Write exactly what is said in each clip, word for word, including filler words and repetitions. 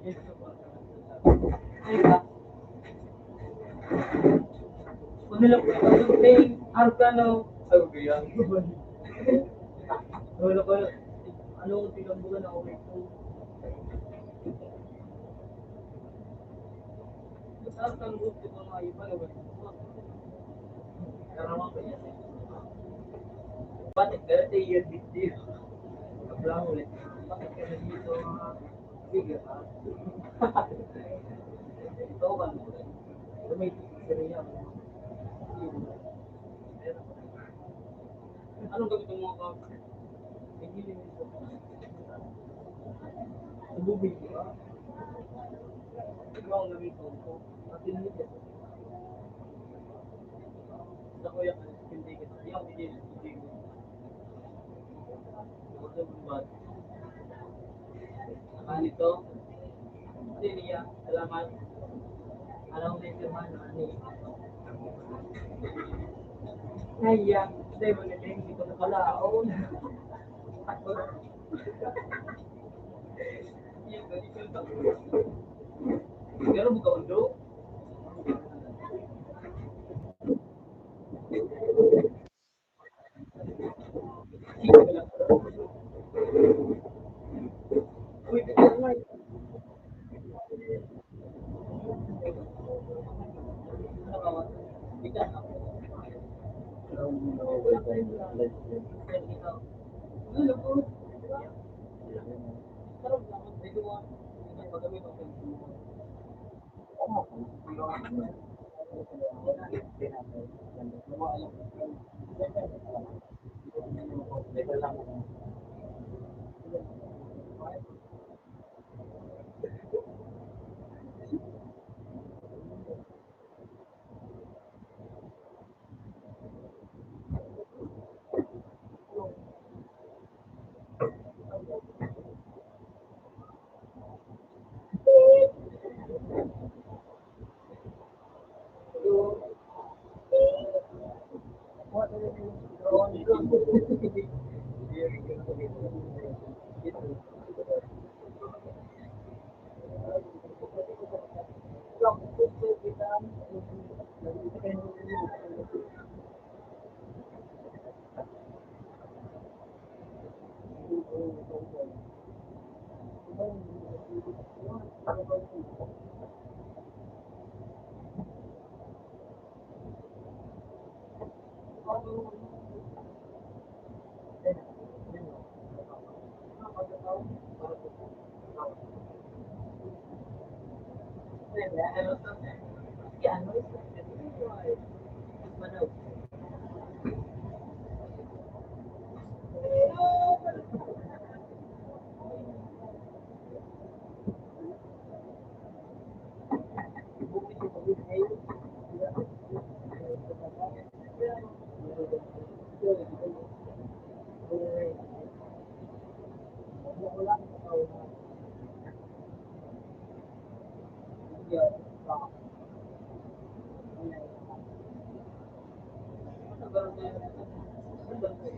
Ano lang po ito? Plane, Arcano. Ay, okay yan. Wala ko. Ano, tingnan mo na, okay po. Sa Arcano, ito mga iba, wala ko. Bakit ka sa iyo, dito? Wala ko ulit. Bakit ka na dito? Sige, ah. Ikaw ba? May siriya. Anong gamit mo ka? Hindi rin ito. Tubig, di ba? Ikaw ang gamit ko. Pati nito. Sa kuya, hindi ko. Hindi ko. Hindi ko. Saka nito, Celia, salamat. Alam mo, may hermano, ano eh. Ay, ah, hindi mo na din, hindi ko nakalaon. Pero buka undo.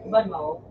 Ban mo?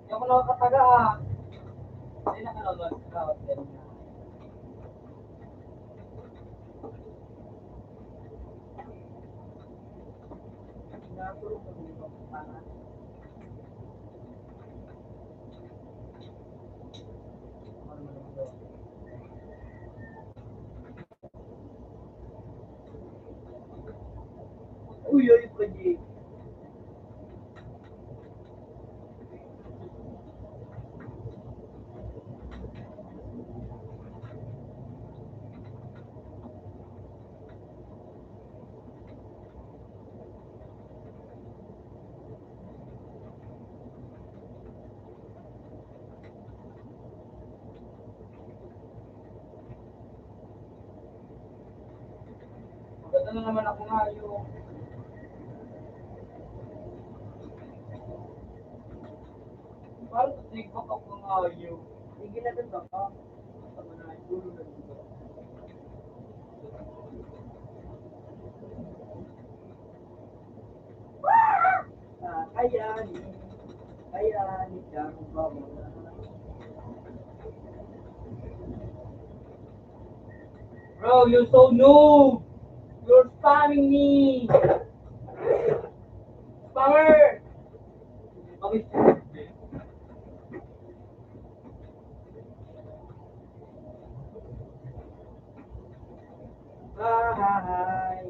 Yung mga kataga, ah, hindi na ka naman. Uy, uy, pwede. Maganda na naman ako ngayon. Parang nagpakap ko ngayon. Hindi na rin baka. Tama na, siguro na dito. Ah, kaya ni, kaya ni Jang Bawala. Bro, you're so noob! You're spamming me! Spammer! Hi.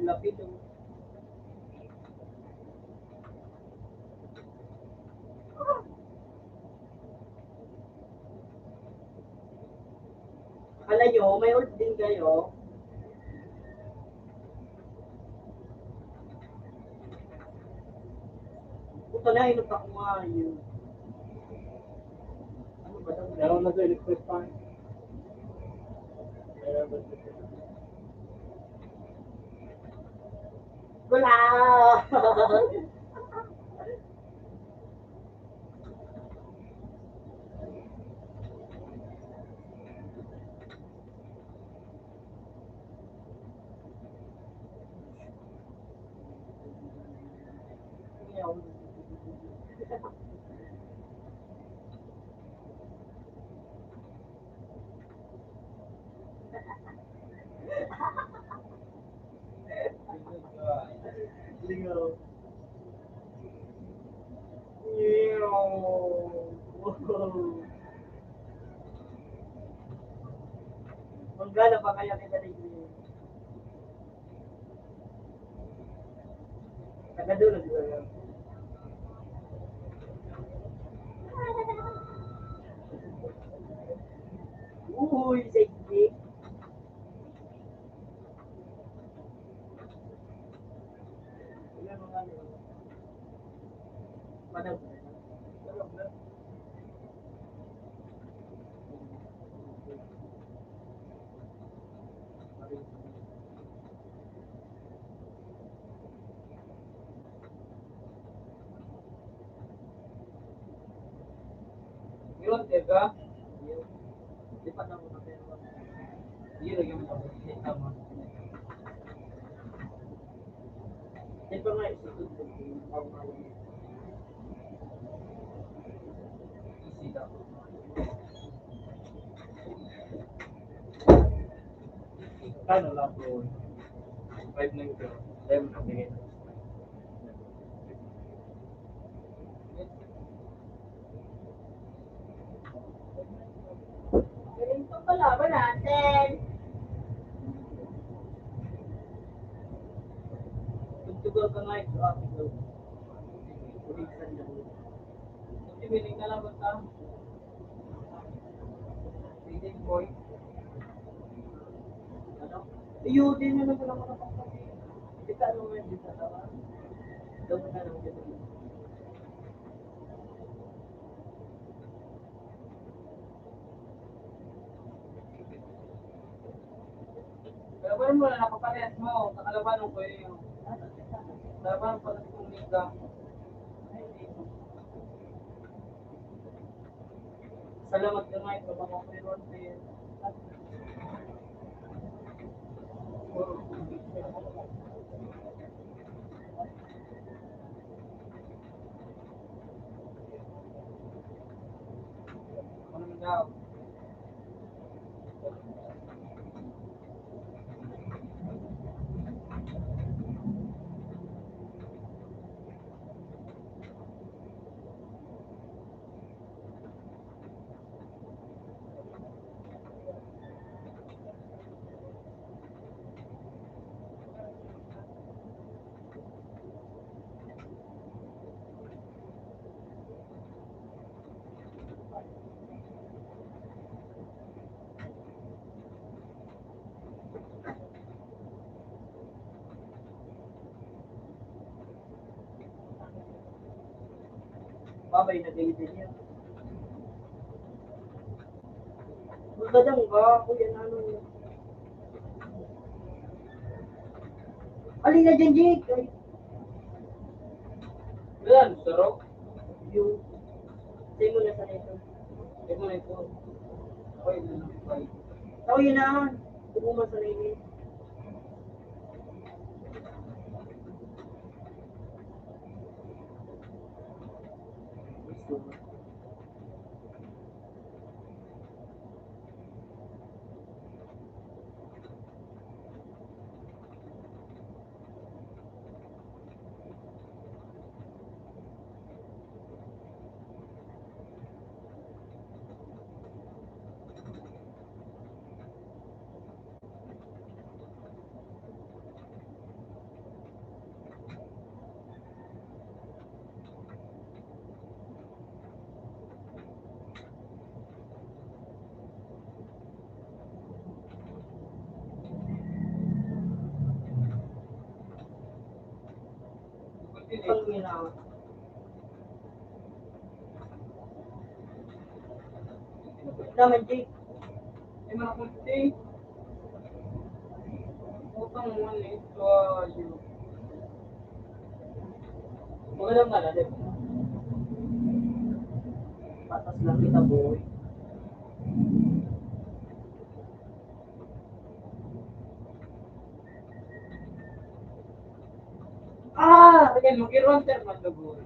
Lapit ang Akala nyo, may ult din kayo. Puta na, inot ako nga yun. Ano ba daw? Meron na sa electric fan. Wala! Lingaw. Manggala pa kaya kita ni Green. Taga doon na sila. Uy, sige. Yun, di ba? Di pa na muna kayo. Yun, lagyan mo na. Tama. Di pa nga, isipin ko, easy daw. Kano lang po? Five nine zero. Then, okay. Galing pang kalaban natin. Tugtugan ka nga ito, Ate Glo. Ulit sa inyo. Kasi willing na lang basta. Boy. Ano? Iyo, di na naman ako nakapag-, kita naman, di na naman. Doon na lang, di na naman. Pero wala mo na nakaparehas mo, kakalabanan ko yun. Kalabanan ko na si Mika. Salamat ka nga, ito mga pre-order. Ano na daw? Babay na kayo din yan. Magkadang ba? Kuya, ano yun? Alin na dyan, Jake? Ay. Yan, sarok. Yung, sa'yo mo na sa ito. Sa'yo mo na ito. Okay na lang. Bye. Ako yun na. Huwag mo masalayin. Naman, Jake. Ay, mga kunti. Utang mo, eh. Ito, ah, yun. Magandang nga na, di ba? Patas lang kita, boy. Ah! Sige, mag-i-ronter man, boy.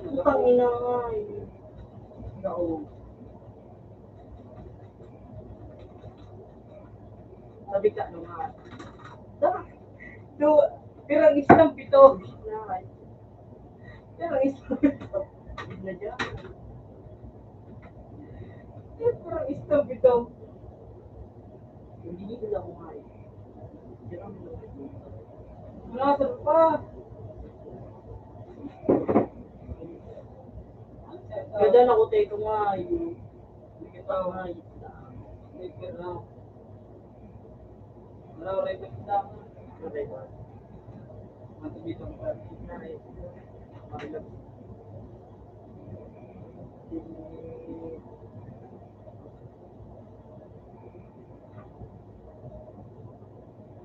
Putang ina nga, eh. Nao. Sabi ka, ano nga? Da, do, pirang isang pito. Pirang isang pito. Na dyan. Pirang isang pito. Hindi ko lang kumain. Wala sa pa. Ganda na ko tayo kumain. Hindi ka pa kumain. Hindi ka na. Wala, wala yung pagkita. Wala yung pagkita. Matubig ang pagkita. Marilap.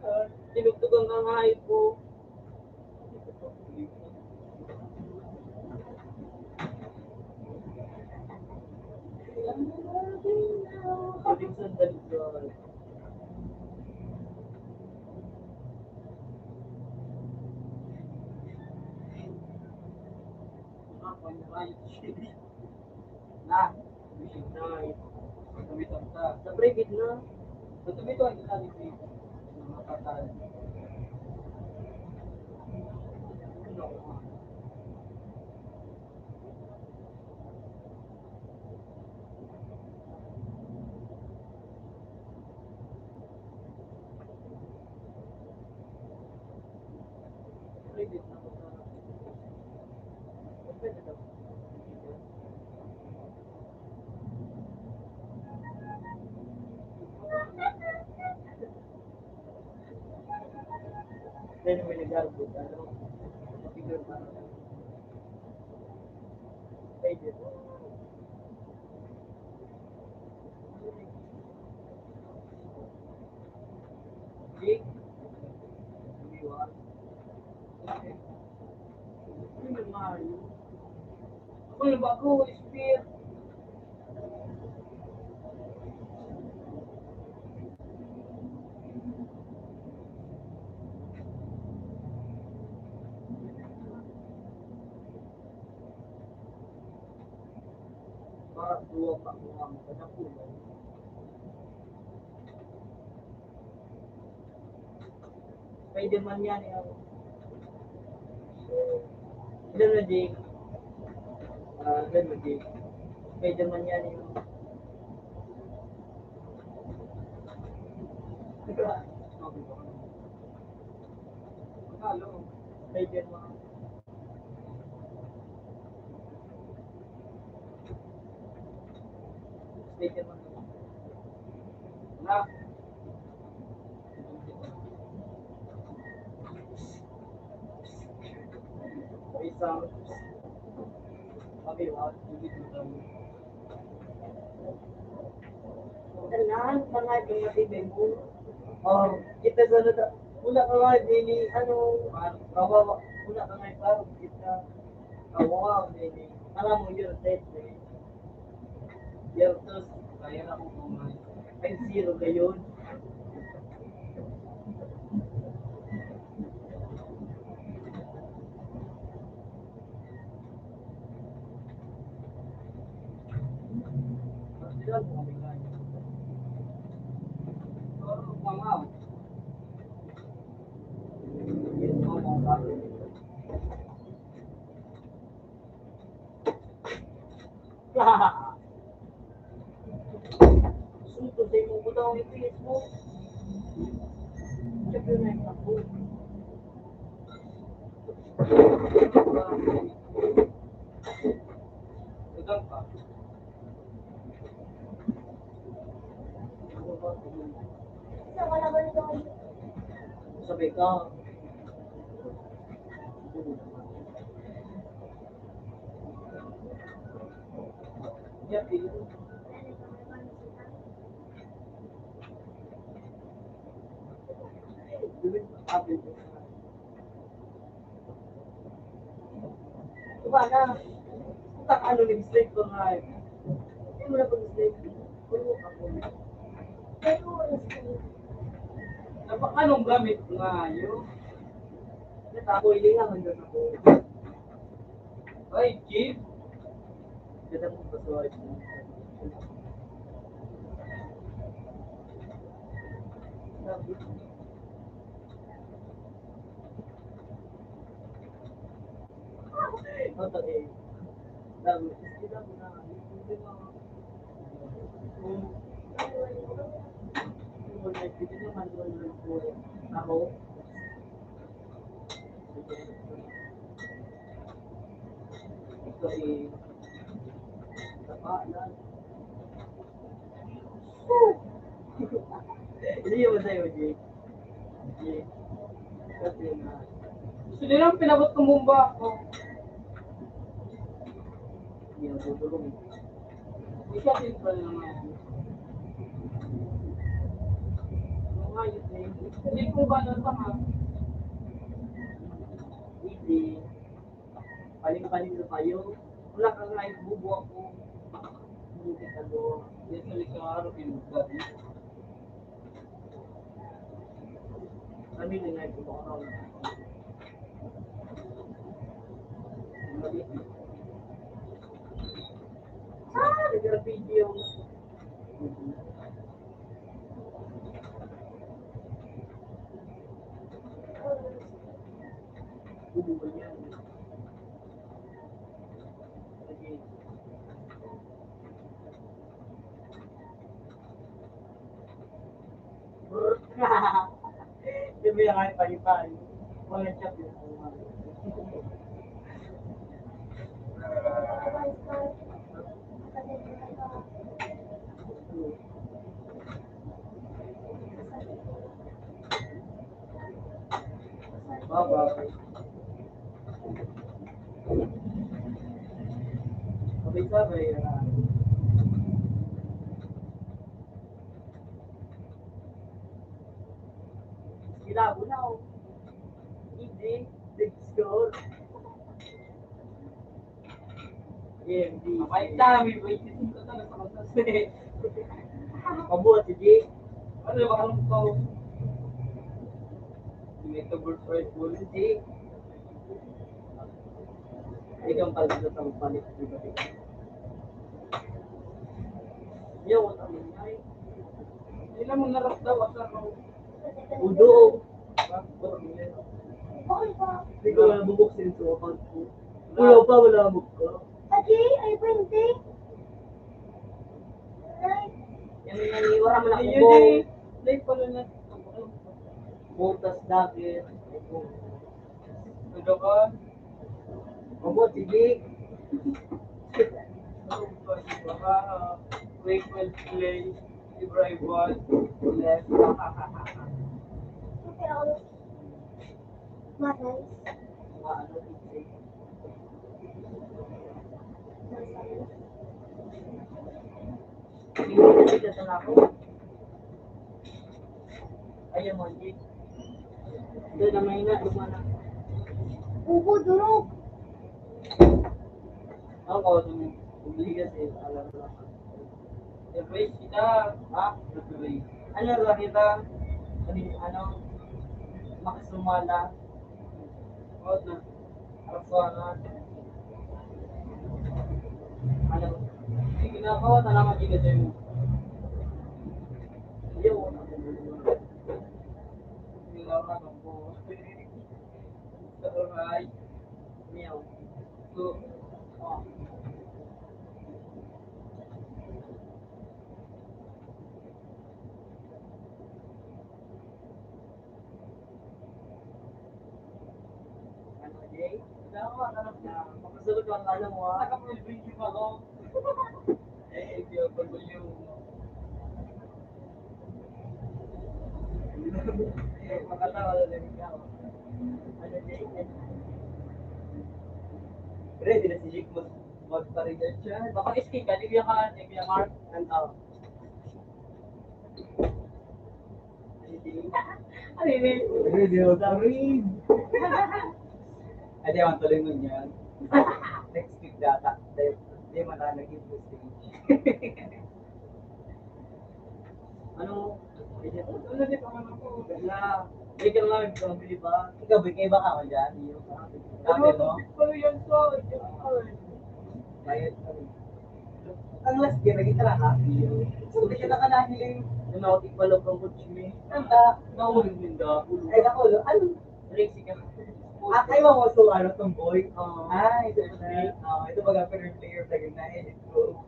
Ah, tinugtog ang kangahay ko. Pwedeng sandali ko. Na, sa private na. Sa private na. Then, may nag-arbo, ano? Picture pa. Pwede. Jake? Ano yun? Ano yun, Mario? Ako yung bago, Spear. Para duwa pa ko nga magkadapulan. Spider-Man yan, eh. Ilan na, Jake? Ah, ilan na, Jake? Spider-Man yan, eh. Spider-Man. Tanan, mga di matibay mo. Oh, kita sa nata-, wala ka nga din, ano, kawawa, wala ka nga parang kita. Kawawa, din, alam mo yun, Ted, eh. Yertos, kaya na kung kumain. Ay, zero kayo. Sunod sa imong butang ang F P S mo. Siyempre na yung ako. Ikaw pa. Sabi ka. Diba na? Puta ka, ano, nag-slide pa nga eh. Hindi mo na pag-slide. Pero, ano, slide? Napa-, anong gamit nga yun? Natakoy lang, hanggang ako. Ay, Jim. Ganda mong pasuwari. Sabi. Totoo eh. Sabi, sila mo na, yung mga, kung, kung nagpili naman, ako, Hindi yun sa'yo, Jake. Jake. Kasi na. Gusto nila ang pinabot ng bomba ako. Hindi na tutulog. Hindi siya simple naman. Ano nga yun eh? Hindi kung gano'n pa nga. Hindi. Paling-paling na kayo. Wala ka nga, bubo ako. Hindi ka doon. Yan sa likaro, pinagdad. Kami na nga, bubo ako. Ah, nag-R P G yung Sabi na nga yung palitan. Walang chat yun. May sabay, ah, sila mo na, oh. Hindi, nag-score. Hindi. Mabait na, may twenty-five na sa kontas eh. Mabuhat, sige. Ano ba, anong tao? May tubol pa yung pulis eh. Ikaw ang pala sa tawag palit, di ba? Yo, wala mo na eh. Ilan mo naras daw, asa mo? Udo. Hindi ko na bubuksin sa account ko. Wala pa, wala mo ka. Agi, ay, twenty. Ay. Yan, yan, wala mo na Ayun kubong. Eh. Live pala na. Butas dagit. Ano ka? Opo, sige. Frequent play, everyone. Left. Matay. Hindi na sila sa ako. Ayan mo, hindi. Hindi na mahina, lumana. Ubo, durog. Ako, hindi kasi alam ko lang. Embrace kita, ha? Embrace. Ano ba kita? Ano, ano? Makasumala. Out na. Arap ko, ano? Ano? Sige na ako, salamat, sige sa'yo. Hindi ako. Hindi ako. Alright. Meow. So, oh. Ano, Jay? Tama, tama. Makasunod ang alam mo, ah. Naka-full video pa ako. Eh, eh, yung pag-volume mo. Eh, makatawa na lang ikaw. Ano, Jay? Ready na si Jake mag-, magpa-research yan. Baka escape ka, di ba ka, di ba, Mark? And, oh. Ano yun? Ready na ako. Ay, di, ang tuloy nun yan. Next week data. Di, di man tayo nag-improve stage. Ano? Ano, di pa man ako. Wala. Di ka lang, di ba? Ikaw, di ka iba ka man dyan. Ano, Sabi mo? Topic pa rin yan sa, Bayad pa rin. Ang last year, naging tara ka. So, di ka na kanahiling. Yung nautik pa lang ang kutsi mo. Ang ta-, naulit ninda. Ay, naku, ano? Racing ka. Ah, kayo mo, so, ano, tomboy? Oo. Ah, ito pala. Oo, ito baga, pero yung player sa gitna, eh. Let's go.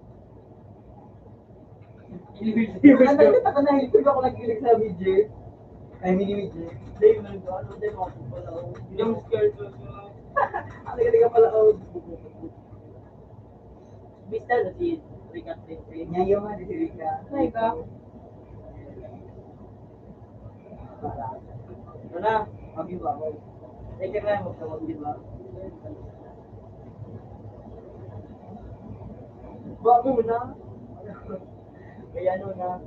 Ang ganda, nakahilig ako nagkilig sa midget. Ay, mini midget. Hindi, yun ang ano, hindi, mga football ako. Yung skirt, ano, Ang ganda ka pala, oh. Bista na si Rica Trip Trip. Ngayon nga, si Rica. Ay, ba? Ano na? Mag-iba ako. Teka na, magtawag, di ba? Bago na. Kaya ano na?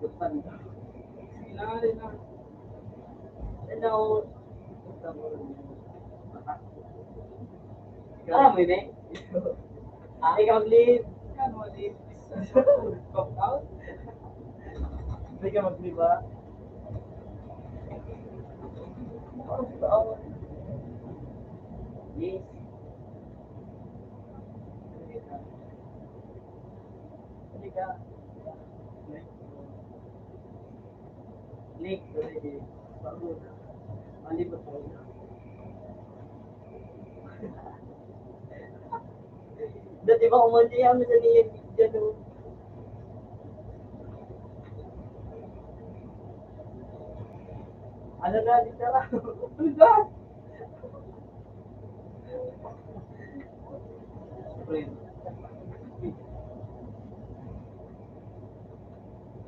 Gusto na. Kailangan rin na. Hello. Alam mo yun eh? Ah, ikaw mag-leave. Ikaw mag-leave. Pop out? Hindi ka mag-leave, ah. Yes. Hindi ka. Nick, already. Bago na. Malibot mo. Dati ba kung mali ang nasa niya dyan, oh? Ano na, di ka lang. Ano ba?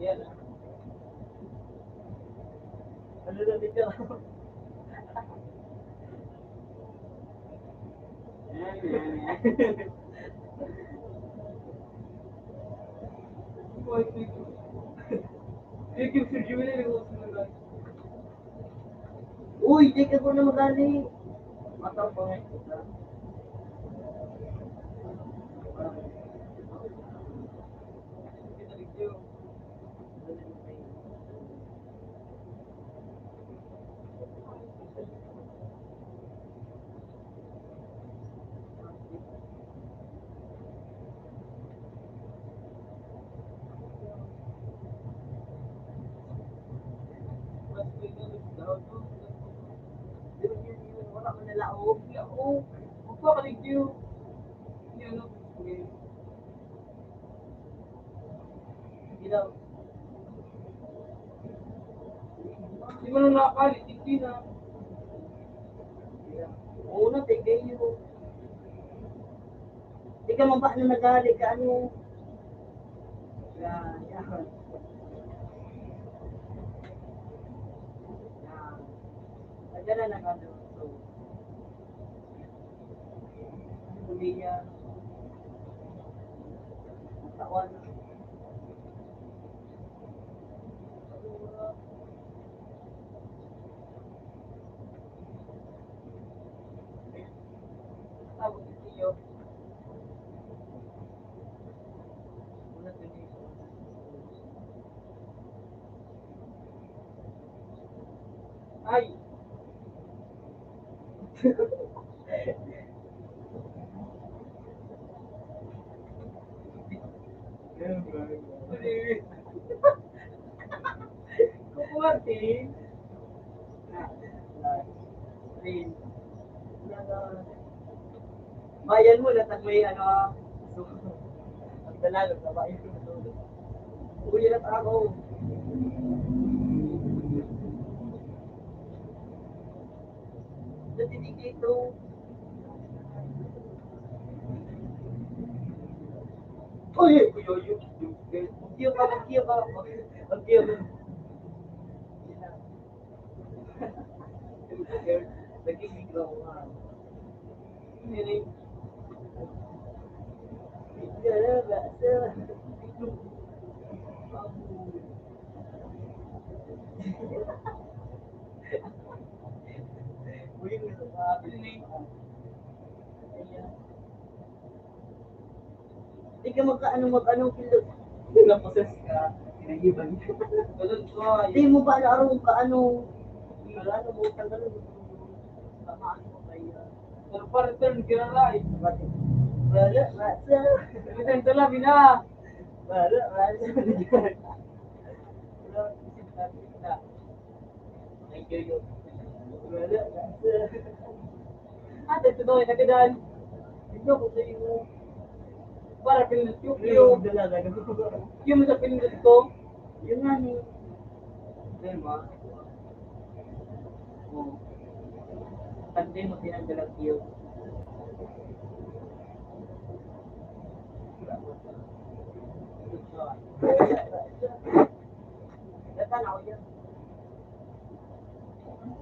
Yan. Ano na dito? Yan, yan, yan. Uy, di ka ko na magali. Mataw pa nga kita. Wala man nalaog. Ako, magpapalidyo. Hindi, ano, hindi daw. Di man nakakalit, hindi na. Oo na, tigay yun. Di ka mabak na nagali ka, ano? Yan, yan. Yan. Lagyan na ng ano, so. Kuliya. Tawan. Tawag sa iyo. Ay! Kukuha, Tin. Bayan mo, natag may ano, so, ang dalaga, babae. Uwi na ako. Natinigay ito. Uy, uy, uy, uy, uy. Magkiyo ka, magkiyo ka. Magkiyo ka. Nagkikigraw ka. Hindi rin. Uy, uy, uy. Di ka magkaano, mag-ano, kilo. Naposes ka, kinaiban. Ganun ko, Di mo ba alam ka ano? Wala na mo, tanggalin mo. Tamaan mo kaya. Pero pa return, kinaray. Wala, wala. Return to love, ina. Wala, wala. Wala, isip natin na. Thank you, yun. Wala. Ah, dito daw, nagadan. Dito ko sa iyo. Para pinindot ko, Yung yung, dalaga, no? Yung sa pinindot ko. Yung nga ni. Diba? Oh. Pag di mo tinanggal ang iyo.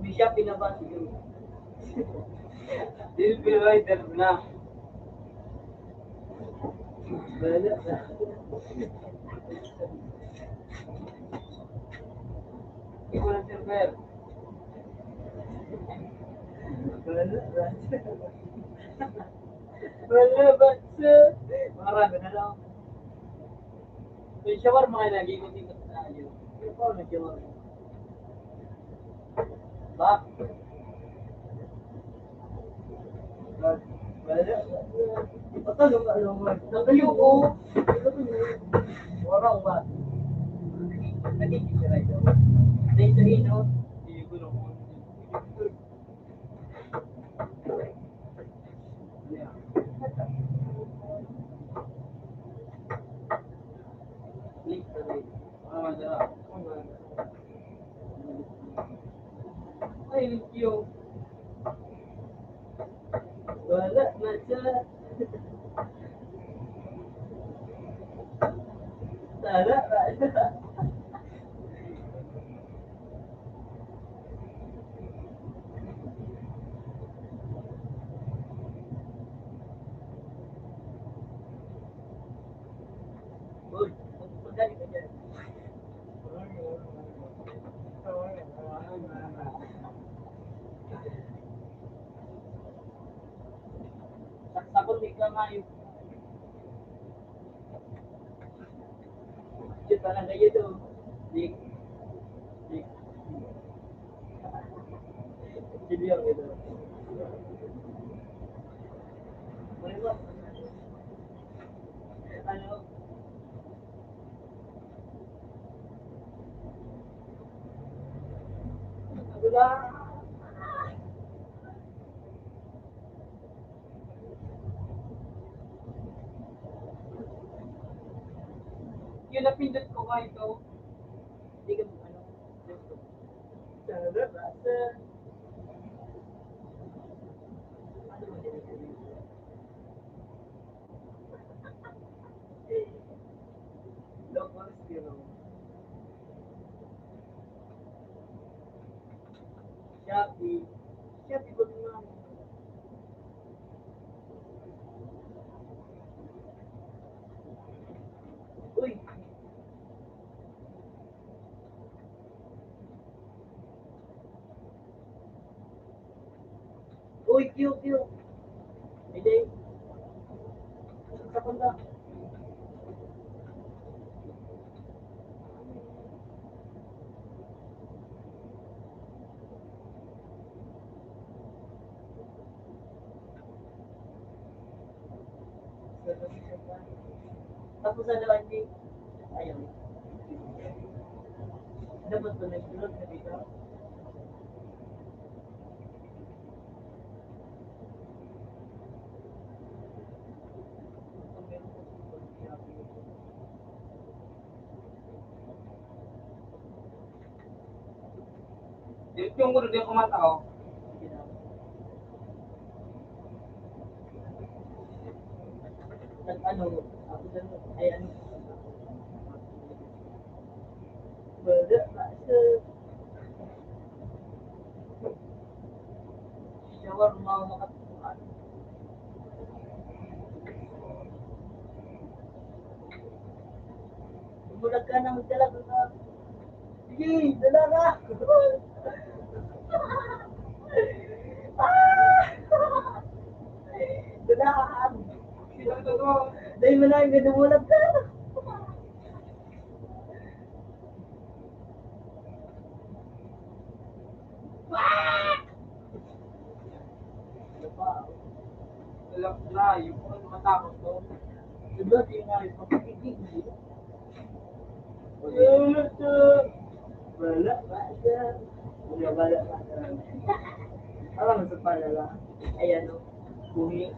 May siya pinabasa yun. Silver rider na. Wala. Ikaw ng silver. Wala. Wala, baksa. Marami na lang. May shawarma kayo lagi, kung di ko tayo. Ano pa, may shawarma? Ba? Wala. Patalo ka, ano, man. Nagtayo ko. Wala ba? Nagkikisira ito. Dahil sa ino, hindi ko na Ay, yung wala na siya. Tara, tara. Uy, Saksak ko, di ka mayo. Yun talaga yun, oh. Di, di. Sino yung ito? Ano? Wala. Yun ang pindot ko nga ito. Hindi ka ano. Sarap, ah. Look, what is yun? Shopee. Shopee ba naman? Uy! Uy, Q, Q. Hindi. Sa panda. Tapos ano, hindi. Ayun. Dapat ba nag-vlog na dito? Yung, yung guro, di ako matao. Nag-ano, ako dyan, ay, ano, wala, sir. Shawarma, makatuan. Bulag ka ng dalag na. Sige, dala na. Ah! Dala. Dahil mo na yung ganda, bulag ka. Alam na, yung mga matakot ko. Diba, di nga yung pagkakigig mo? Wala, wala, wala. Wala, wala, wala. Alam mo sa pala lang. Ayan, o. Bumi.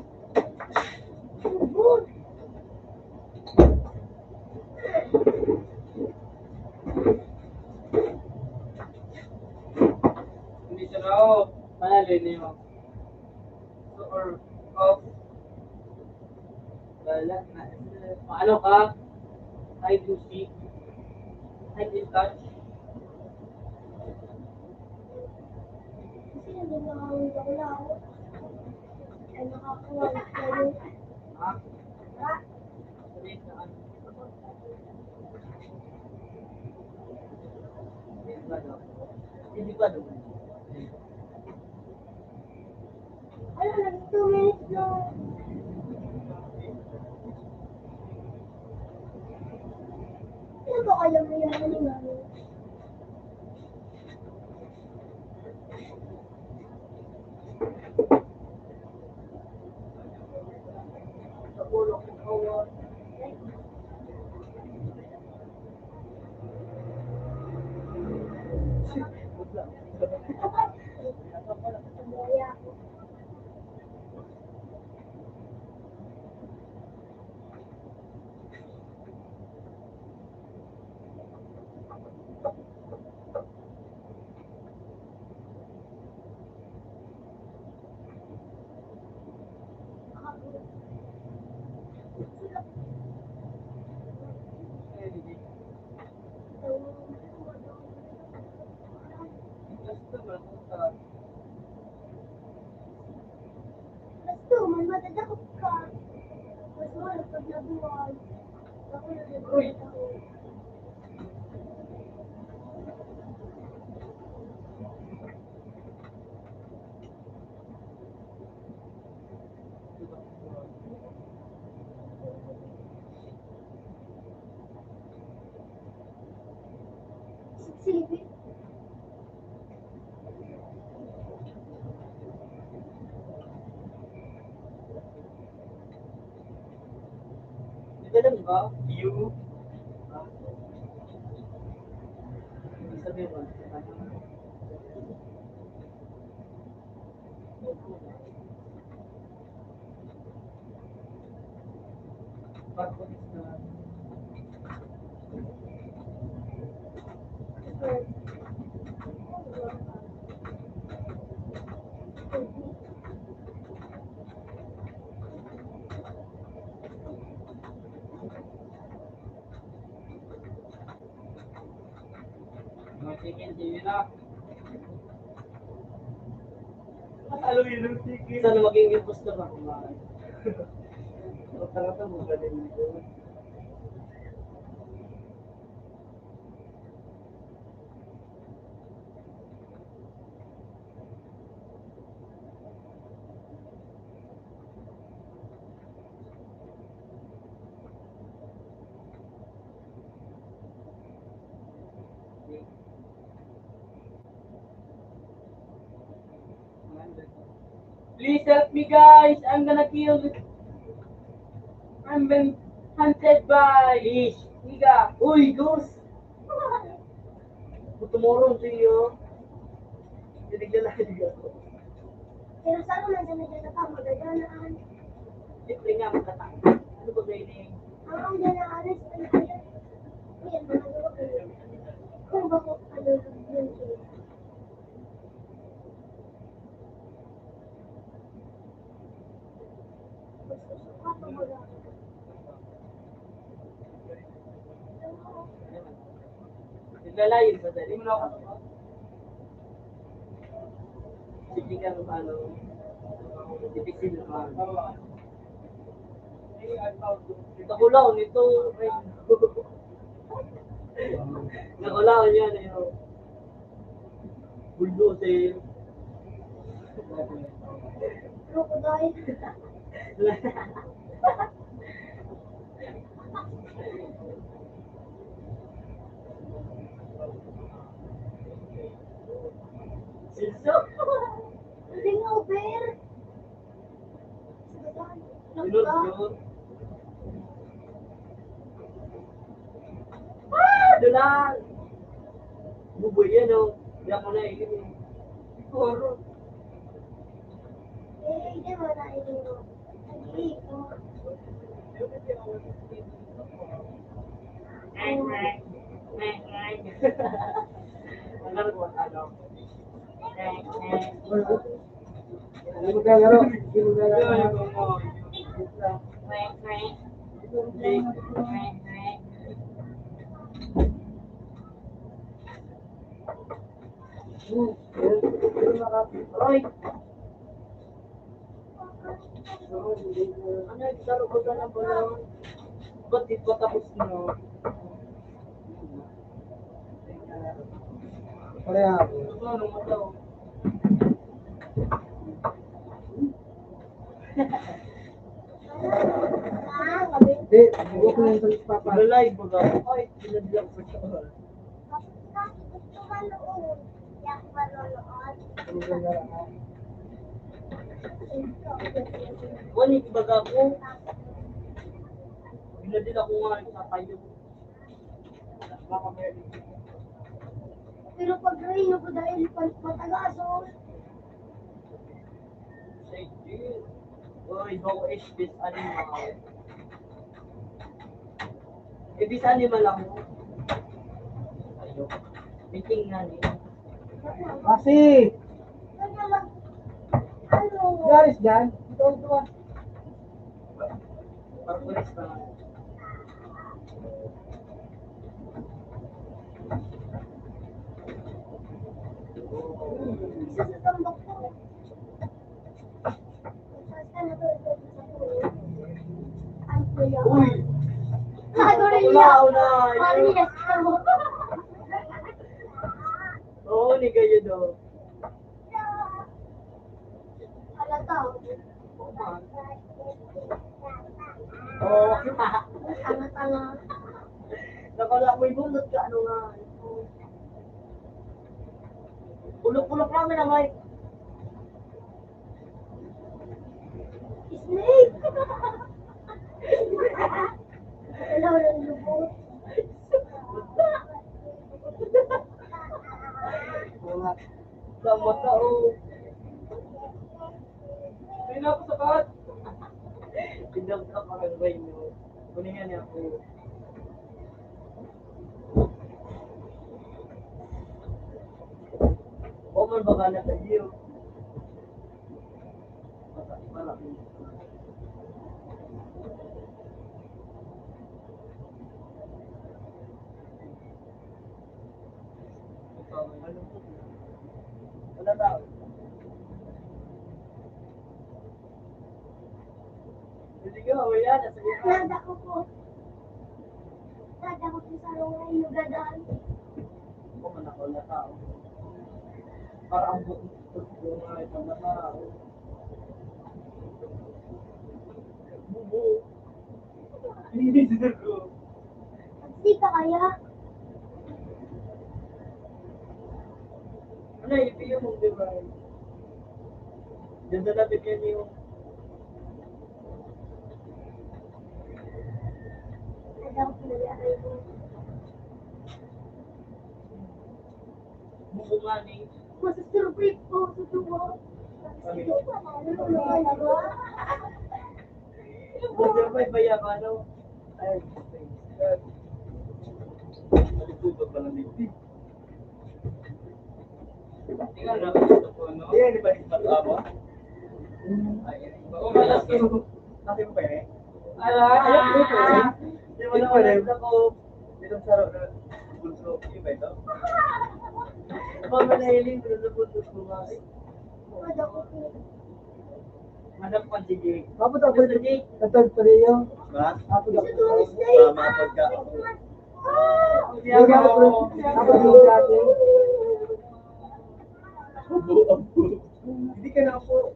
Hindi siya na, o. Panalo niyo. Or, o. Wala na. Paano ka? Hide and seek. Hide and catch. Sino ba ang wala? Ay, nakakuha na. Ha? Ha? Hindi pa daw. Ano, nag two minutes na. Ano ba kaya mo yung ano namin? Gusto, man, madadakop ka. Mas mahal pag nabuhay. Di ba alam ba? You. Sabi mo, Mga chicken, sige na. Halo yun ng chicken. Sana maging impostor ako, man. Ang tanga-tanga mo, galing nito. Please help me, guys. I'm gonna kill. I'm being hunted by. Please. Higa. Uy, ghost. Tumurong sa'yo. Tinignan na, higa. Pero saan naman siya nagkakatao? Magagana, ah. Siyempre nga, magkatao. Ano ba, baby? Ang, ang gana, alis, ano, ano? Uy, ang gana, ano? Kung ba ko, ano, yun, yun. Naglalayon pa dali. Sige ka, ano, dipisil naman. Ito ko lang, ito, ay. Nakulaon yan, eh, oh. Bulldozer. Crocodile. Silso. Hindi nga, bear. Sunod yun. Ah! Doon lang. Buboy yan, oh. Hindi ako na, yun, eh. Siguro. Eh, hindi mo na, hindi mo. Hindi ko. Ano? Hindi maglalaro. Hindi maglalaro. Aray! Ano yung laro ko na lang pala? Ba't di pa tapos na? Pareha. Ano, ano, ano? Hindi, buhok na yung sa papa. Lalay, baga. Ay, pinadlak ko siya. Wala, ibaga ko. Pinadlak ko nga sa payo. Pero pag rain ako dahil pa-, patagaso. Uy, no, is this animal? Eh, this animal ako. Ayun. Meeting nga ni. Kasi, Ano? Yaris dyan. Ito, ito, ah. Uy! Wala, wala. Pare, yes, tama. Oo, ni kayo daw. Halata. Oo. Tanga-tanga. Nakala mo'y bunot ka, ano nga. Pulok-pulok namin ang mic. Snake! Wala nang lubot. Mga sa mata, oh. Hindi na ako sa bahat. Hindi ako sa barangay, no? Kuningan niya ako. Ako man, baka na sa iyo. Baka, baka. Wala tao. Hindi ka, wala na, sige. Nada ko po. Nada ko po sa mga inugadan. Ako man ako na tao. Para ang bu-, yung mga ibang na tao. Bubo. Hindi, sir ko. Di ka kaya? Ano, ipiyo mong device. Diyan sa lapit yan yung Ano, pinag-aray mo? Buko nga ni. Masusurprit po sa tubo. Sabi ko, ano ba? Buko pa yung bayabano. Ay, nalituto pa ng dibdib. Tingnan na po ito po, no? Ayan, di ba, di ba, tama? Ay, ay, ay. Bakit mo pa yun? Ala! Di ba, di ba, di ba? Itong saro na bunso, yun ba ito? Mama na hiling, pero sa bunso ko nga, eh. Madam Panjigig. Mapunta ako Gusto dito. Jake. Sa third player. Ba? Mapunta ako dito. Ba, mapagka. Hindi ako. Hindi ako dati. Ubo, ubo. Hindi ka na po.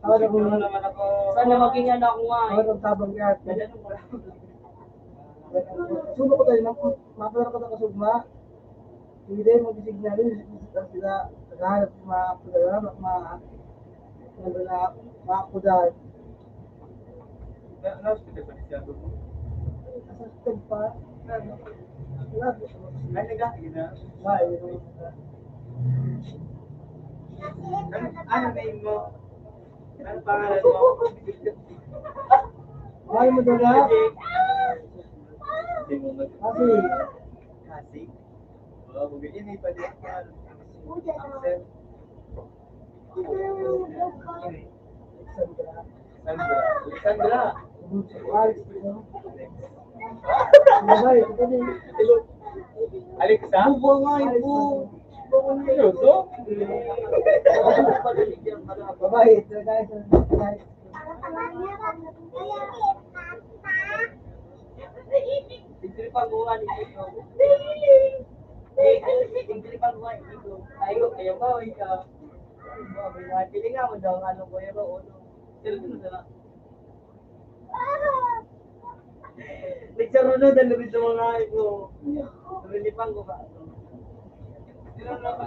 Tawag ako. Ano naman ako? Sana maging anak ko nga, eh. Tawag ang tabang niya. Ganyan mo lang. Subo ko tayo, map-, mapunta ko sa kasugma. Hindi mo bisignal, sila, naghahanap ng mga pudala, mga, mga, mga, mga pudala. Na, na, hospital pa siya doon. Nasa hospital pa. Ano? Wala. Ay, naghahanap na. Wala, yun. Ano, ano name mo? Ano pangalan mo? Ay, madala. Hindi mo mag- Kasi, Kasi, wala mo ganyan eh, pwede ako, ano, Axel. Sandra. Sandra. Alexandra. Alex, no? Alex. Babae, ito din. Alexa? Bubo nga ito. Seryoso? Babae, ito, guys. Tigtripan ko nga ni Tito. Tigtripan ko nga ni Tito. Ay, ko, kaya ba, ikaw? Ay, piling nga mo daw, ano, kuya ba, ulo. Pero ito na lang. Nagsaruno na lubid sa mga ito. Nalilipan ko ba? Sino na ba?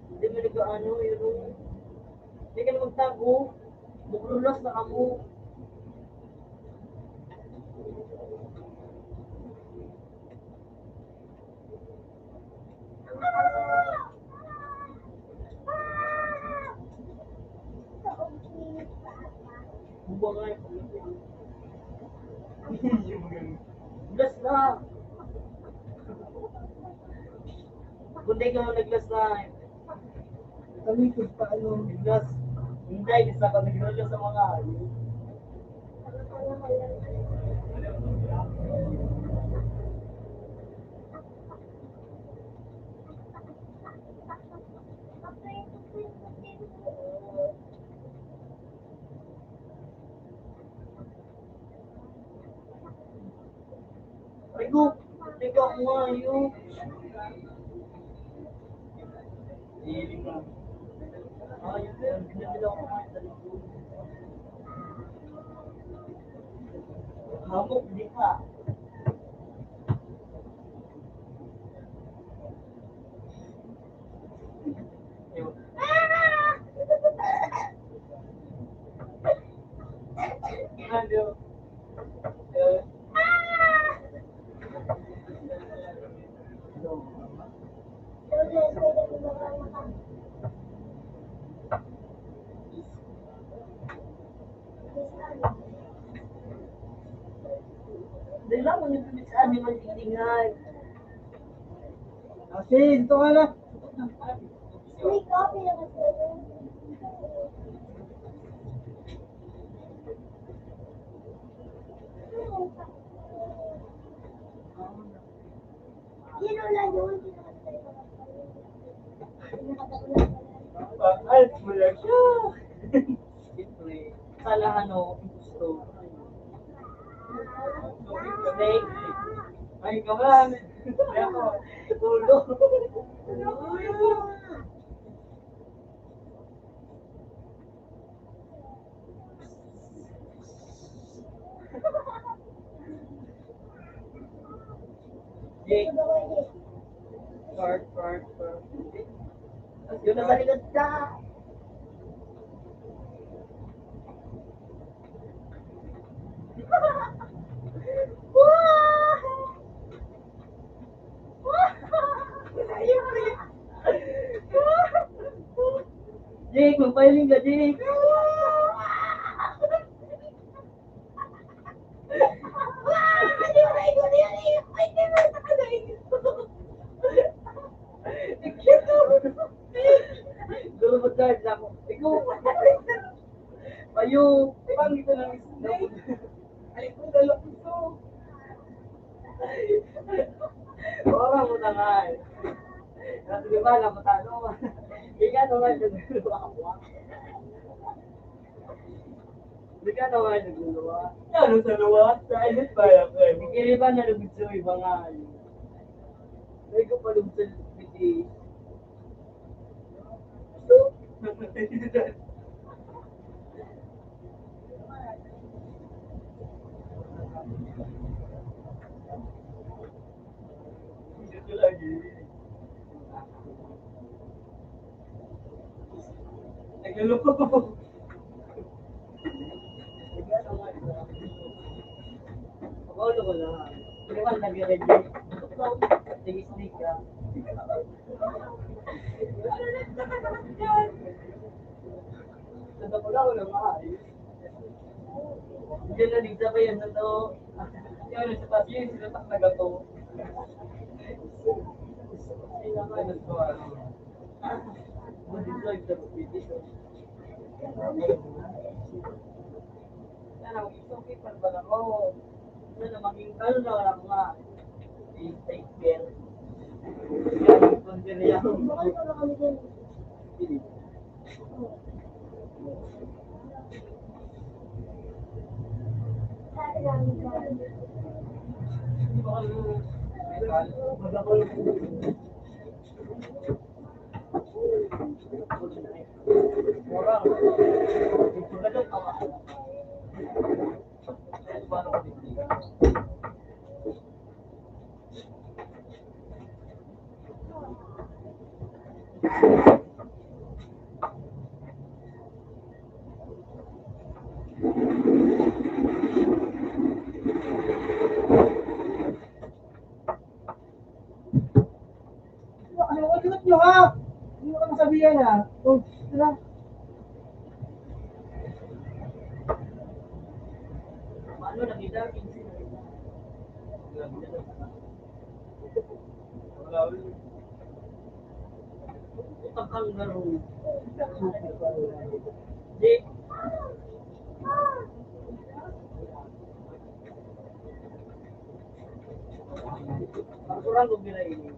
Hindi mo nag-ano, yun. Hindi ka na magtago. Magrulas na kamo. Bubo nga yung pamilya. Bless na. Kung di ka mo nag-bless na, Talikod pa, ano? Bless. Hindi, isa ka nag-bless sa mga, Mayo. Hamok di ka. Ano? Dali lang, manipis sa amin, magdingdingan. Asin, ito ka na. Ay, wala siya. Siyempre, sana ano, gusto. Snake. Ay, kaman. Ulo. Jake. Short, short, short. Yun na, malikot ka. Jake, magpahiling ka, Jake. Gulo mo dyan, ako. Ikaw. Payo, pangit na lang. Ay, kung galak ito. Wala mo na nga eh. Kasi di ba, alam mo, tano. Ikaw naman, nagluluwa. Ikaw naman, nagluluwa. Ano sa luwa? Sa init ba yan, eh? Hindi ba nalugod sa iba nga, eh? May ko palugod sa hindi. Nagluluto. Paulo ko na. Di ba nag-ready? Sige, sige ka. Sa dako lang, wala maayos. Diyan na, digda pa yan, ano? Yan, sa taas yun, sinatak na gato. Ay, naku, ano to, ano? Good luck sa video. Yan ang isang paper ba ako? Yan ang maging, ano na, wala ko nga. Take care. Yan, kung ganyan. Ano, ano, ano nyo, ha? Hindi mo kami sabihan, ha? Oh, tara. Ano, nakita? Utang kang laro. Di. Ang kurang ko gila ini.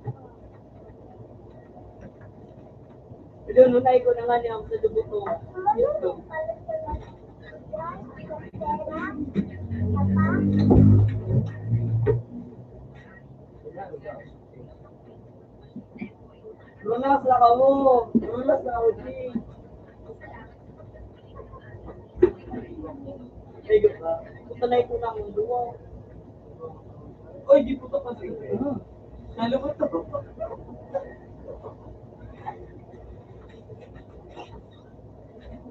Pero nung naiko na nga niya ang sa dugo ko. Lunas na kamo. Lunas na kamo, G. Ay, di ba? Punta na ito ng duwa. Oy, di po ito kasi. Nalungkot ako.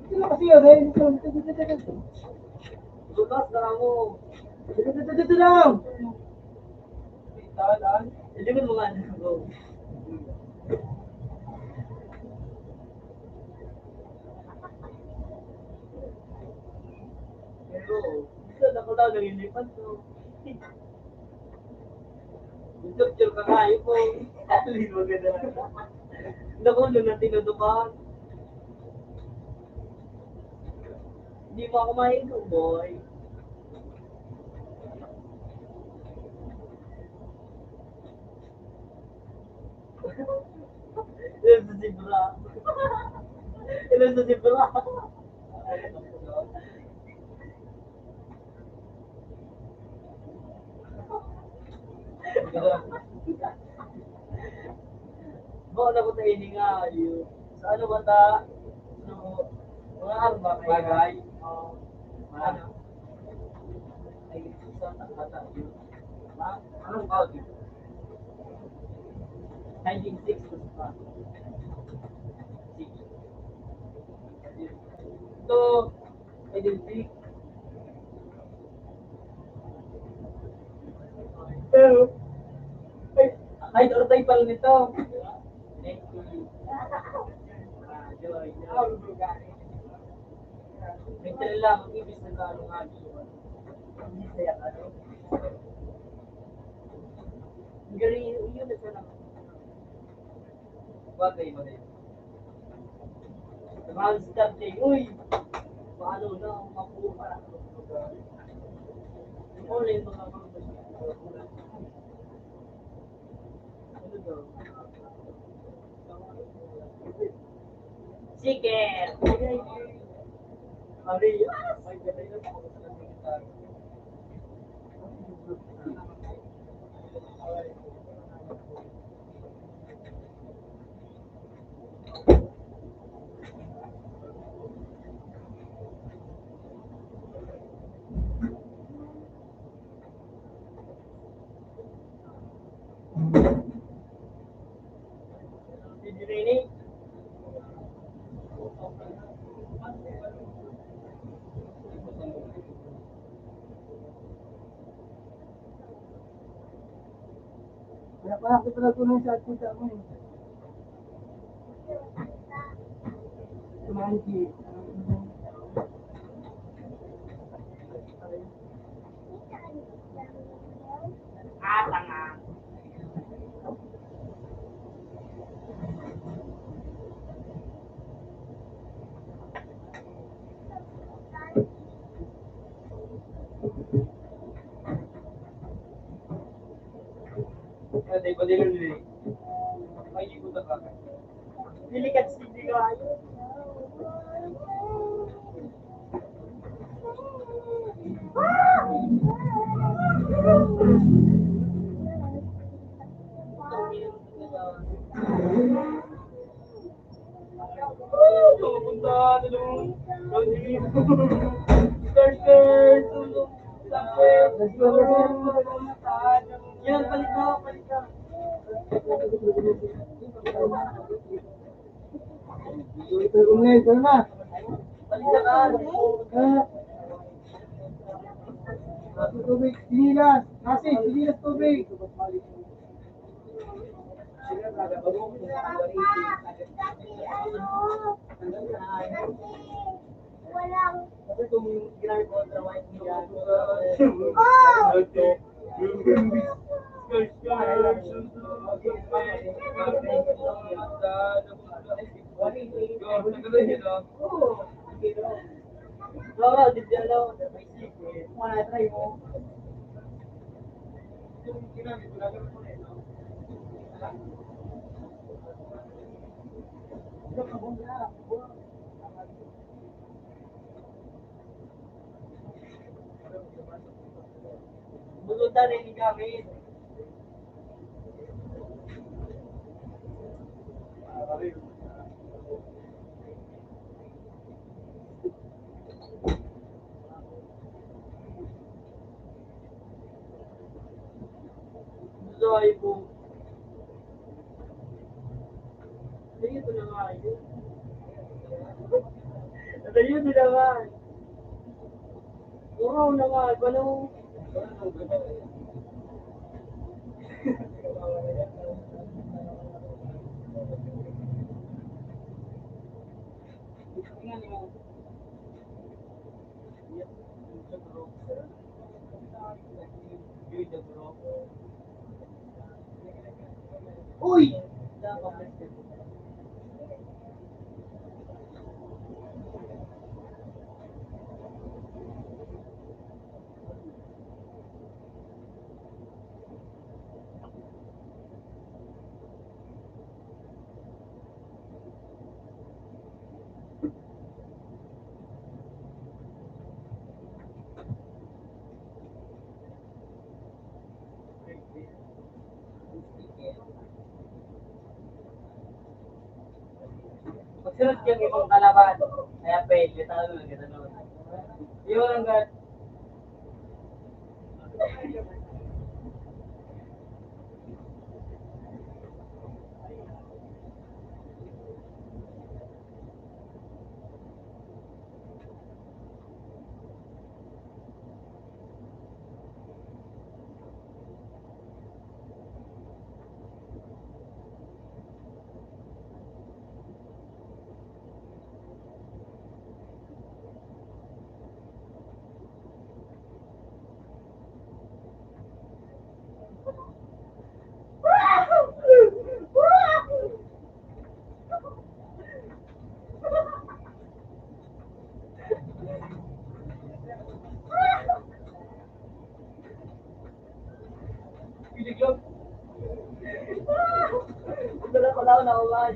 Ito na kasi yun, eh. Ito, ito, ito, ito, ito. Lunas na kamo. Ito, ito, ito, ito lang. Hindi mo mga anak ko. Pero, isa na ko lang, nalilipat ko. Picture ka nga, ipon. Alin mo ganda. Naku, nung natinutukan. Hindi mo ako maigo, boy. Ilan sa zebra? Ilan sa zebra? Baka na ko tayo nga, yun. Sa ano ba ta? So, mga arma, bagay. Oh, ano? Ay, sa bata, yun. Ha? Anong bagay? Nineteen sixties pa. Sige. Ito, identity. Pero, ay, ay, ortay pala nito. Next to you. Ah, joy. May talaga akong ibig na ano nga, di ba? Hindi saya ka, no? Ang galing, yun na sana. Bagay, bagay. Mahal si Dante, uy! Paano na ang makuha? Ano yung mga pang-, ano daw? Sige! Ari, may gabay na po. Kaya pala kita nagtunay sa kita mo eh. Tumahan ki. Ah, tanga. Ay, di ba, di ba, di ba? Ay, di ko na kaka-, dili ka, sige ka. Yan, balik mo, balik ka. Balik ka na. Tubig, sinilas. Nasi, sinilas, tubig. Voluntary ni gamit. Ay po. Ayun na nga, yun. Ayun na nga. Puro na nga, gano'n. Uy! Pagsunod yung ibang kalaban, kaya pwede, tao na, gano'n. Yun ang gan-, Piniglog. Dala ko lang na ulan.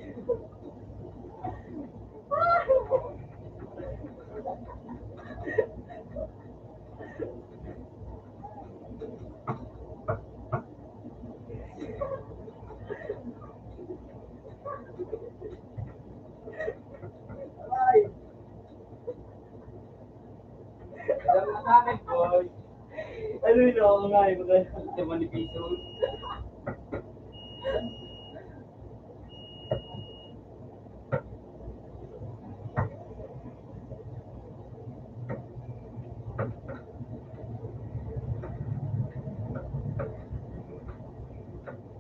Alam na namin, boy. Ano yun ako nga, eh, mga sa manifesto.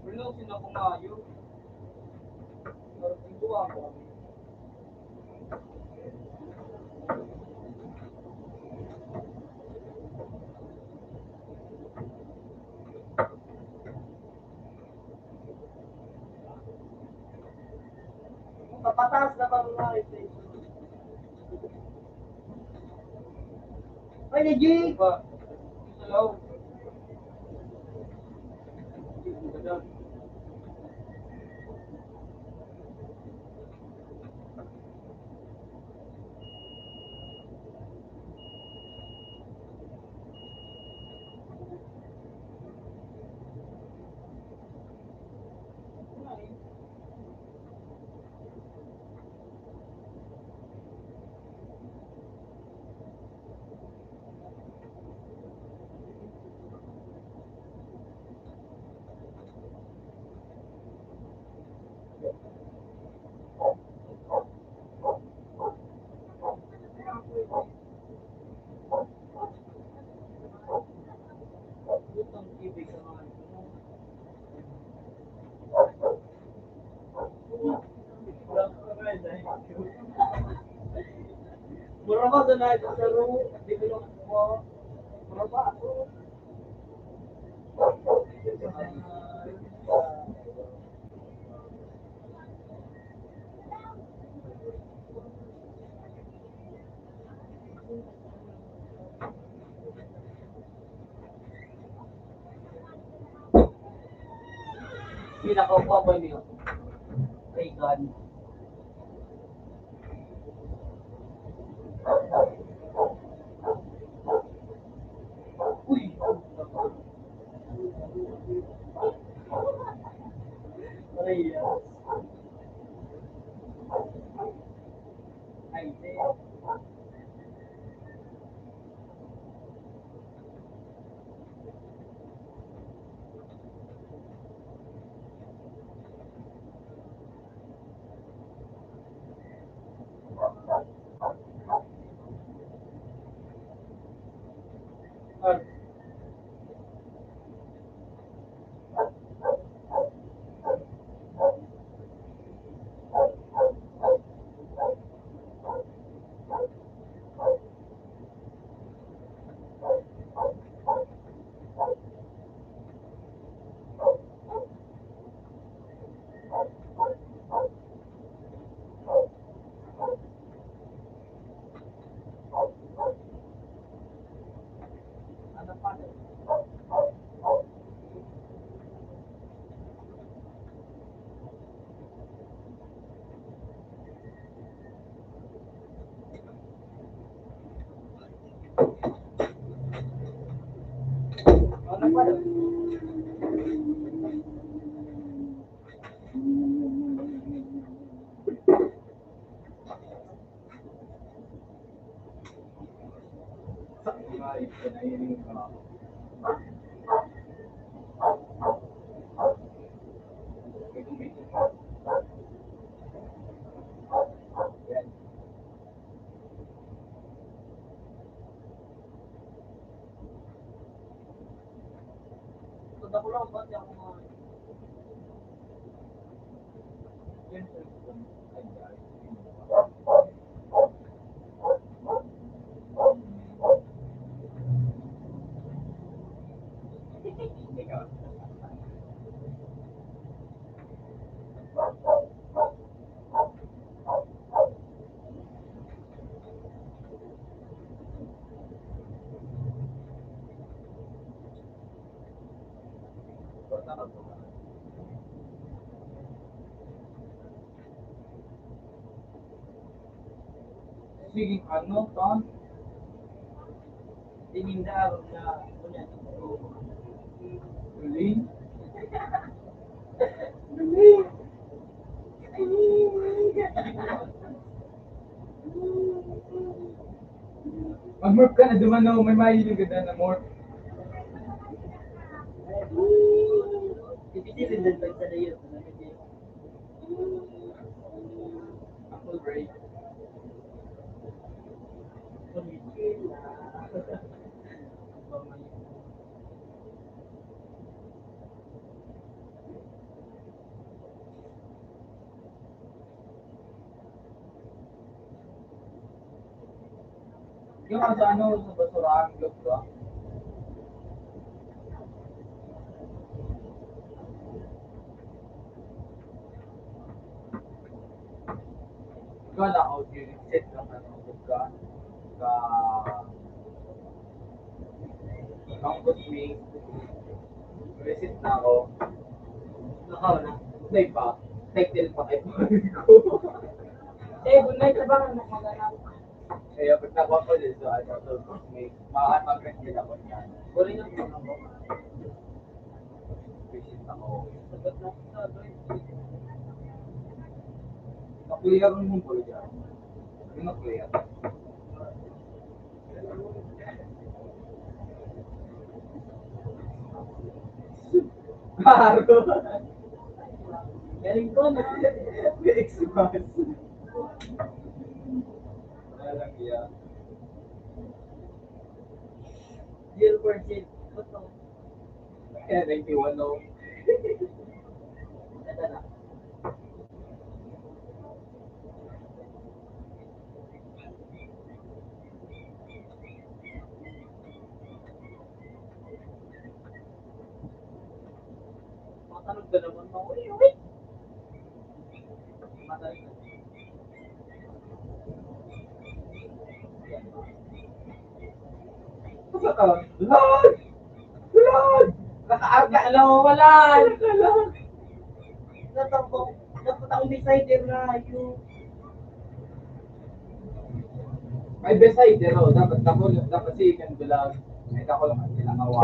Wala sila kumayo. Pero tingkuha ko. Papataas na bang mga inflation? Ay, legit! Hello. Mura pa sa natin sa room, di ko lang po. Mura pa ako. Pinakaupo po niyo. Kay God. Uy! Aray, ah. Sige, ano, ton? Tininda ako na, ano yan? Galing. Galing. Mag-morph ka na, dumano, may mahilig ka na morph. Dipisil din lang sa layo. Ako, break. Yung ano, ano, sa basurahan, yung ba? Ikaw na, audio, set lang, ano, ka, ka, Ang good thing, reset na ako. Nakaw na. May pa. Title pa kay ko. Eh, good night na ba? Kaya pag nakuha ko dito, ano, so, may, makakapag-reset ako niyan. Huli na po ako. Reset ako. Sagot na sa, makuya ang mong polo dyan. Hindi makuya. Klaro. Galing ko na. May Xbox. Wala lang yan. Zero percent. Ba't ako? Eh, ninety-one, no? Ito na. Matanog na naman, no? Uy, uy! Matanog na. Lord! Lord! Nakaarga na, wala! Natapok. Dapat akong decider na yun. May decider, oh. Dapat ako, dapat si Ikan Bilag. Ay, ako lang ang pinakawa.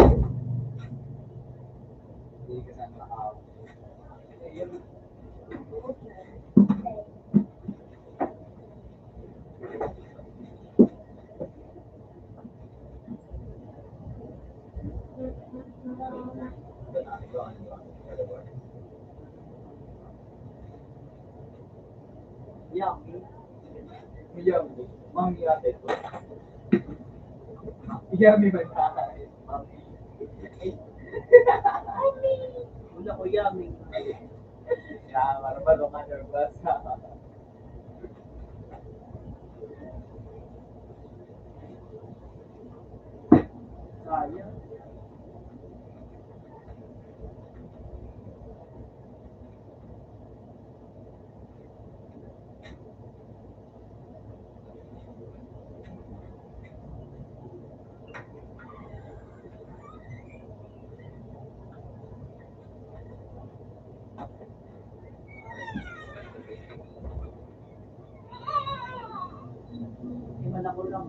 Hindi ka sana nakawa. Ayun. Yummy. Mami, ate ko. Yummy, my God. Mami. Wala ko yummy. Yeah, para ba ka nervous? Sayang. Iwan ako lang.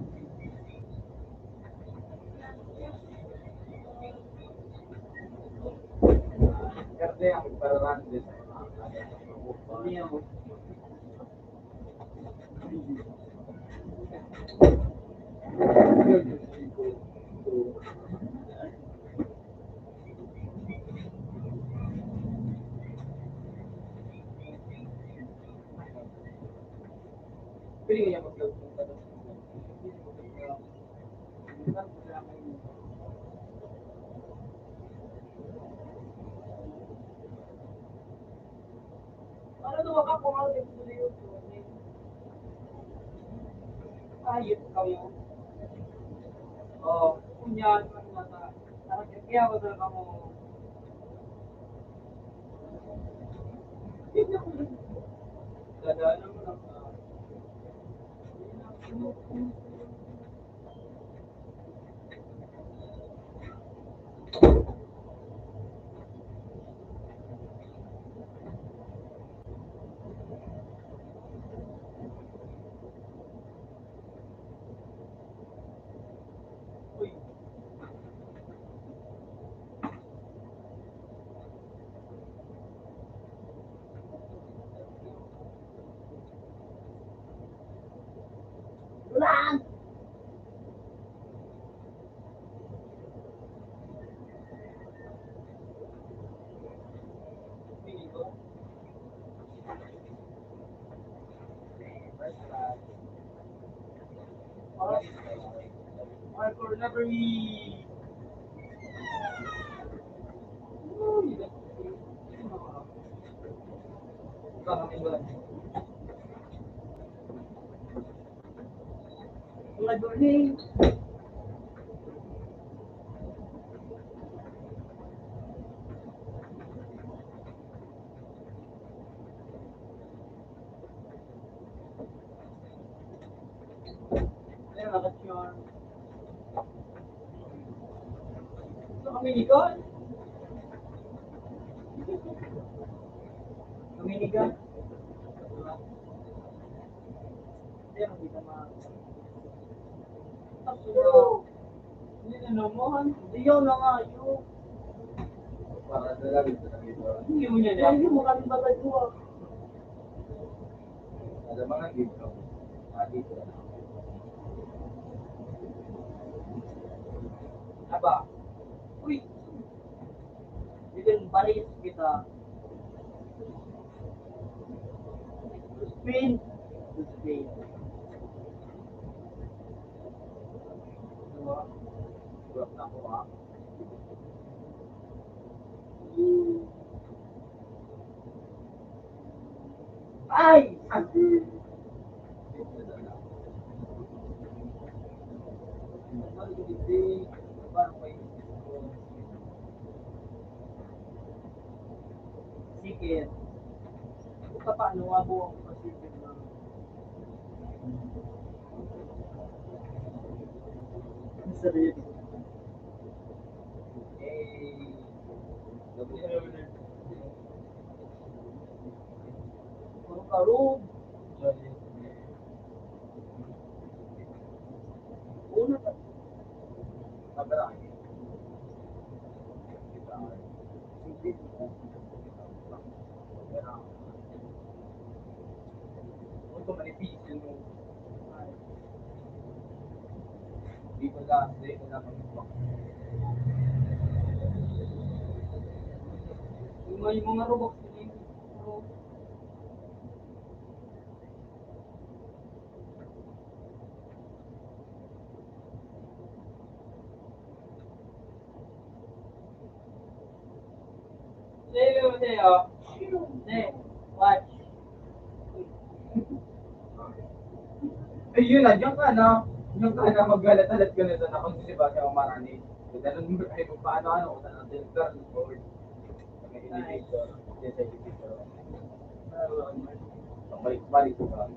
Kaya ang pararaan din. Ano yan? Pwede kaya mag-vlog ng tanong? Para duwa ka kung ano yung tuloy yun. Ayun, ikaw yun. Oh, kunyan, ano na ta? Parang kaya ko talaga mo. Dadaanan mo lang sa Hardcore never me. Mga duling. Ayan, bakit yun? Ito kami ni God. Kami ni God. Ayan, hindi naman. Tapos, hindi na naman. Hindi yun na nga, yun. Para na lang, ito na yun. Hindi mo niya na. Hindi mo kami magagawa. Alam mo nga, dito. Ah, dito. Aba. Uy! Bitin pares kita. Spin. Spin. Diba? Diba na ako, ah? Ay! Sige. Paano nga po ang procedure ng... Ang sarili. Eh, Puro karog. Una pa. Pagkarahay. Ito manipis yung... Di ko na, di ko na mag-, yung mga, yung mga robot, yung mga robot. Ayun na, diyan ka na. Diyan ka na, maghalat-halat ka na sa nakon, di ba, sa umarani. Ganun mo, ay, paano, ano, kung saan ang director, forward. Sa may elevator, diyan sa elevator. Pabalik-balik ka.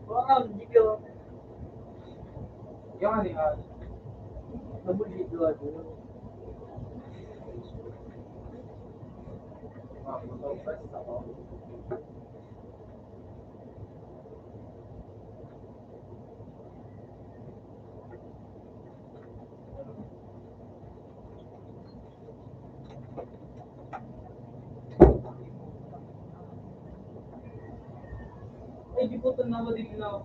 Parang di ka. Yan, eh, ah. Nabulhit ko ako. Ay, di po, tanawa din na.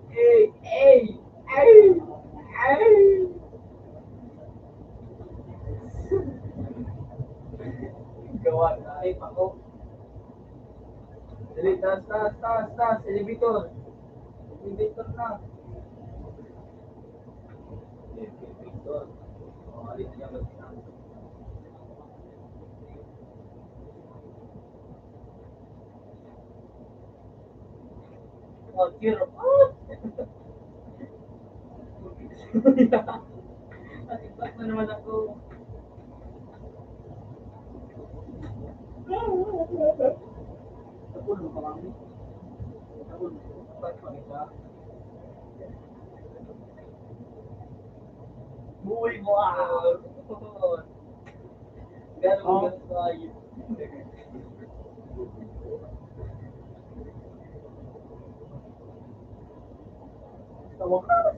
Hey, hey, hey, hey. Gawa na, ay, pako. Dali, taas, taas, taas, taas. Elevator. Elevator na. Elevator. Oh, alis niya, alis niya. Oh, cheer up. Nasipas na naman ako. Nakulong pa kami. Nakulong pa kami sa buhay mo, ah. Ganun, oh. Ganun tayo. Sa wakas.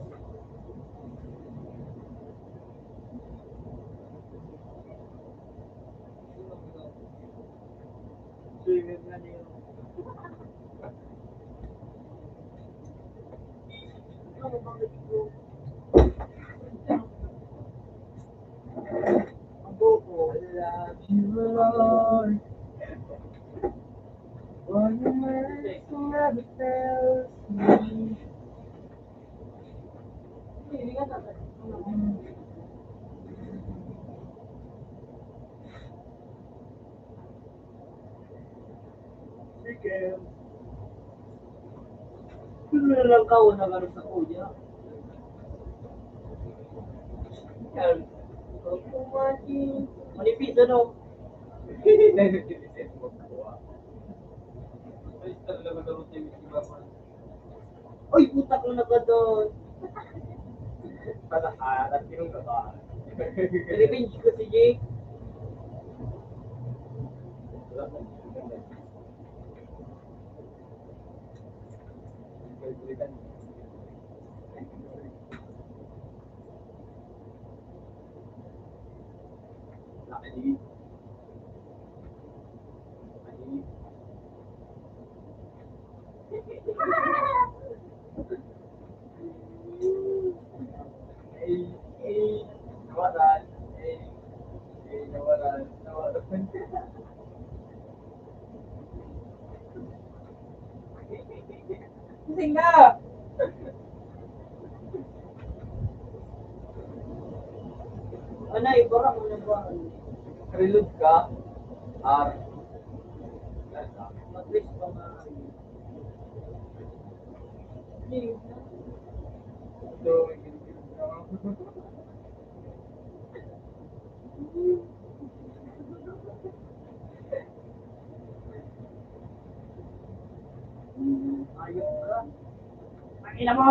Swimming na niya. Ano bang ito? I love you, Lord. For your mercy never fails me. Sige. Ano na lang ka, wala ka rin sa kuya. Yan. Manipis, ano? Ay, puta ko na ba doon? Pala, ah, nagpinong ka ba? Revenge ko si Jake. Gising na! Ano, ibara mo na ba? Reload ka? R. Mag-wish pa nga. Ito, Ayun ka. Ang ina mo!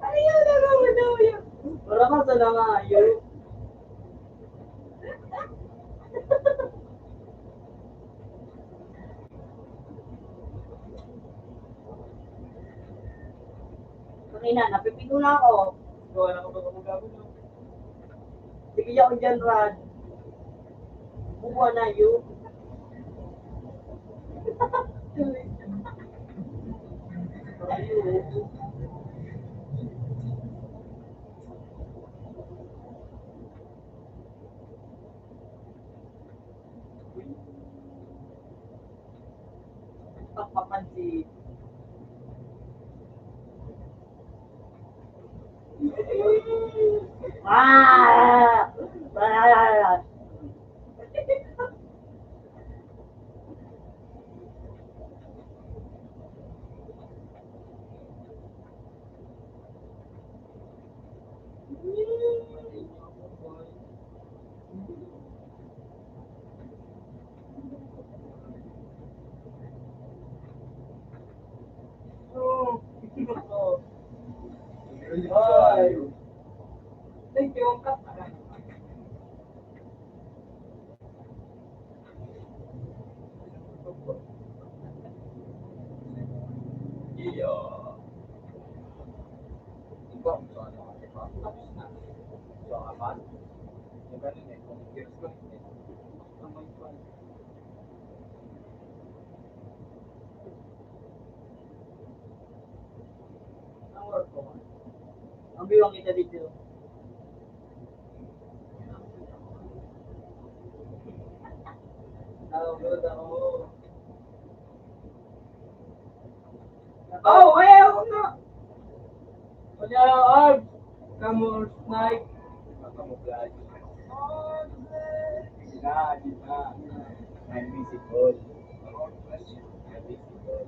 Ayaw na nga, madaw yun. Para ka sa nangayo. Kanina, napipito na ako. Gawa na ako pag-abog-abog, no? Sige, yaon dyan, Rad. Bubuha na yun. Pagpapansin. Ah! Ah! Thank you. Iya. Iba mo sa ano, di ba? Tapos na. So, apat. Yung ganun eh, kung years ko, eh. Ang work ko. Ang biwang kita dito. Oh, eh, ako na. Wala, Arj. Kamo, Mike. Camouflage. Na, di ba? I'm visible. I'm visible.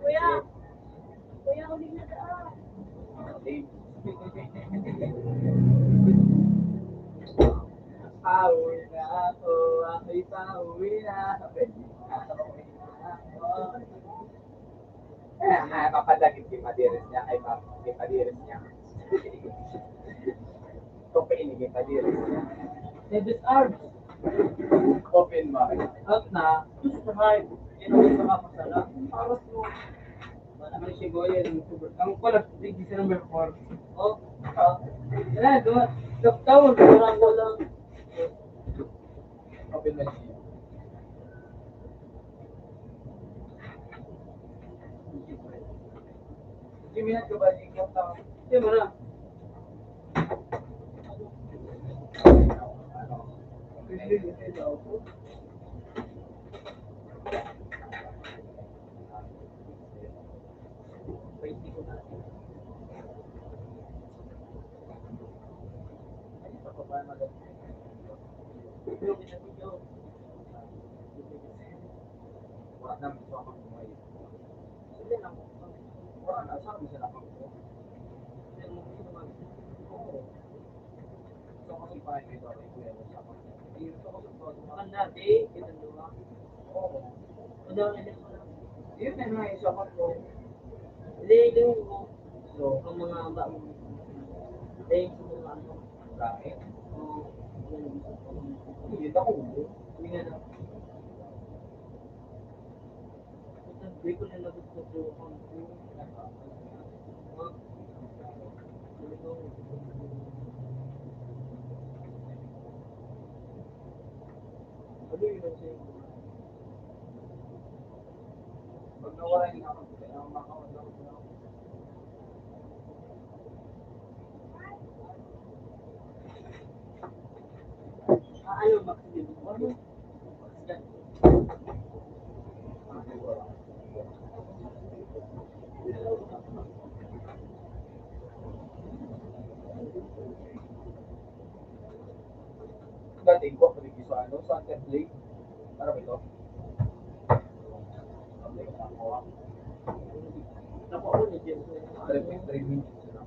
Kuya, kuya, huling na daan. Pauwi na ako, ako'y pauwi na. Pauwi na ako. Ah, papadagit ki padiris niya, ay pa-, ki padiris niya. Open ini ki padiris niya. Davis Arms. Open ba? Out na. Gusto na kayo. Yan ang gusto ka pasala. Aros mo. Wala may sigoy, yung super. Ang pala, big sa number four. Oh, ah. Yan, doon. Lockdown. Parang ko lang. Open na siya. Jimmy, nagkabalik yung tao. Hindi mo na. Maganda, di, kitang duwa. Oo. Ano, ano, ano? Yun na nga, isa pa po. Hindi, yung, so, ang mga ba, hindi, yung mga ano. Bakit? Oo. Hindi, ako, hindi nga na. Hindi ko na nagustuhan. Ano yun ang sa'yo? Pag nawala yung nakakita, ang makakita ko na. Ah, ano, Maxine? Ano? Dati ko, pwede sa ano, sa template. Ano ba ito? Three minutes lang.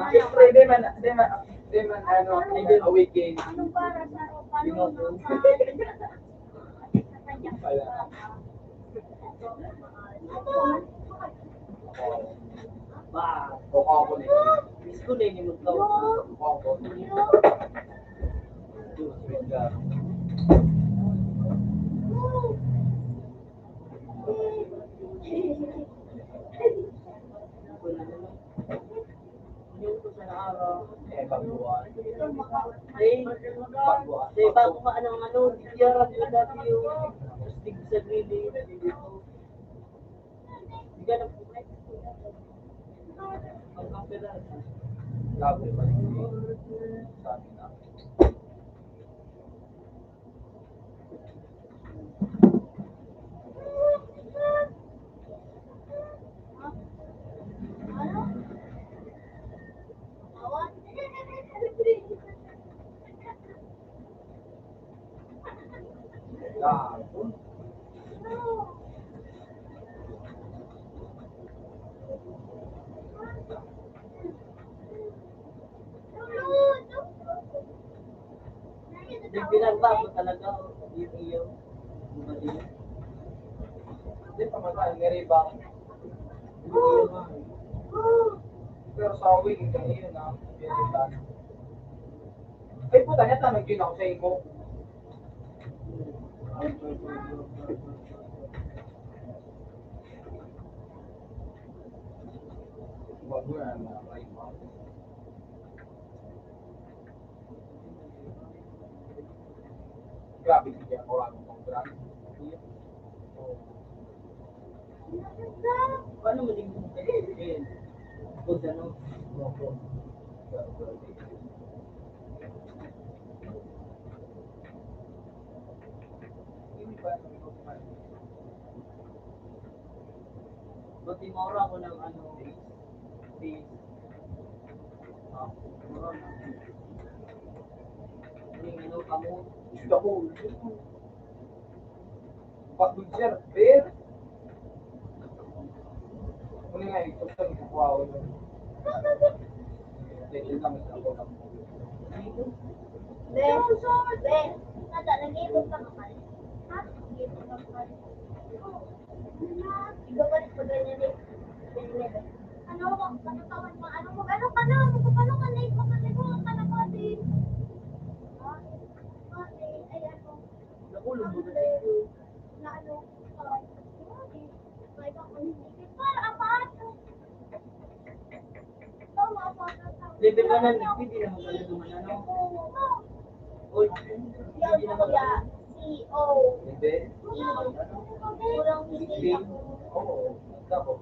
Siyempre, di man, di man, di man, ano, awaken. Anong para sa, paano mo Ba, o ka ako na yun. Miss ko na yun, magkaw. O ka ako. Yung sa araw. Eh, bago, ah. Eh, bago, ah. Eh, bago nga, ano, ano, D R W, stig sa gilid. Hindi ka na po. Ang, ang pera. Grabe ba? Sabi na. Nagbilang ba ako talaga? Yung iyo? Hindi pa matay, may rebound. Yung iyo nga. Pero sa wing, ganyan na. Ay, puta, nata, nag-yun ako sa imo. Wag mo na, mga kaiba. Grabe, hindi ako lang ang brand. Paano mo din kung pwede? Good, ano? Opo. Ba't di maura ko ng ano, face? Ah, maura na. Yung ano, kamo? Gusto ko. Bakit, sir? Fair? Ano nga, ito sa mga kuwawa yun. Hindi, hindi naman sa ako lang. Be, be, nata, nag-iipon ka ba? Ha? Nag-iipon ka ba? Ikaw pa rin pag ganyan eh. Ano, ano, ano, ano, ano, ano, ano, ano, ano, Di ba na, pwede naman pala duman, ano? O, pwede naman pala. C O. Hindi. E. Kulang hindi. Hindi. Oo. Tapos?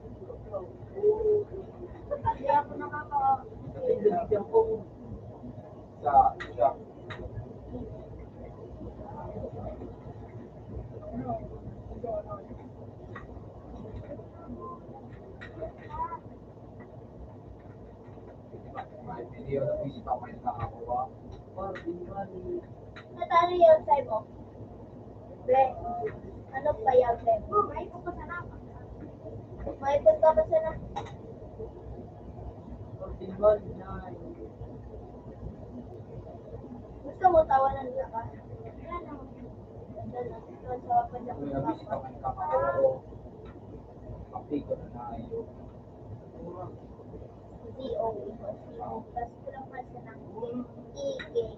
Kaya ako nakaka- Hindi, hindi ako. Sa, sa. Natalo yun sa'yo mo. Be, ano pa yan, be? May punta pa siya na. Gusto mo tawanan ka ba? Yan ang, yan ang, yan sa pagkakataon. Hindi, okay po. Tapos ko lang pa siya ng igay.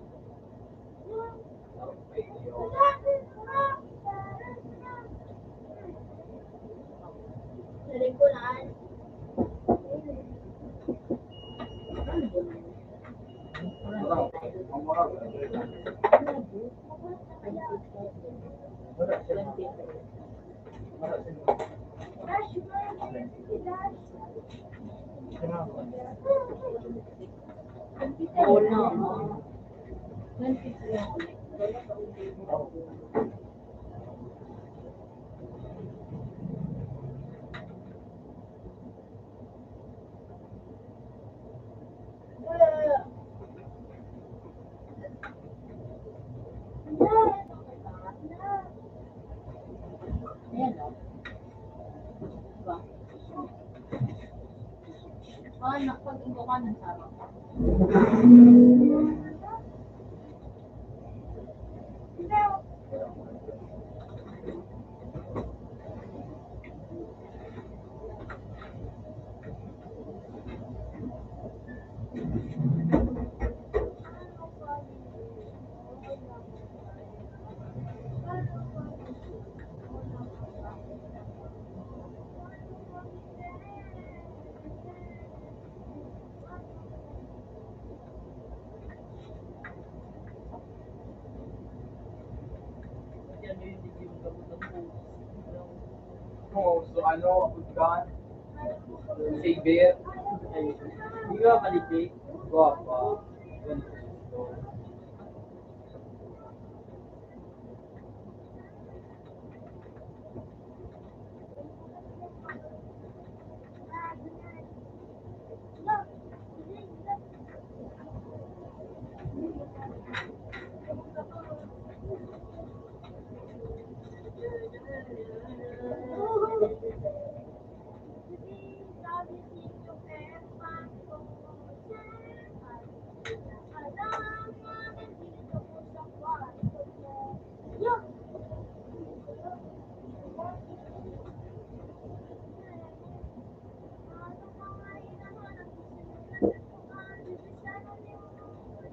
Sabi ko na, Ayan, oh. Diba? Ah, nakapag-ingo ka ng sarap. Oo, so ano, Abutgan? Xavier? Ay, di ba kalipik? Guwapa.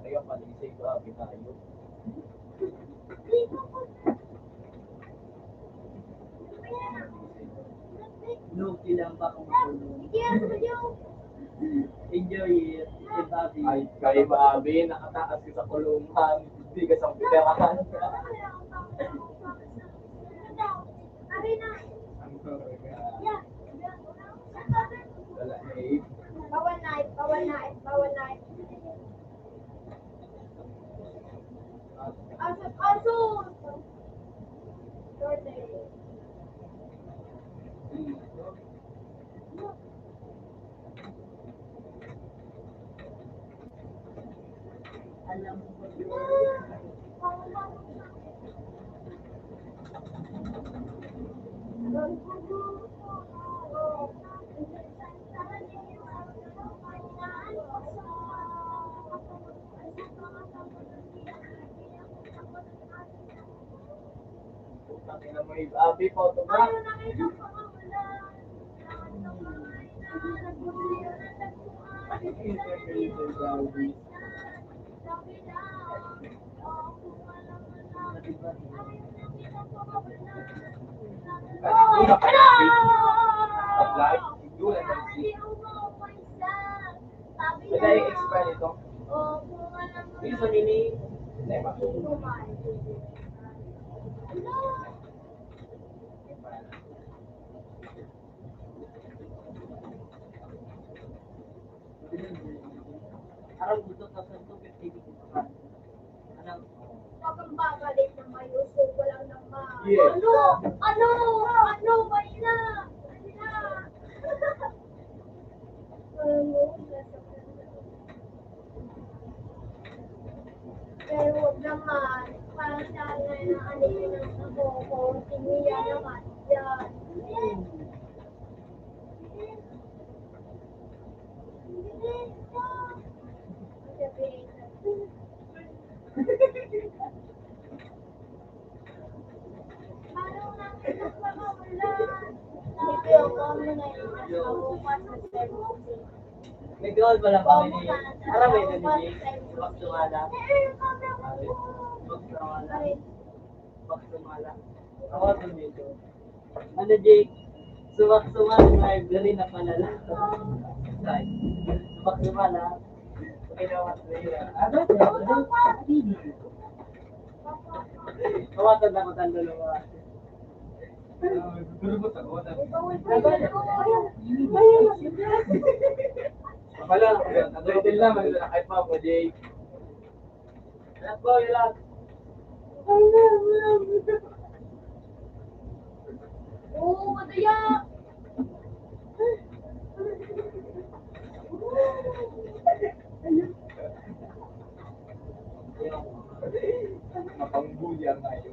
Kaya palisay, grabe tayo. No, kailangan pa akong makulong. Enjoy it. Kay Bobby. Ay, kay Bobby, nakataas ka sa kulungan. Hindi ka sa pirahan. Ang talaga. Wala na eh. Power knife, power knife, power knife. Aso, aso! Alam mo ba yun? Pati na may abi, photograph. Pag-like, do and then see. Pwede i-expand ito. Yung manini. Aram dito sa Santo Fifty. Anong Pag ang babalik ng may usok, walang naman. Yes. Ano? Ano? Ano ba ina? Ano na? Ano? Pero wag naman. Parang sana na ano yun ang ako ko. Tingnan naman. Yan. May goal pala kami ni Aramay na ni Jake. Magsuwala. Magsuwala. Magsuwala. Ako ito medyo. Ano, Jake? Sumak-sumak, library na pala lang. Ay, sumak-sumak na. Okay na, mas mahirap. Ah, bakit? Ano? Hindi. Kawatan na ko tanda ng mga. Ah, gurubot ako, wala. Wala, ang title naman, wala kay Papa Jake. Anak ko, yun lang. Oo, madaya. Mapangbuli ang tayo.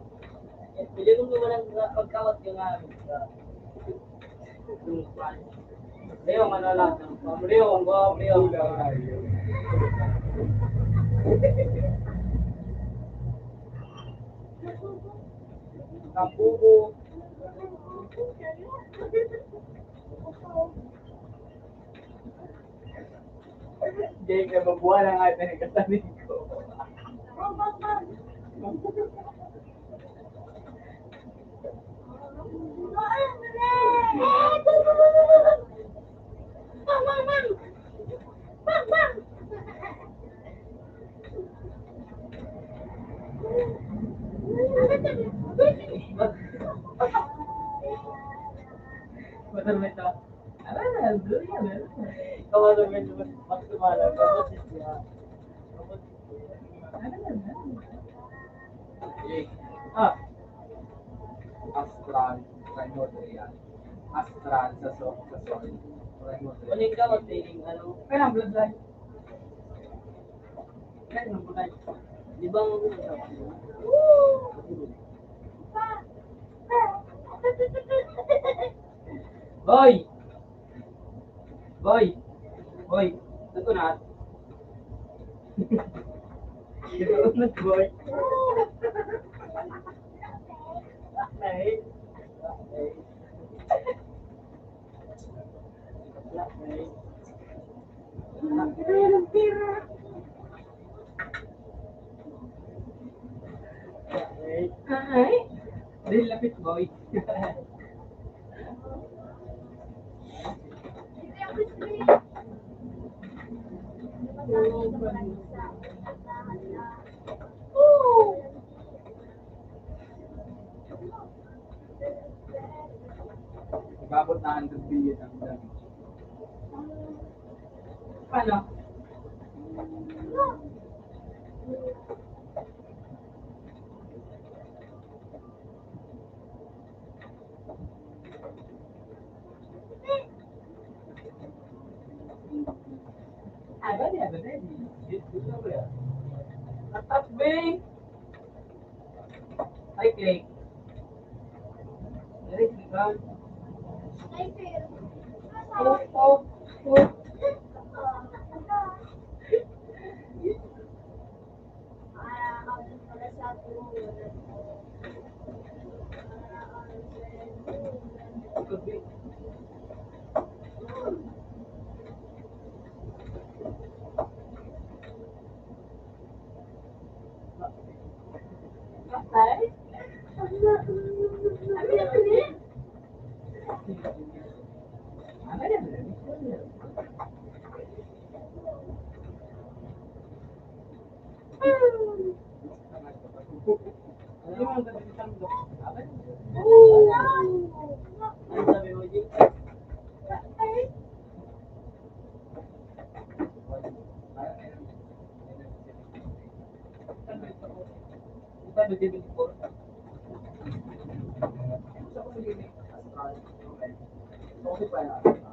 Pili ko naman ang pagkawat yung amin. Leo, ano lang. Leo, ang gwapo, Leo. Ang bubo. Diyan ka mabuhay ang ating katanig ko. Madami ito. Ano na, doon yan, ano na. Ikaw, ano, medyo mas, mas tumala, tapos siya. Tapos siya. Ano na, ano na. Ah. Astral, primordial. Astral, sa so-, sa soil. Primordial. Kunin ka, magpiling, ano? Kaya, bloodline. Kaya, bloodline. Di ba, ang Hoy! Hoy! Hoy! Nagkunat? Nagkunat, boy. Okay. Okay. Okay. Ay, ay. Dahil lapit, boy. Umabot na hundred billion ang damage. Paano? Agad yan, agad yan. Ang top, Bing! Ay, Clay. Dali, ikaw. Oh, oh, oh.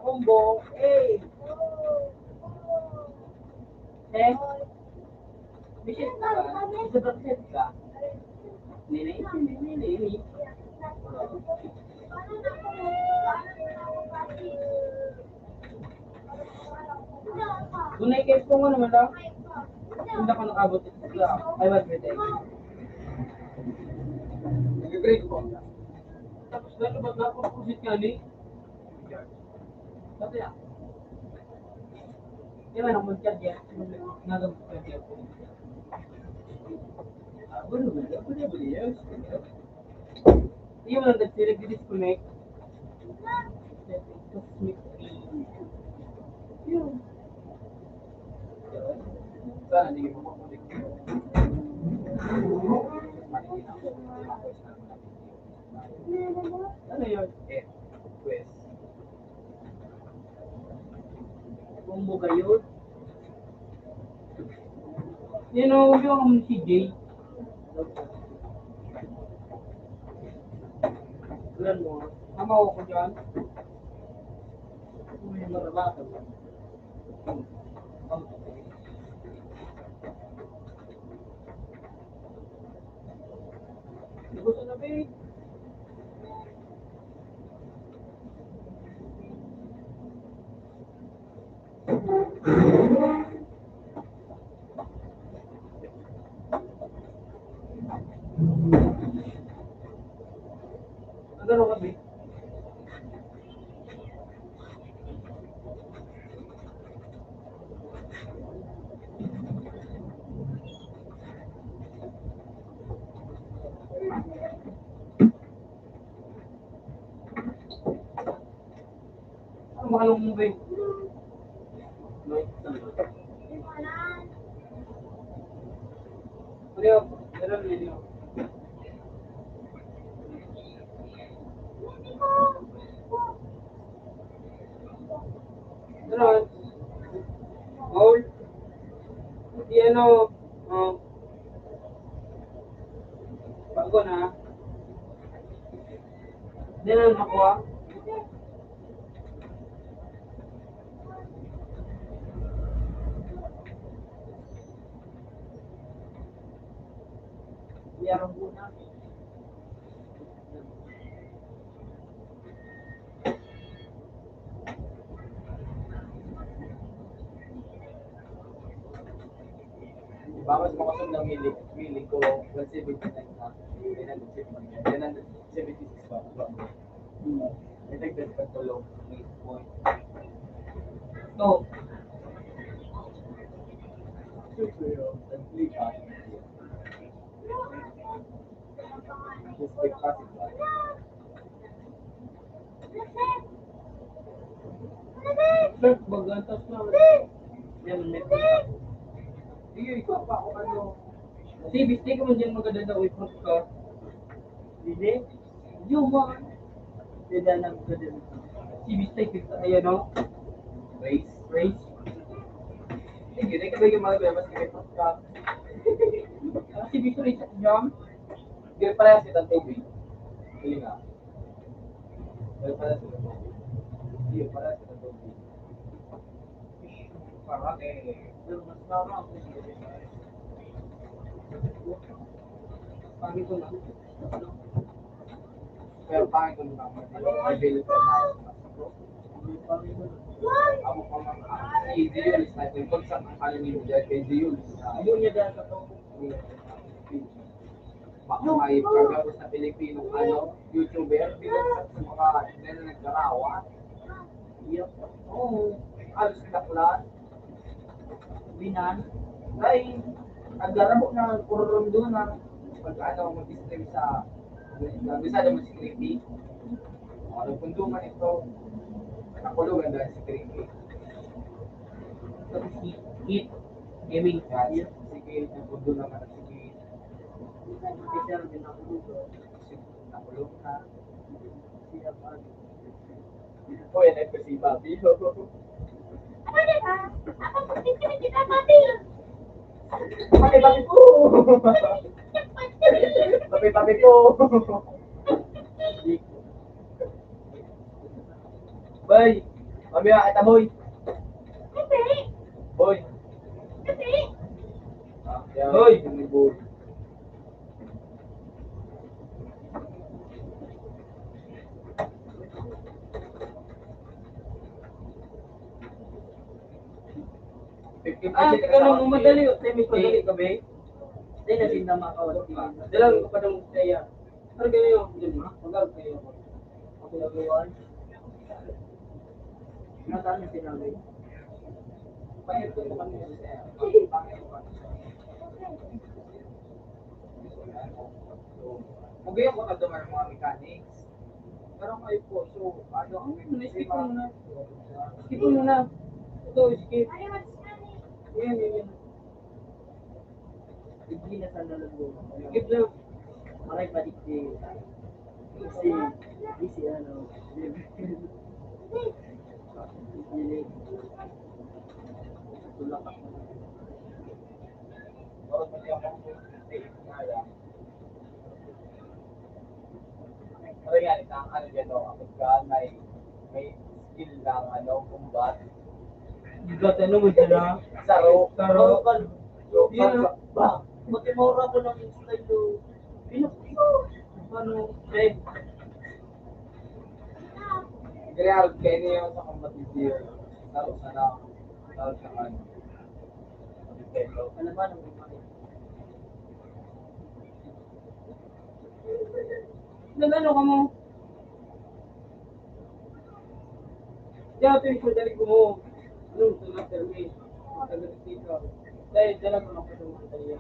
Combo, eh. Eh? Bisit ka? Sa bakit ka? Nini, nini, nini. Tunay kayo po nga naman daw. Hindi ako nakabot sa I want to take. Nag-grade po. Tapos na, ba't napapusit ka ni? Sabi ah. Di ba naman ka diyan? Nagamit ka diyan po. Ah, bueno, bueno, bueno, bueno, yes. Iyo lang nagsirig, di-disconnect. Yun. Sana hindi mo makulit. Ano yun? Eh, pues. Kung mo kayo, yun o, yung si Jay. Alam mo, tama ko dyan. Uy, marabatan. Gusto na, babe. Ano ka, babe? Ang mahal mong bay. Ano yun? Meron, meron. Ano? Gold? Di ano, um, bago na. Di na makuha. Yarong po namin. Bawas mo kasi ng mili, mili ko, one seventy-nine na. Yan ang seventy-six pa. Hmm. May dagdag pa tulo. Eight point. So, super, oh. Nag-click, ah. Just click pa, diba? Sir, bagantas na. Yan, may. Sige, ikaw pa, kung ano. Sige, mistake mo dyan, maganda daw, i-proof ka. Hindi. Yung mga. Hindi na lang, hindi na. Sige, mistake, ayan, no? Race, race. Sige, hindi ka ba yung mga mas i-proof ka? Sige, sorry, sa jam. Hindi, parehas kitang tubig. Sige nga. Pero pala sila to. Hindi, pala sila to. Parang eh, pero mas tama ako. Pangit ko na. Pero pangit ko na. Ano, available na. Ako pa mga, ah, si Jules, na yung pagsak ng ano ni Jules, kay Jules. Yun niya dahil sa to. Baka may pagkabos na Pilipinong, ano, YouTuber, bilang sa, sa mga, na nagkarawa. Yep. Oo. Halos daklan. Binan. Ay, ang garabo na kururundunan. Pag ano, mag-stream sa, sa, sa, sa streaming. Ano, punduman ito. Nakulogan dahil sa streaming. Tapos si Kit, gaming chat. Sige, napundo naman si Kit. Kasi ang ginagawa ko, nakulong ka. Siya pa. Uy, ano yung kasi, Papi? Ano, di ba? Ako, pag-, Papi, papi po! Papi, papi po! Bay, mamaya kita, boy. Boy. Ah, yan. Boy. Boy. Ah, teka lang, madali, oh. Tay, mas madali ka, be. Tay, nasinda makawan. Dalawa ka pa naman kaya. Pero ganyan yung, yun, ha? Pag-out kayo. Ako na gawa. Nataas na sinabi. Pahirap ko naman yun. Magayon ko na duman ang mga mechanics. Pero kayo po, so, ano ang skip mo na. Skip mo na. Ito, skip. Yan, yan, yan. Hindi na sana lang. Skip na. Maray pa di si, si, si ano. Tulak ako. Pero yan, ang ano dyan, no? Kapag ka may, may skill ng, ano, combat. Bigat, ano mo dyan, ha? Saro. Saro. Saro. Yan. Ba? Pati maura ko ng style, no? Pinapino. Ano? Eh. Gre-hard kayo niyo sa combat, hindi yun. Saro sana. Saro sa ano. Ano ba? Nag-ano ka mo? Diyan ito yung sandali ko mo. Anong sunod, Termi? Tagal dito. Dahil dala ko lang po sa mga tayo.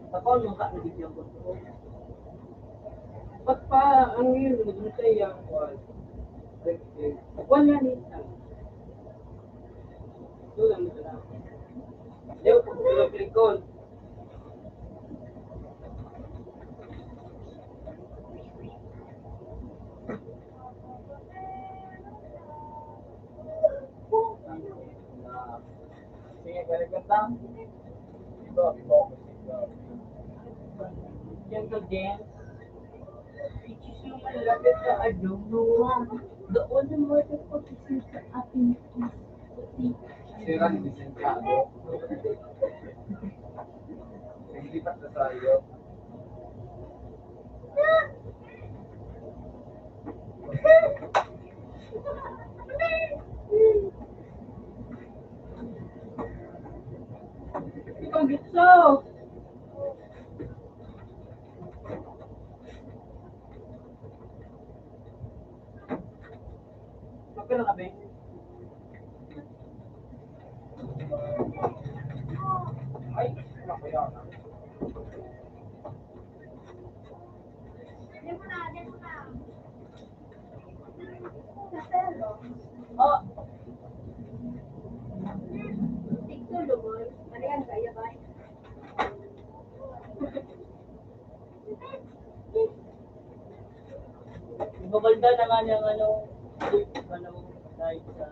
Sa paon mo ka, nabigyan ko ito? Ba't pa, ano yun, naghintay yan? Wala yan, eh. Ito lang, ito lang. Ayaw, pag-click ko. Sige, balikan ta. Iba, iba, iba. Yan ka din. Which is yung malapit na adlaw, no? The only word that could be said sa atin is puti. Sira ni Vicentiano. Naglipat na tayo. Ikaw, Gitso. Magkano ka, be? Ay, ano kaya? Oh. Tigtulog, boy. Ano yan, kaya ba? Ibabalda na nga niyang ano, ano, dahil sa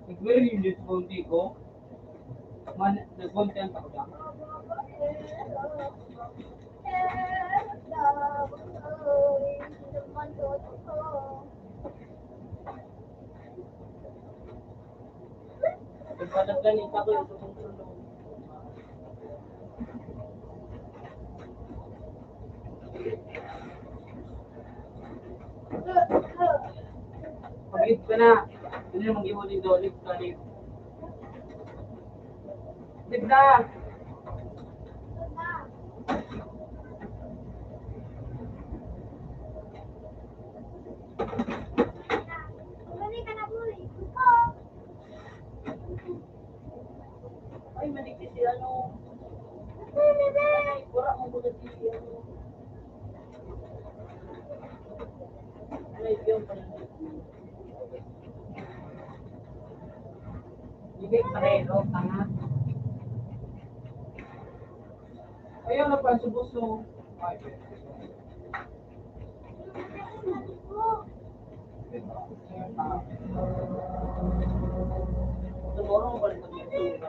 Nag-very unit ko, hindi ko. Man, nag-content ako lang. Nagpalat lang yung tako yung tutungtong. Pag-lift ka na. Yun yung mag-iwan din daw. Lift ka, lift. Lift na. Ay, manipis si ano. Wala mo ko na di, ano, ano yung Hindi pareho, tanga. Ayaw na pa, subos, no? Ay, Tomorrow, balik kami.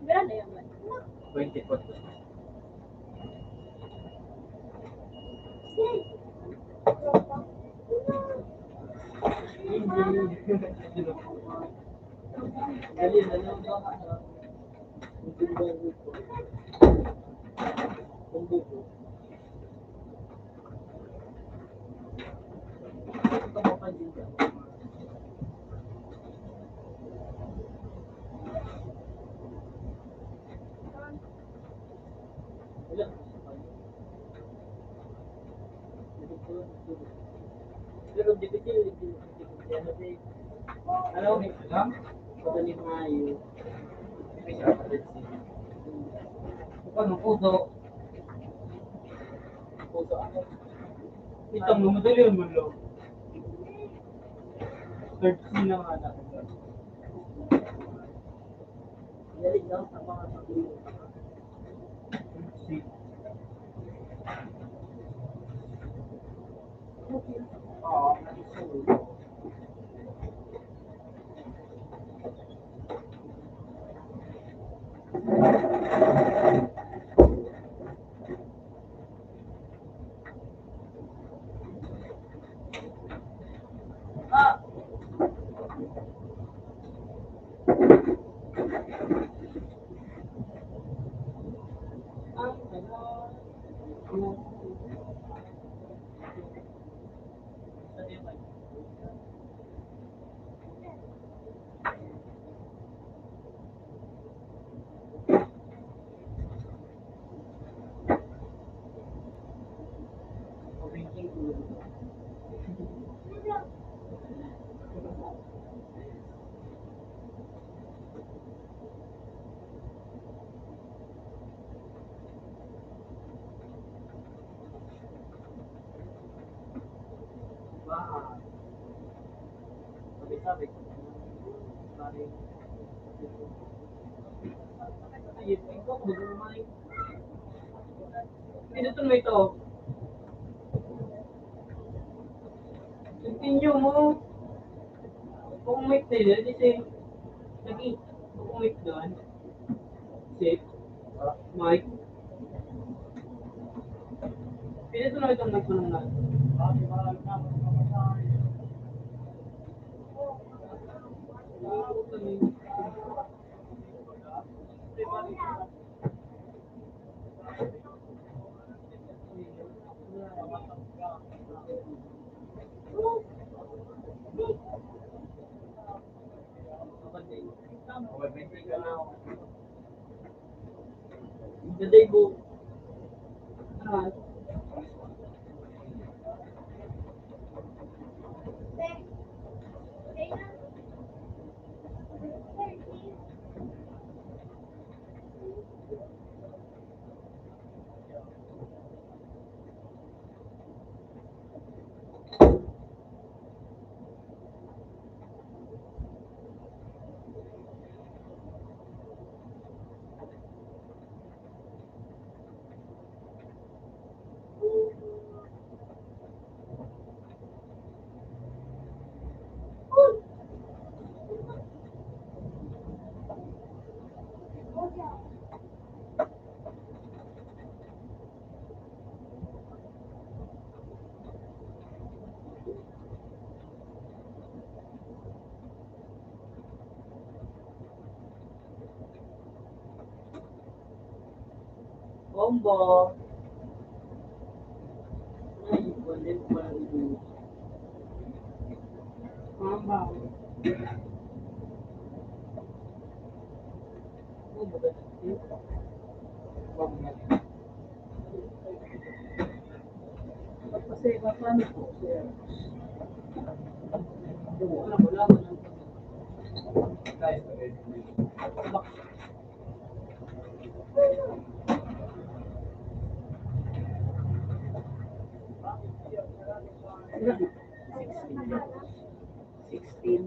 Gano'n na yan, man? Twenty-four. Dali, dali, dali. Pero dipikil, dipikil, dipikil, ano, eh. Ano? Madali maayo. Ano, puso? Puso, ano? Itang madali ang mulo. Third C na nga na. Dali lang sa mga pag-iinom. Third C. Oo. Pinutin mo ito. Continue mo. Kung may player, di si, lagi, kung may doon. Si, Mike. Pwede ito lang itong nagpunong na. Hindi ko. Ah. Combo. Mamba. Sixteen.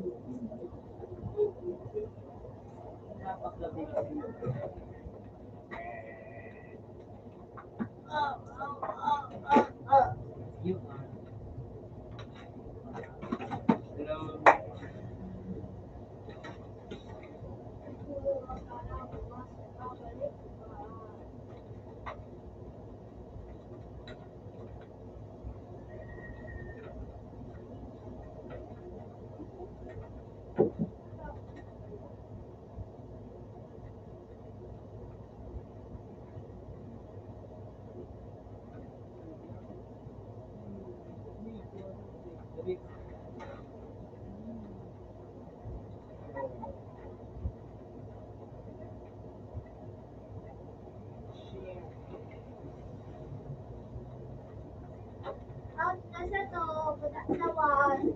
Nasa to, budak na one.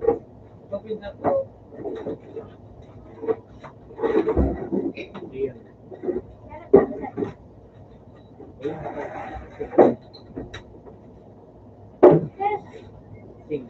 Kapit na to. Ayan. Sing.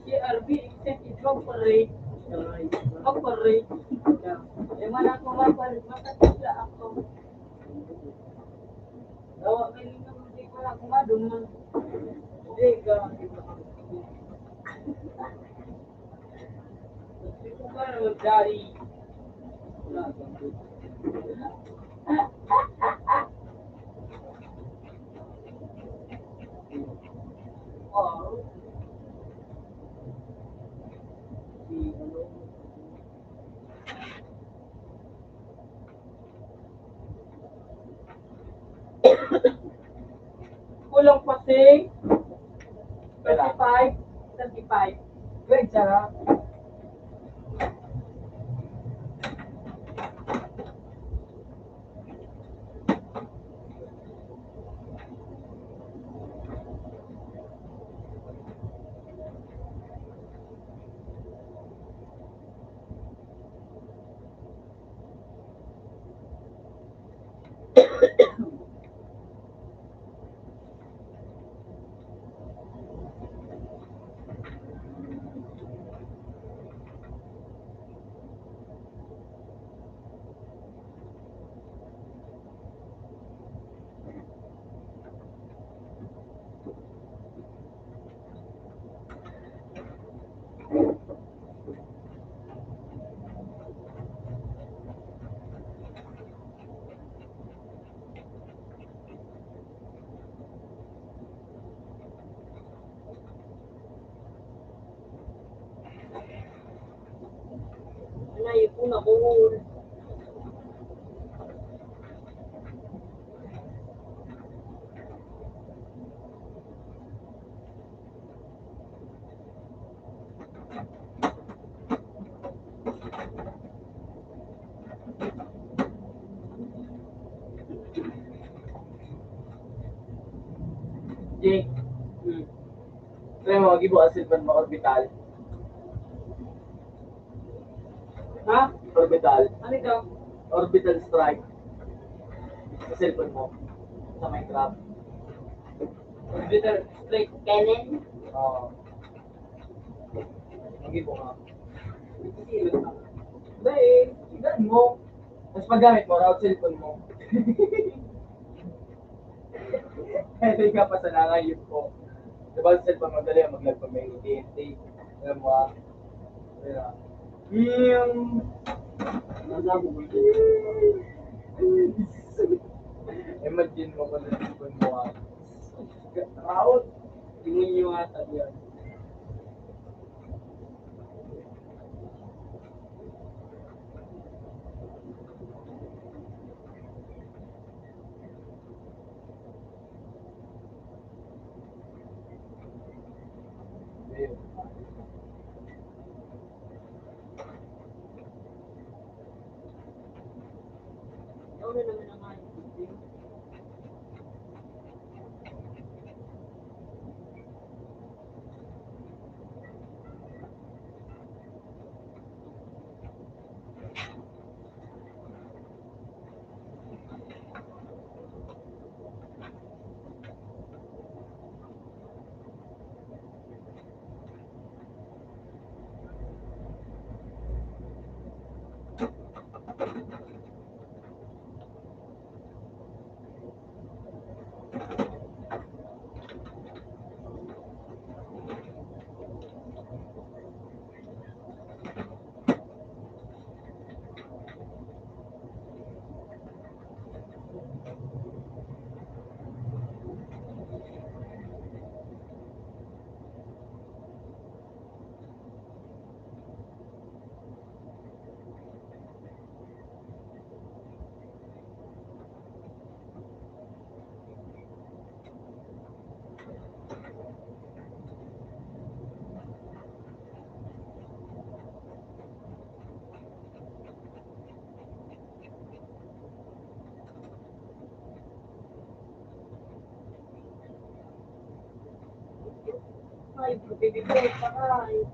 Si R B, except i-drop pa rin. Drop pa rin. Yung mga kumapal, makatila ako. Dawa, may lingkod, hindi ko na kumadong. Hindi ka. Kulang pa sing thirty-five, thirty-five. Grade siya na. Naipon ako. Jake. Hmm. Kaya mo, mag-ibo ang cellphone mo, orbital. Ha? Orbital. Ano ito? Orbital strike. Sa cellphone mo. Sa Minecraft. Orbital strike cannon? Oo. Mag-ibo ka. Dahil, tignan mo. Tapos paggamit mo, raw cellphone mo. Hindi ka pa sa nangayon po. Diba, sa cellphone, madali ang maglagpag may identity. Alam mo, ah. Kaya, yung, imagine mo kung ano yung cellphone mo, ah. Raot, tingin nyo ata yan. Ay, bibibigay pa nga eh.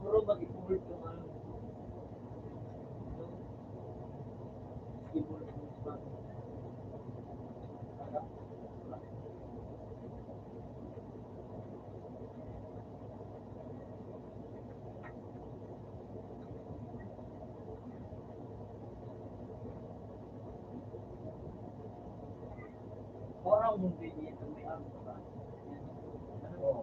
Puro mag-i-forward yung ano. Yung i-forward yung spot. Parang hindi niya ito may ano ba? Oo.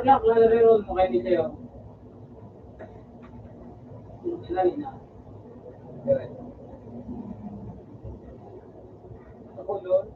Wala, wala na rin mo kay Mateo. Sila rin na. Ako doon.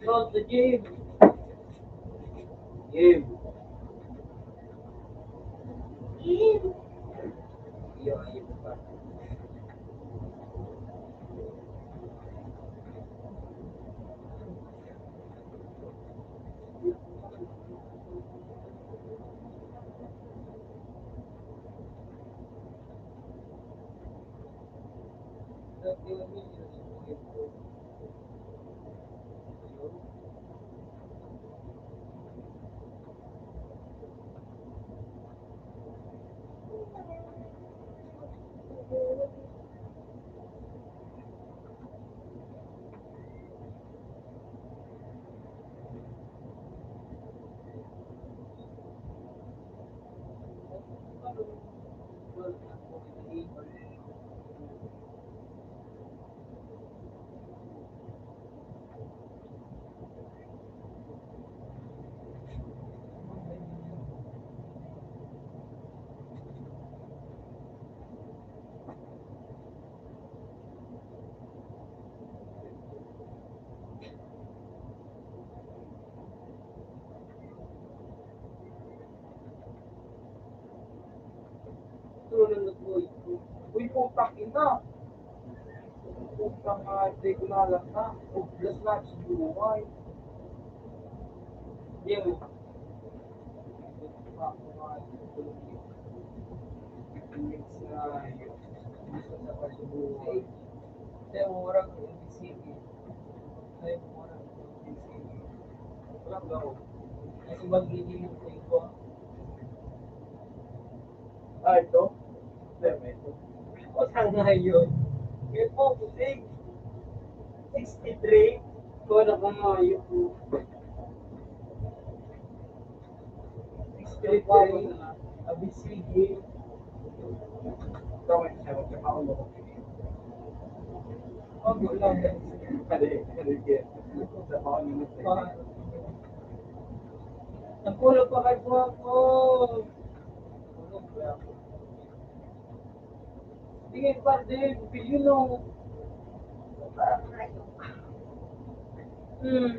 Close the game. Game. Game. Iyo, ayun pa. Putang ina. Putang ina, di ko na alam na. Oblas na, buhay. Yan. Sa, sa pagbuhay. Kaya orang, ay, wala. Wala ba ako? Kasi magiging yung ko. Ah, ito? Hindi, may ito. O, tanga yun. May focusing. Sixty-three. Wala ka nga yun. Sixty-three. Abi, sige. Ikaw, may siya, magkakaon mo. Ang gulang. Kali, kali, kaya. Sa mga minutes, eh. Ang kulang pa kay Guwapo. Sige, parte, bilyon, no? Hmm.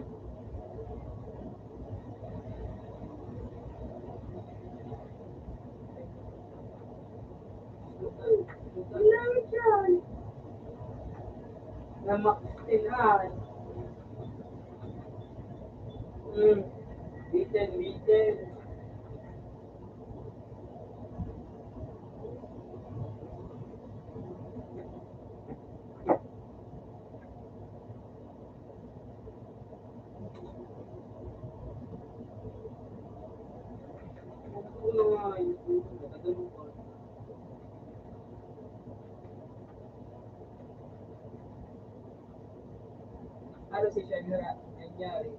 Wala dyan. Namaktinan. Hmm. Bitin, bitin. Ano si Shadira? Nangyari?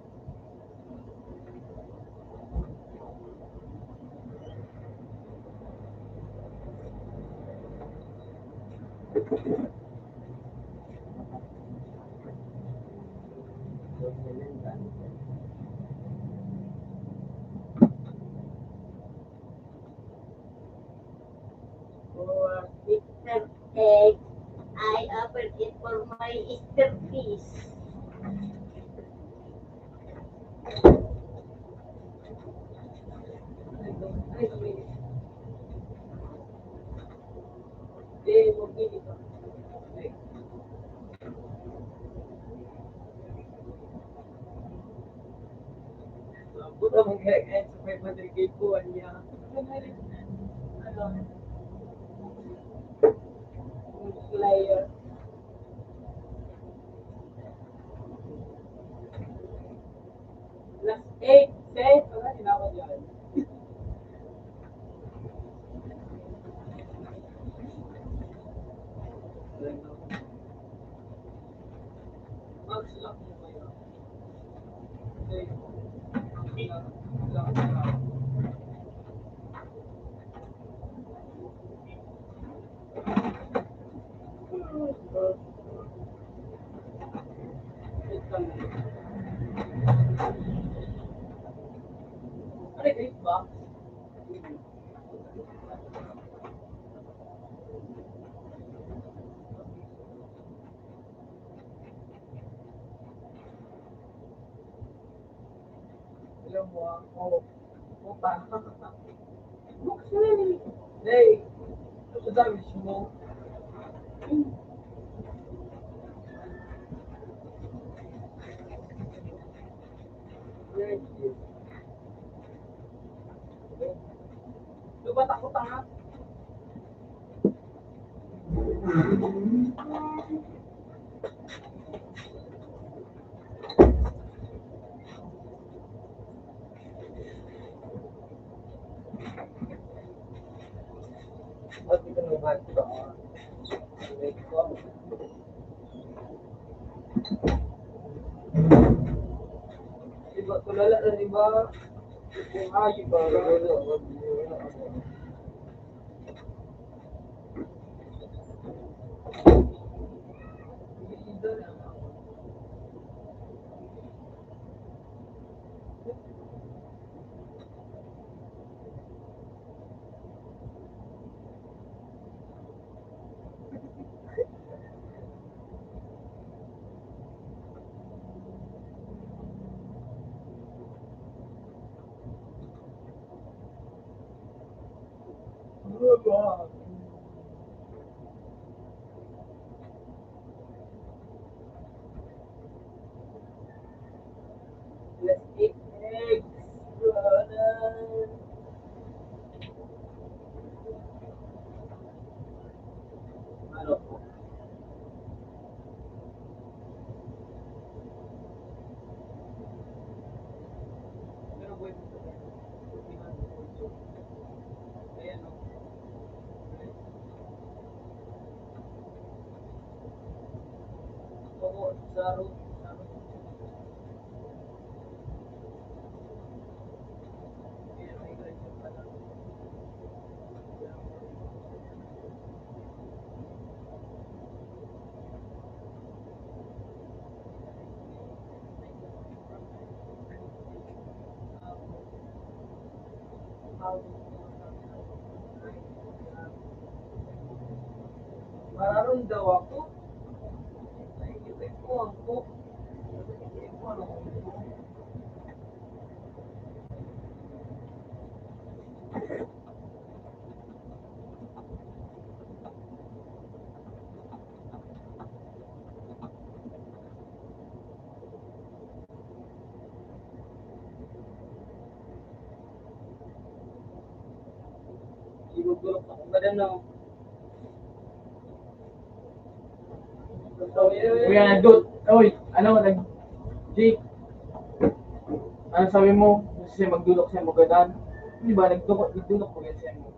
For Easter egg, I offer it for my Easter fish. Buta mong gaya sa five hundred K buwan niya. Ano? Slayer. Last eight, ten, wala, di na ako dyan. Mag-slap mo kayo. Okay. Mag-slap mo kayo. Alam mo, ah, oh, puta. Hey, ano ba mismo? Thank you. Ano ba takot, ah? Diba, tulala na, diba? Kung ayun ba, wala, wala, wala. Mararon daw ako. Ay, ipon ko. Ipon ako. Kuya, nagdut-, oy, ano, nag-, Jake, ano sabi mo? Gusto siya magdulok siya, magadan. Di ba, nagdulok, nagdulok ko yan siya mo.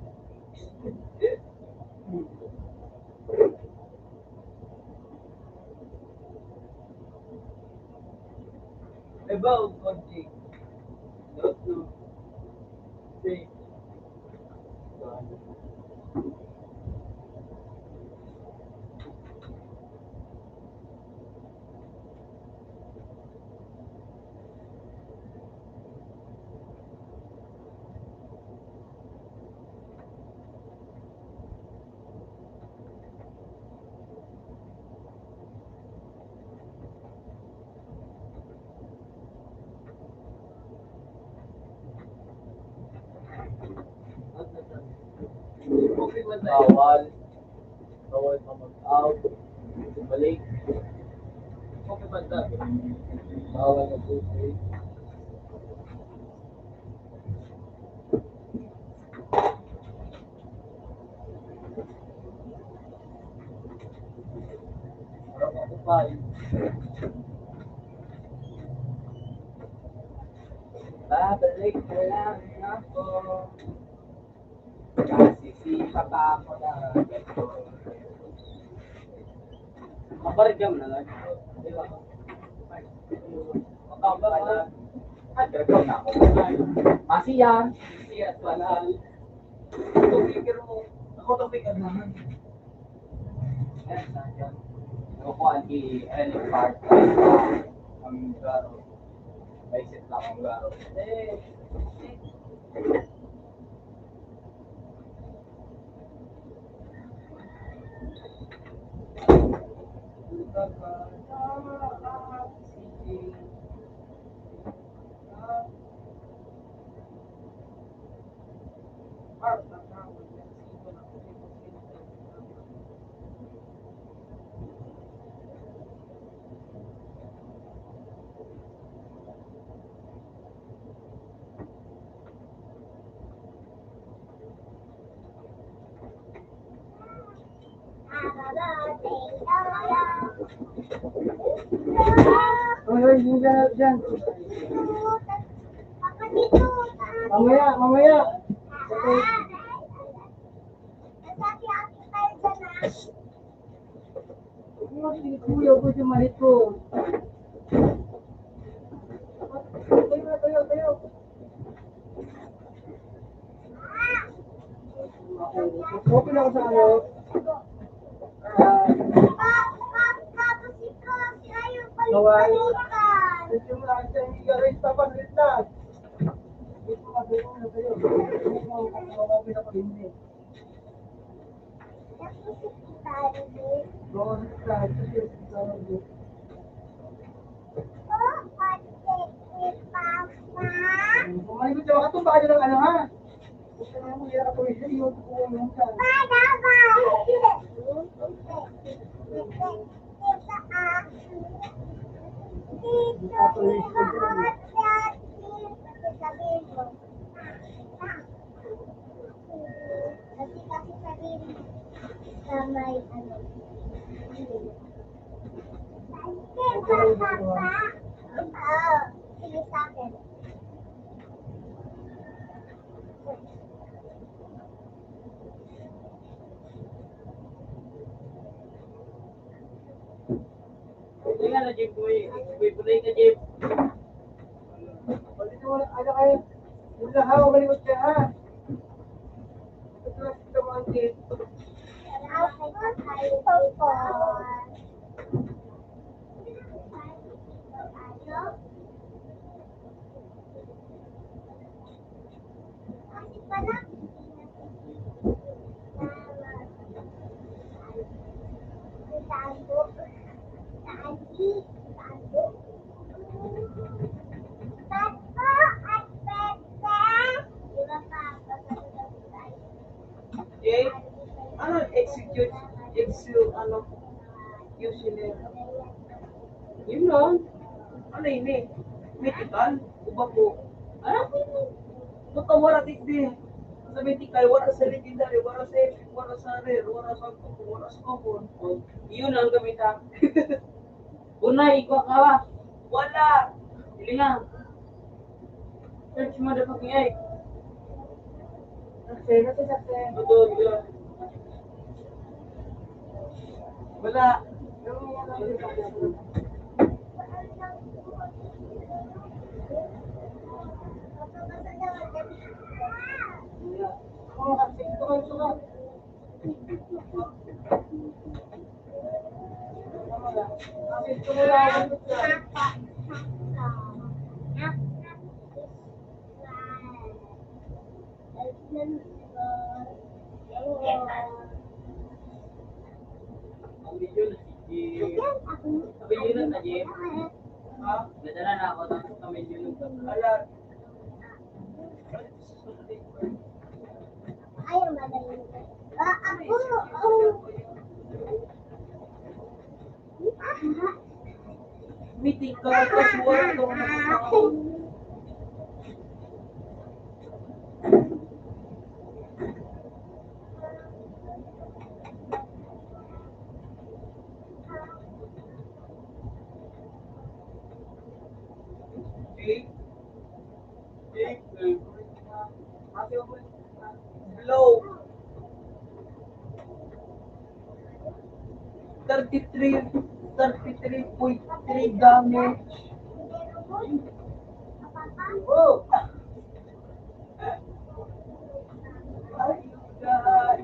Ebaw, konti. Lotno. Thank you. Bawal. Bawal ka mag-out. Balik. Bawal na tubig. Babalik na lang ako. Kasi si papa ko na. Mabarigam na lang. Di ba? Makaw ba na? Ay, pero na ako. Masiya. Masiya, wala. Tubig mo. Ako, tubig ka naman. Ayan, saan yan? Ako po, ang i-, ayan, yung part. Ang garo. Maisit lang ang garo. Eh. Oy, oy, hindi na dyan. Mamaya, mamaya. Kuya, pwede marito. Tayo, tayo, tayo. Okay na ako sa ano. Ah, gawa. Ito yung mga siya, yung garage, tapos ito na. Ito na, ito na, ito na. Ito na, ito na, ito na. Kumain ko siya, katong baka nilang ano, ha? Gusto mo yung hirap ko, yung, yung, yung, yung, Kasi, kasi sabihin mo, sa may ano. Sige sa akin. Jim, boy. Boy, boy ka, Jim. Balik mo, ano kayo? Yung lahaw, malikot ka, ha? Ito na, ito mo, ang Jim. Eh, ano, execute, execute, ano, questionnaire. Yun lang. Ano ini? Medical? O bako? Ano? Puta, wala digdi. Sa medical, wala sa legendary, wala sa epic, wala sa rare, wala sa uncommon, wala sa common. O, yun ang gamit, ha? Unay, igwa ka, ha? Wala. Dili na. Search mo na pag-i-, ay. Betul, betul. Wala. Ang video na si Jim. Ang video na si Jim. Ha? Nadala na ako ng kamilyon ng pagkalat. Ay, ang magaling. Ah, ako, oh. Meeting ka, tapos wala kang nakakaon. Okay. Low. Thirty-three, thirty-three point three damage. Oh. Ay, God.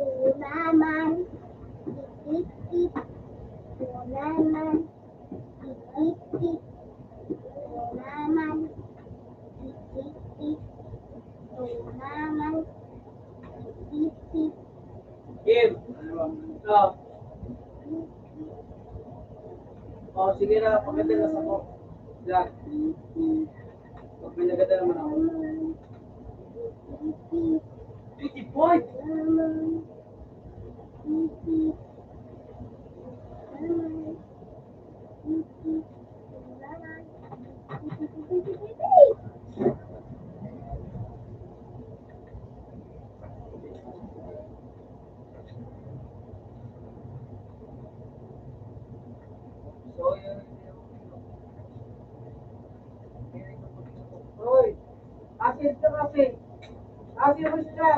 Gulaman, gitgit, gulaman, gitgit, gulaman, gitgit, gulaman, gitgit. Game. Oh. Oh, sige na, paganda na sa ko. Yan. Pag may naganda naman ako. Pretty boy! Hoy! Asin ka kasi! Asin mo siya!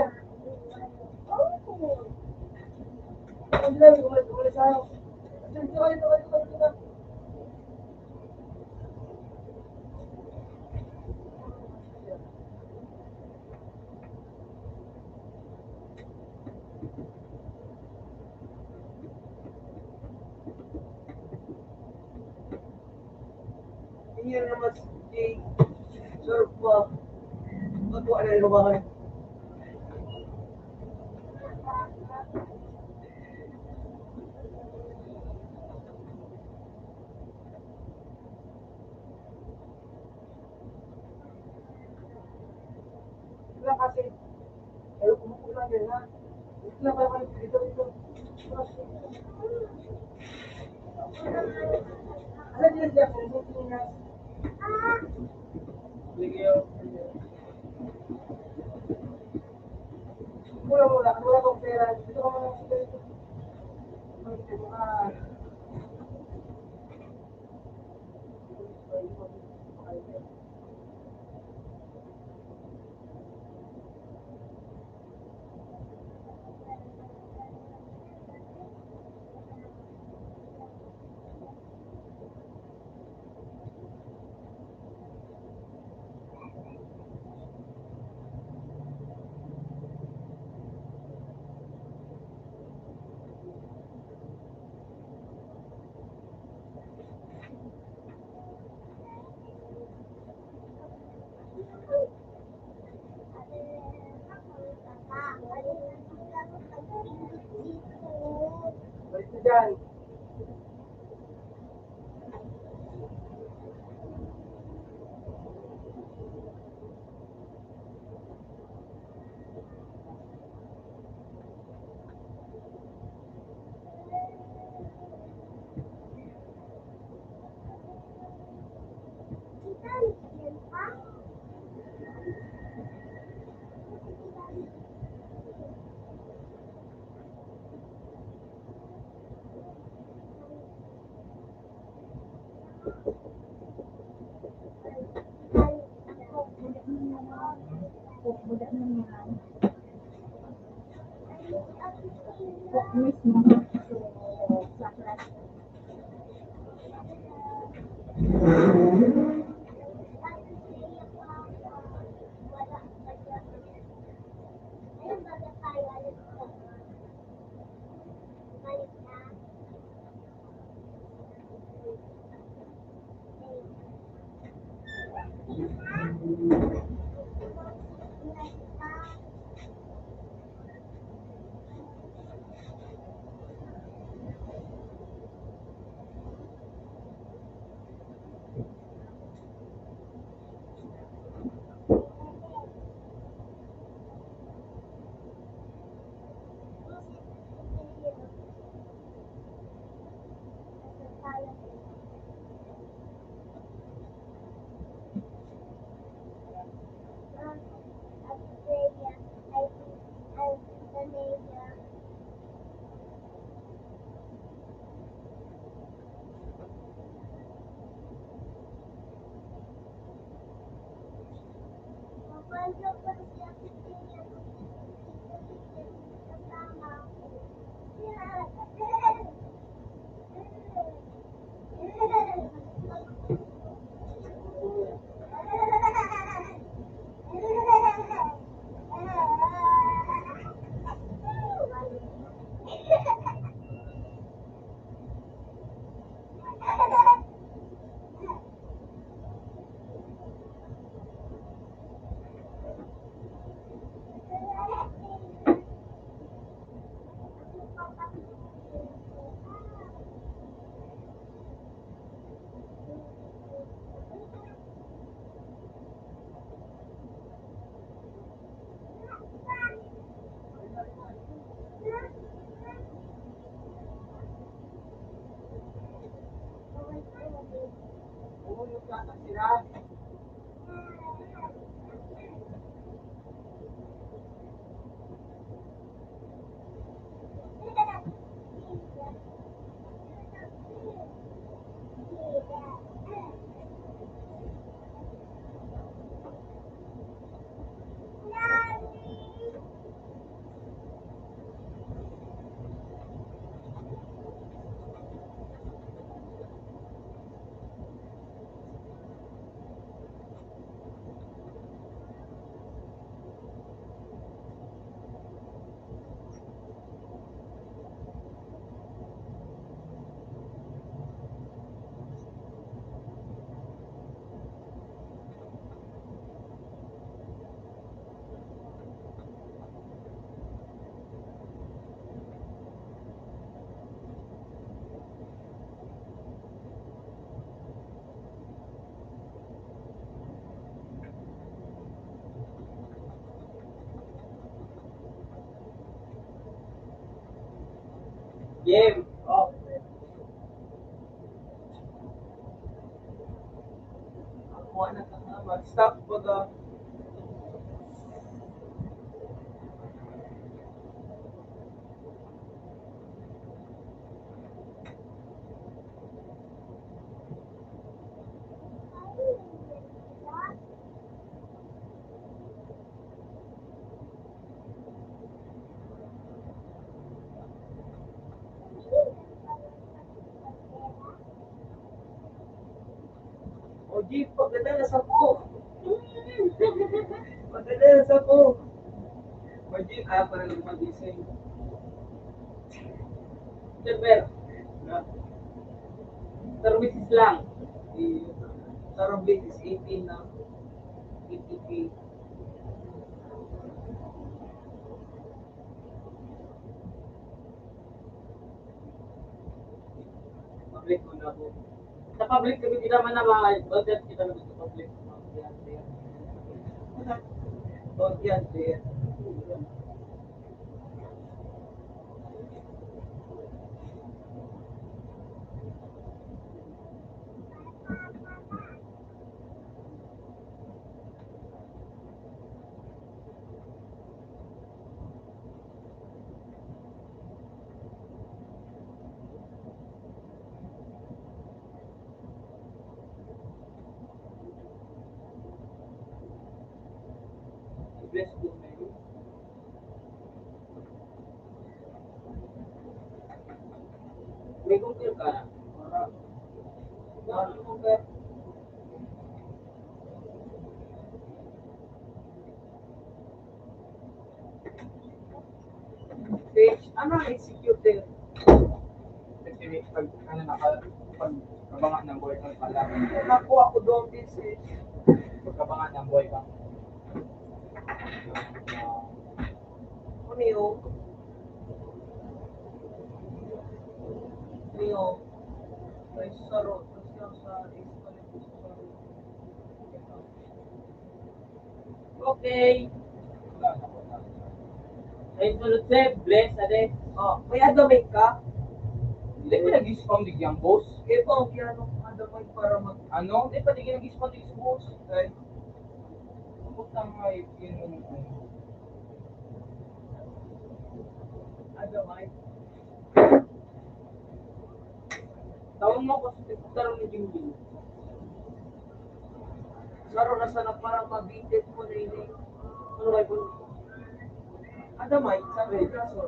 Ang dami, umalis, umalis tayo. Asin ka kasi! Sir, pa. Magkuha na yung bahay. Wala kasi. Ayaw ko makulang yan, ha? Wala ba yung dito, dito? Ano din siya? Sige, oh. Mura-mura, wala akong pera. Dito ka muna sa dito. Ah. Balik na dyan. Game. Oh. Ako ang nakakama. Stop baga. O, G, pagkadala sa ko. Pagkadala sa ko. Imagine, ah, para lang magising. Sir, pero, na, services lang. Services, eighteen na. Eighty K. Public mo na po. Sa public kami, kita man na mga budget, kita na sa public. Budget, budget. Bless you, Mary. May compare ka? Wala akong compare. Page, ano ang executive? Kasi may pag, ano na ka, pag kabangan ng boy ka pala. Nakuha ko doon, this is. Pagkabangan ng boy ka. Ano yun? Ano yun? Ay, saro. Sa, sa, Okay. Ay, sunod, sir. Bless, ade. Oh, may adamay ka? Hindi pa nag-spam di yan, boss. Eh, pa, ang piano, adamay para mag- Ano? Hindi pa di nag-spam di, boss. Ay. Ang putang nga, yun, yun, yun. Adamay. Tawag mo ko sa sekretaryo ni Jingjing. Saro na sana para mabitin mo na ini. Ano ba yun? Adamay, sabi ni Kaso.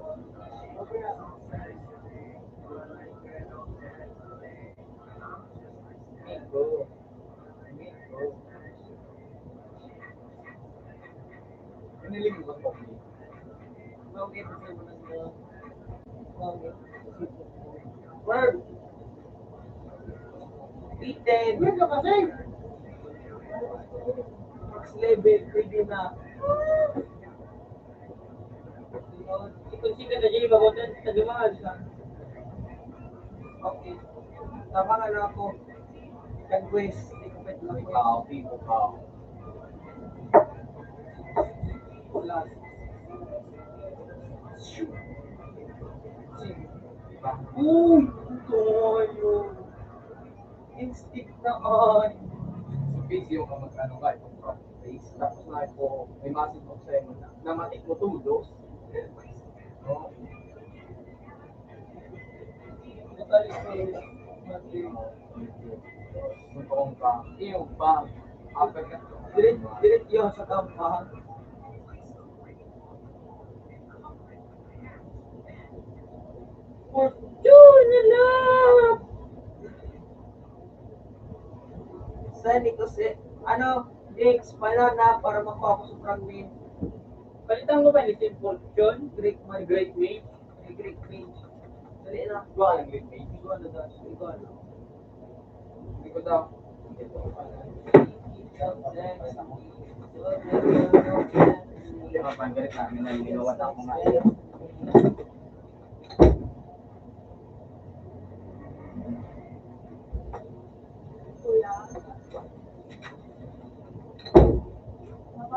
Ito. Word. Beaten. Next level, pwede na. Ito si Kata Jay, bago din, sa dumaan siya. Okay. Tama nga na ako. Conquest. Ikaw, ikaw. Wala. Uy! Ito yun. Instinct na ay. Sa video ka mag-ano ka, itong front face. Tapos na ito, may masig mo sa'yo na, namatik mo tulos. No? Ito yung matik. Yung pa, yung pa. Direct, direct yun sa kampa. Fortune na lang! Sani ko si, ano, Dix, pala na para makuha ko sa fragment. Palitan mo ba ni Saint Fortune? Great Mage. Great Mage. Great Mage. Dali na. Ikaw ang Great Mage. Ikaw na daw. Ikaw na. Hindi ko daw. Hindi ka panggalit na. Minaliligawan ako nga.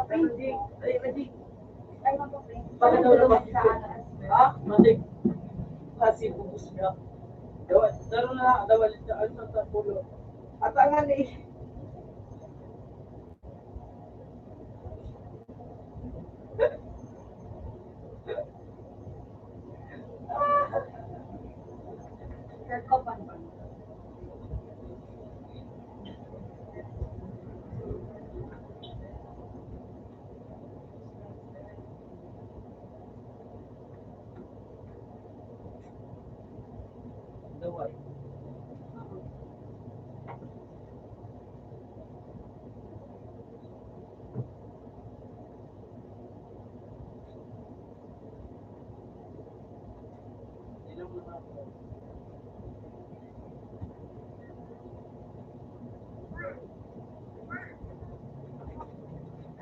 Ay, matik. Ay, matik. Ay, matik. Bakit daw naman? Ha? Matik. Kasi bubus na. Dawa, daro na, dawa, daan sa tapulo. At ang ani,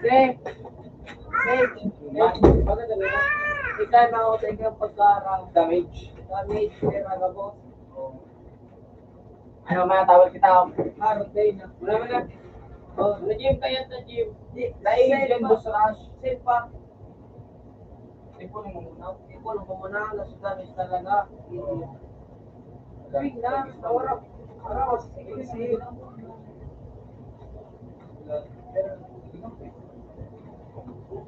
Sir, sir, sir, ika na ako sa inyong pagkaarang. Damage. Damage, sir, aga po. Ano, mga tawag kita? Harap kayo na. Wala, wala. Oh, na-gym kaya sa gym. Di, Dahil sir, dyan, pa. Boss Rush. Sir, pa. Ipon mo muna. Ipon mo muna, nasa damage talaga. Wait na, wala. Wala, sige, sige.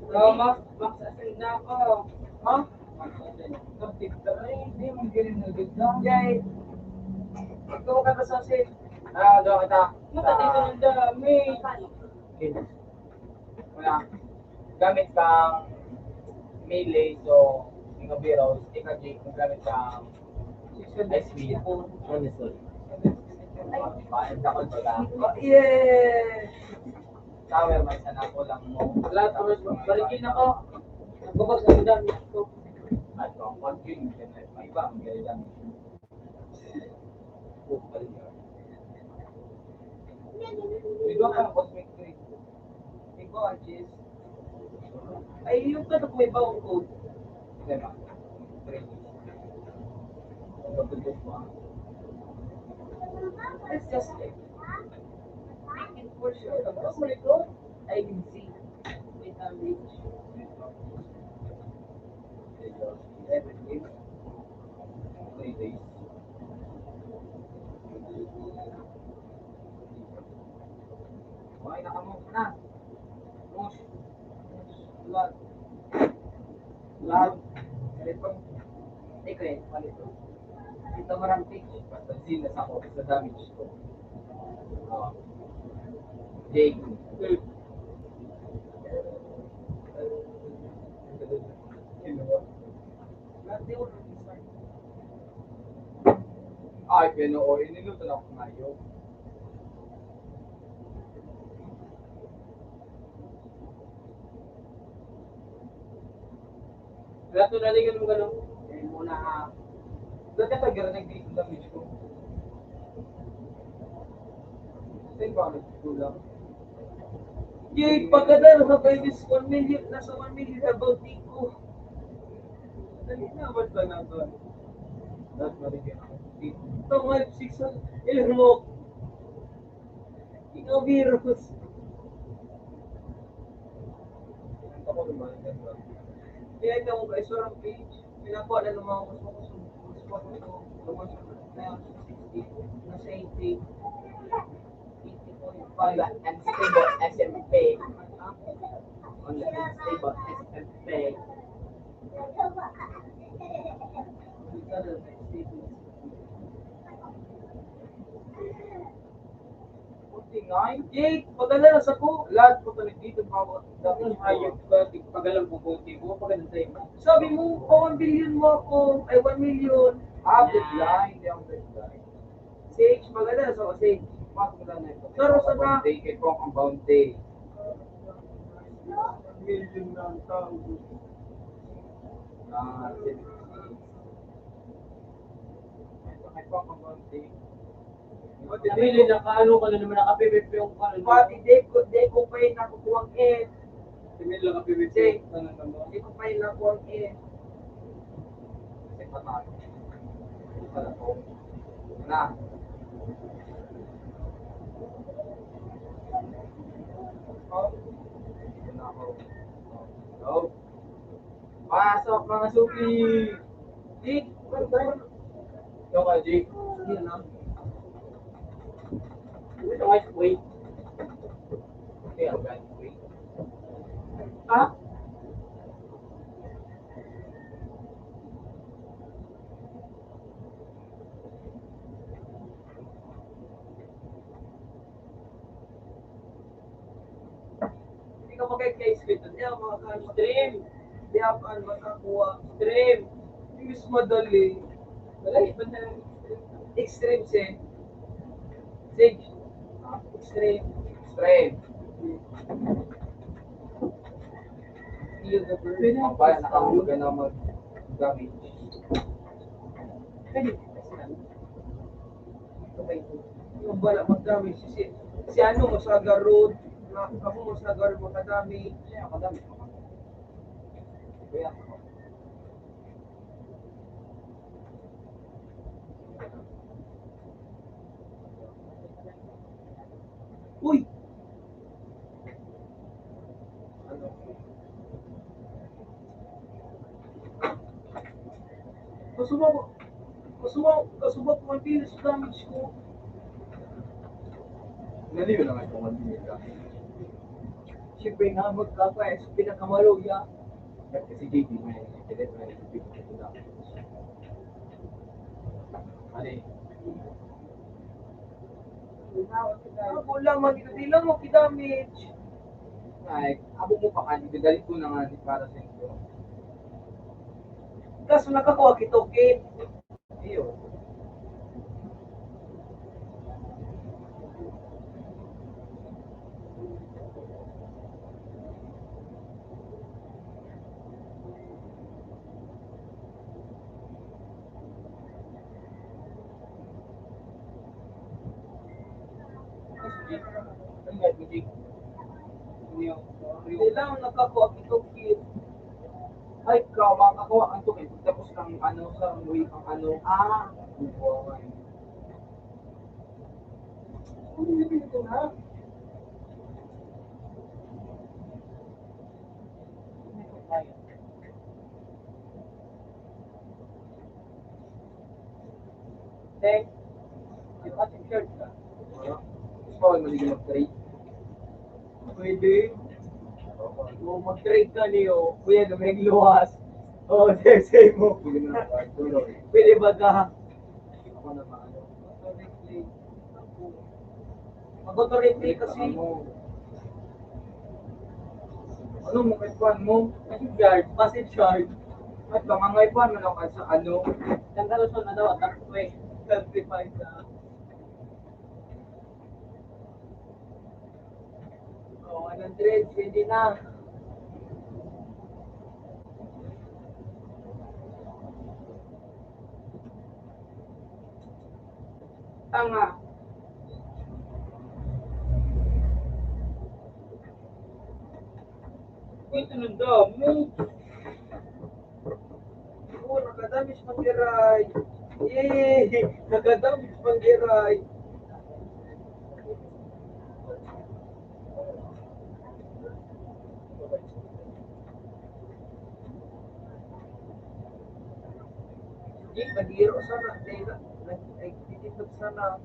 Wala, Max, Max, ascend na ako. Ha? Max, ascend. Nagtigda na eh. Hindi, hindi rin nagtigda. Yay. Ito ka na sa ascend. Ah, doon kita. Mata dito ng dami. Wala. Gamit kang melee, so, yung biro, ika Jake, kung gamit kang S P. Ano, sorry? Bayad ka pag wala. Oh, yeah! Tower, may sana ko lang mo. Lahat ng mas barigin ako. Nagbabag sa dami ko. At kung pag yun, may iba, ang ganda. Iba ka ng cosmic trade. Ikaw, Angie. Ay, yung ka may bawang code. Diba? It's just like, I can for sure. Tapos mo nito, I can see. May damage. Seven days. Three days. Okay, naka-move na. Push. Blood. Blood. Ganito. Ito eh, ganito. Ito, marang page. Basta sila sa ko, sa damage ko. Ah. Jake. Ay, pero, oh, iniluto na ako ngayon. Wala to, naligan mo ganun. Eh, muna, ah. Dati pag gano'n, nag-date lang, miss ko. Sa'yo ba, miss ko lang? Yay, pagkadal sa Venus, one million, nasa one million about di ko. Dali na, ba't ba na ba? Dapat maligyan ako. Ito, five, six, Elmo. Ikaw, virus. Kaya ito, kung kaiso ng page, pinakuha na ng mga gusto ko, gusto ko, gusto ko, gusto ko, na sixty, na seventy, eighty point five. Ang stable S M P. Ang stable S M P. Jake, maganda na sa ko. Lahat ko talaga dito, mga dati hayop ka, di pagalang ko konti mo, maganda sa'yo. Sabi mo, pa one billion mo ako, ay one million. Ah, blind, di ako blind. Sage, maganda na sa ko, Sage. Mas maganda na ito. Pero sa na- Bounty, kay Pong ang Bounty. Million na ang tao. Ah, Sage. Ito, kay Pong ang Bounty. Namili na ka, ano ka na naman, naka-P V P yung ka, ano? Pati, di ko, di ko pa yung nakukuha ang F. Namili na ka-P V P, Jay. Ano naman? Di ko pa yung nakuha ang F. Kasi patay. Wala po. Na. Oh. Ito na ako. Oh. Pasok, mga suki! Di, Ikaw ka, Jake. Hindi na. Hindi na, wait. Kaya, wait. Ha? Hindi ka makikita-stream. Hindi ka makakakuha. Stream. Hindi mas madali. Wala, iba na lang. Extreme, sir. Sir. Extreme. Extreme. Pwede. Ang bayan, nakahulugan na mag-damage. Pwede. Okay. Yung bala magdamage si, si ano, masagarod, na, ako masagarod, makadamage. Kaya, makadamage. Kaya, uy! Ano? Kasubaw, kasubaw, kasubaw ko ang pilis damage ko. Naliw na nga itong ang pilis damage. Siyempre nga, magkakaya sa pinakamaluya. Kasi J P, may, may, may, may, ano eh? Ako lang, magkakadila mo, kidamage. Ay, abo mo pa ka, dali ko na nga ni para sa inyo. Kaso nakakuha kito, Kate. Iyo. Hindi lang nakakuha kito, Kate. Ay, ikaw, makakuha ang tukay. Tapos kang ano, sa way, ang ano, ah, buhay. Ano yung pinito na? Then, yung ating shirt ka. Gusto ko maligil mag-trade. Pwede. O, mag-trade ka niyo, kuya, na may luwas. O, say, say mo. Pwede na, pwede. Pwede ba ka? Ako na maano. Mag-auto-replay kasi. Ano mo, kay kwan mo? Passage yard, passage yard. At pangangay pa, ano lang ka sa ano? Tanggal sa na daw, at ako eh. Sacrifice, ah. O, one hundred, pwede na. Tanga. Uy, ito nang dami. O, nakadamage man diray. Yay! Nakadamage man diray. Di, nag-iiro sana. Di, nag-, nag-, nagtitindog sana.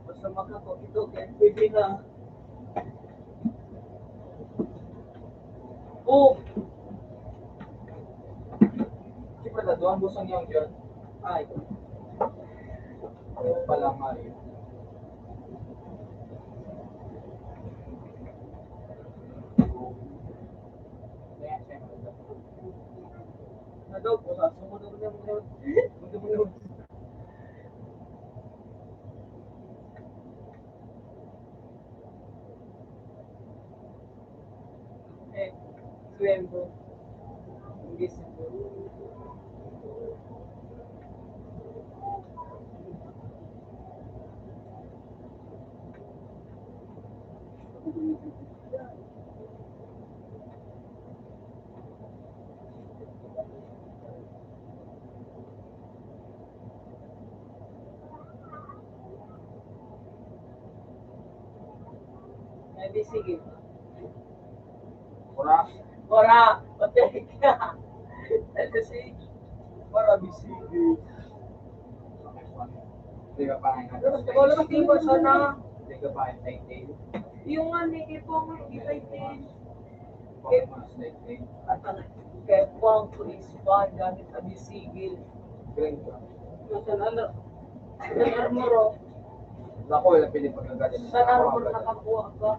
Basta makakakita, kaya pwede na. O! Di pala doon, busong yung yun. Ay. Ayun pala nga yun. Kaya siya. Ano daw po, sa sumunod na naman. Eh, sweldo. Hindi sweldo. Ay, di, sige. Ora. Ora. Patay ka. Ano, sige. Para bisigi. Hindi ka pa nga. Wala ka tingin ba sana? Hindi ka pa nga tingin. Yung nga, ni Ipo, nga, hindi ka tingin. Kaya, kaya po ang police bond gamit ang misigil. Nasa ano? Nasa armor, oh. Naku, wala pinipagkagalit. Sa armor nakakuha ka.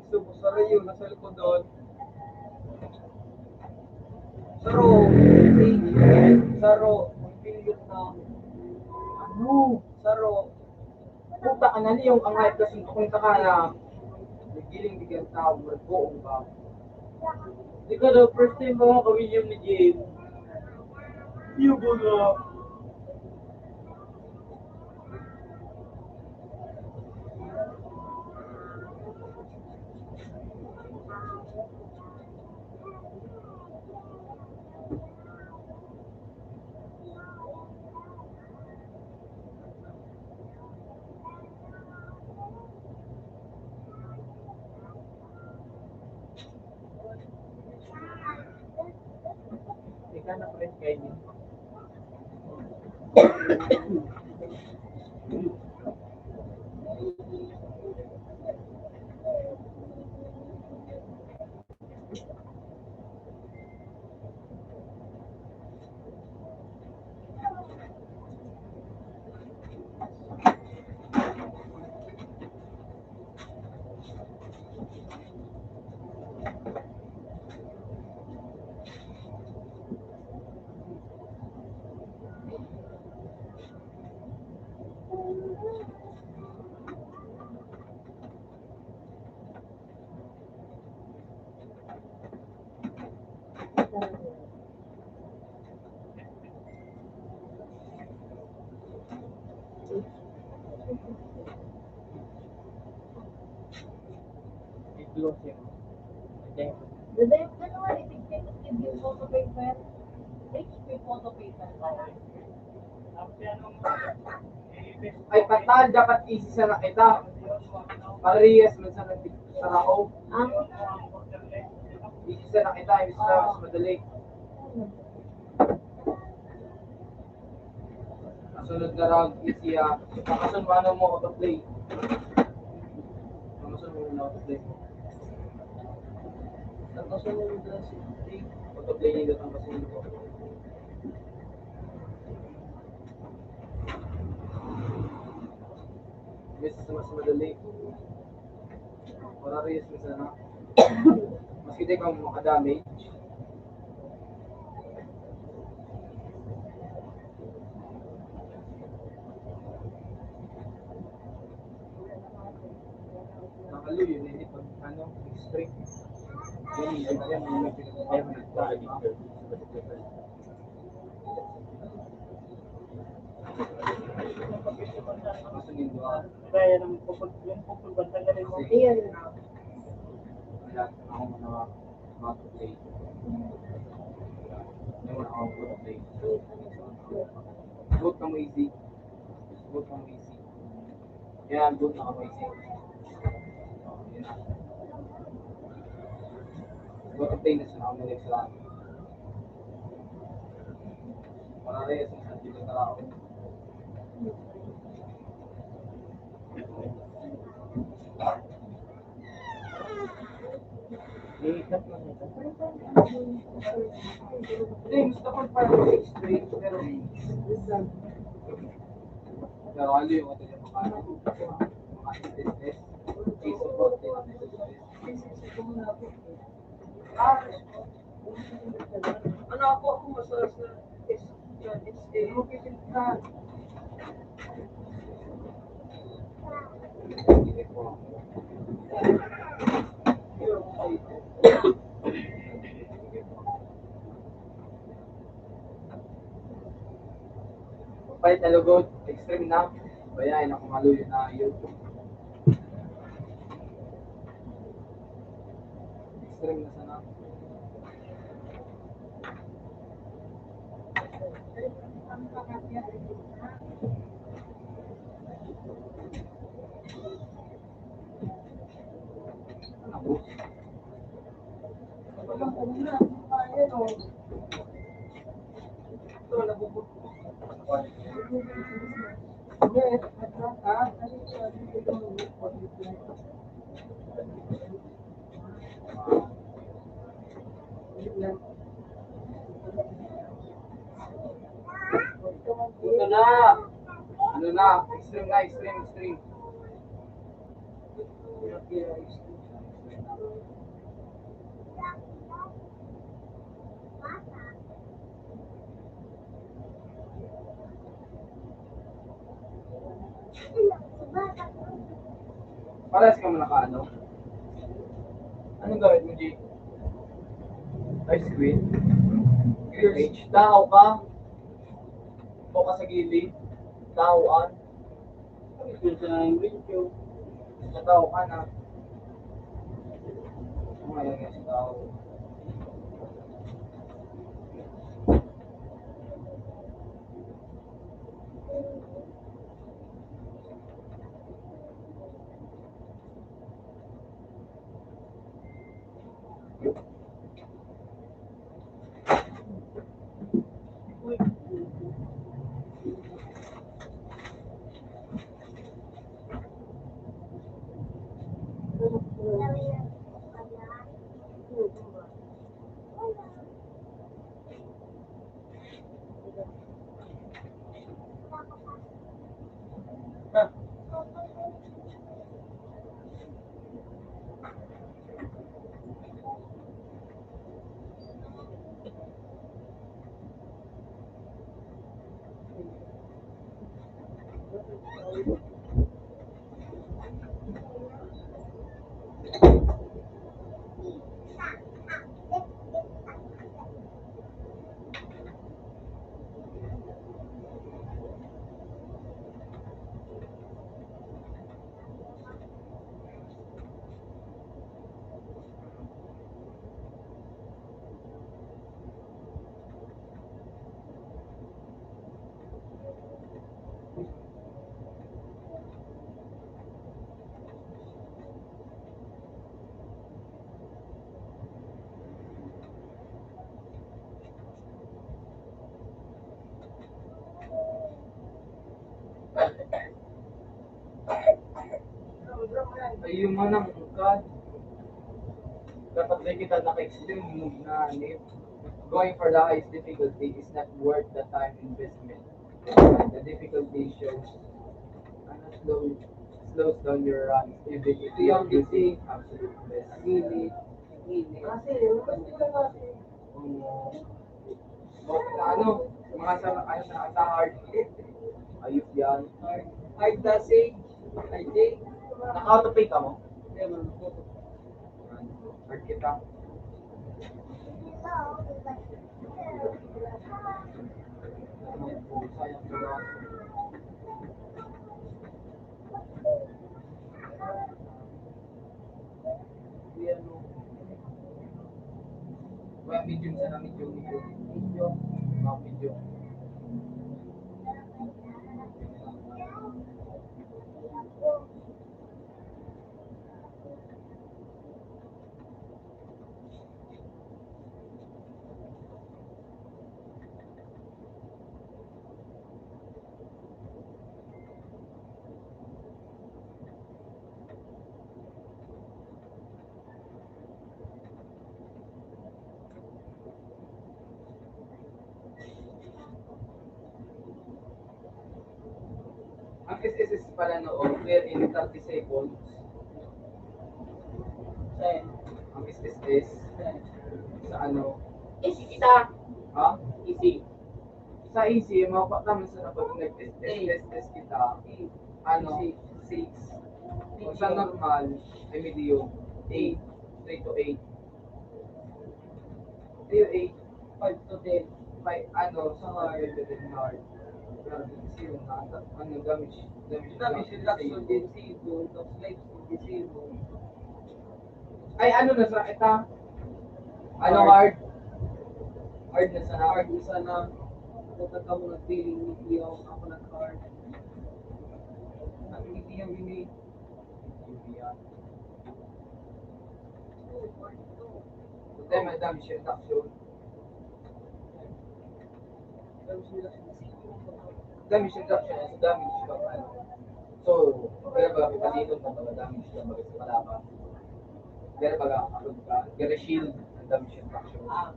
Gusto mo sa rayon, nasa likod doon. Saro, saro, ang pindot na. Ano? Saro. Puta ka na, Leon, ang hype kasi kung ka na. Nagiling bigyan tao, margoong ba? Di ka daw, first time mo ka William ni Jim. Yung mga Ika na, friend, kayo din. Dede, ano nga, itigpit yung photo paper? H P photo paper pala. Ay, patal, dapat easy sana kita. Parehas man sana sa tao. Ah. Easy sana kita, mas, mas madali. Masunod na round, easy, ah. Makasunod mo, ano mo, autoplay. Makasunod mo na autoplay. Makasunod na si autoplay nila ang kasunod ko. Yes, mas madali. Para reyes na sana. Mas kita ikaw makadamage. Nakalo yun, hindi pag ano, strict. Yan, yan, yan, yan, yan, yan, yan, yan, Kaya ng pupul-, yung pupul, bantang galing mo. Iyon na. Wala, ako mga, mga play. Yung mga play. Good kang easy. Good kang easy. Yan, good na kamo, easy. Yan. Good kang play na sa mga next round. Para rin sa isang dito na ako. Hindi, gusto ko parang straight, pero pero ano yung mga, mga business, support din. Ano ako, ako masarap na is, yan, is, eh, Kahit nalugod, extreme na. Bayae na kung maluyo na YouTube. Extreme na sana. Ito na. Ano na? Extreme na, extreme, extreme. Parehas ka mo naka ano? Anong gamit mo, G? Ice cream? Green age. Tao ka. Upo ka sa gilid. Taoan. Ano yung sa yung video? Sa tao ka na. Ano nga yan sa tao? Ayun man ang ungkad. Dapat na kita naka-extreme move na, ano, going for the highest difficulty is not worth the time investment. The difficulty shows, ano, slow, slows down your runs, even if you are using absolute best. Gilid. Gilid. Kasi, mas sila kasi. Kung, ano, mga sa, ano, sa, sa hard. Ayos yan. Hard, hard na sage, I think. Naka-auto-play ka mo? Hindi, man. Hard kita. Sayang pala. Kuya, no? Kuya, medium sana, medium, medium. Medium. Mga medium. Ang S S S pala noon, wherein thirty seconds. Saan? Ang S S S, sa ano? Easy kita. Ha? Easy. Sa easy, mapa naman sa napag nag-test, test, test, test kita. Ano, six. Kung sa normal, ay medium, eight, three to eight. Three to eight. Five to ten. Five, ano, sa hard, ten hard. Zero na ata. Ano, damage? Damage reduction din zero, tapos life steal din zero. Ay, ano na sa ita? Ano, hard? Hard na sana. Hard na sana. Ako, tata mo nagpiling ni Pio, ako nag-hard. Ang hindi yung ini. Hindi yan. Hindi, may damage reduction. Damage reduction is damage from ano. So, pero ba, paliton ka ba, damage ka ba sa kalaban? Pero pag ako ka, pero shield, ang damage reduction. Ah.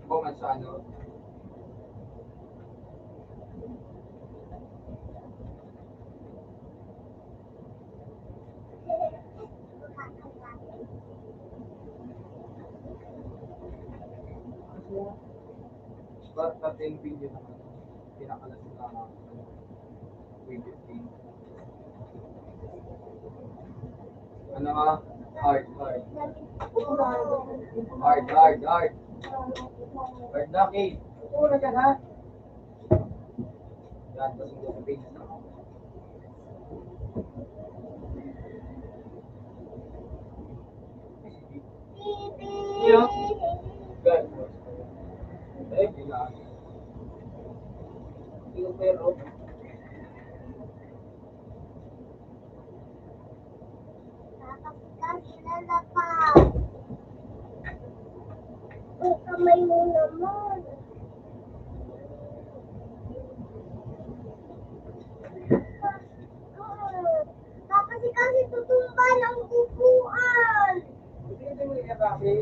Kung man sa ano, Ba-, pati yung video naman, pinakalas na, ano, twenty fifteen. Ano nga? Hard, hard. Hard, hard, hard. Hard na, Kate. Yan, tapos yung page na. Iyo. Yan. Eh, gina-, yung pero, Nakakita sila na pa. Ang kamay mo naman. Kasi, kasi tutumba ng upuan. Hindi mo niya kasi.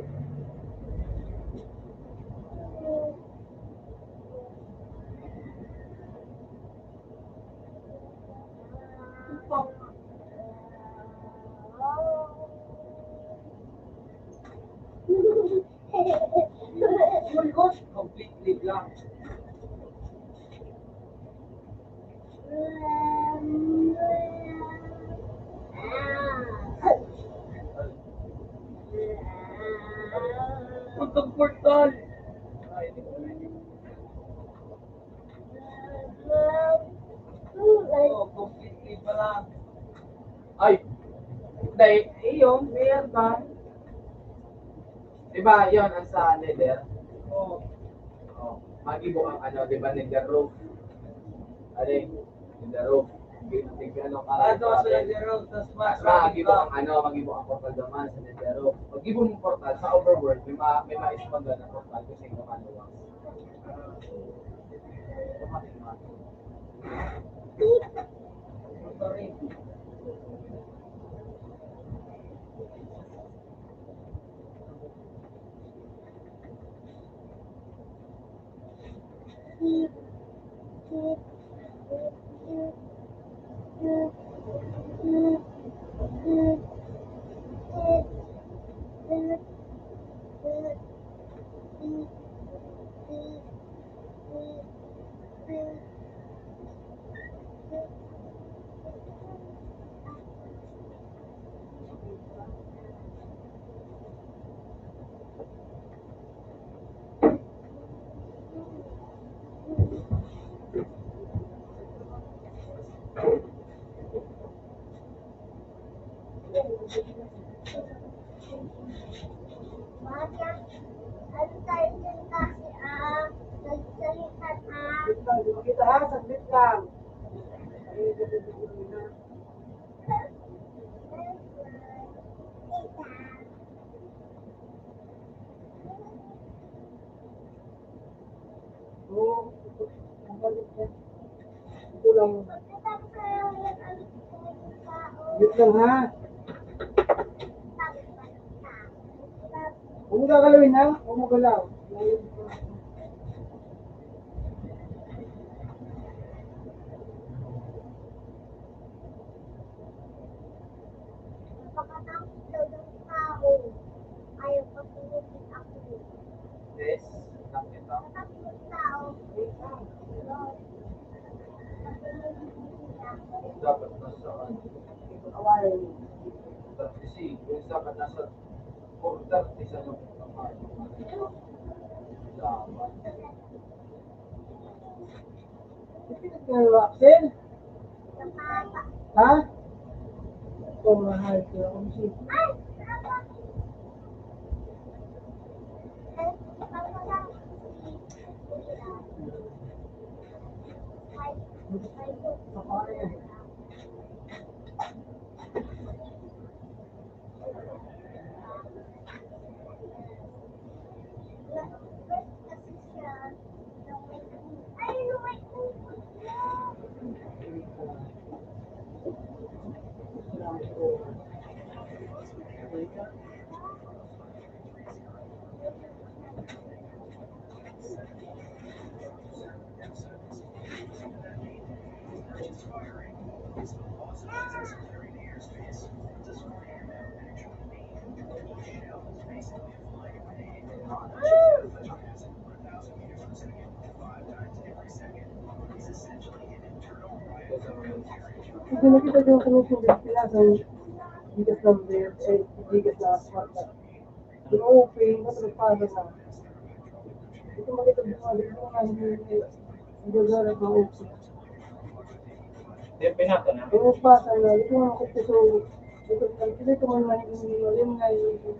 Full course, completely blank. Puntang portal. Oh, completely blank. Ay, dahil, iyo, meron ba? Di ba, yun, ang sa Nether? Oo. Oh, magibo ang ano, di ba, Nether roof? Ano yun? Nether roof. Tig-, tig-, ano ka, Ah, ito, sa grabe. Nether roof, tas ma-, Mas magibo ang ano, magibo ang portal naman sa Nether roof. Magibo mong portal sa overworld, may ma-, may ma-expand na portal kasi yung lumalawang. Bata, ano tayo dyan kasi, ah, nagsalita na. Saglit lang, di ba kita, ha? Saglit lang. Ay, Oo. Ito lang. Wait lang, ha? Huwag mo gagalawin, ha? Huwag mo galaw. Napakatakot daw ng tao. Ayaw pasunod ng ako. Yes, nakita. Nakatakot ng tao. Dapat nasa ano? Awareness. Kasi, kung sa ka nasa Order di sa mga kapatid. Ito yung Axel? Ha? Ito, mahal ko. Ang si- Ito nakita ko yung commission din sila sa bigas ng bigas, eh, bigas na asphalt. Yung open, mas nagpasa na. Ito makita ko mga dito nga hindi, hindi gagawin ang open. Yung pinasa na? Yung pasa na, ito nga ako puso. Ito, ito, ito, mga hindi malim na yung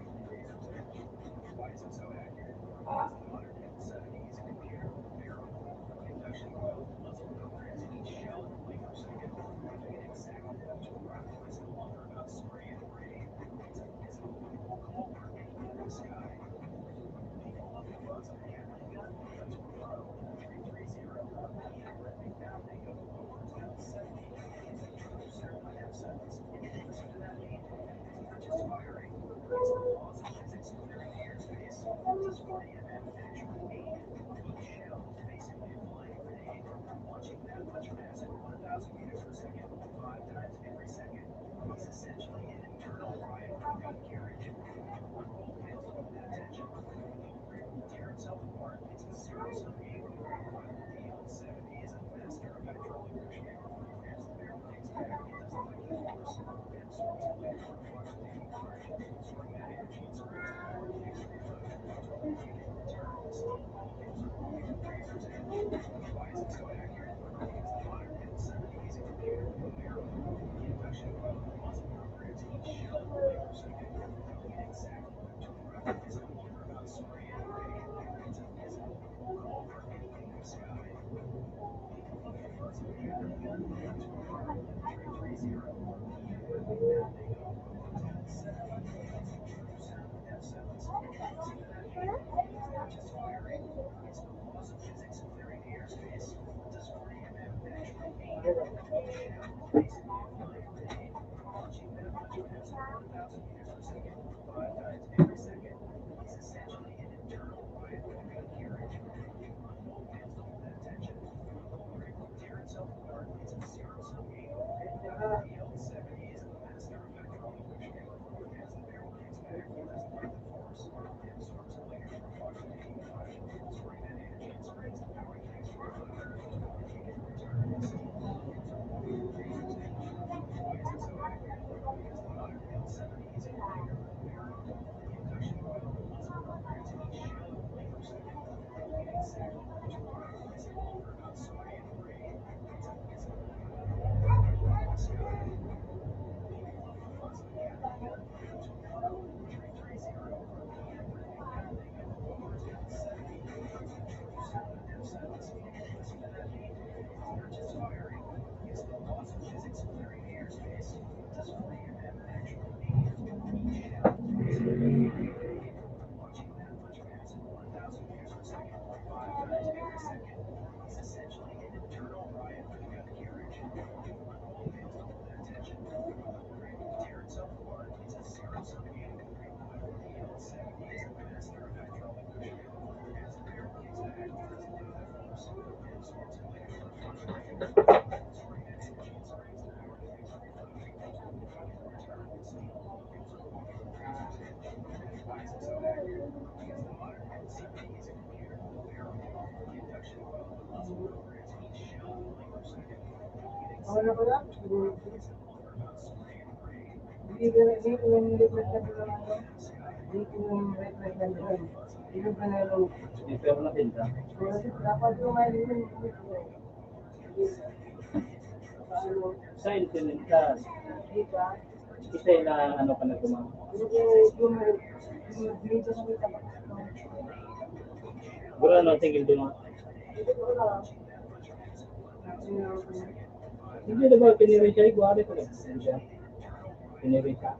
Yung pero na pinta. Sa internet ka. Isa na ano ka na tumama. Gura no, tingil duma. Hindi na ba piniri siya? Iguari ko lang. Piniri siya.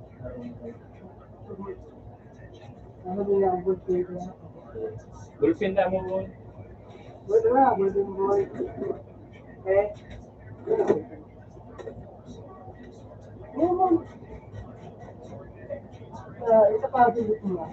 Ano ba yung good thing? Gulpin na mo, boy. Good na, good thing, boy. Eh? Yun, ah, isa pa, sagot mo.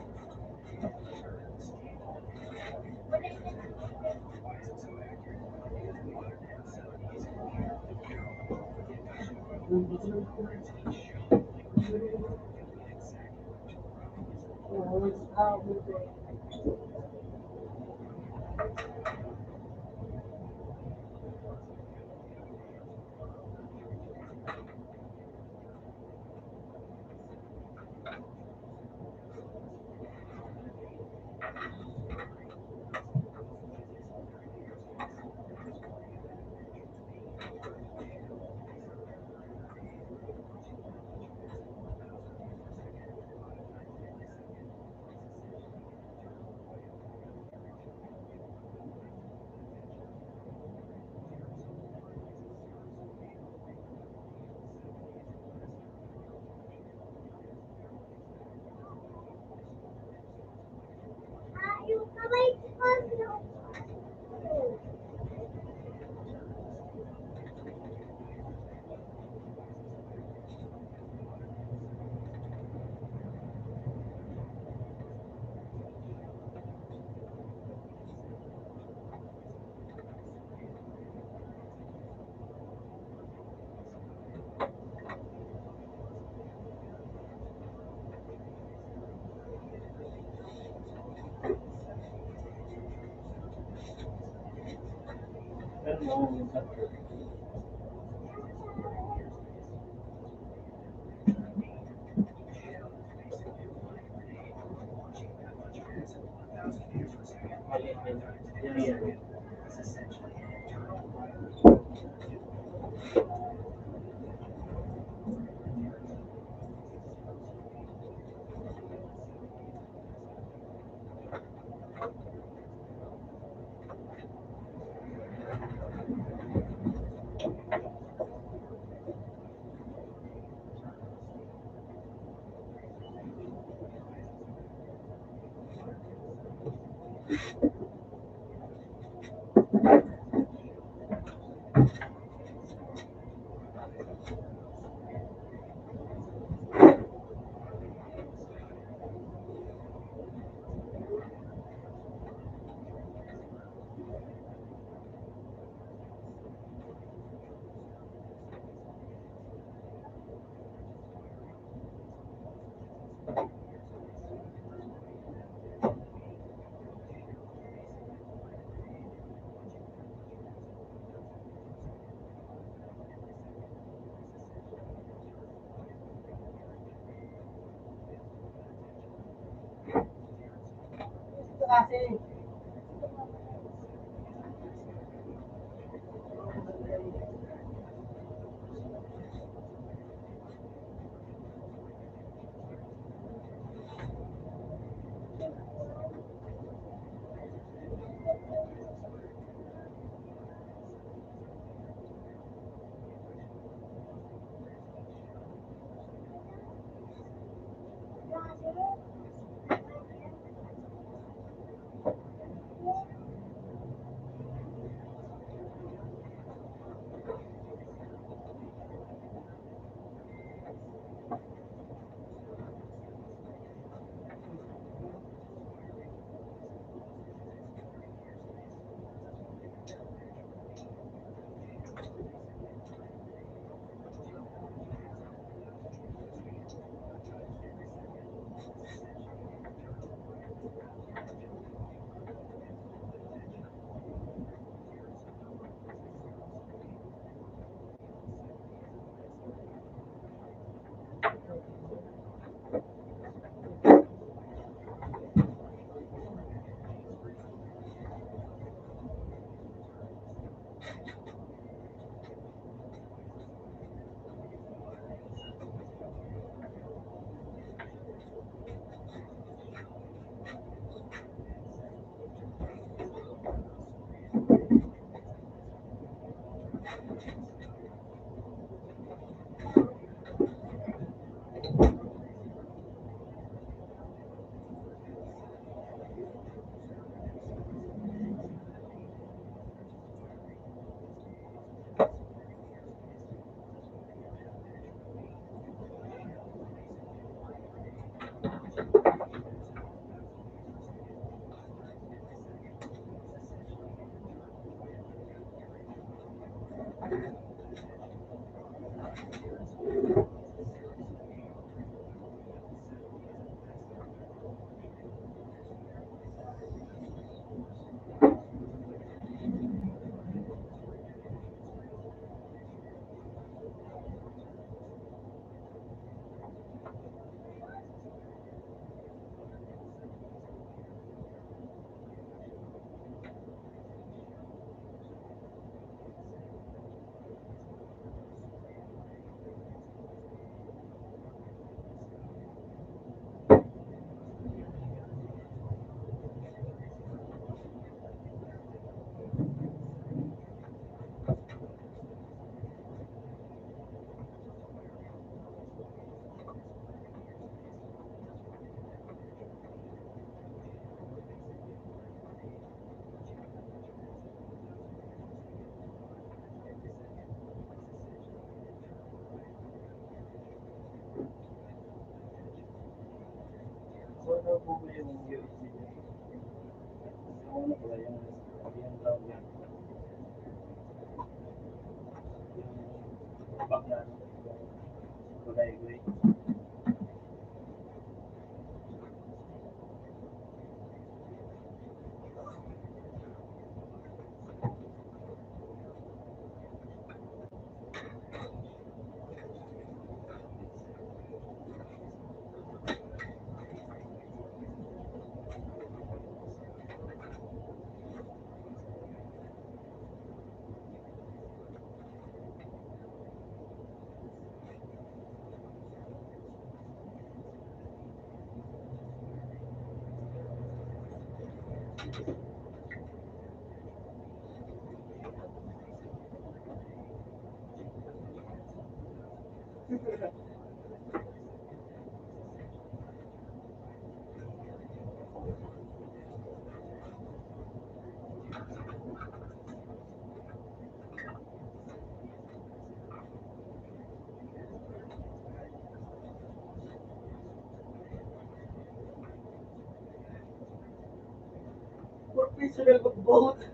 Professional mag-vote.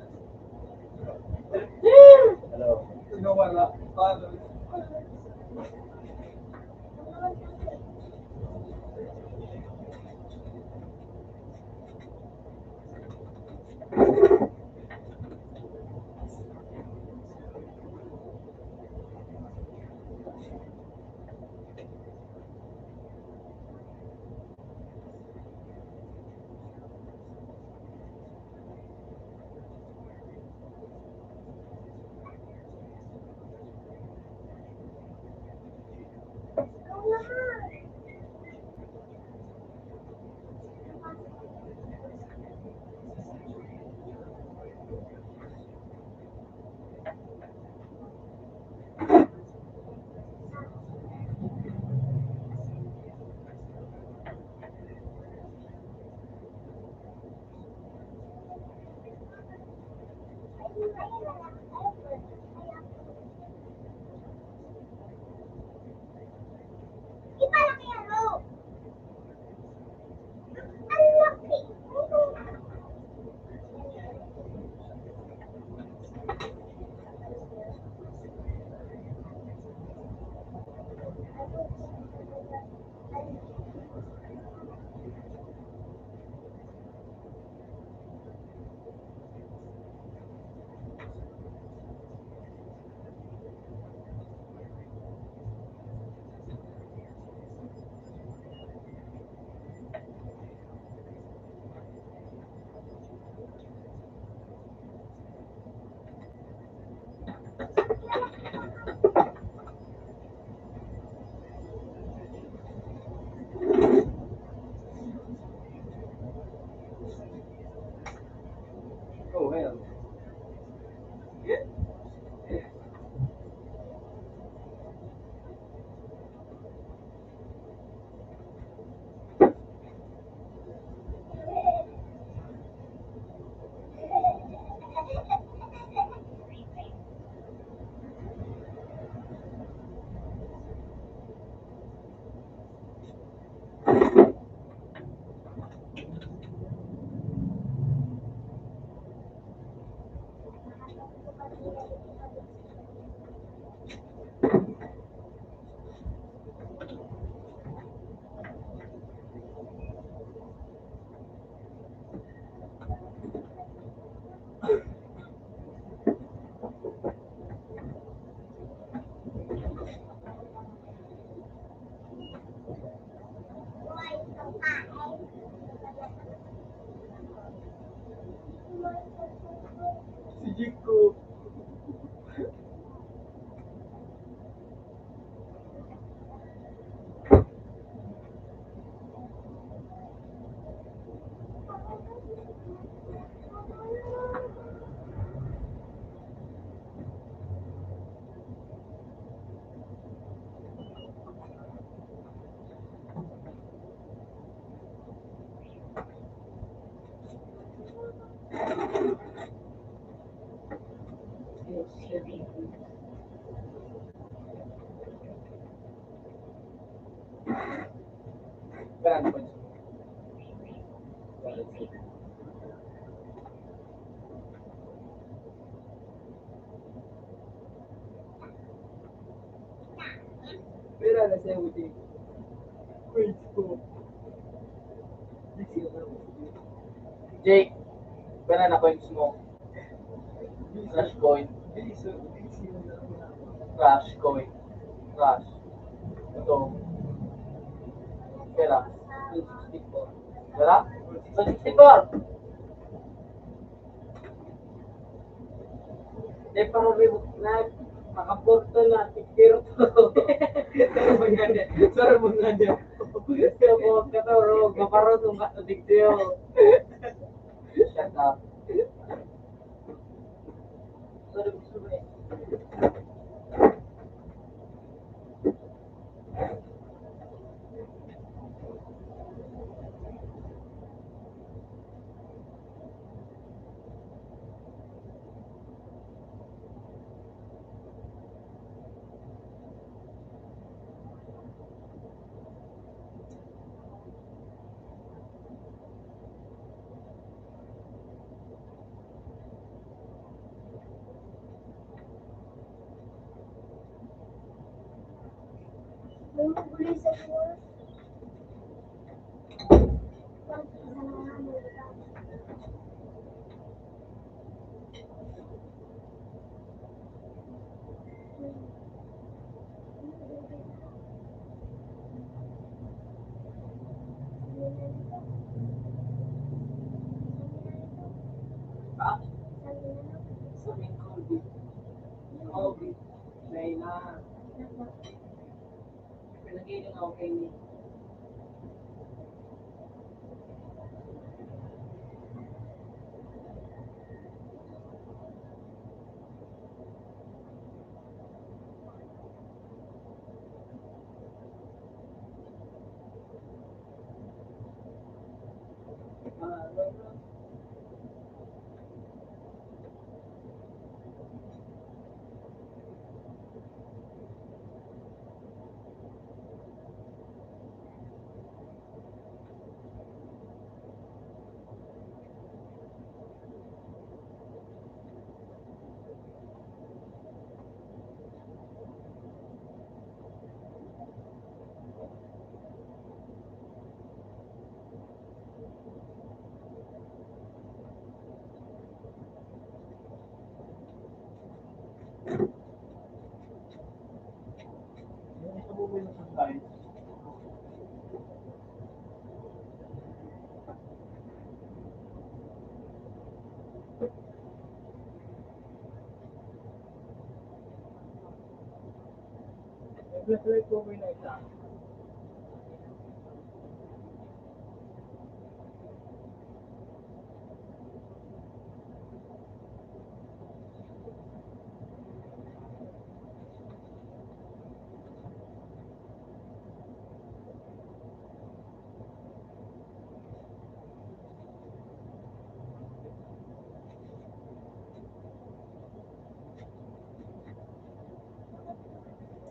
Hello. Ito na wala. Paano? Oh, ayan. Si Jiko. Jake, banana coins mo. Crash coin. Crash coin. Crash. Ito. Pera. Pera? Sixty-four. Di pa kami na makaporto na, tikiro to. Sorry mo nga dyan. Sorry mo nga dyan. Kaya mo ka to, bro. Maparosong ka sa tikiro. Shut up.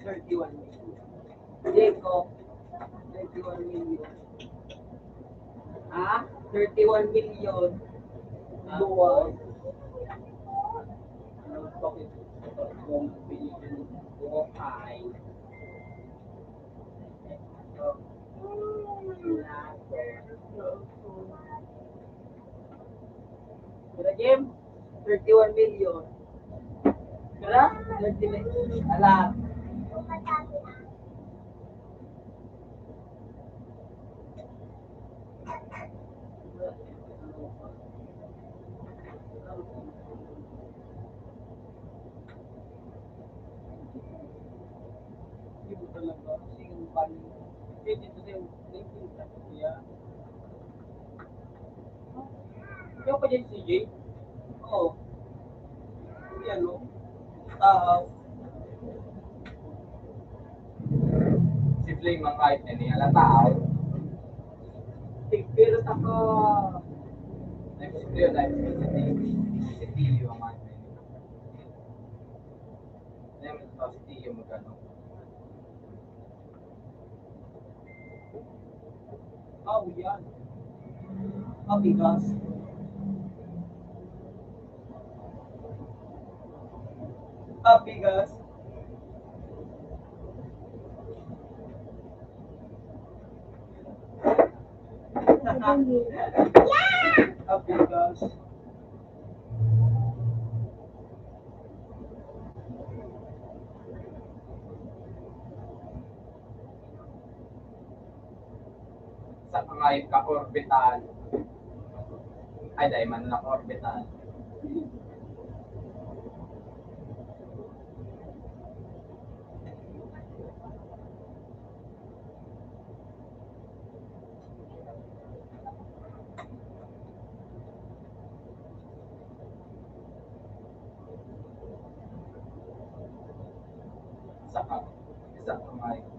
Thirty-one million. Jacob, thirty-one million. Ah, thirty-one million. Tapos, ano pa, kung bilhin ko ay, Pero Jim, thirty-one million. Tara, thirty-one million. Ala. Yung pa dyan si Jay? Oo. Yan, no? Tao. Si Flame ang kahit na niya, ala tao. Tigpiras ako. Next video, next video. Si Theo ang kahit na niya. Next, si Theo magano. Aw, yan. Papigas. Papigas. Happy gosh. Sa mga ka-orbital. Ay, dahil man na orbital. Saka, isa pa nga yun.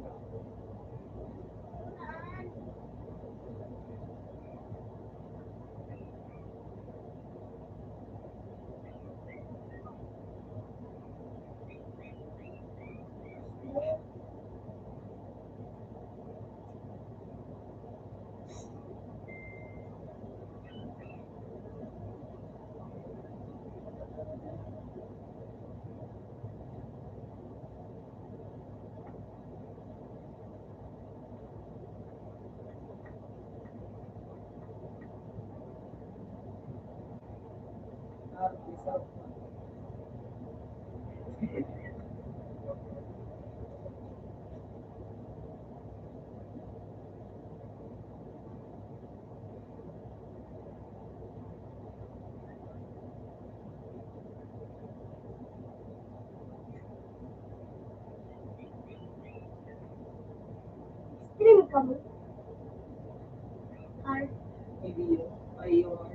Stream kami. Ay. Hindi yun. Ayun.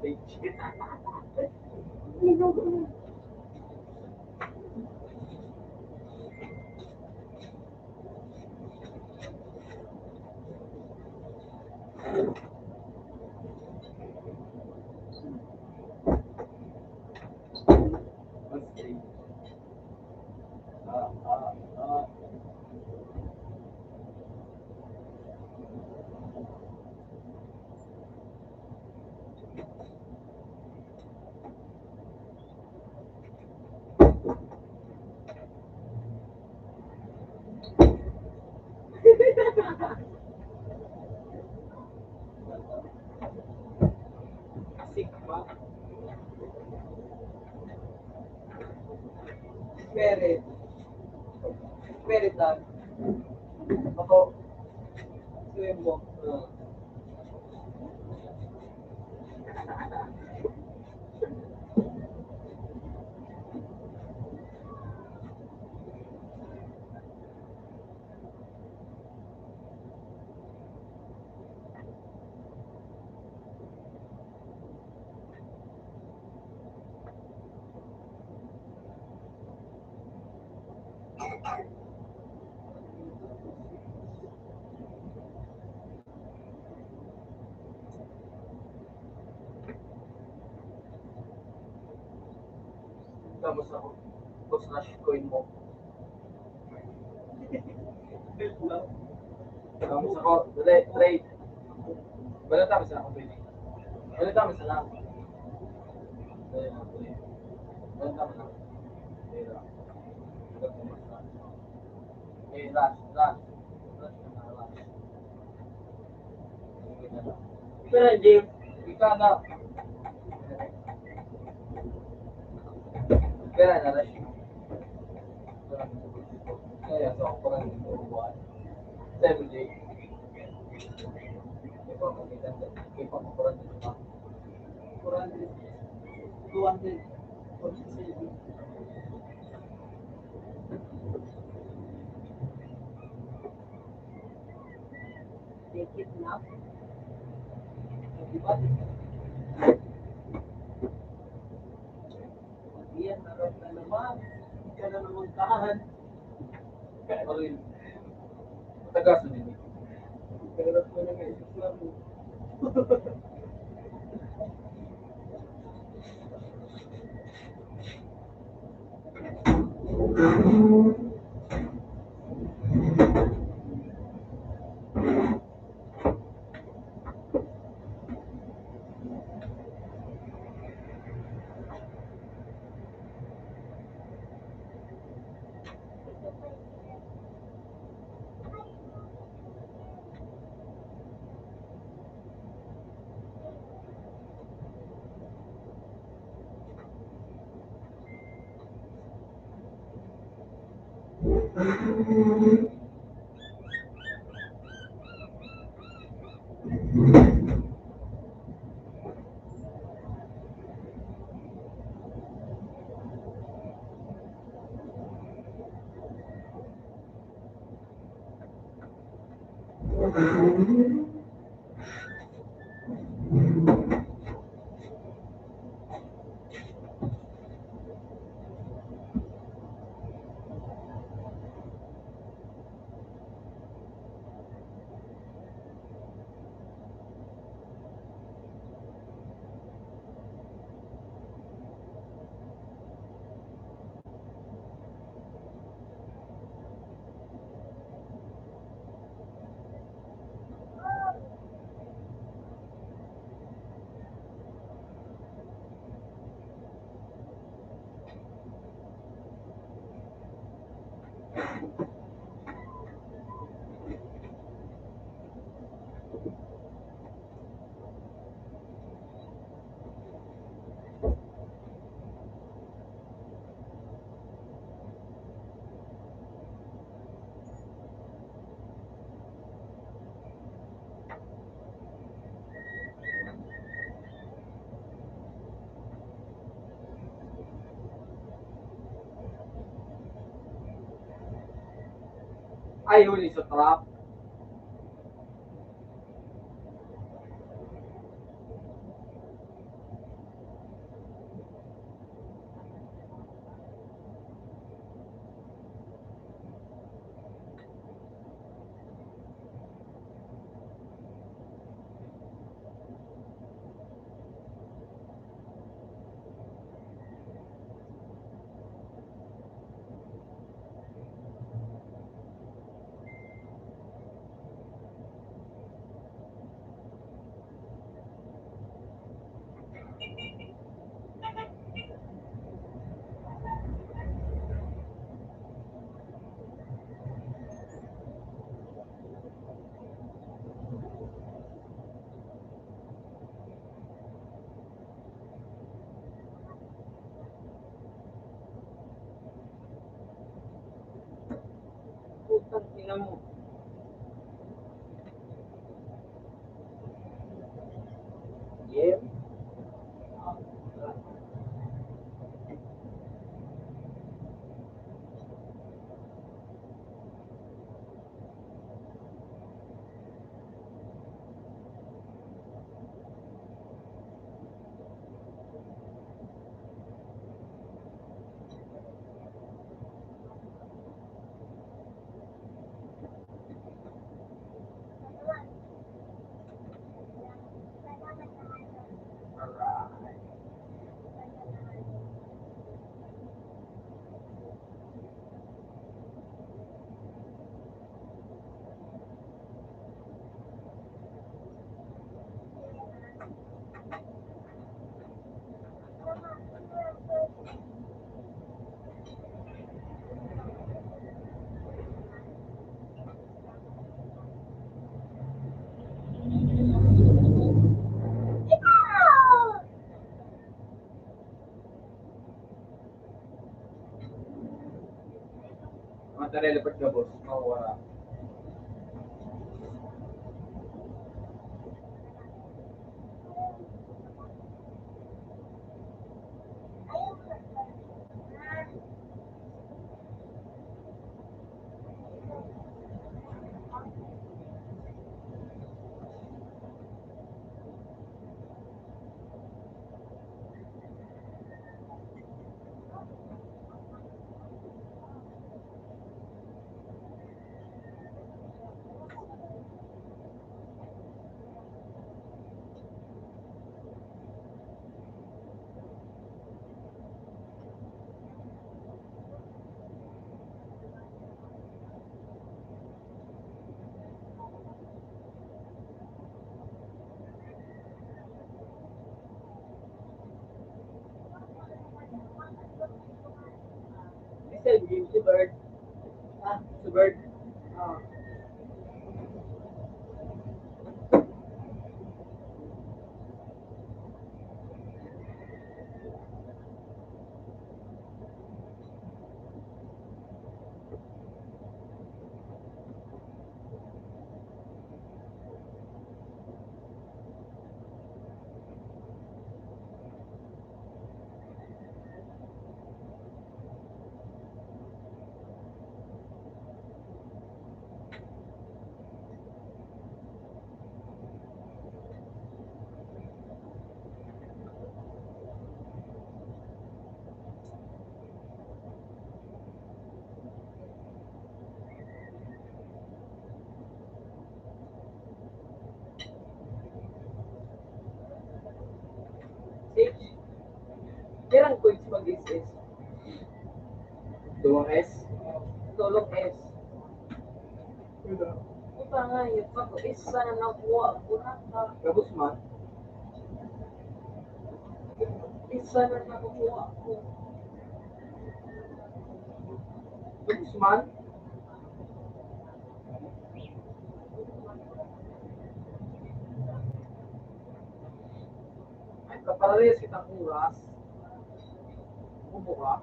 Stage. Asik pa. Spirit. Spirit lang. Ako. Swim walk. Ah. Tapos ako, boss, rush coin mo. Tapos ako, dali, trade. Balata mo sa ako, pwede. Balata mo sa lang. Pero hindi, ikaw na. Pero na, rush. Kaya sa ako pa rin, seven day. Ikaw, makita, ikaw, makita. Yan, harap na naman. Ika na naman kahan. Kaya pa rin. Matagas na din. Pero ako na nga, isa lang. Ay, huli sa trap. Putang ina mo. Yeah. Dapat gabos, mawara. Listen, Gilbert. Ah, si Bert. Ah. Sage, pirang coins mag-S S? Duwang S? Tulong S. Ito. Ito nga, yun pa ko. Isa na nakuha ko na ka. Tapos man? Isa na nakuha ko. Tapos man? Ay, kaparehas kitang oras. Bubo ka.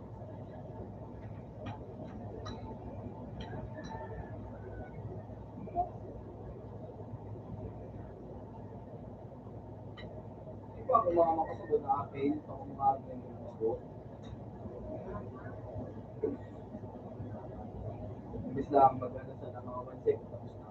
Di ba ako mga makasubo na apel, sa kung bakit yung mga boss? Imbis lang mag-ano sa mga one second, tapos na.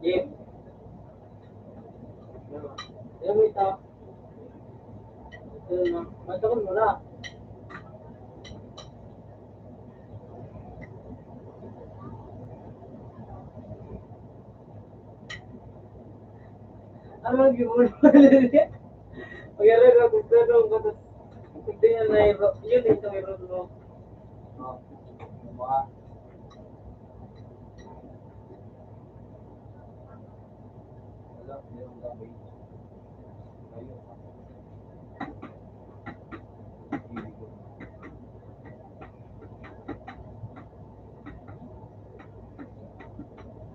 Jim? Ano mo ito? Ito na. Magtakon mo na. Ano man yung muna? Pag-aral ako, pero ang katas-, hindi na nahiro-, yun, ito yung root mo. Oh. Diba? Wala, meron ka ba yun? Ayun.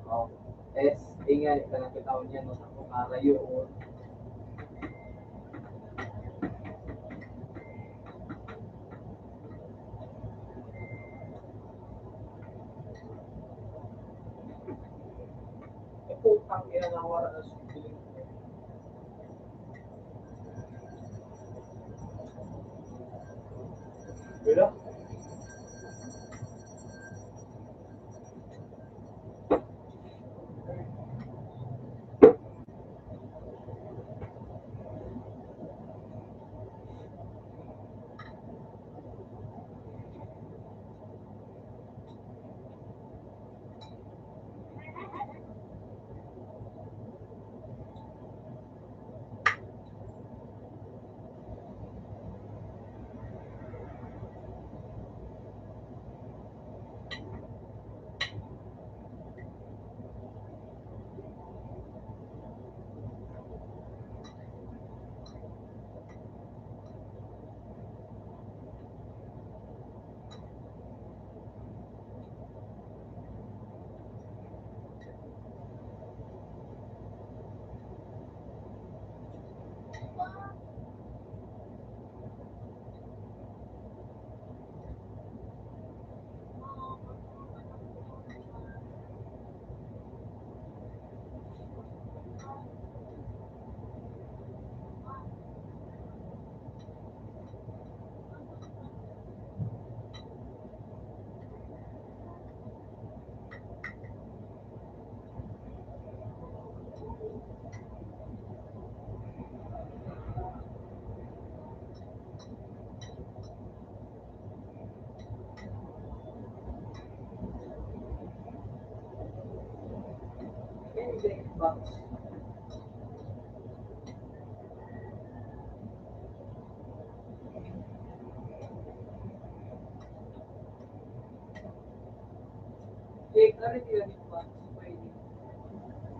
Oh, S, ingay, kanang kitaw niya, no, sa kung arayo, oh. Eh, putang ina, nawala na sa piling. Wala.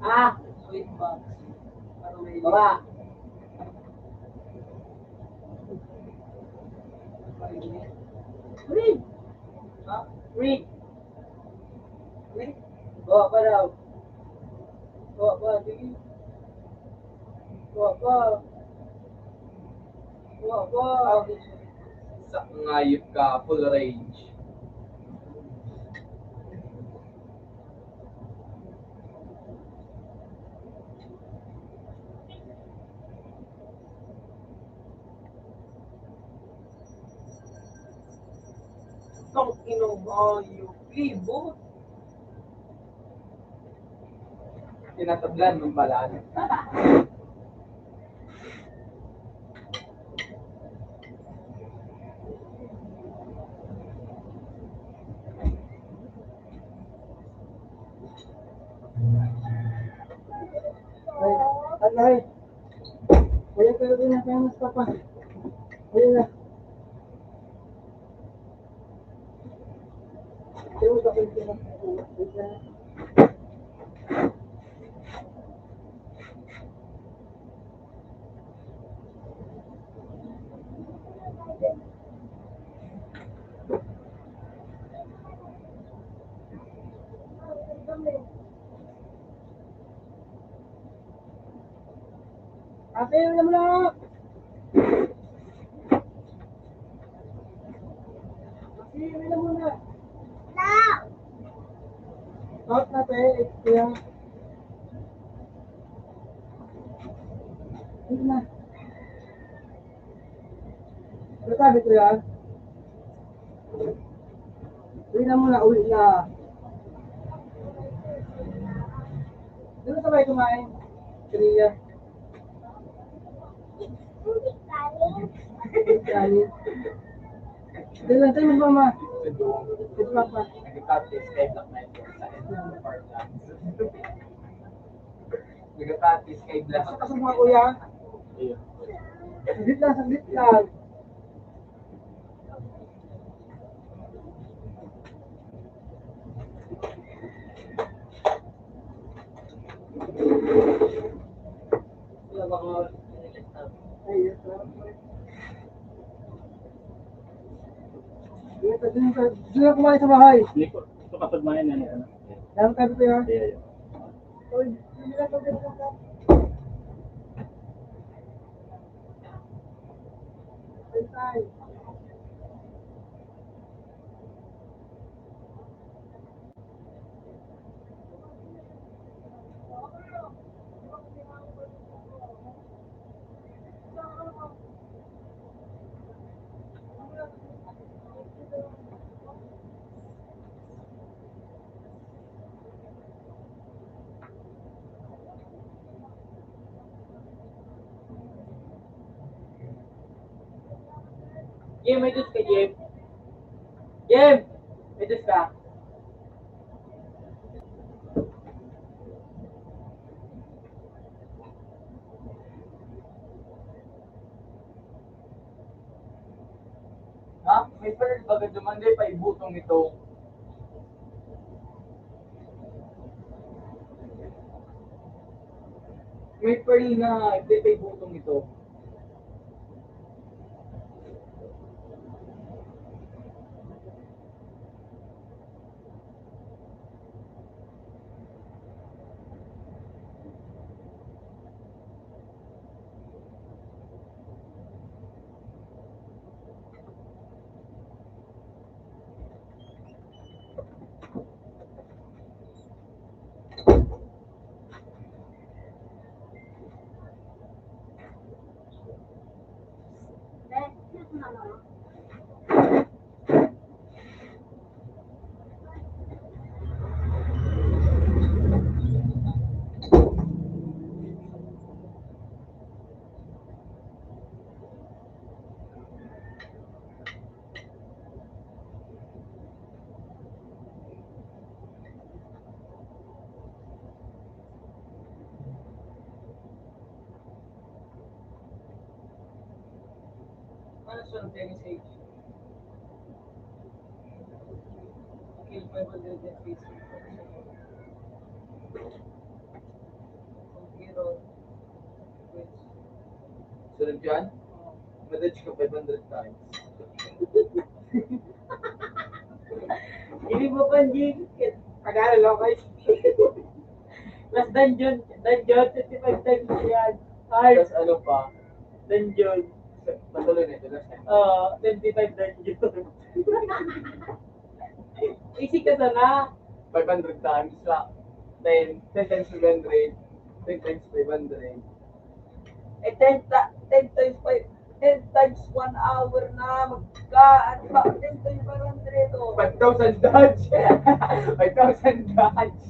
Ah, baba. Read. Read. Read. Baba daw. Baba, sige. Baba. Baba. Sa ngayop ka, full range. Tang inang hayop, libot. Tinatablan ng balaan. Ay, atay. Kuya, pero din na kayo mas papa. Kuya na. Pero bakit ka na? Ate, wala mo na! Ate, wala mo na! Out na, te. Kuya. Hindi na. Ano sabi ko yan? Uwi na muna, uwi na. Doon na tayo kumain. Kaniya. Kaniya. Doon lang tayo, mama. Ito, papa. Nag-practice kay Black Knight sa Parklands. Nagkakatis kay Blas. Pasok, pasok, mga kuya. Ayun. Saglit lang, saglit lang. Ayun. Dito, dito, dito na kumain sa bahay. Hindi ko, ito kapag main, ano, ano. Meron tayo dito, ha? Ayun, ayun. Jim, may dus ka, Jim. Jim, may dus ka. Ha? May pearl baga duman, di pa ibutong ito. May pearl na, di pa ibutong ito. Saan ang tennis age? Kill five hundred and fifty. Ang hero. Which, Sunod yan? Madadge ka five hundred times. Hindi mo pa, Jim. Pag-aaral ako kayo. Mas dungeon, dungeon, twenty-five times yan. Hard. Tapos ano pa? Dungeon. Patuloy na ito, last time. Oo, twenty-five dungeon. Easy ka sana. Five hundred times lang. Then, ten times five hundred, ten times five hundred. Eh, ten ta-, ten times five, ten times one hour na, magka, ano ba, ten times five hundred, oh. Five thousand dodge. Five thousand dodge.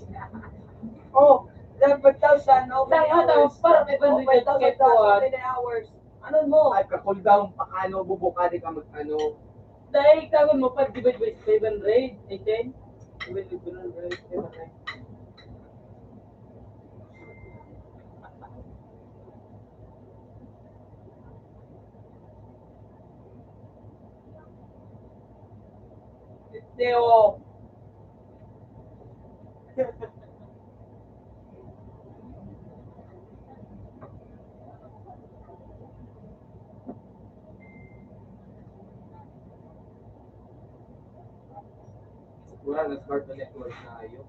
Oh, then five thousand, oh, Tama, tama, hours. Para five hundred Oh, five thousand dodge, ah. Ten hours. Ano mo? At ka-cooldown pa kano, bubukadi ka mag-ano. Dahil ikaw mo, pag divide by five hundred, I ten. Divide by five hundred, five hundred. Teo. Wala na, smart na network na ayo.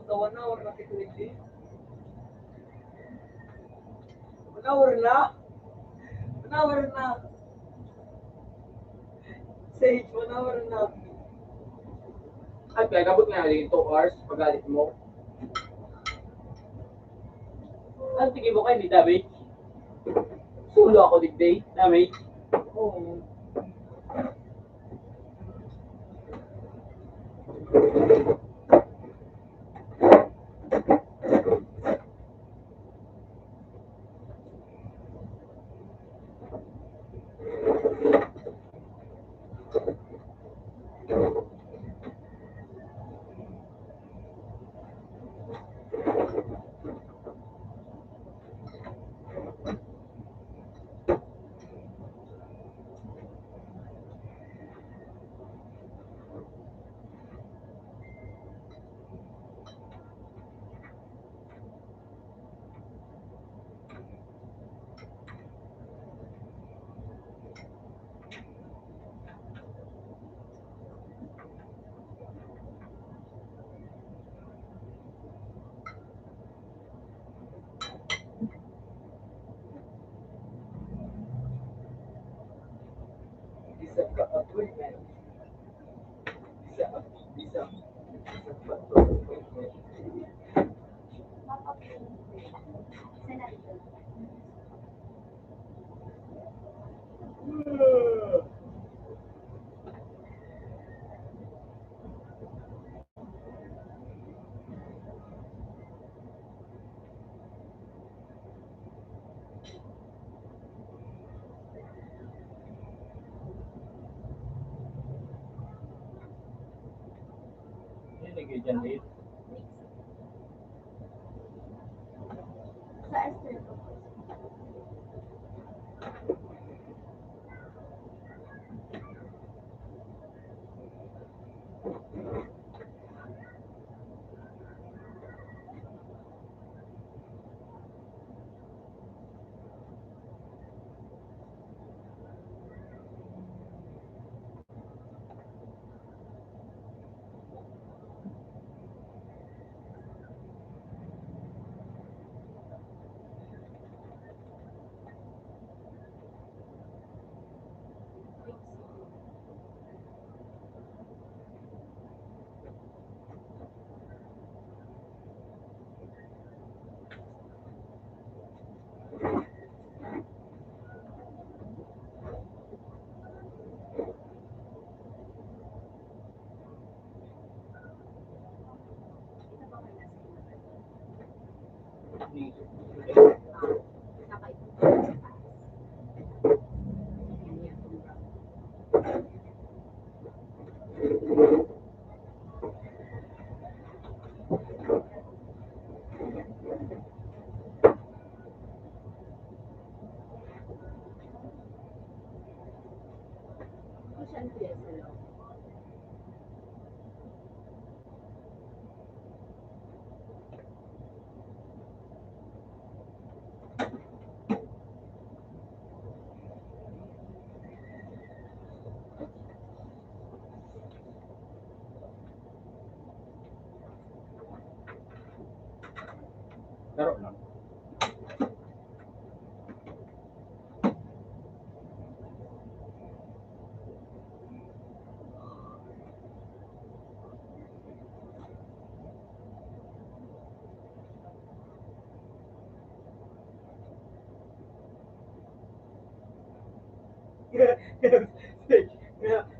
Puta, one hour na kita, hindi. One hour na? One hour na. Sage, one hour na. Ay, kaya abot na yung two hours, pagalit mo. Ang tingin mo kayo, di damage? Sulo ako, digday. Damage. Oo. Yan, lagay dyan, Dave. Laro lang.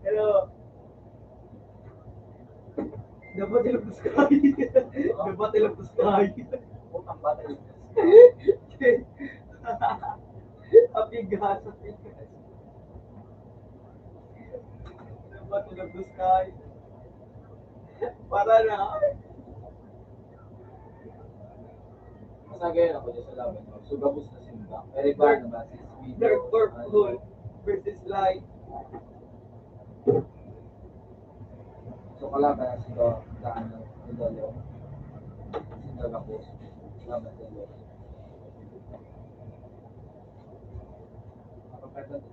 Hello. Dapat ilabas kayo. Dapat ilabas kayo. Utang bata ilabas. Apigas, apigas. Dapat ilabas kayo. Para na. Masagay na po dyan sa laban. So, gabos na simba. Pero iba na ba? Si Smith. Dark Purple versus Light. So, kalaban na si Do-, daan na, si Dolo. Si Dolo po. Kalaban si Dolo. Kapagkataon.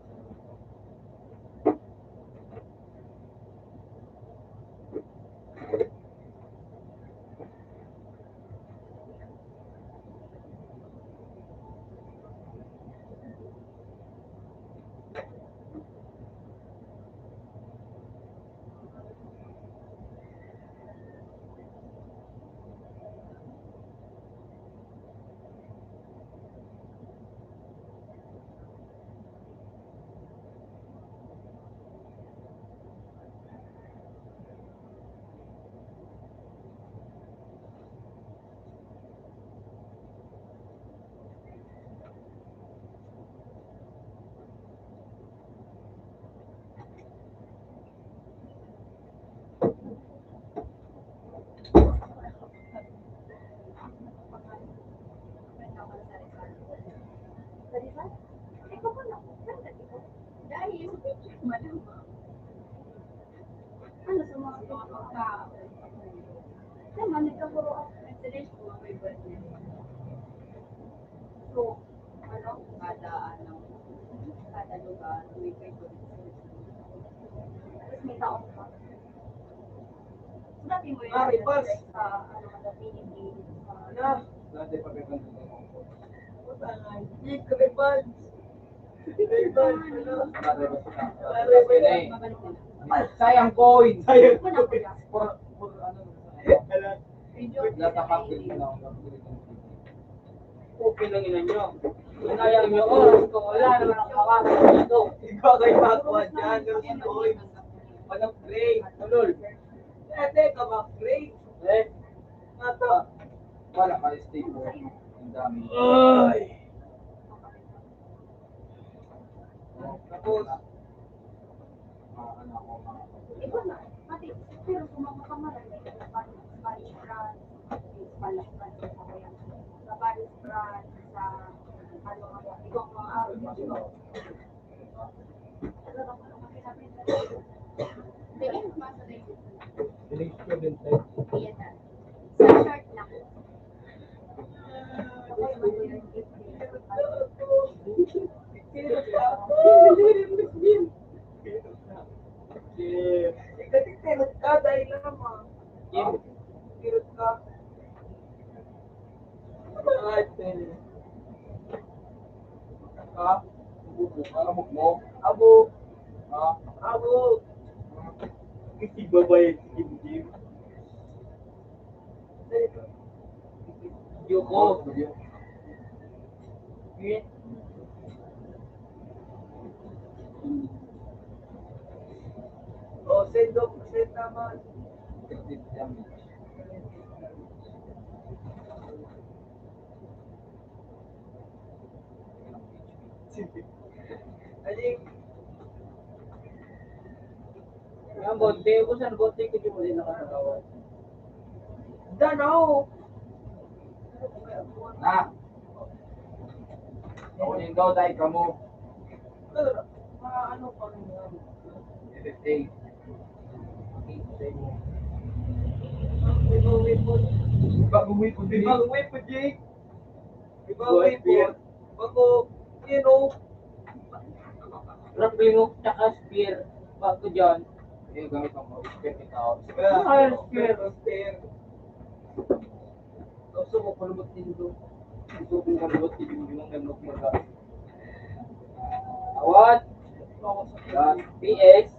Mga pagkaon. Naman, nagkakaroon ng destination ko, may birthday. So, ano, kada, ano, kada lugar, may favorite destination. Tapos may taong pa. So, dati mo yung Maribas. Sa, ano, sa Philippines, sa Ano? Dati pa kayo Puta nga, Nick Rebans. Rebans, ano? Sayang coin. Sayang coin. For, for ano, Napakapit na lang. Okay lang yun nyo. Sayang nyo oras ko. Wala naman ang kawasan nito. Ikaw kayo makakuha dyan. Ganun ang coin. Walang break. Tulol. Eh, teka, mag-break. Eh? Ata. Wala kayo stay mo. Ang dami. Ay! Tapos, ah, ano ako, mga Iba na. Pati, pero kung mga kamaran, may Spanish, Spanish branch, Spanish branch sa Bayan. Sa Spanish branch, sa, ano, mga, ibang mga araw, Sa short lang. Ikaw, tirot ka. Ha? Abo mo? Abo. Ha? Abo. Kasi babae, sige, sige. Yoko. Oh, send off, send naman. Aling. Ang bote, kung saan bote, kung di mo rin nakakagawa. Danaw! Na! Kung ikaw, dahil ka mo. Pero, maano pa rin yan? Fifteen. Bagong wipon. Bagong wipon din. Bagong wipon, Jake. Bagong wipon. Bago, you know. Grappling hook tsaka spear. Bago dyan. Yung gamit mo, spear ikaw. Ah, spear. Spear. Gusto ko, palubot din ito. Gusto ko, palubot din ito. Yung gamit mo, Awat. Yan. P S.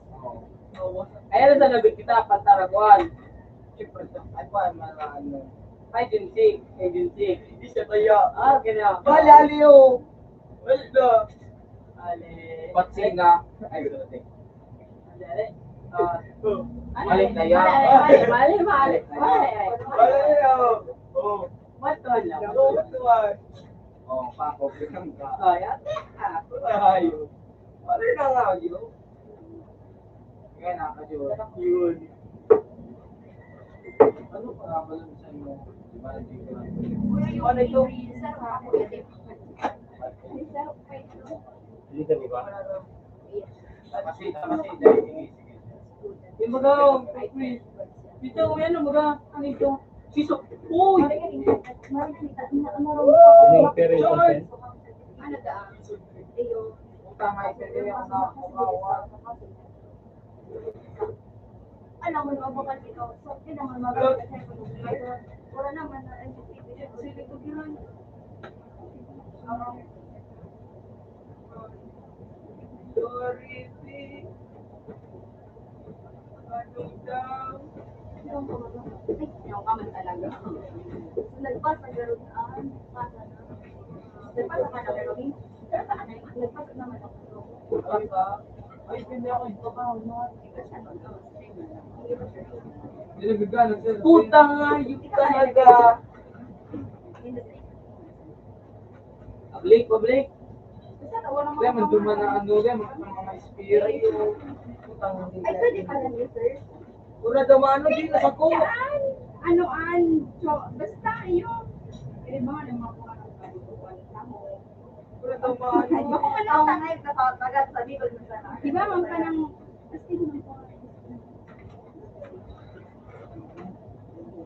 Kaya na sa lagot kita, pantarakuan. Siyempre, ay, pa, mga ano. Agency. Agency. Hindi siya kaya. Ah, kaya. Bali, aliw. Wala. Bali. Ba't sina? Ay, gusto ko. Bali. Ah, Balik na yan. Bali, bali, bali, bali. Bali, oh. Oh. What the hell? What the hell? Oh, pa, okay lang ka. Kaya, teka. Ay, pare na nga yun. Kaya nakakadyo. Yun. Ano pa nga pala sa inyo? Di ba, hindi ko lang. Ano ito? Hindi ka, di ba? Kasi, kasi, dahil Yung mga, ito, ano, mga, ano ito? Siso. Uy! Ano yung pero yung content? Ano da? Ayun. Tama, ito yung mga, alam mo, mabakal ikaw. So, yun naman, mabakal kasi wala naman na, ano, sige, sige, sige. Sorry, P. Ano daw? Yung ka man talaga. So, nagbasa garo-, ah, nagbasa na. Nagbasa ka na, pero, nagbasa naman ako. Ay, ba? Ay, hindi ako, ito ba, ano? Putang hayop talaga. Public, public. Kaya man duman na ano, kaya mag-, mga spirit. Putang hayop. Ay, pwede pala niya, sir. Wala daw maano, di na ako. Ano, an, so, basta yun. Pwede ba nga ng mga kung anong sabi ko, ano, Wala daw maano. Ay, baka wala ka na, natatagal sa Bicol, minsan na. Di ba, ma'am, ka ng, basta yun ang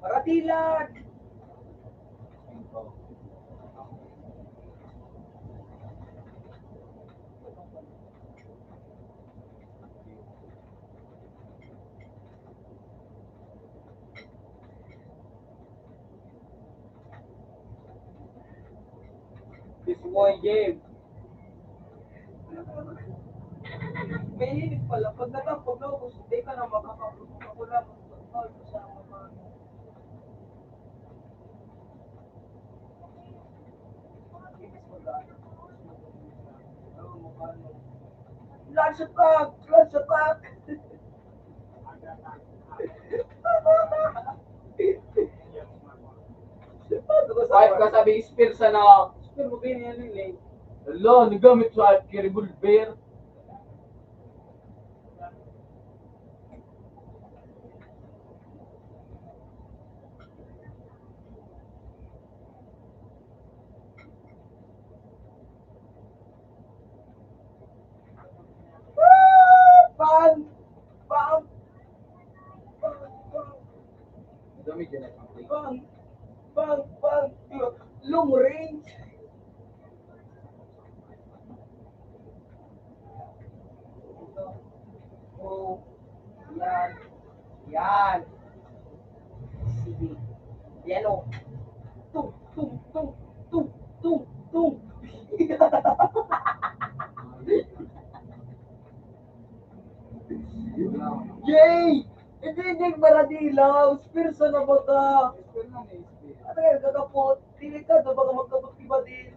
Paratilan! This boy game. Mainit pala. Pag natapos na ako, hindi ka na makakapagpapula. Magpapagpapula sa mga Lunch attack! Lunch attack! Kahit ka sabi, spill sa na, Pero magkaya niya nun eh. Hala, nagamit sa akin revolver. Bang! Bang! Bang! Bang! Bang! Bang! Bang! Long range. Oh, yan. Yan. Sige. Yan o. Tung, tung, tung, tung, tung, tung. Yay! Hindi, hindi, maradilaw. Spear sa na baka. Spear na ni, spear. Ano yan, kakapot? Delikado, baka magkapot iba din.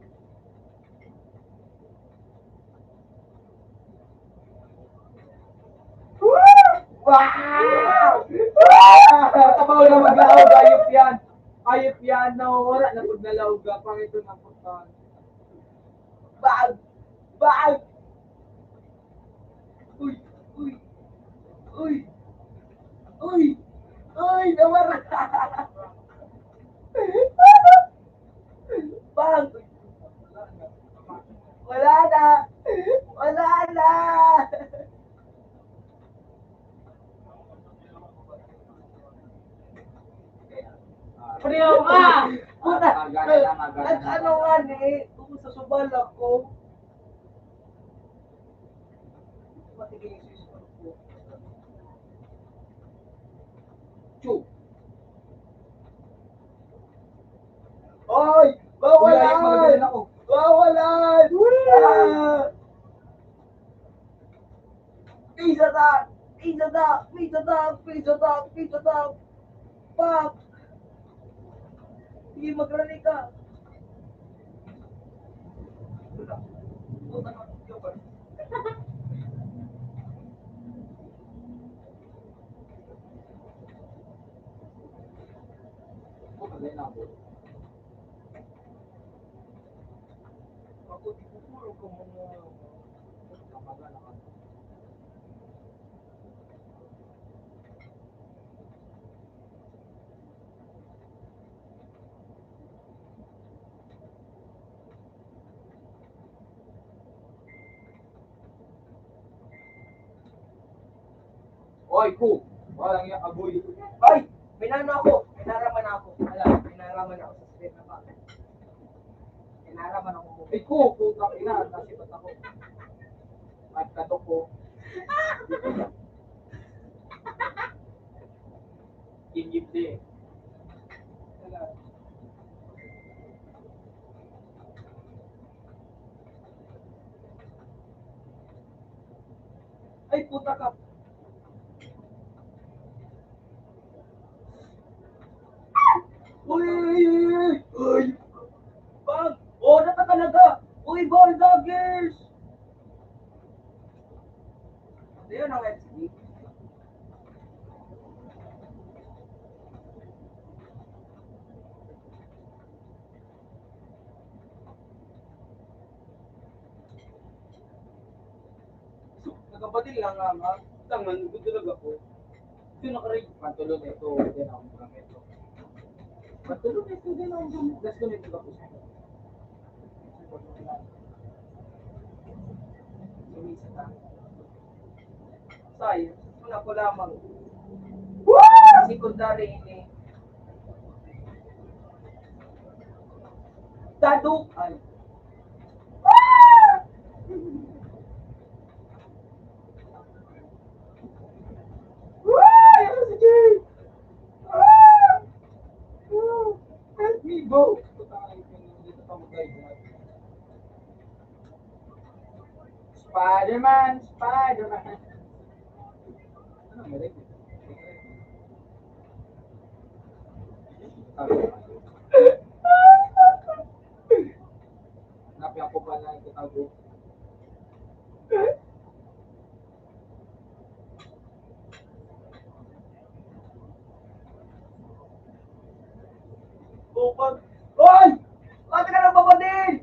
Wow! Wow! Tabaw na maglaog, ayop yan. Ayop yan, nawawala na pag nalaog ka. Pangito na pagkain. Bag! Bag! Uy! Uy! Uy! Uy! Uy! Nawara! Bag! Wala na! Wala na! Priyo ka! Puta! Nag-ano nga ni, kung sa subal ako, matigil yung susunod ko. Chu! Oy! Bawalan! Uy, ayun, magagaling ako. Bawalan! Ah! Pizza Hut! Pizza Hut! Pizza Hut! Pizza Hut! Pizza Hut! Pak! Sige, magrally ka. Oy, ku! Walang iya, agoy. Ay! Minano ako! Minaraman ako! Ala, minaraman ako sa street na pa. Minaraman ako! Ay, ku! Putang ina, nasibat ako. At katok ko. Ingit eh. Ay, puta ka. Uy, uy, uy, uy, uy. Bang! Oh, nata talaga! Uy, ball daggers! Ano yun, ang F C? So, nagkapatid lang nga, nga. Tangan, gusto lang ako. Ito na karay. Pantulon ito, din ang mga ito. Pantulon ito, din ang mga ito. Last ko na ito, tapos. Sumisa na. Science, una ko lamang. Woo! Secondary ini. Daduk! Ay. Ah! Woo! Sige! Ah! Ah! Help me, bro! Spider-Man! Spider-Man! Ano, meron? Hanapin ko pa na ito tago. Bukag. Hoy! Ate ka ng babae!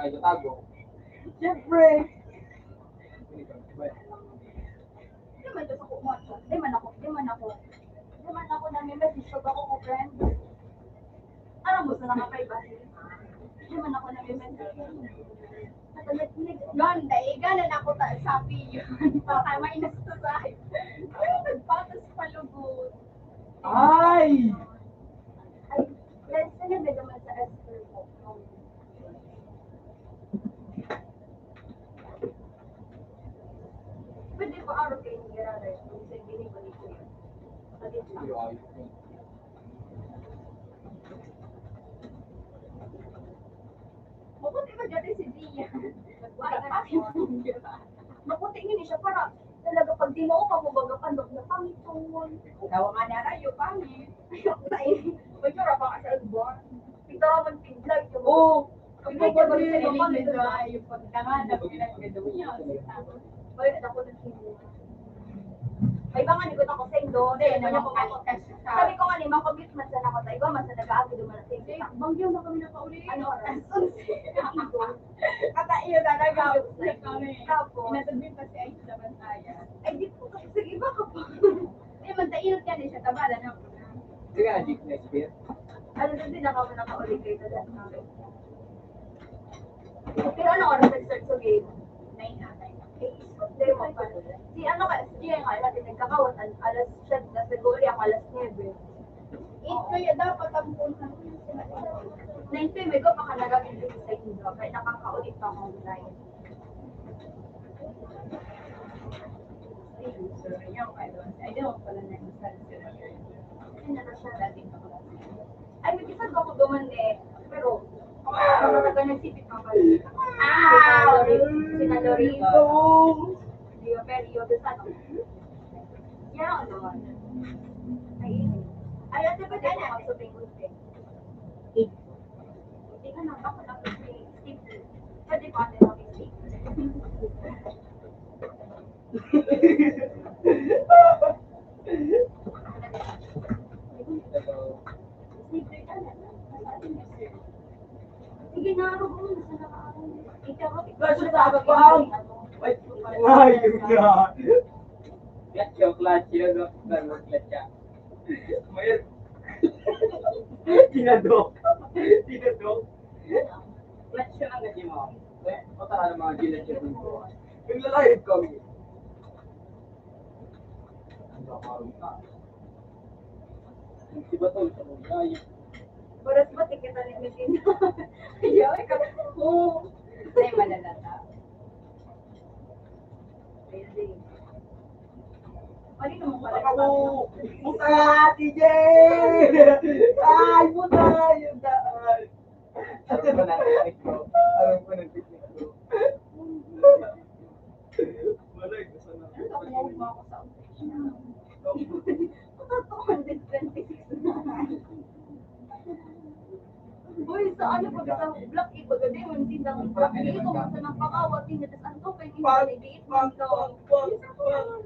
Tago-tago. Siyempre. Di man, Diyos ko, di man ako, di man ako, di man ako nami-message pag ako ko friend. Aram mo sa mga privacy. Di man ako nami-message. Ganda, eh, ganda na ako ta-, sa apelyido. Baka may nasa sa akin. Ay, nagpatas pa lugod. Ay! Ay, dahil sila may naman sa Esther po. Pwede pa araw kayo ni Gerardo, kung sa hindi ko ni Kuya. Kapatid lang. Maputi ba dati si Dia? Maputi nga ni siya para talaga pag di mo ka, kumbaga, pandok na pangitol. Tawa nga na rayo, pangit. Ay, may tsura pa ka sa ibon. Pintara man piglag yung Oo. Ang Piglag yung pagkakas yung mga nila, yung pagdangan na pinagkado niya. Wala na ako nagkikita. May mga likod ako sa Indo. Hindi, Hindi, naman ako ako. Kasi sa Sabi ko nga ni, makommit man sana ako sa iba, mas nag-aagi naman sa Hindi, Indo. Bangyo na kami nakaulit. Ano oras? Kata iyo talaga, kami. Tapos? Inatubig pa si Ais sa Bantaya. Ay, di po, sa iba ka pa. Hindi, magtainot ka din siya, tabala na ako na. Sige, adik, next year. Ano na din ako, nakaulit kayo na lahat namin. Pero ano oras nag-start sa game? Nine ata yun. Eh, isip ko, di mo pa. Si ano ka, si Gia nga, lagi nagkakawat, al-, alas siyete na siguro, ako alas nuebe. Eight kaya dapat ang punta. Nine p m, ikaw pa ka nagaging busy sa inyo, kaya nakakaulit pa akong online. Ay, di mo pala nag-start sila. Ay, nag-start dati pa pala. Ay, nag-isa ba ako duman eh? Pero, mga taga nagsipit pa pala. Ah! Sina Lori-, sina Lorito. Di ba, pero yun, sa ano? Yan, ano? Ay, ay, ate, pwede na ako sa Bingo, eh. Hindi ka na, ako na, Steve. Pwede ba, ate, mag-Steve? Sige na, ako, ikaw, Kaso sa abang! Ay, ayun na. Clutch yung clutch yun, no? Clutch siya. Mayroon. Tinadok. Tinadok. Clutch siya ang ganyan mo. Eh, pataka ng mga gilid siya dito. Nagla-live kami. Ang kaparang ka. Di ba to, sa mga live? Oras ba, tikita ni Medina? Ayaw, ikaw. Oo. Ay, malalata. Pwede. Pwede naman pala. Ako! Puta! T J! Ay, puta! Yung daan! Alam ko na ang technique ko. Alam ko na ang technique ko. Wala, eh, gusto na. Ano ka, kumuha mo ako sa office? Two hundred twenty-six na. Uy, sa ano, pag sa Black, iba gani, yung tindang Black, eh, kung sa nang pangawat, hindi, tas ano, kay hindi, Pag, hindi, pag, pag, pag, pag.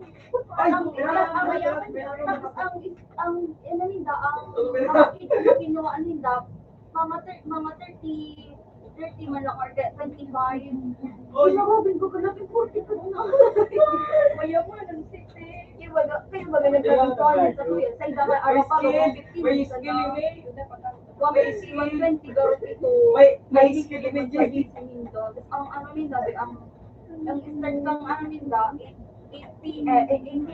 Ay, ang, ang, ang, ang, ang, ano ninda, ang, ang, kinuha ninda, mga thir-, mga thirty, thirty man lang, or twenty-five. Oy. Ginawabin ko, grabe, forty ka na. Mayaman ang city. Kaya baga, kaya baga nagkabintuan sa kuya. Sa iba ka, araw pa, mga fifteen, may skill yun eh. Wa may si one twenty garo pito. May, may skill yun, Jay. Ang ano ninda, ang, ang start kang ano ninda, eight, eight P M, eh, eight P M,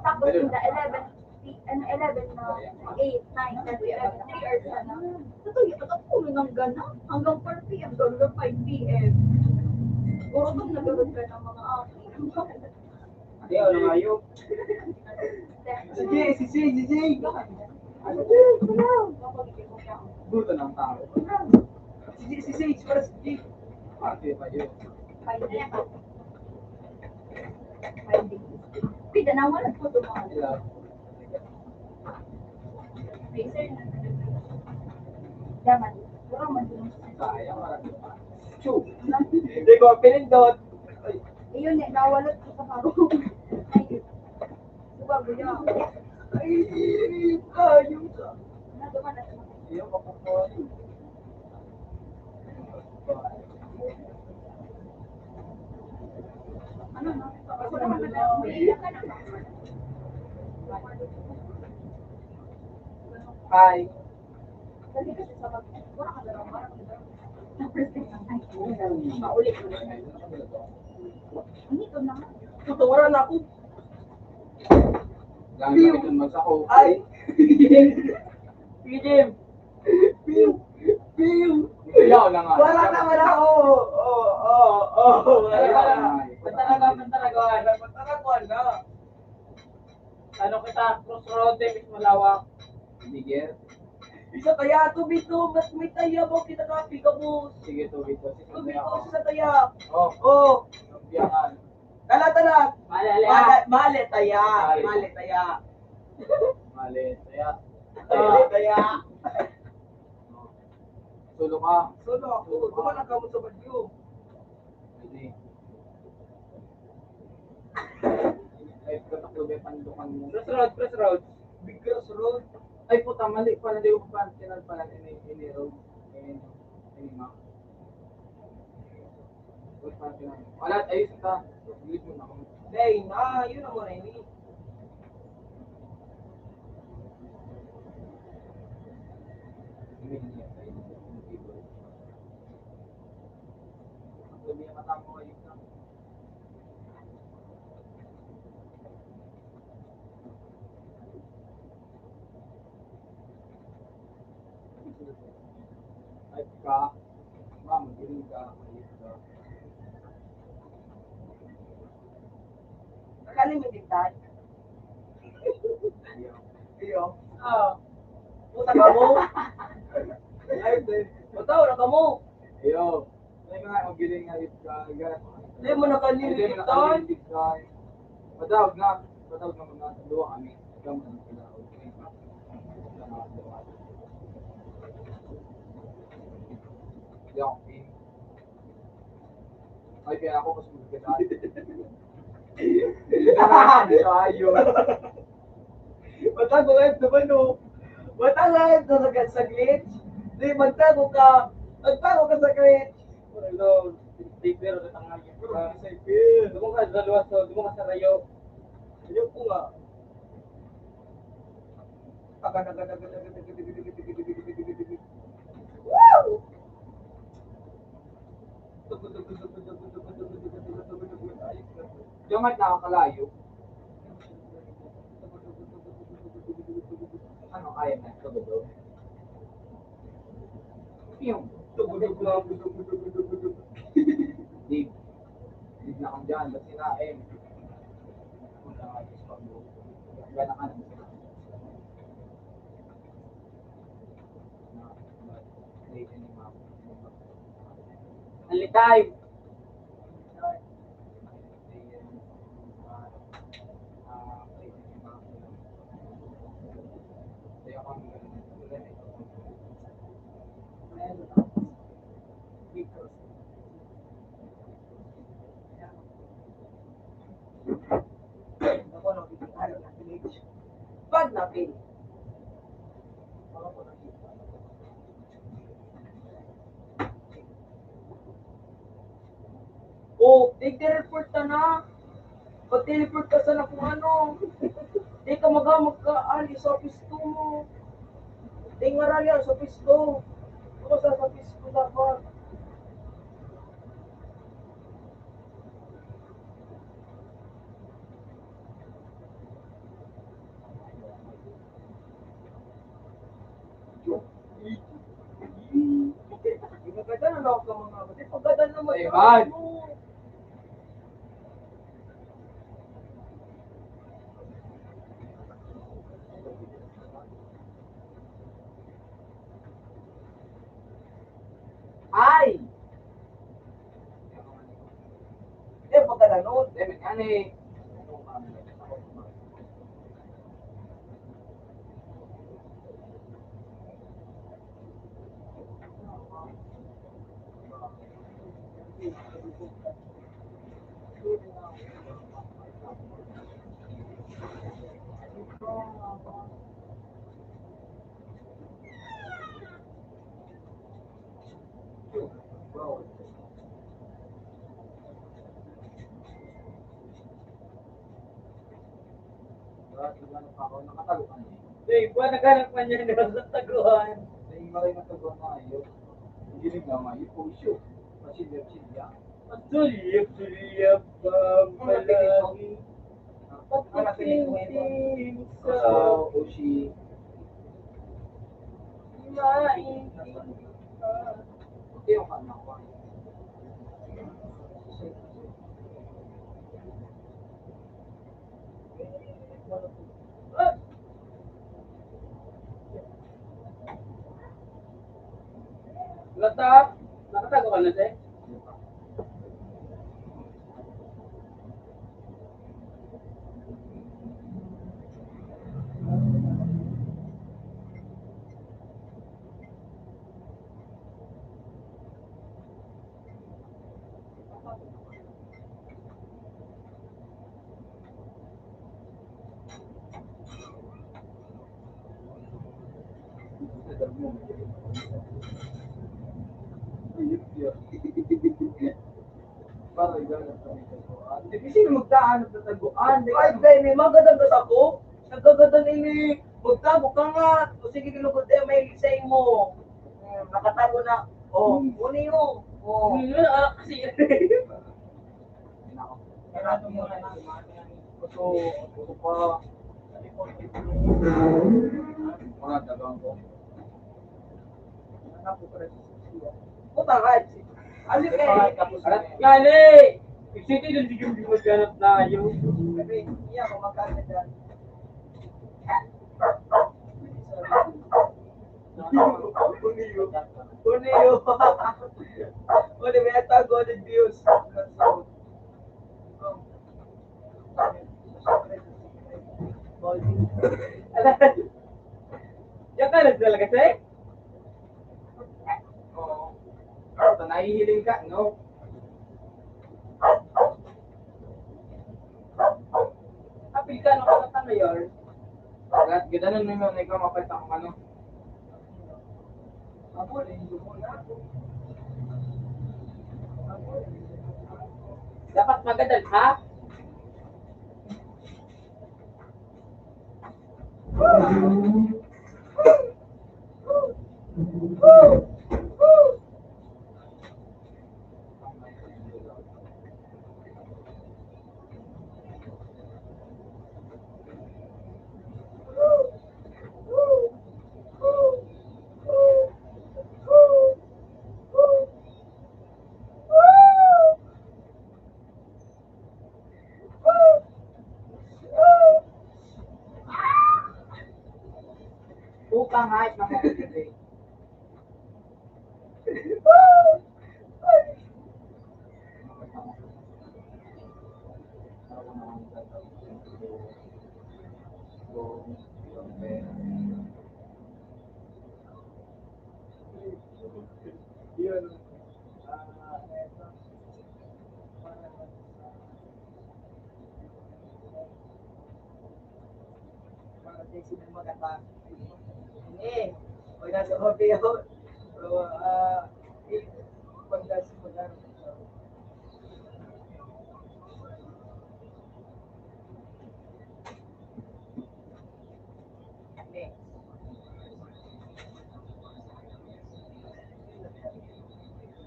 tapos ninda eleven, ano, eleven na, eight, nine, ten, eleven, three hours na na. Sa tuyo, nakapulo ng gana, hanggang four P M, hanggang five P M. Gutom na gutom ka ng mga aki. Ayaw na kayo. Sige, sige, sige. Buto ng tao. Sige, sige, sige, para sige. Pati pa yun. Pwede na wala po ito mga. Daman. Puro man din. Sayang, marami pa. Chu. Hindi ko pinindot. Ay. Iyon eh, nawalot ko sa paro. Ay. Subago yun. Ay, ayun ka. Ano naman, ano naman? Ayun, kapag po. Hi. Tutawaran ako. Gamit ang magsako. Ay. Sige, Jim. Piu! Piu! Yaw na nga. Wala na, wala. Oo, oo, oo, oo. Wala na. Pantaragon, pantaragon. Pantaragon na. Ano kita, crossroad, eh, mismo lawak. Bigger. Isa kaya to, bito, mas may taya mo, kita ka, pikabos. Sige, to, bito. To, bito, isa taya. Oh. Oh. Kampiyangan. Tala, tala. Mali, mali. Mali, mali, taya. Mali. Mali, taya. Mali, taya. Solo ka. Solo ako. Duman ang kamot sa badyo. Pwede. Ay, kataklo ba yung pandukan mo? Crossroad, crossroad. Big crossroad. Ay, puta, mali pala. Hindi ko pa, tinal pala. Ini, ini road. Ini, ini map. Wala, ayos ka. Delete mo na ako. Dahil, ah, yun ang muna ini. Sabi niya, matang mo, ayos ka. Ay, ka. Ma'am, giling ka. Ayos ka. Nakalimit din tayo. Iyo. Ah. Puta ka mo. Ayos din. Puta, wala ka mo. Iyo. May mga magiling nga ipkagan. Di mo na kanilitikan. Ay, di mo na kanilitikan. Madawag na. Madawag na mga dalawa kami. Ikaw mo na sila. Okay. Di ako, eh. Ay, kaya ako, mas maganda. Tayo. Matago ka sa ano? Matago ka sa, sa glitch? Di, magtago ka. Magtago ka sa glitch. Hello, Xavier, sa tangayan. Bro, si Xavier. Dumang ka sa luwas, so, dumang ka sa rayo. Ayun po nga. Agad, agad, agad, agad, agad, agad, agad, agad, agad, agad, agad. Wow! Yung at nakakalayo. Ano, ayaw na, tugod. Yung tugod, tugod, tugod, tugod, tugod, tugod. Di, di na kang dyan, ba't sinain? Kung na nga, gusto ko, gana ka na. Alitay. Pag napili. O, tig-teleport ka na. Pag-teleport ka sana kung ano. Di ka magamag ka, ali sa pisto mo. Di nga raya sa pisto. Ano sa, sa pisto dapat? Yung maganda na lang ka mga, pagkada naman. Ay, man. Ay! Eh, pagkadanon. Eh, may ani. Bakit naghanap pa ako? Nakatago ka na eh. Hey, buwan naghanap pa niya, nakataguan. May maray na taguan na ngayon. Hindi rin nga ngayon. Oh, shoot. Pasilya-silya. Pasilya-silya pa palagi. Pagkikinting sa Oshi. Maintindihan. Yung anak ko. Lata, nakatago ka na, te? Dibisil magtaan ng tataguan. Ay, Ben, may magadan ka sa ko? Nagagadan ini. Magtago ka nga. O sige, lugod eh, may lisay mo. Hmm, nakatago na. Oh, uni yun. Oh. Hindi na, ah, kasi Ito, ito pa. Mga dagang ko. Puta ka, ano eh? Gali! Isiti din si Jumbi maghanap na yun. Sabi, iya, kumakain na dyan. Uniyo. Uniyo. Uli, may atag, one hundred views. Diyan ka na talaga, sir? Oo. Basta nahihiling ka, no? Apil ka, no? Kata ngayon. Gat-, gadanon mo yun, ikaw mapagta kung ano. Dapat magadan, ha? Utang, ay, mga kapatid. Para sa isin ng magata. Ini, wala sa hotel. So, ah, eh, pagdas mo na. Ini.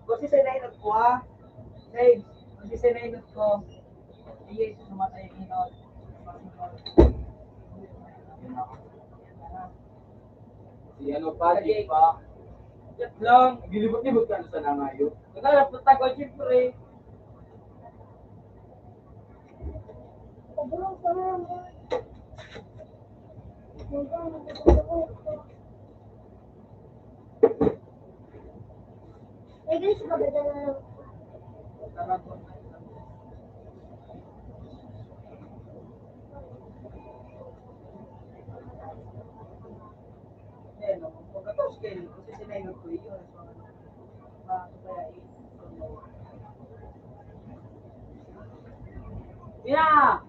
Kung si Senay nagkuha, Senay, kung si Senay nagkuha, Sige, sumatay ang inot. Si ano pa, di pa. Yan lang, gilibot-libot ka na sa nangayo. Nagharap na tago, siyempre. Eh, guys, maganda na. Yeah.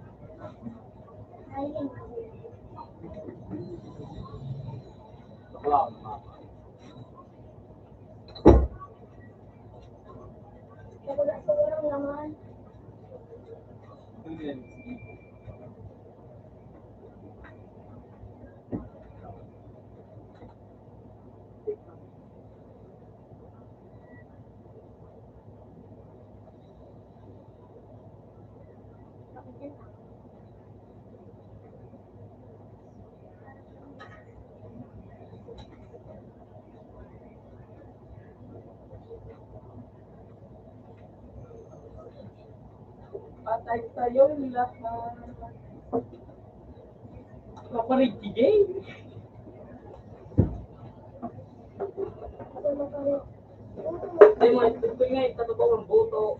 Wala sa walang laman. Sa'yo lahat. Paparig kigay. Ay, mga ito nga, ito ba ang boto?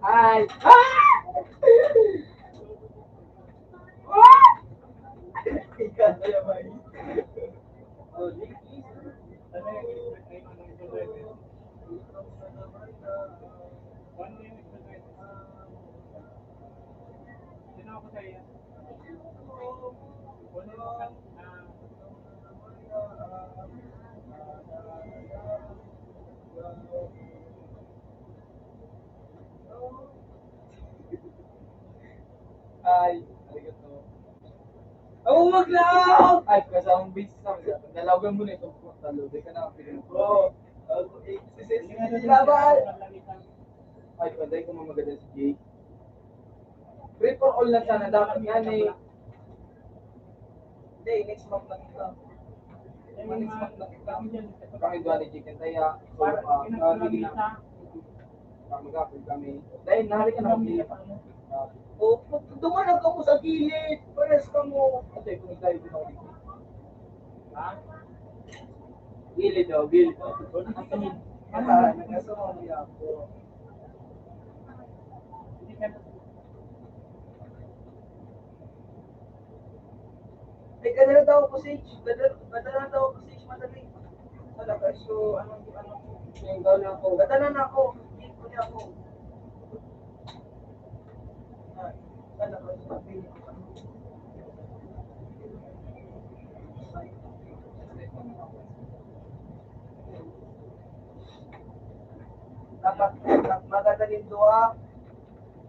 Ay! Ah! Ikaw na naman. Oh, di, di. Ay, arigato. Oh, wag lang! Ay, kasama ang business namin. Nalawagan mo na itong portal, di ka na pinag-, bro. Laban! Ay, patay ko, maganda si Jake. Free for all lang sana dapat yan eh. Hindi, next month na kita. Next month na kita. Kami dua ni Chicken Taya. So, ah, ah, hindi na. Ah, mag-apple kami. Dahil nahali ka na kami. Ah, o, duman lang kamo sa gilid. Pares kamo. Ate, kung tayo din ako dito. Ha? Gilid daw, gilid daw. Ah, nasa mga ako. Ay, dala na daw ako, Sage. Dala, dala na daw ako, Sage, madali. Wala, kaso, ano, ano. Yung daw na ako. Dala na ako. Hindi ko niya ako. Ah, wala, kaso, sabi niya. Dapat, dapat maganda nin duha.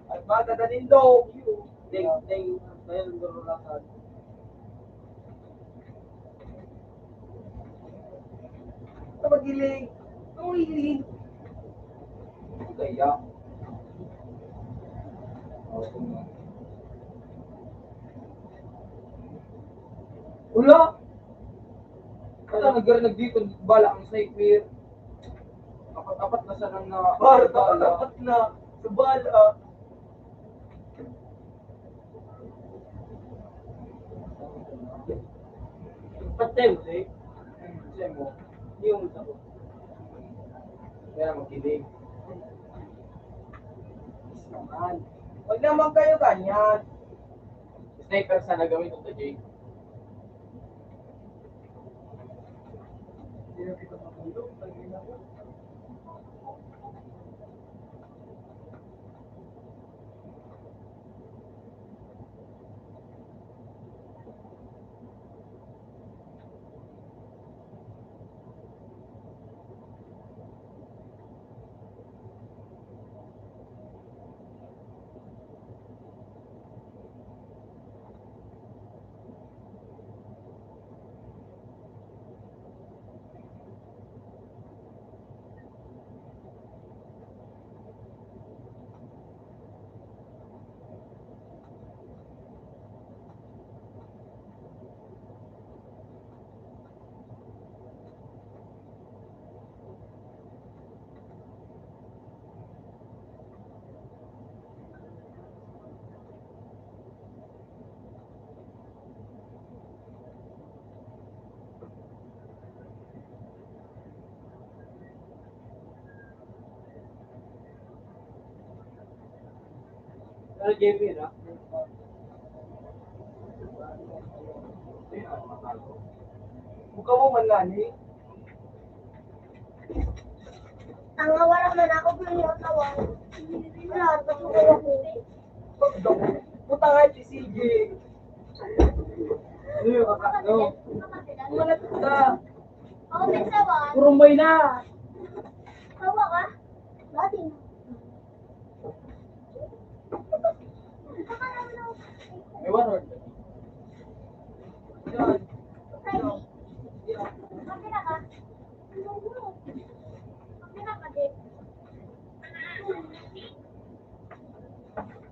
At maganda nin duha. Ding, ding, ding, ding, ding. Sa magiling. Ang magiling. Kaya. Wala. Wala, nagkaroon nagdito, bala ang sniper. Apat-apat na siya nang na-, Par, bala. Apat na. Sa bala. Patay mo, eh. Patay mo. Yung sa ko. Kaya makinig. Naman. Huwag naman kayo ganyan. Sniper sana gamit ko to, Jay. Pero J P na. Buka mo man nga ni. Ang wala man ako, pero yung tawag. Wala, tapos ko lang. Puta nga, si C J. Ano yung kaka-, ano? Umalat ka. Oo, may sawa. Kurumbay na. Sawa ka? Dati na. May one word. Kapila ka? Kapila ka, di?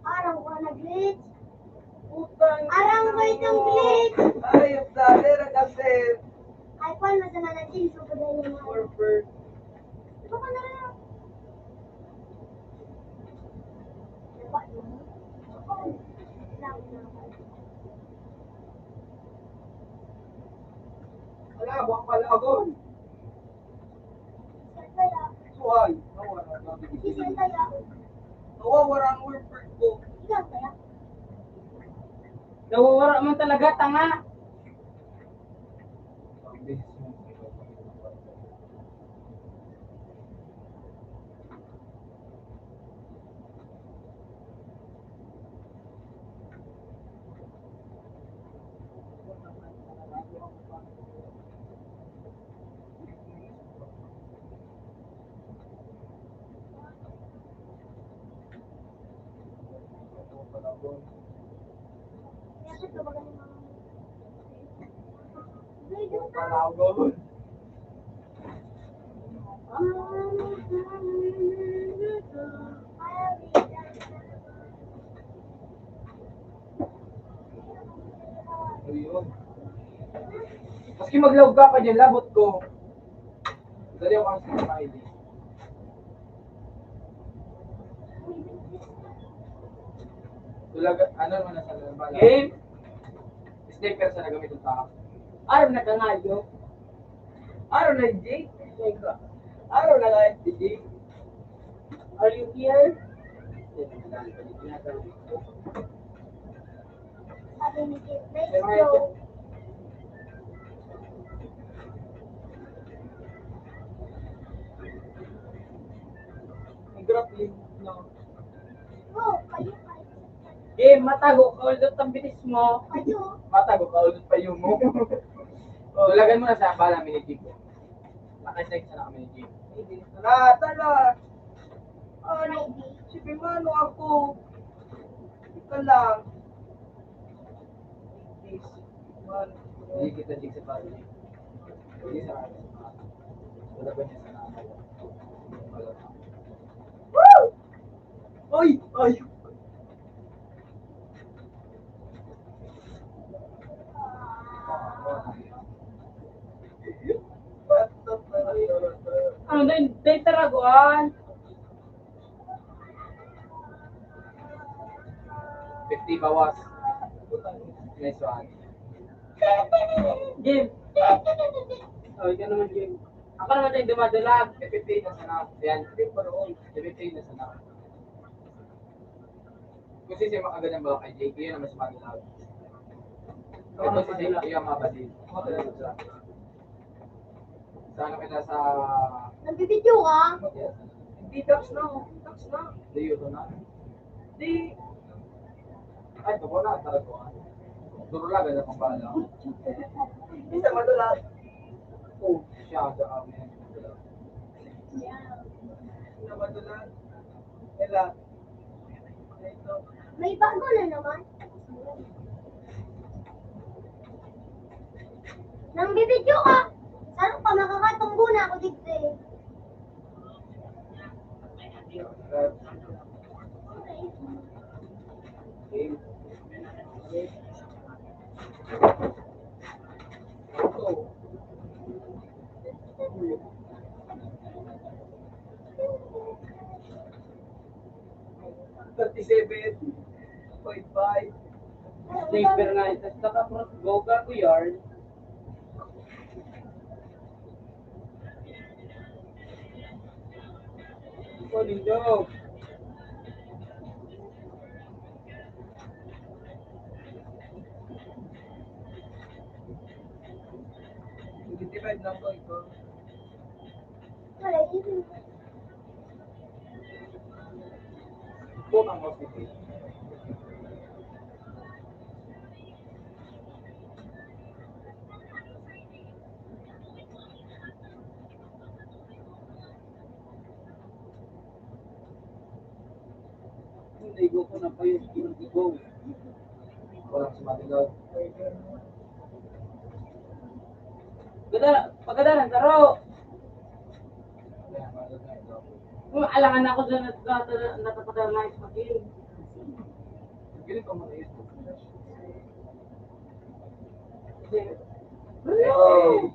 Araw ka nag- Ay, ang dali, nag-update. Ay, kwan, masama na din. So, pwede na. Four per. Ito ka na rin. Wala, buwak pala ako. Suhay, nawara ang mga bibig. Nawawara ang worker ko. Nawawara man talaga, tanga. Ayun. Maski maglaog ka pa dyan, labot ko. Dali ako ang smiley. Tulaga, ano naman nasa bala? Game? Sniper sa nagamit ng tao. Aram na ka nga, yo. Aram na, G. Aram na nga, G. Are you here? Sabi ni Jeff, let's go. Ang grappling, no? Oh, kayo, kayo. Eh, matago ka ulit ang bilis mo. Kayo. Matago ka ulit pa yung mo. Oh, lagan mo na sa bala, minigay ko. Nakasay sa kami ni Jim. Tara, tara! Ano? Sige, mano ako. Ika lang. Hindi kita, Jim, sa pagod. Hindi sa akin. Wala ba niya sa akin? Wala. Woo! Ay! Ay! Ano, dahil, dahil taragoan? Fifty bawas. Nice one. Game. Oh, ikaw naman, game. Ako naman tayong dumadalag. Fifty na sana. Yan. Fifty na sana. Kasi siya makaganda ba kay J P, yun ang mas madalag. Ito si J P ang mabadil. Madalag siya. Sa ano kita sa... Nagbibidyo ka? Yes. Hindi, tax na, oh. Tax na. Layo to na. Di. Ay, bako na, talaga. Durulagan na pang bala. Hindi na madalag. Oh, siya, siya kami. Yeah. Hindi na madalag. Kailan? May bago na naman. Nang bibidyo ka, saro pa makakatunggo na ako digdi. Thirty-seven point five. Sniper nga ito. Saka front go ka, Kuyard. Ikaw, Lindo. Twenty-five lang po ito. Hindi ko po napayos yung ibaw. Walang sumaligaw. Gada, pagkadalan, taro. Kung alangan ako dyan, nat-, nat-, natapagal na yung pag-inom. Ganito mo na yun. Hello!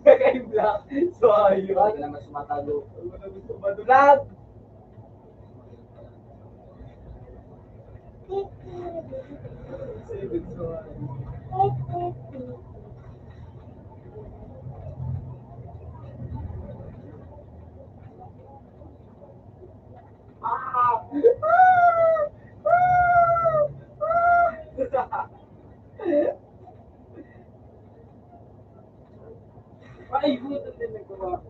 Kakaibla. So, ayun. Wala naman sumatago. Wala gusto madulag. Ay, puta, din nagkuha.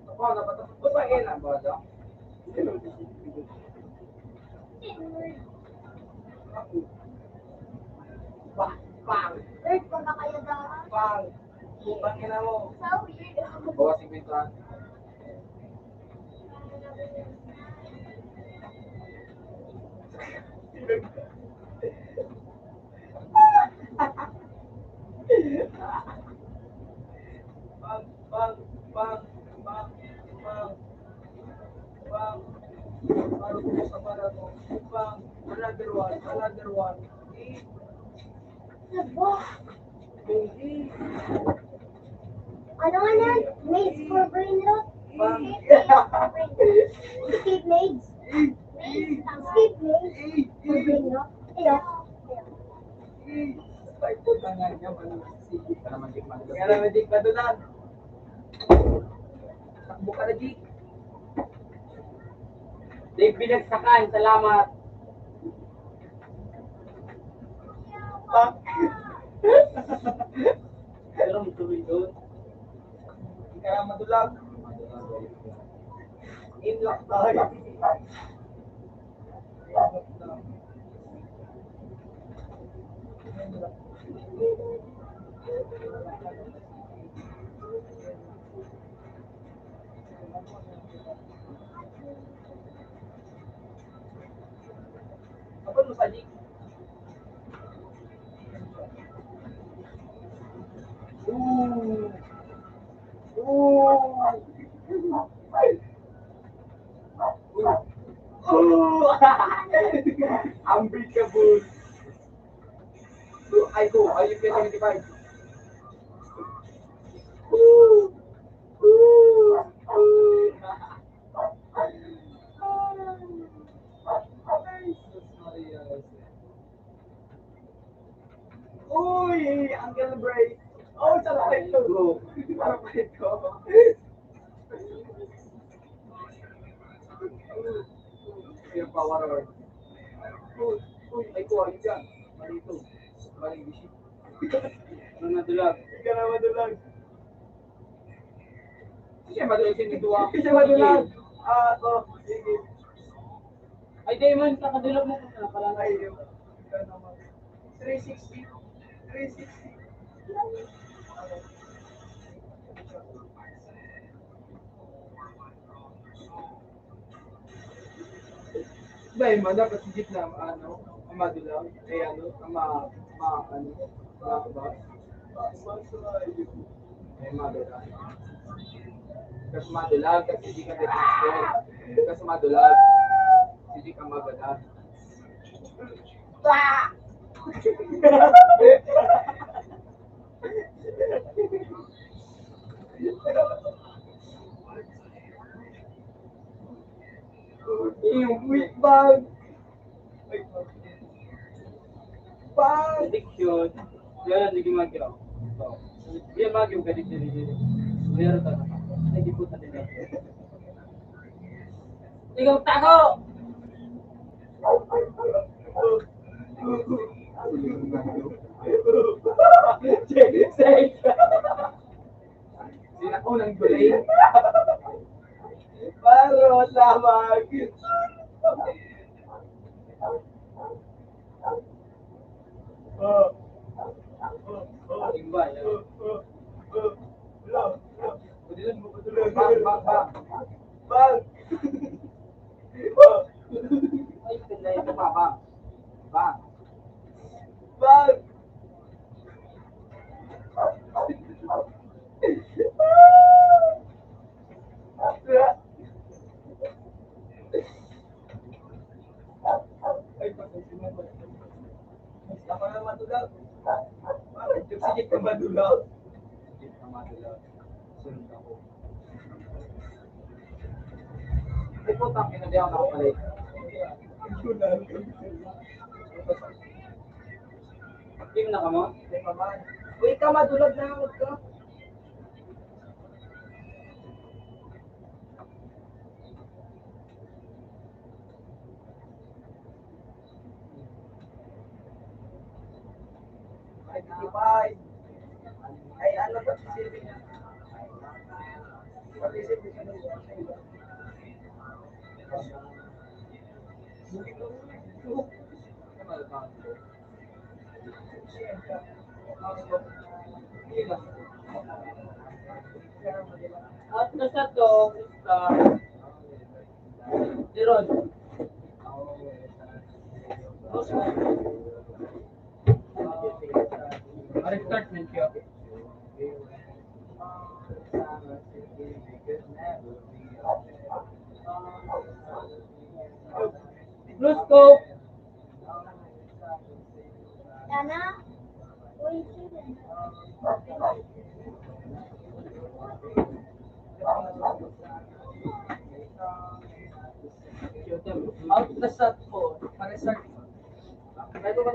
Ako, napatapos ko pa, eh, nabasa. Bang! Bang! Third pa ba kayo daw? Bang! Putang ina mo. So weird. Bawas singkwenta. Bang, bang, bang, bang, bang, bang. Baro ko sa baro ko. Bang, another one, another one. Eh. Aba. Eh, eh. Ano nga yan? Maize for brain rot? Bang. Steve maize. Steve maize. Steve maize. For brain rot. Hello. Ay, puta nga niya, ano, sige. Para magic madulag. Para magic madulag. Takbo ka na, G. Dave Binagsakan, salamat. Pak. Pero magtuloy doon. Hindi ka na madulag. In lockdown. Apa tu tadi? Uh. Uh. Uh. Unbreakable. Ay, ko, ay, yung P S seventy-five. Uh. Uh. Uh. Ay, sus, Maria, Jose. Uy, Uncle Bray. Oh, sarap pa ito. Sarap pa ito. Yung power word. Uy, uy, ay ko, ayun dyan. Mali ito. Mali yung bishop. Ano na dulag? Hindi ka na madulag. Siya madulag, siya nagduwa. Siya madulag. Ah, ako. Sige. Ay, di man, kakadulog mo pa pala. Ay, yun. Three sixty. Three sixty. Dahil man, dapat sa gitna, ano, ang madulang, eh, ano, ang ma-, ma-, ano, ma-, ba? Eh, madulang. Kasi madulang, kasi hindi ka depressed. Kasi madulang, hindi ka madulang. Ah! Yung quick bag. Bag. Addiction. Yan, hindi gumagawa. So, hindi gumagawa ka dito, dito. Meron ka na. Hindi po sa dito. Ikaw, tago! Sinaunang duling. Paro lamang. Oh. Oh, oh, oh, oh, oh. Bang, bang, bang. Bang. Ay, ganda ito pa, bang. Bang. Bang. Ay, putang ina, di ako nakapalit. Team na ka mo? Uy, ka, madulag na ako ka. Ay, ano ba? At nasa to, sa Diron. Aristarch na siya. Blue scope. Sana. Uy, out na shot ko. Para sa... May ko ba?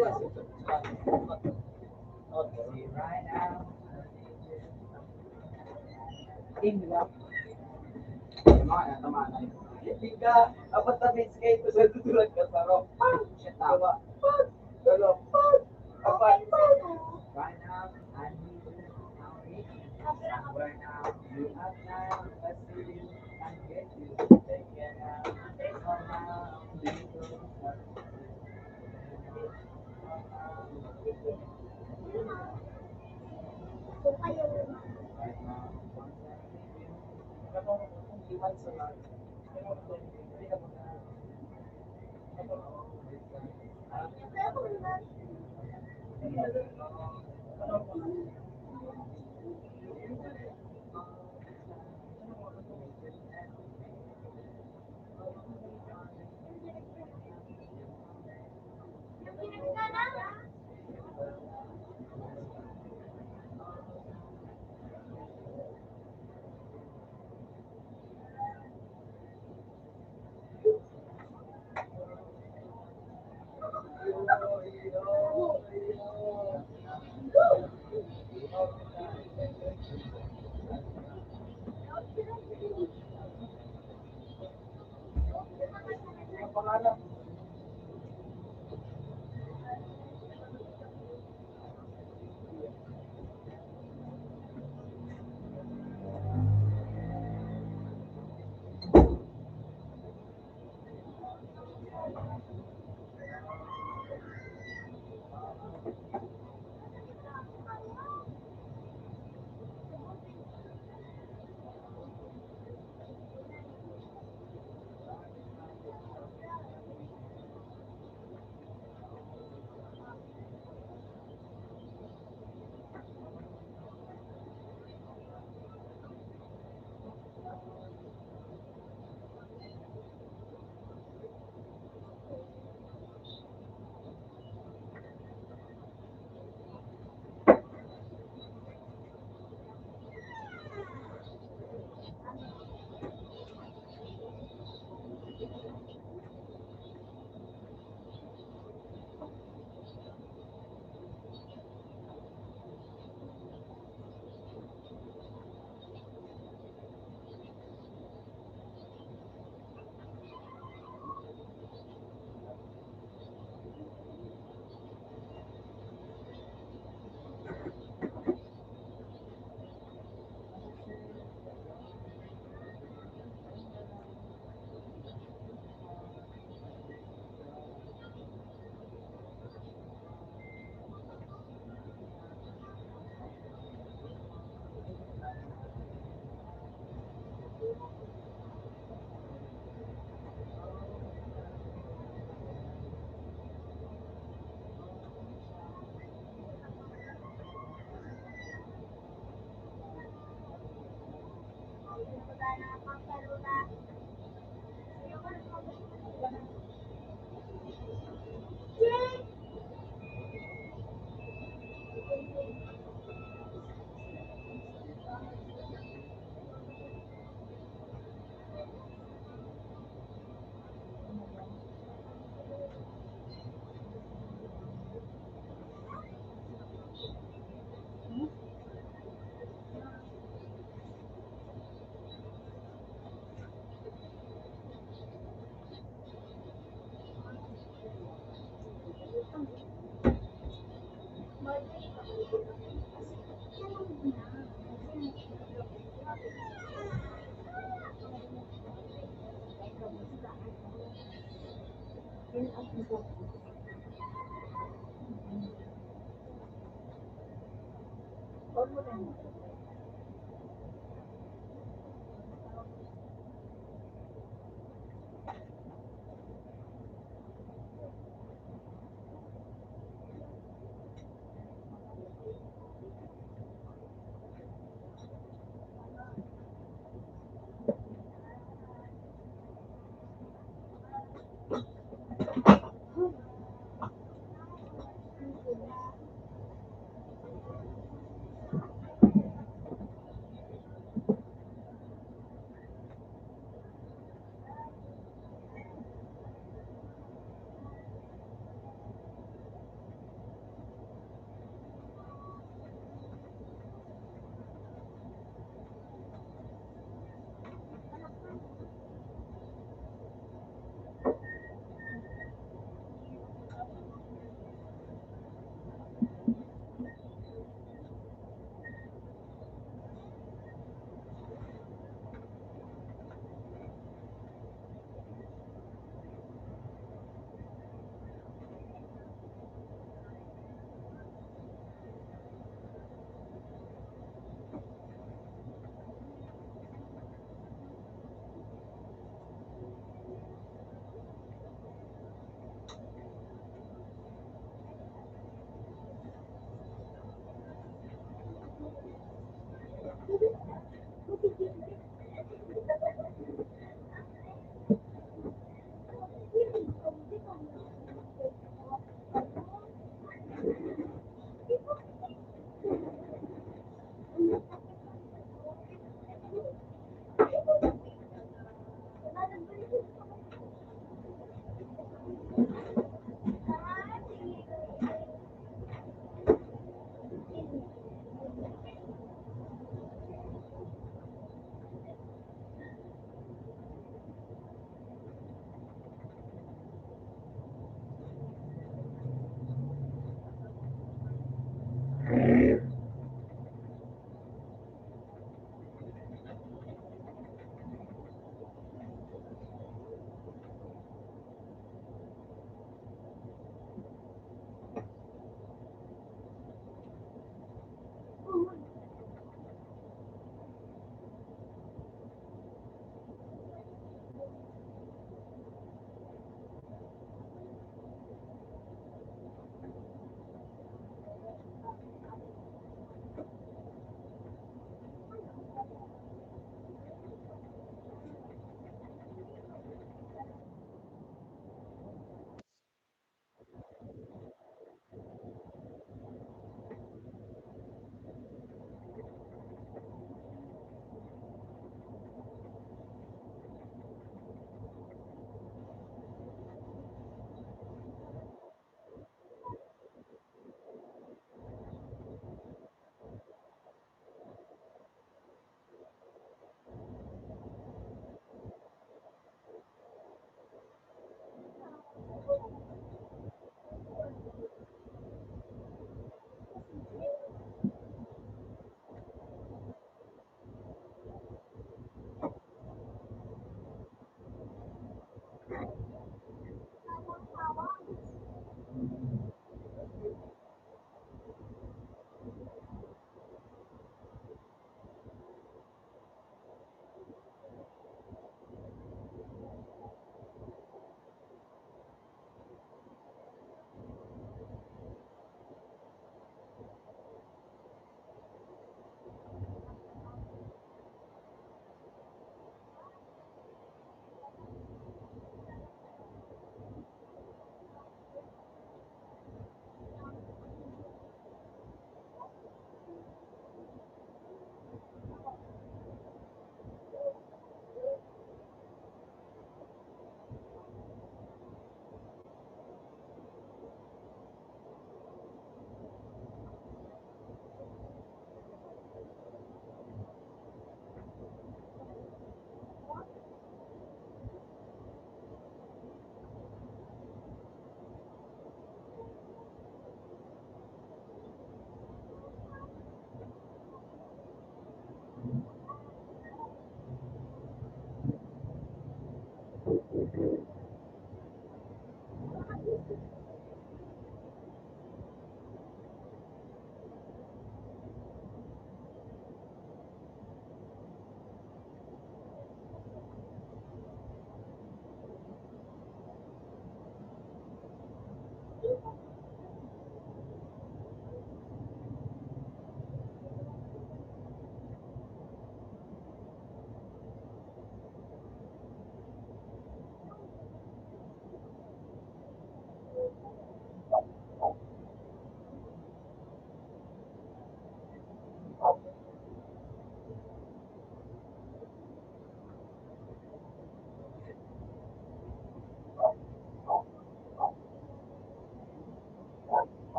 Team nila. Tama na, tama na. Hindi ka, apat na minutes kayo, tapos nagtutulad ka, pero, pang! Shit, tama. Pang! Pero, pang! Apat! Pang!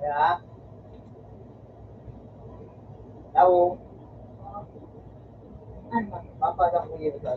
Ya. Tawo. Ano? Papa na ko yun sa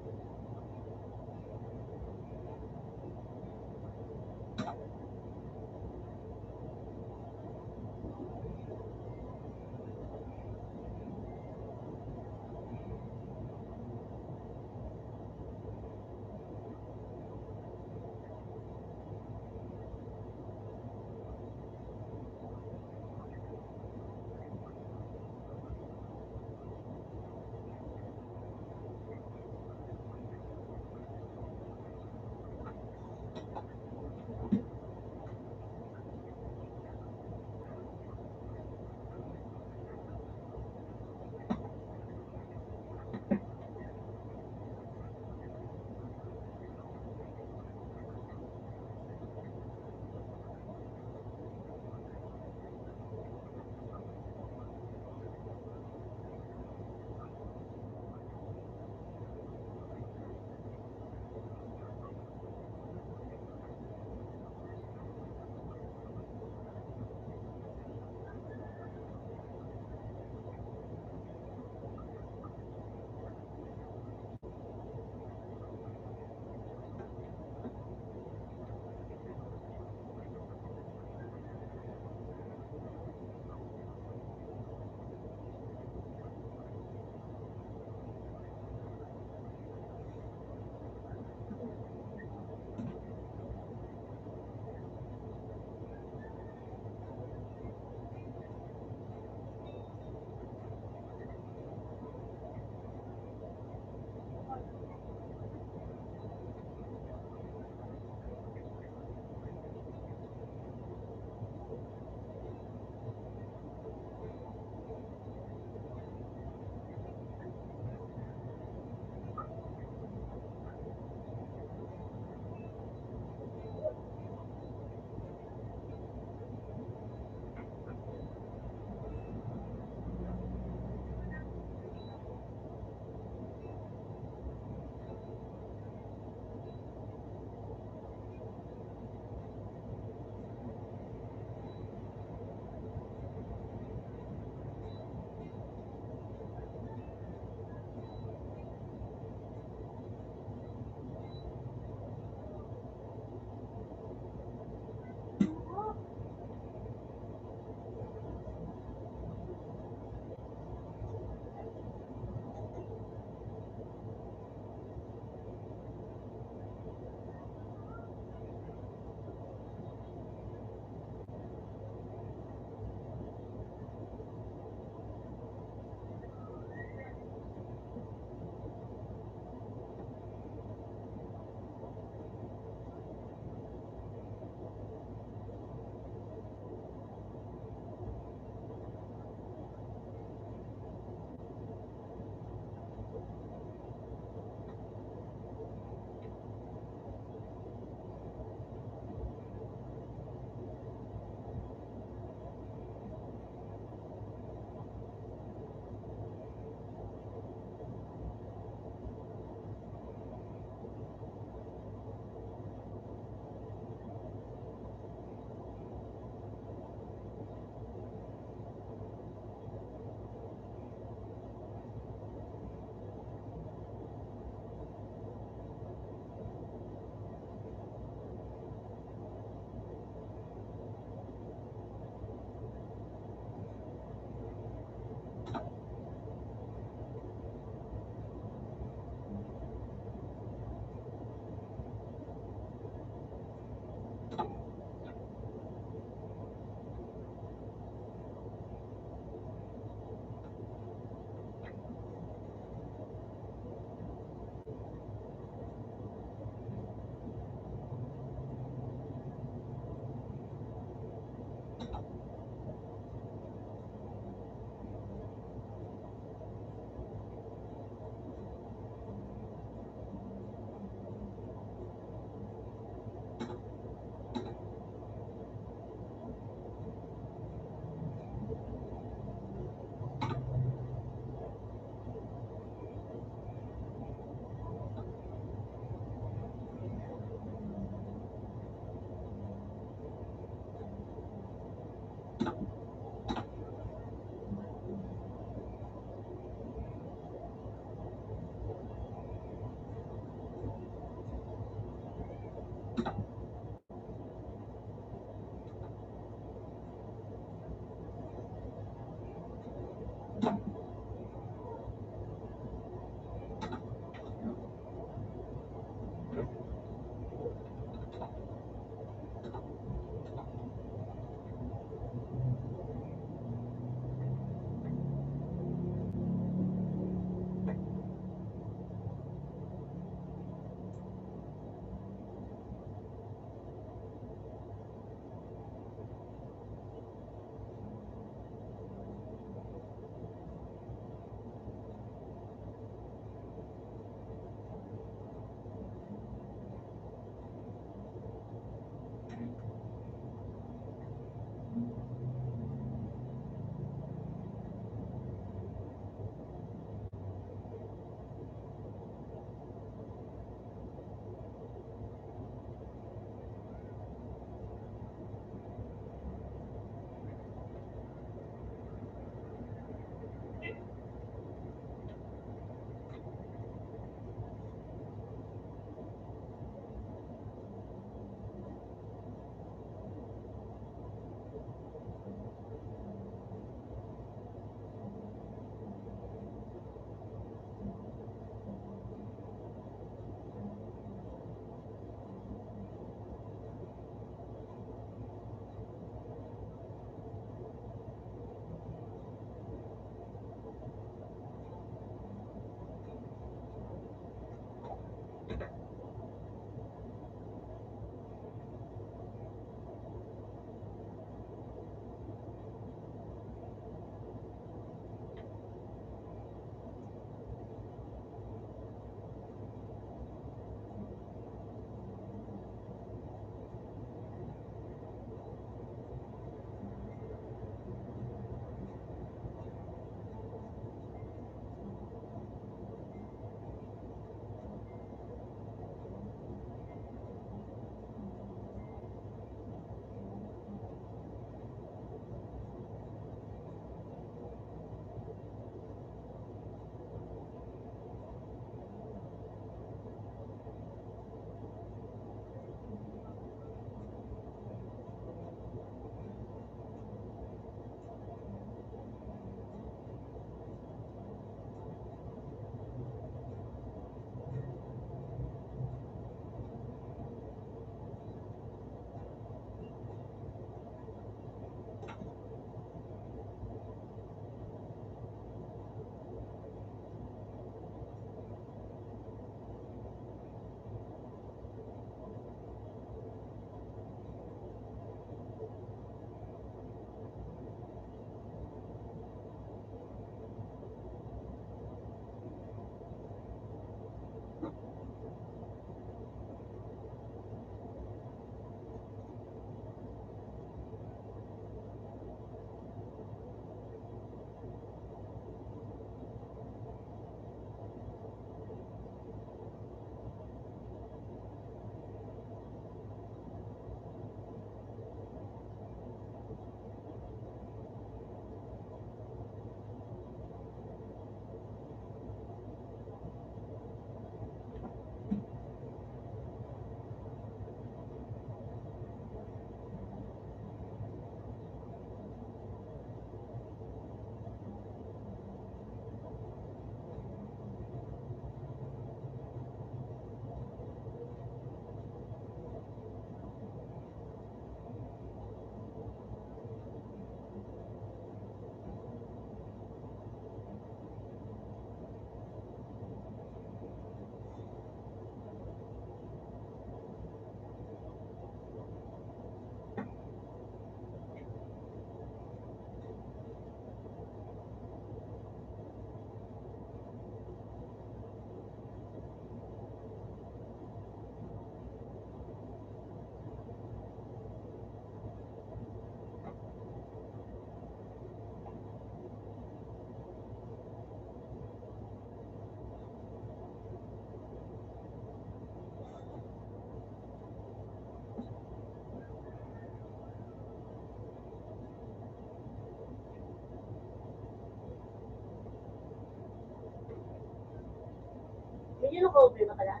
Yun ang problema pala.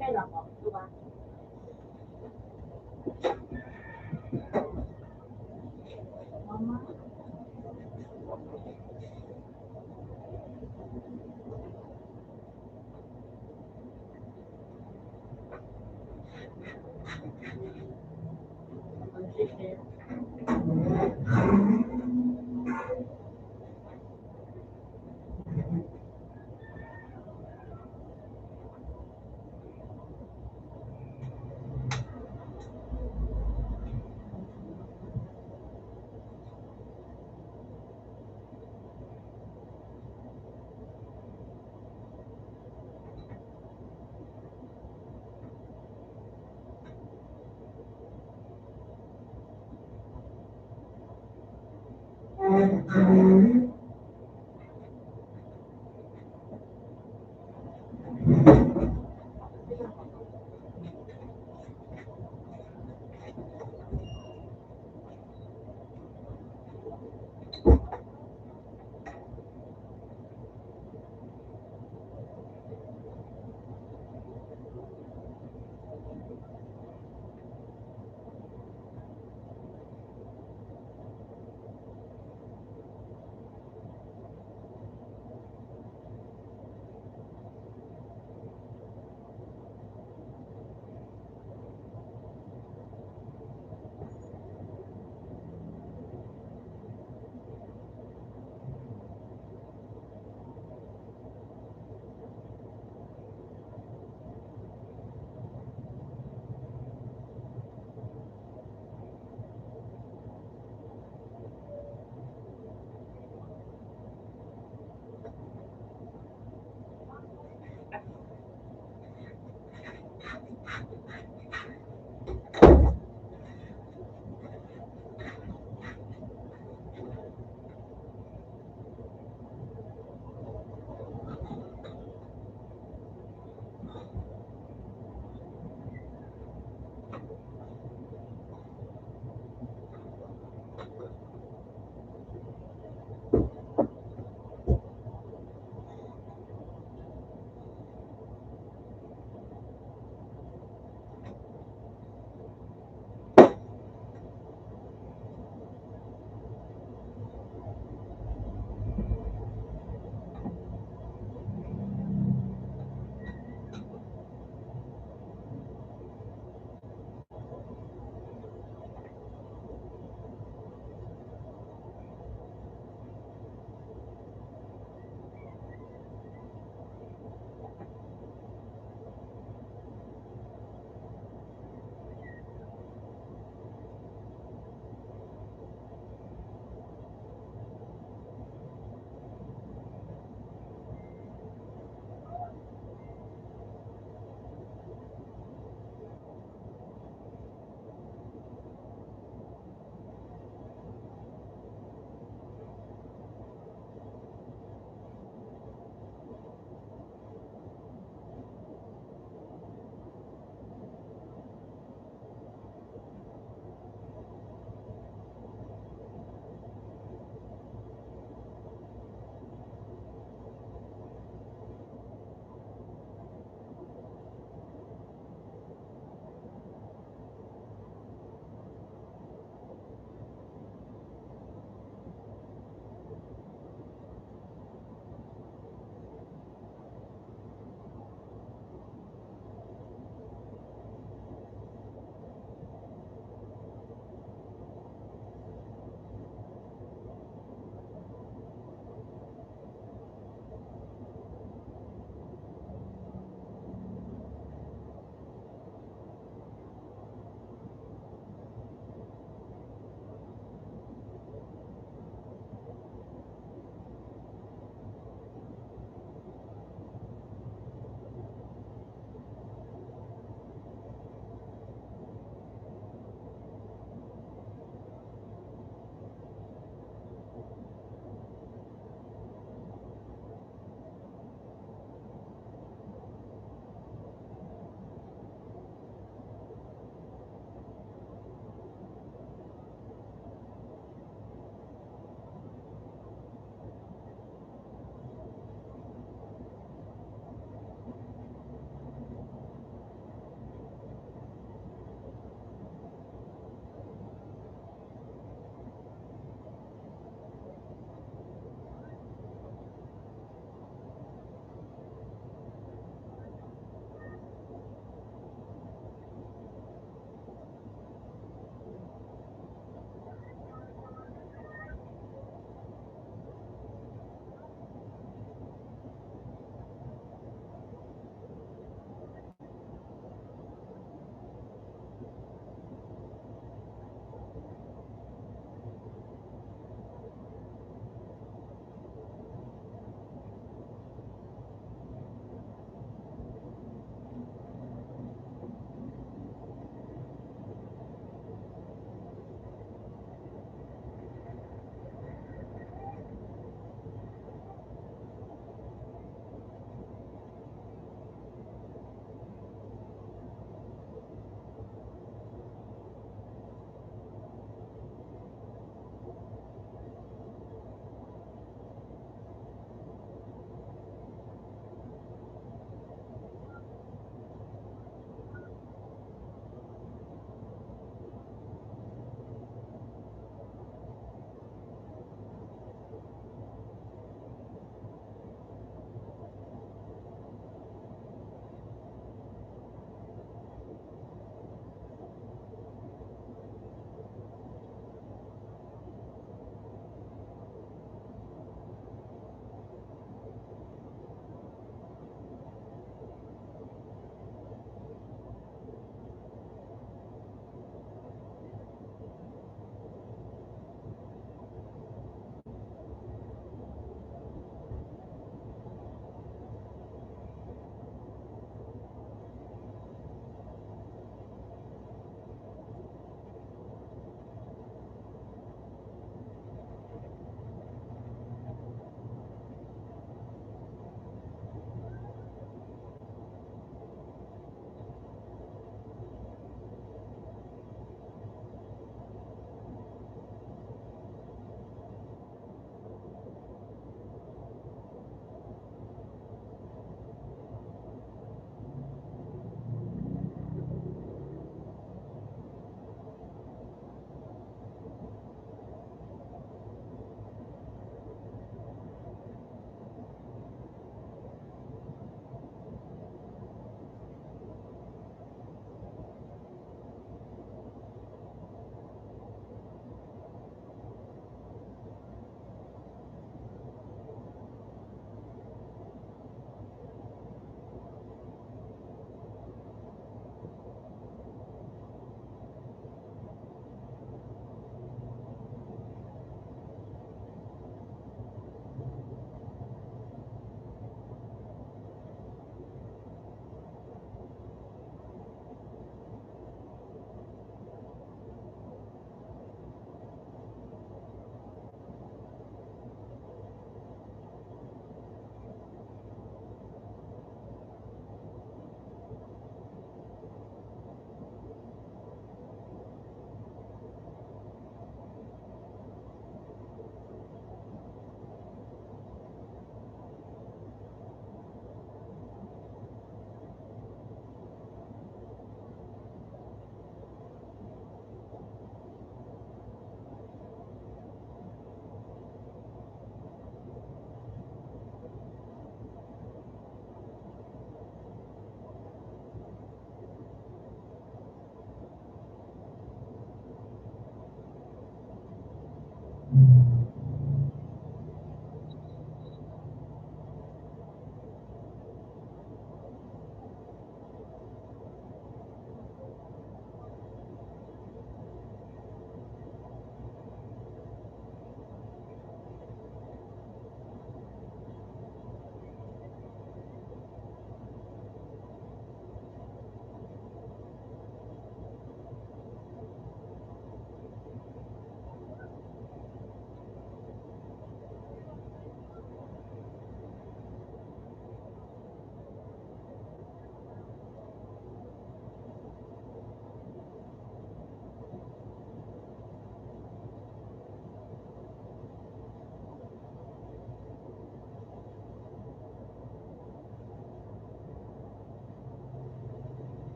Kaya lang po, diba? Mama.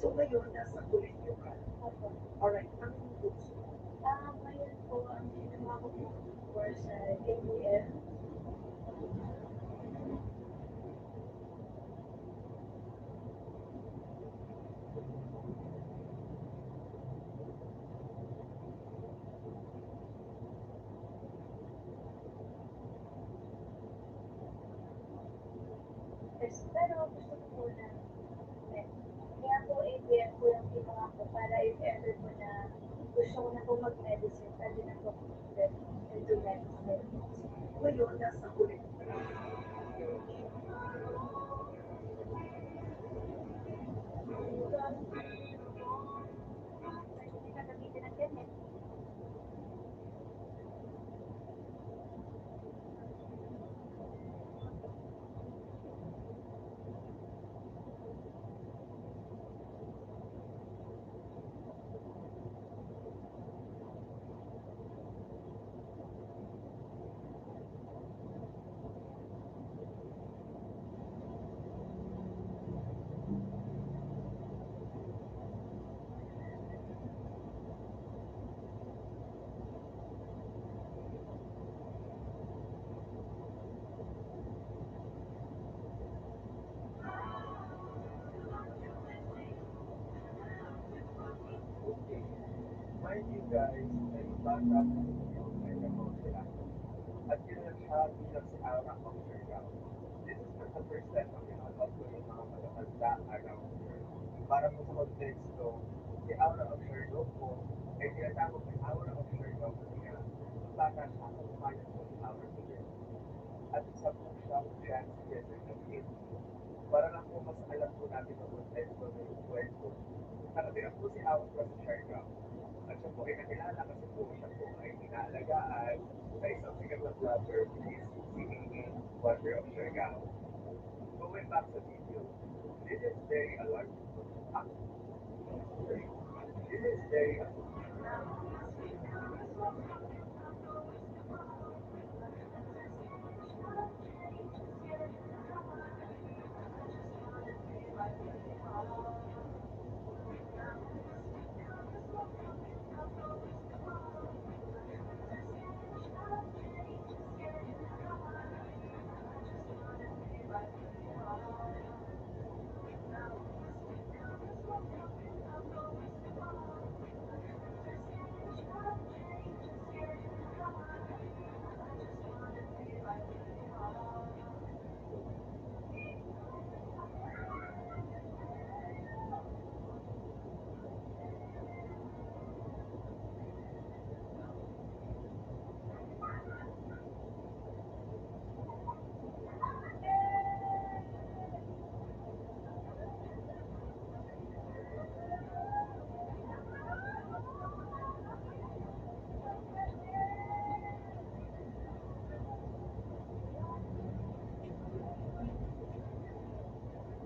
So, ngayon, nasa Colegio ka. Opo. Alright, ang gusto mo? Ah, ngayon po, ang ginawa ko po, of course, sa A B M. Yes, pero gusto ko po na, eh, kaya po A B M po yung kinuha ko para if ever po na gusto ko na po mag-medicine, pwede na po ako mag-, into medicine. Ngayon, nasa huli. Pwede na gamitin ang ganyan. Okay. Mind you guys, na yung bata na ito, may remote sila. At yun lang siya bilang si Aura of Siargao. This is not the first time na pinakatawag ko yung mga matatanda around here. Para po sa konteksto, si Aura of Siargao po, ay tinatawag na Aura of Siargao kasi nga, nung bata siya, kababayan po ni Aura Siargao. At isa po siyang transgender na kid. Para lang po mas alam po natin ang konteksto ng kwento. Nakatira po si Aura sa Siargao. At siya po ay nakilala kasi po siya po ay inaalagaan sa isang sikat na vlogger, which is si Amy Watcher of Siargao. Going back sa video, this is very alarming. This is very alarming.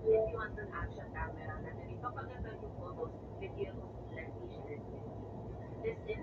If you want an action camera na ganito kaganda yung photos, videos, let's share. This is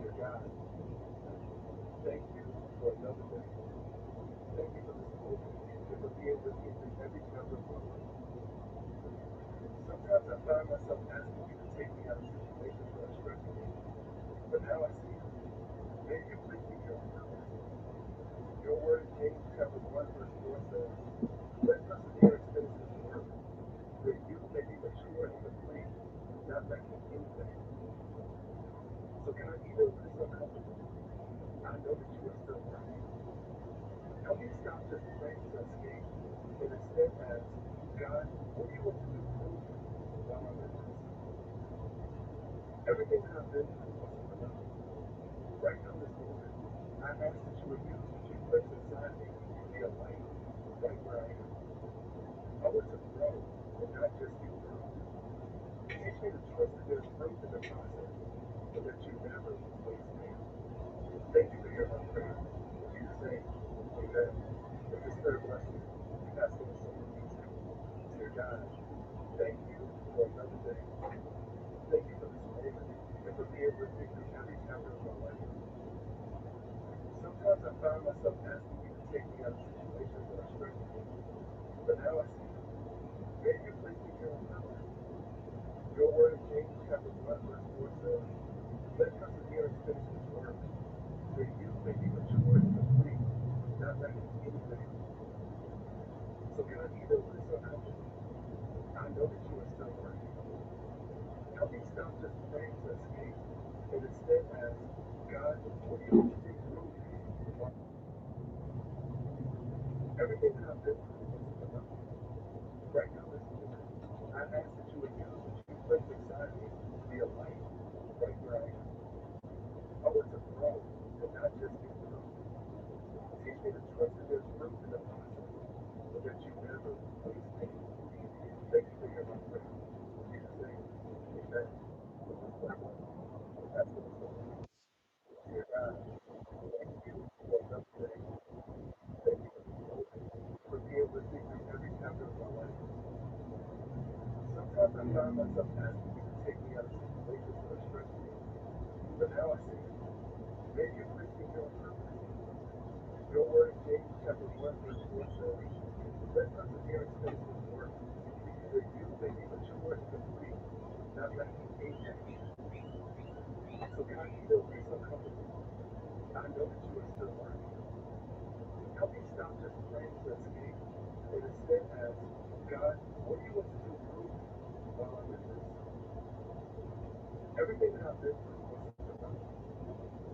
Dear God, thank you for another day. Thank you for this moment to be able to get through every chapter of my life. Sometimes I find myself asking you to take me out of situations that are stressful, but now I see you. May you please be your power. Your word, James chapter one, verse four says, "Let persevere expectantly in him, that you may be mature and complete, not lacking anything." So can I be your responsible? I know that you are still working. Help me stop just praying to escape, but instead ask, "God, what do you want to do through me while I'm in this?" Everything that I've been through wasn't for nothing. Right now, this moment, I ask that you would use what you place inside me to be a light right where I am. I want to grow and not just be around. Teach me to trust that there's growth in the process, but that you never waste me. Thank you for hearing my prayer. In Jesus' name, amen. If this prayer bless you, ask that someone needs you. Dear God, thank you for another day. Thank you for this moment and for being with me through every chapter of my life. Sometimes I find myself asking you to take me out of situations that are stressful, but now I see you. May you please be here on my life. Your word in James chapter one verse four says, "Let perseverance finish its work, so you may be mature and complete, not lacking anything." So God, even when it's uncomfortable, I know that you are still working. Help me stop just praying to escape and instead ask, "God, what do you want to do through me?" Everything that I've been through wasn't enough. Right now, this moment, I ask that you would use what you place inside me to be a light right where I am. I want to grow and not just be around. Teach me to trust that there's growth in the process, but that you never waste me. Thank you for your love. In Jesus' name, amen. That's what it's about. Dear God, thank you for another day. Thank you for being with me through every chapter of my life. Sometimes I find myself asking you to take me out of situations that are stressful, but now I see it. Maybe you placed me here on purpose. Your word in James chapter one verse four says, "Let perseverance finish its work, so you may be mature and complete, not lacking anything." So God, even when it's uncomfortable, I know that you are still working. Help me stop just praying to escape and instead ask, "God, what do you want to do through me while I'm in this?" Everything that I've been through wasn't enough.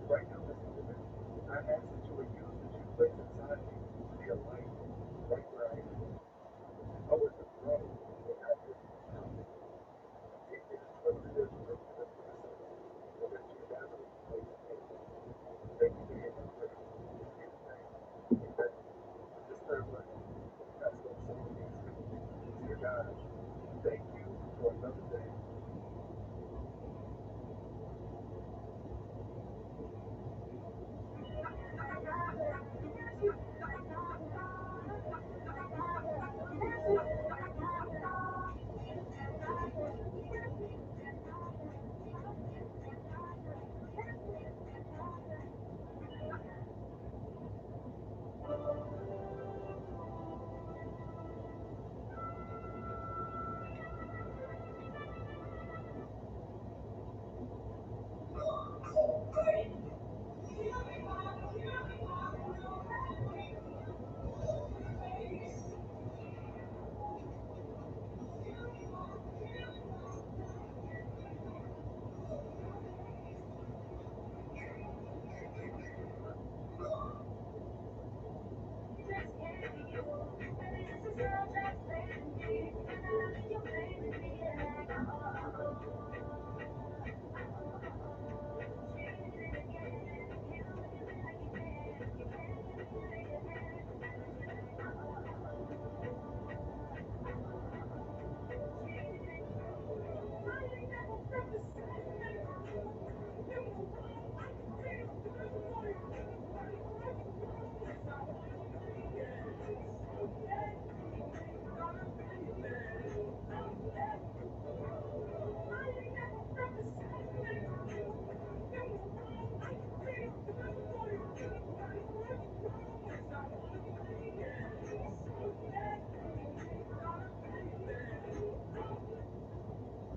Right now, this moment, I ask that you would use what you place inside me to be a light right where I am. I want to grow and not just be around. Teach me to trust that there's growth in the process, but that you never waste me. Thank you for hearing my prayer. In Jesus' name, amen. This prayer bless you. That's what someone needs to do. Dear God, thank you for another day.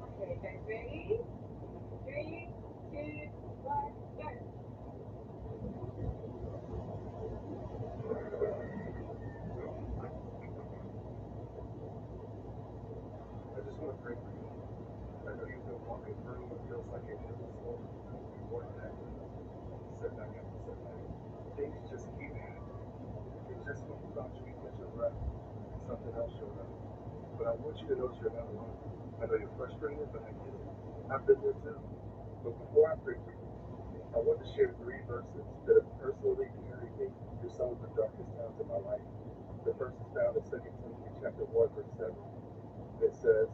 Okay, guys, ready? Three, two, one, go. I just want to pray for you. I know you've been walking through what feels like an endless hole. More than that, setback after setback. Things just keep happening. It just when you thought you could catch your breath, something else showed up. But I want you to know that you're not alone. I know you're frustrated, but I get it. I've been there too. But before I pray for you, I want to share three verses that have personally carried me through some of the darkest times of my life. The first is found in Second Timothy chapter one, verse seven. It says,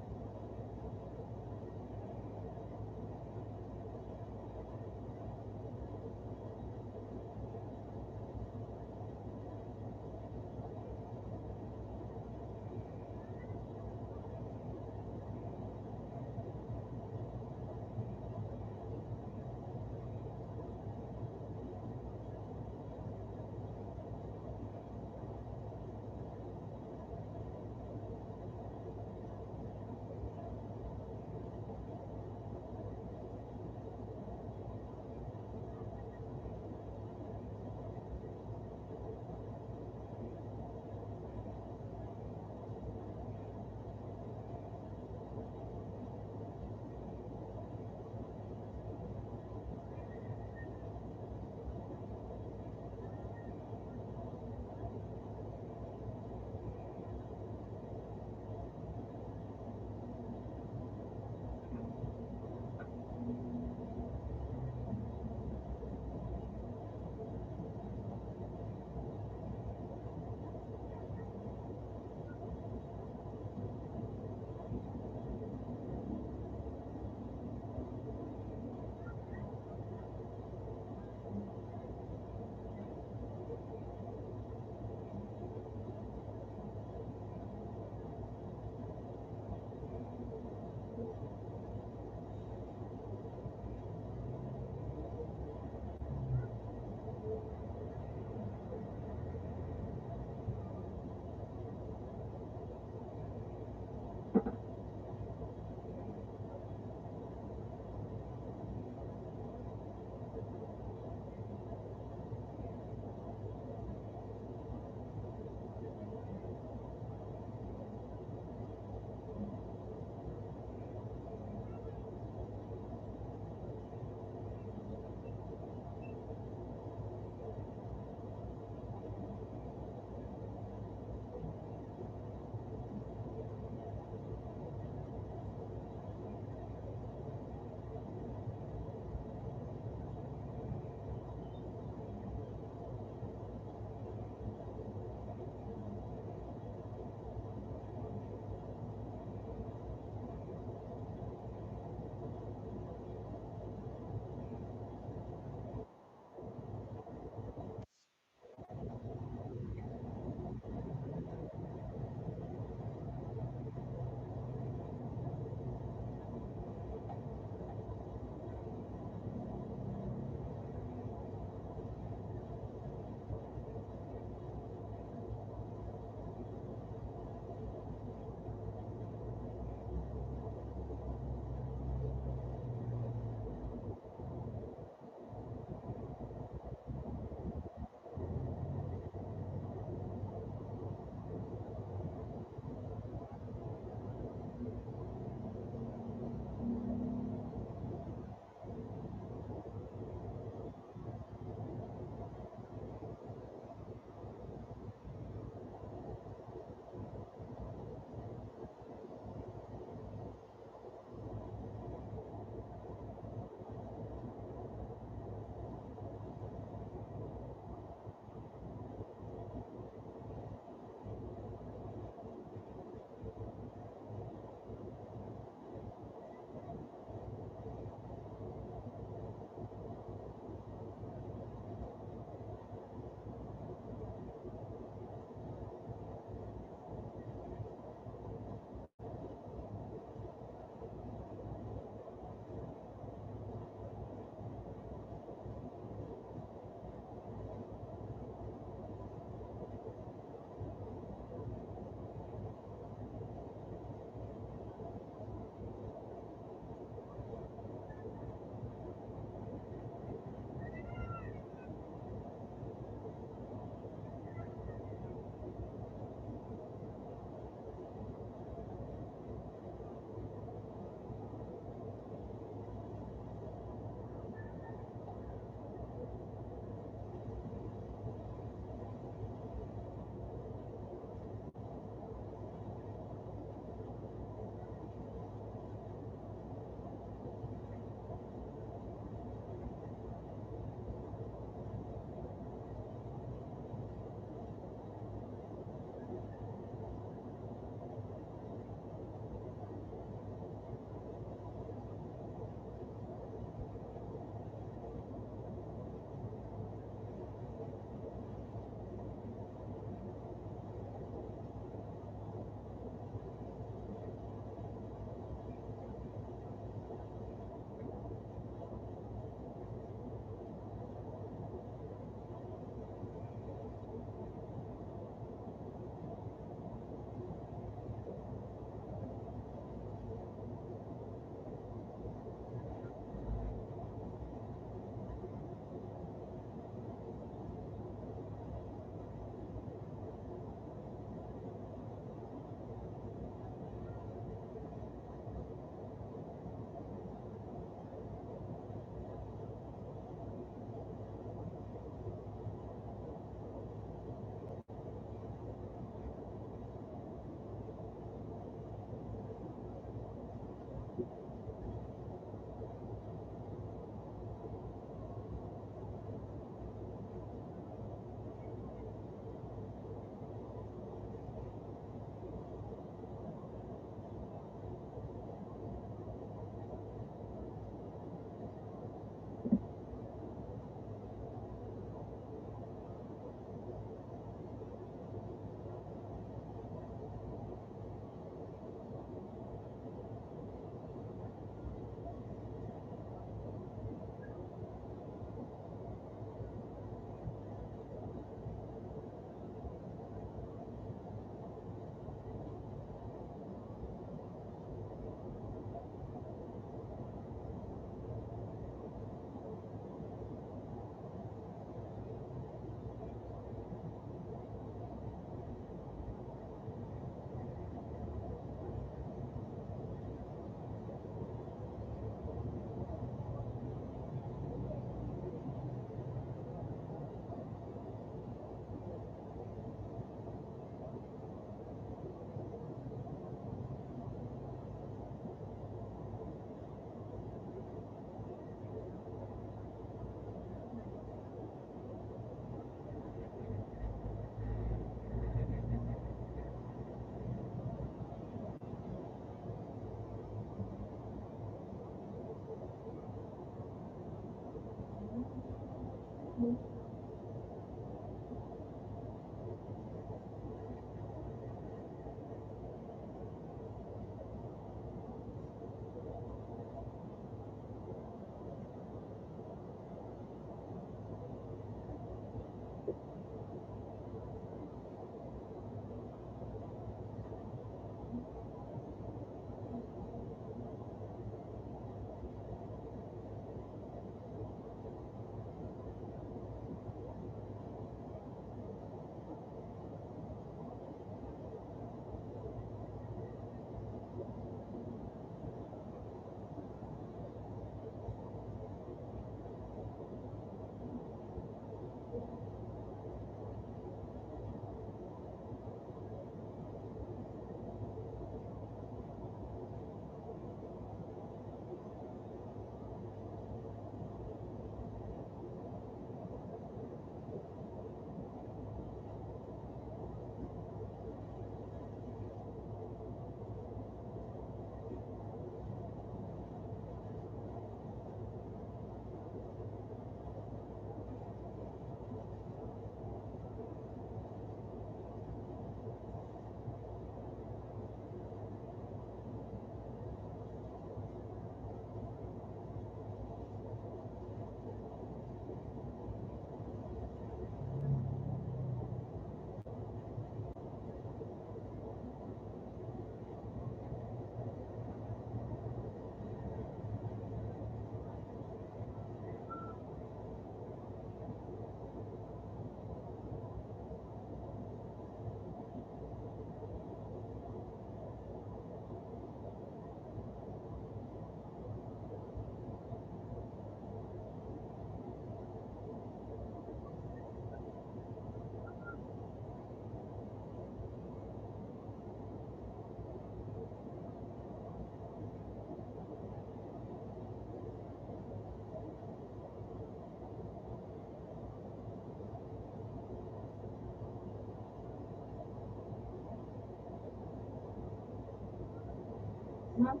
Ma'am,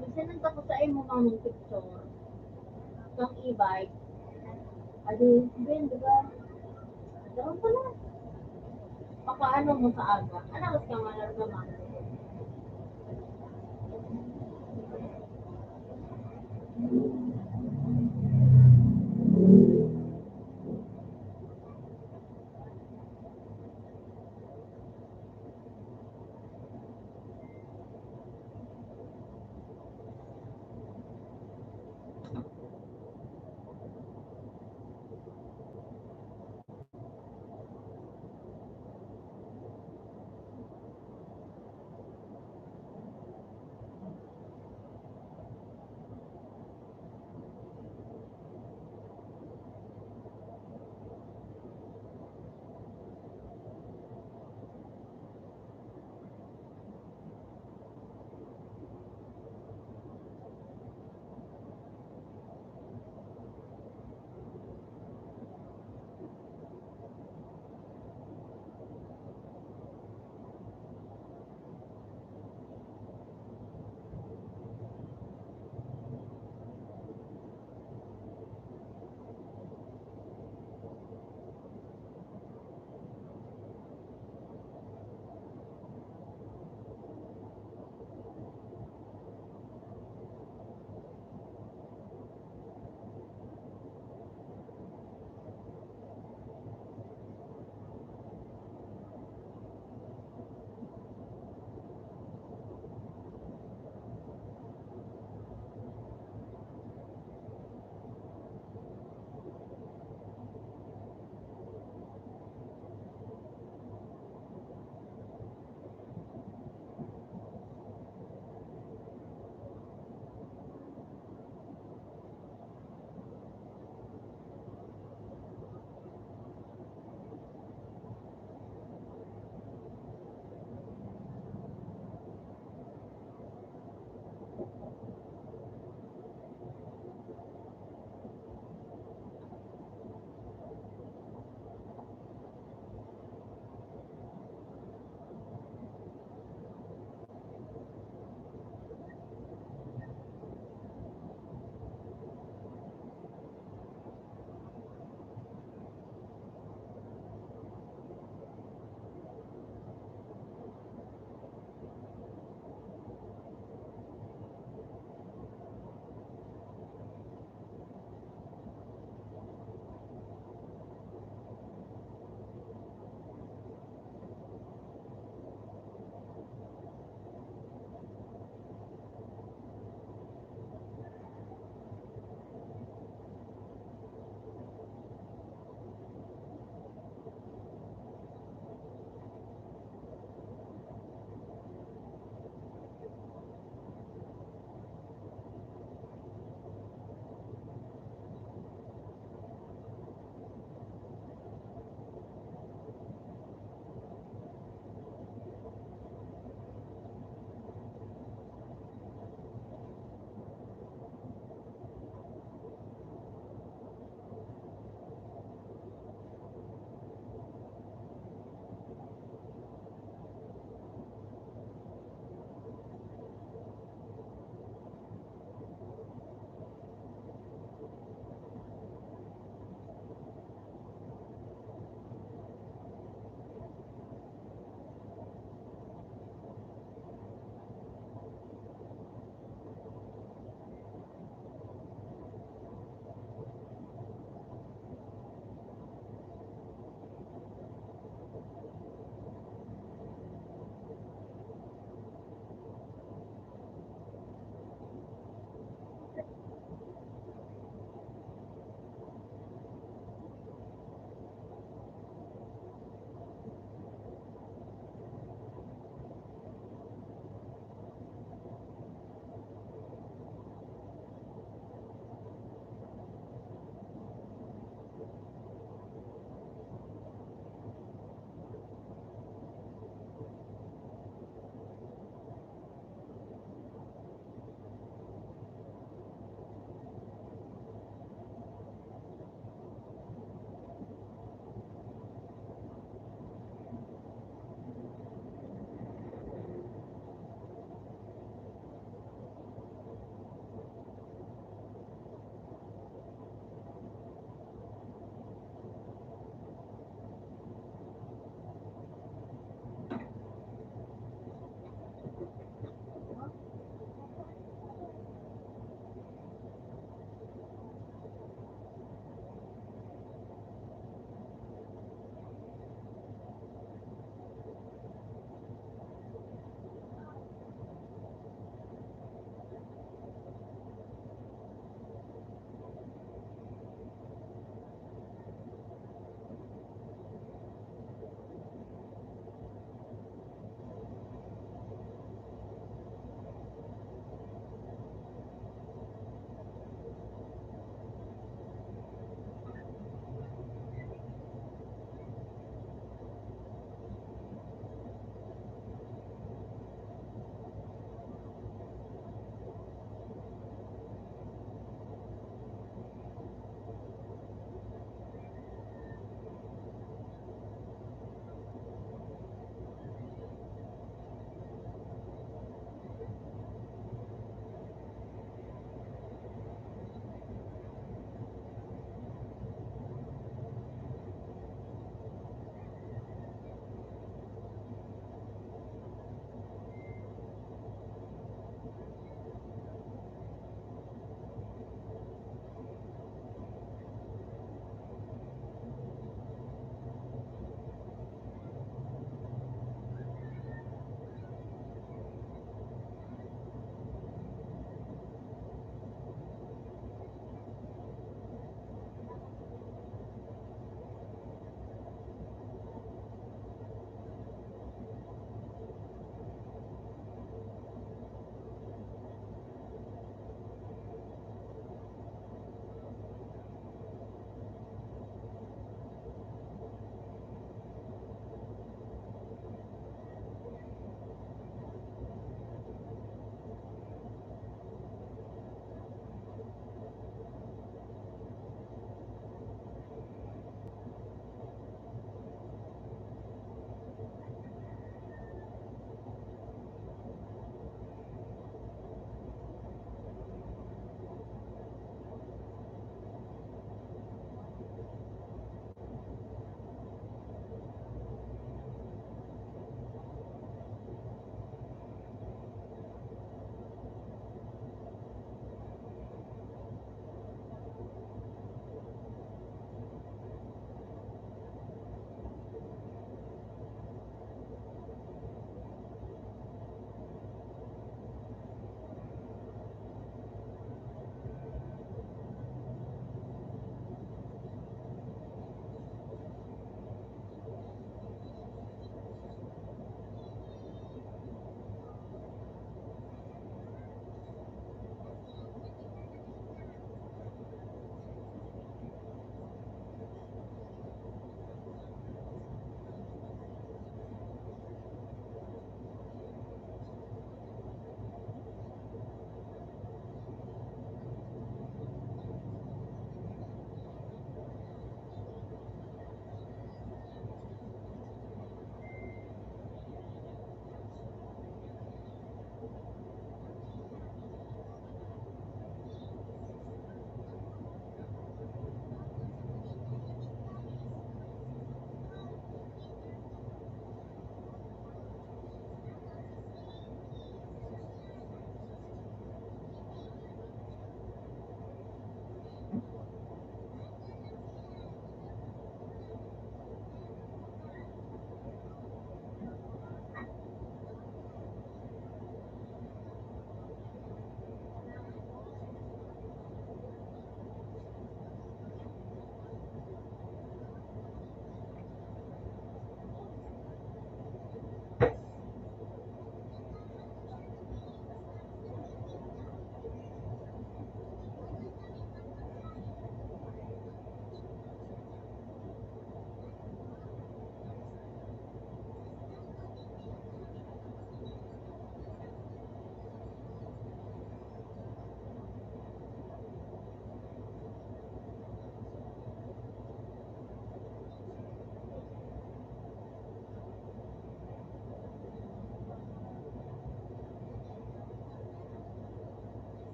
minsan nagtapos sa imo, ma'am, yung picture. Itong e-bike. Adi, Ben, di ba? Daron pa lang. Papaano mo sa aga? Ano oras ka malarga, ma'am?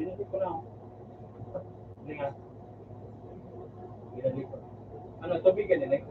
Binalik ko lang. Hindi nga. Binalik ko. Ano, tubig yan, eh?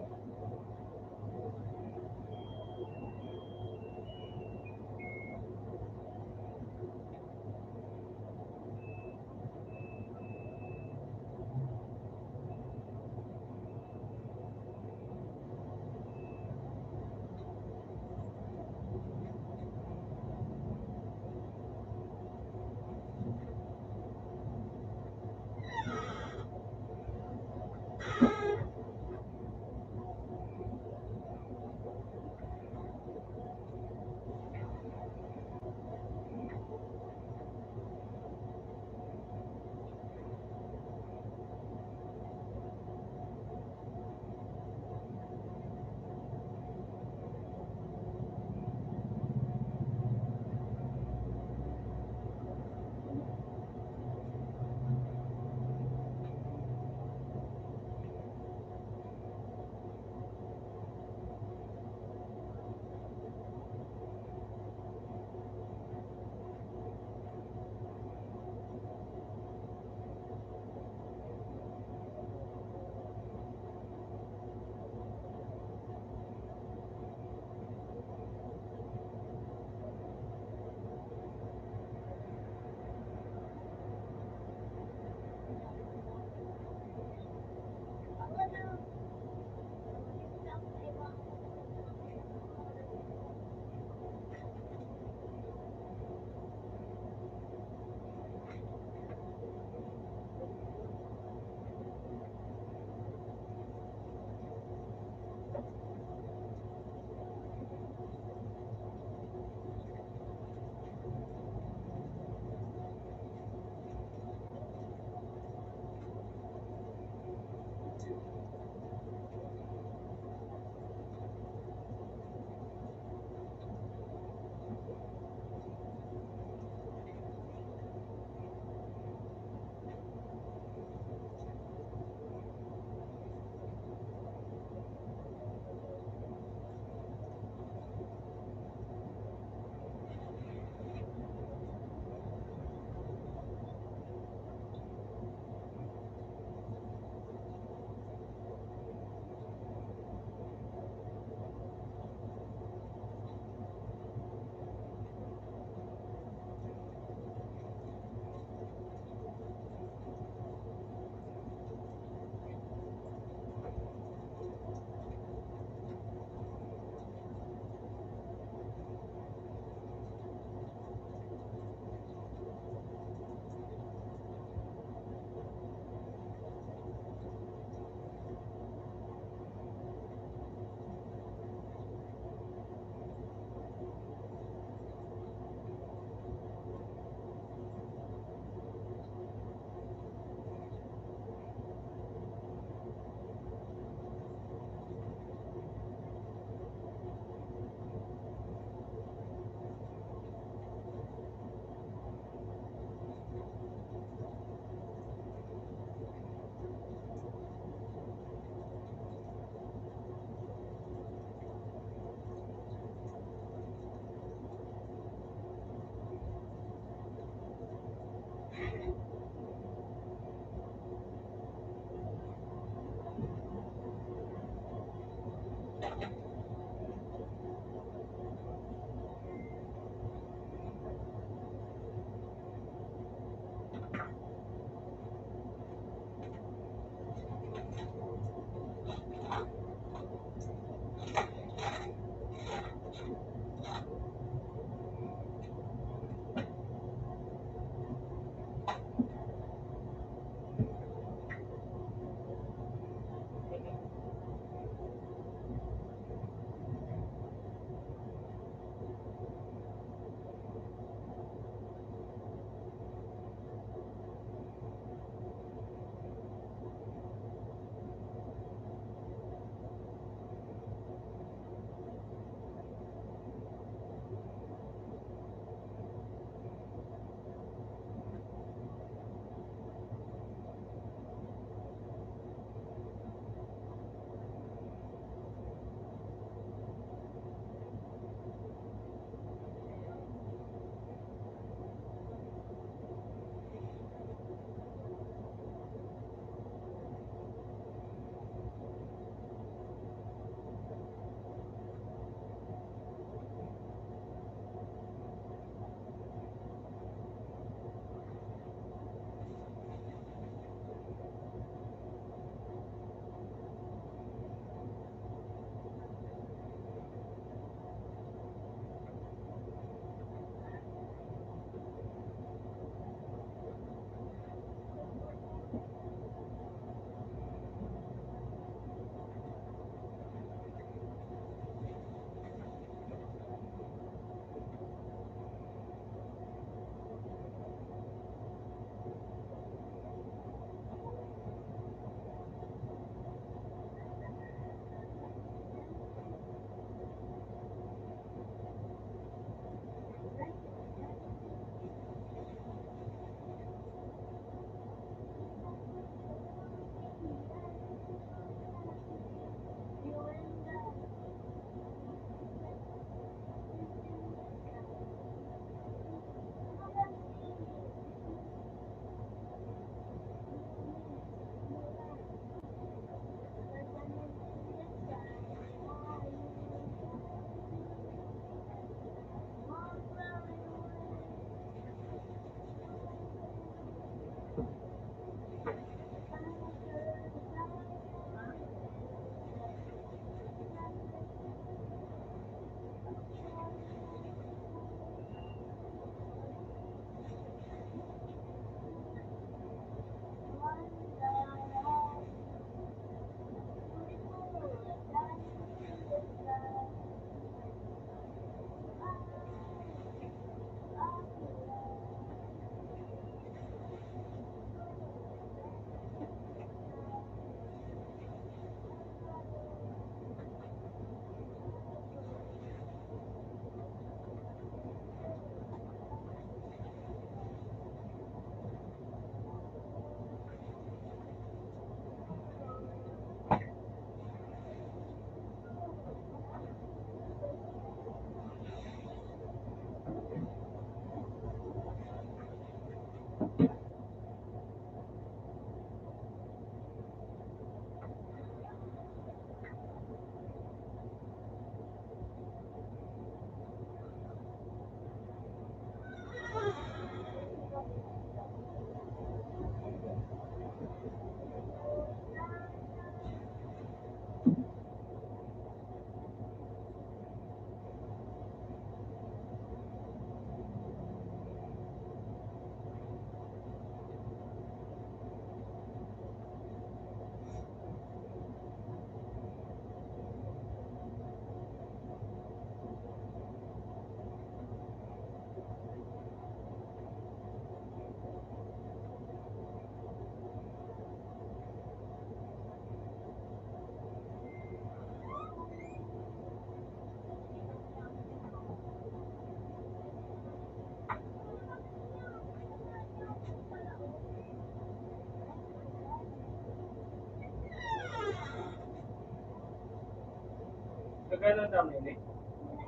Kagana ang dami, eh.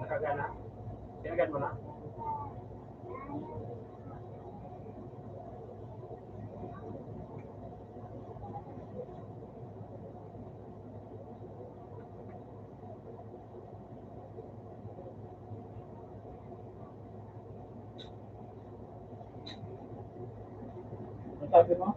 Nakagana? Tinagan mo na? Ang sabi mo?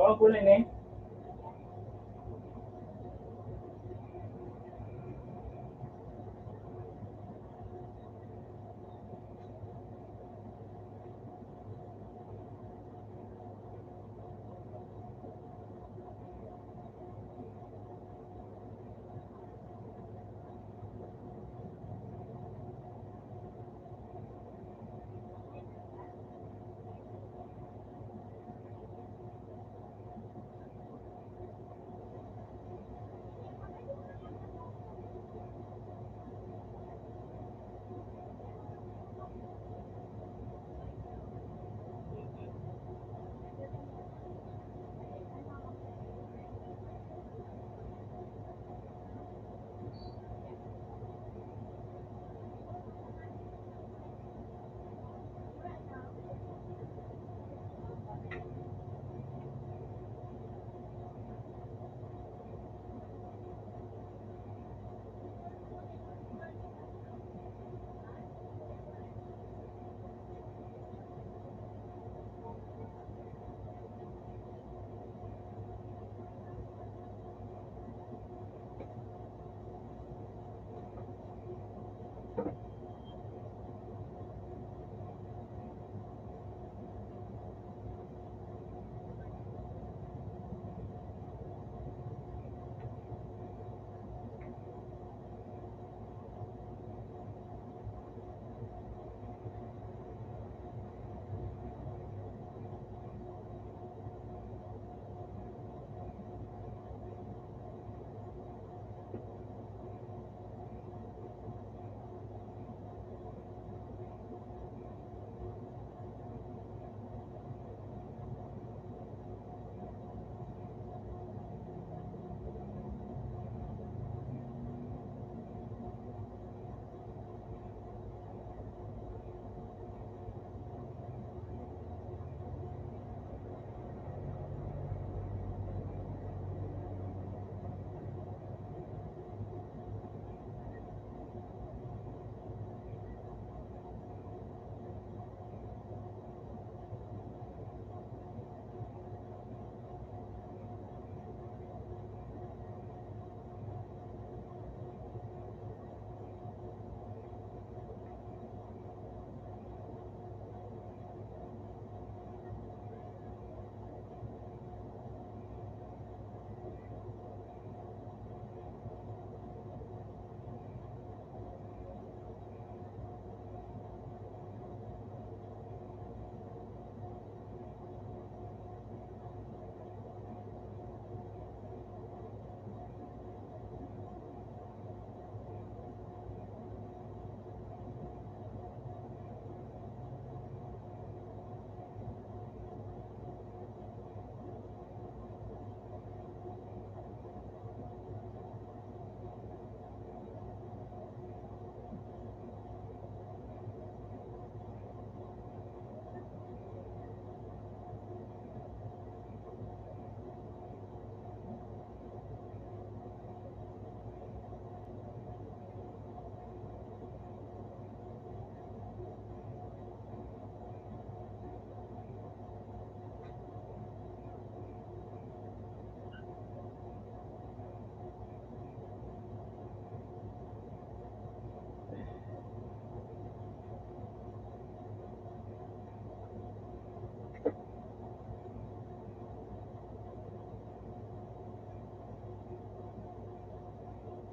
Ang kulay ni?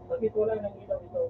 Pag ito lang ng ilaw ito.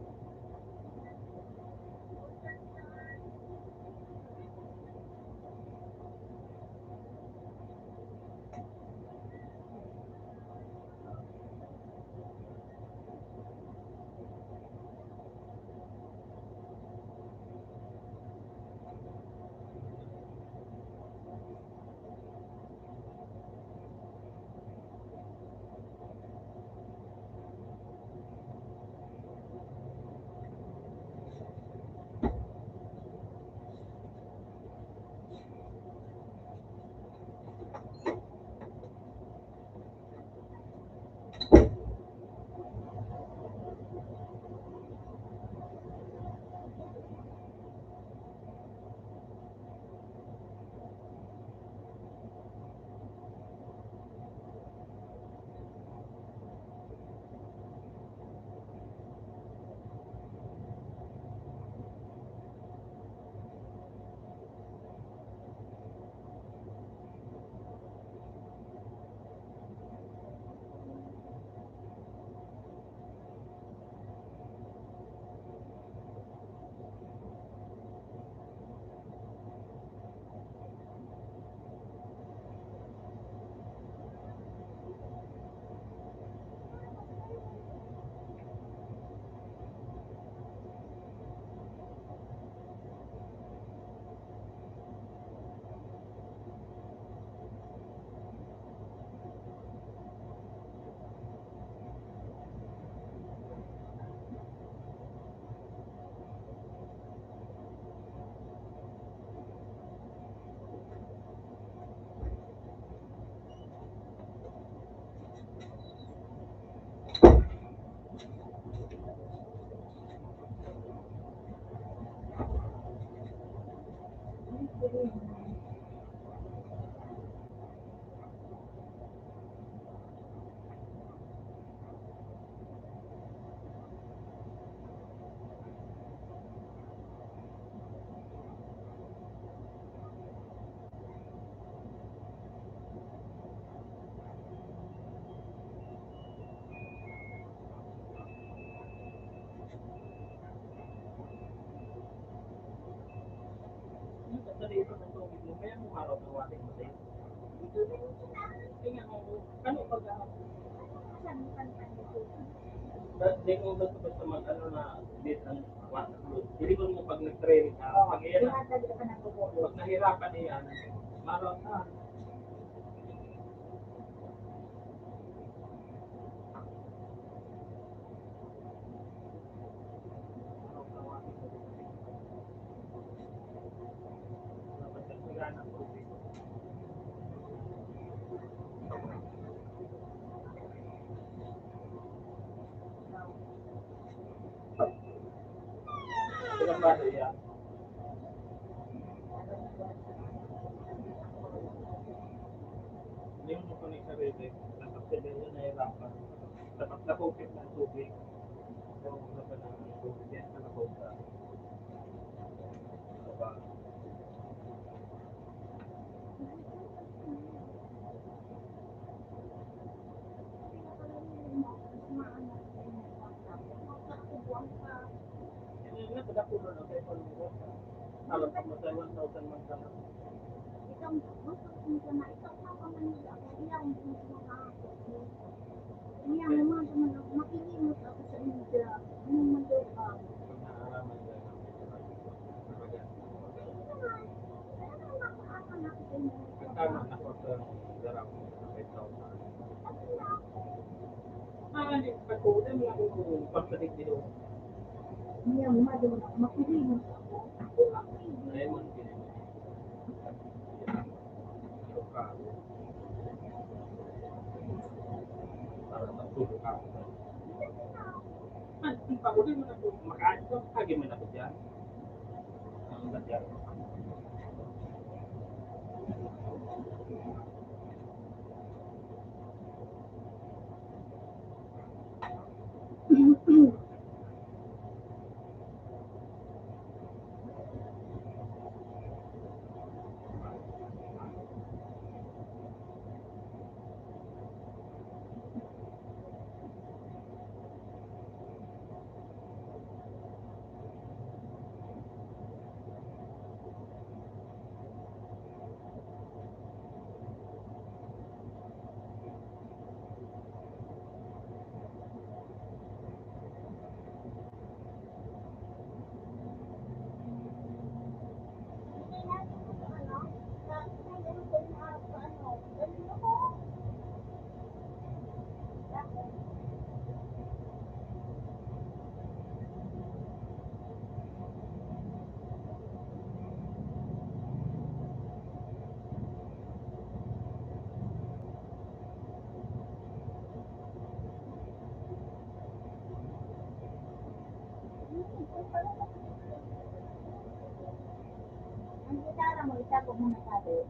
Araw ng ating matay. Tingnan mo, ano pag, ah, Di ko basta-basta mag-ano na, date ang one upload. Hindi ko mo pag nag-training ka, pag iyan na, pag nahirapan na yan, maraw na. Ilang bata yan? Hindi mo pa ni sarili, dapat sila yun nahirapan. Dapat nakupit ng tubig. Kung ano pa ng tubig, yan ang nakupit. Diba? Para sa tulog ka. Ay, ang pagod mo na po. Makain ka, kagi mo na po dyan. Ang lagyan. Ang gitara mo, itago mo na sabi.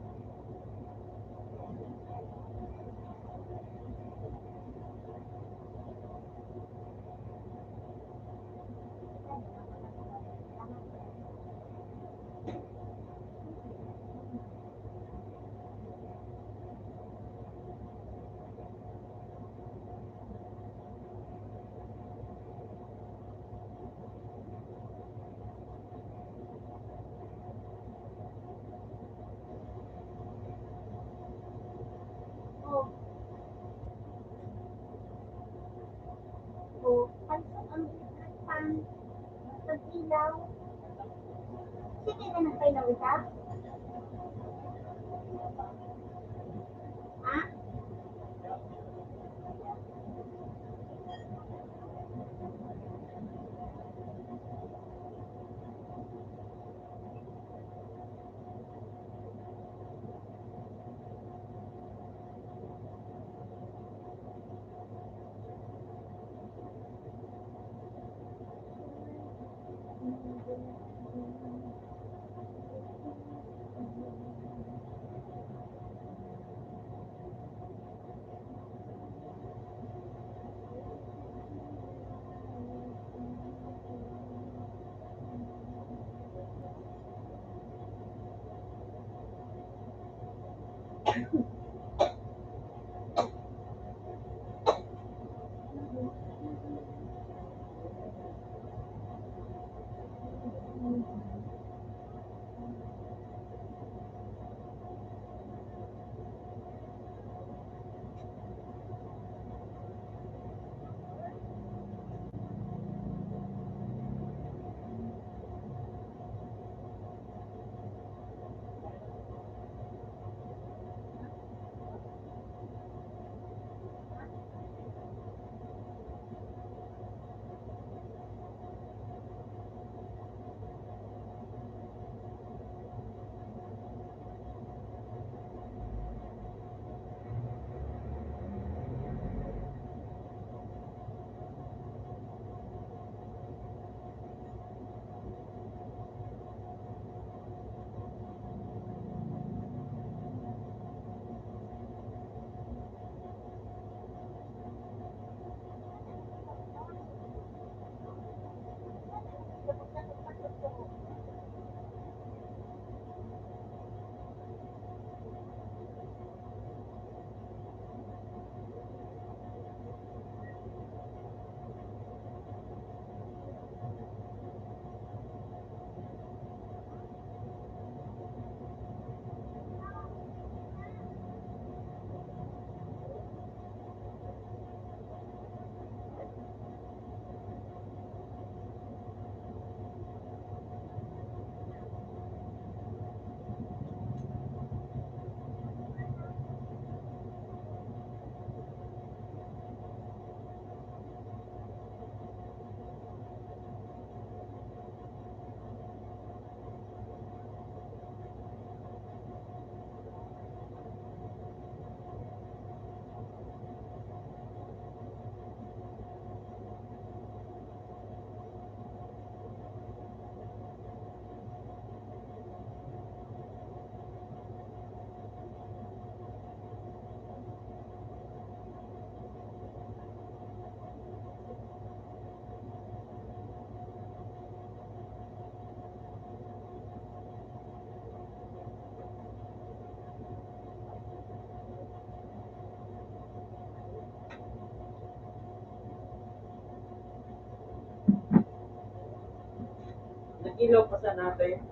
O, pansin ang electric fan. Pag-ilaw. Sige na, nagpailaw isa. Ha? Ilaw pa sa natin.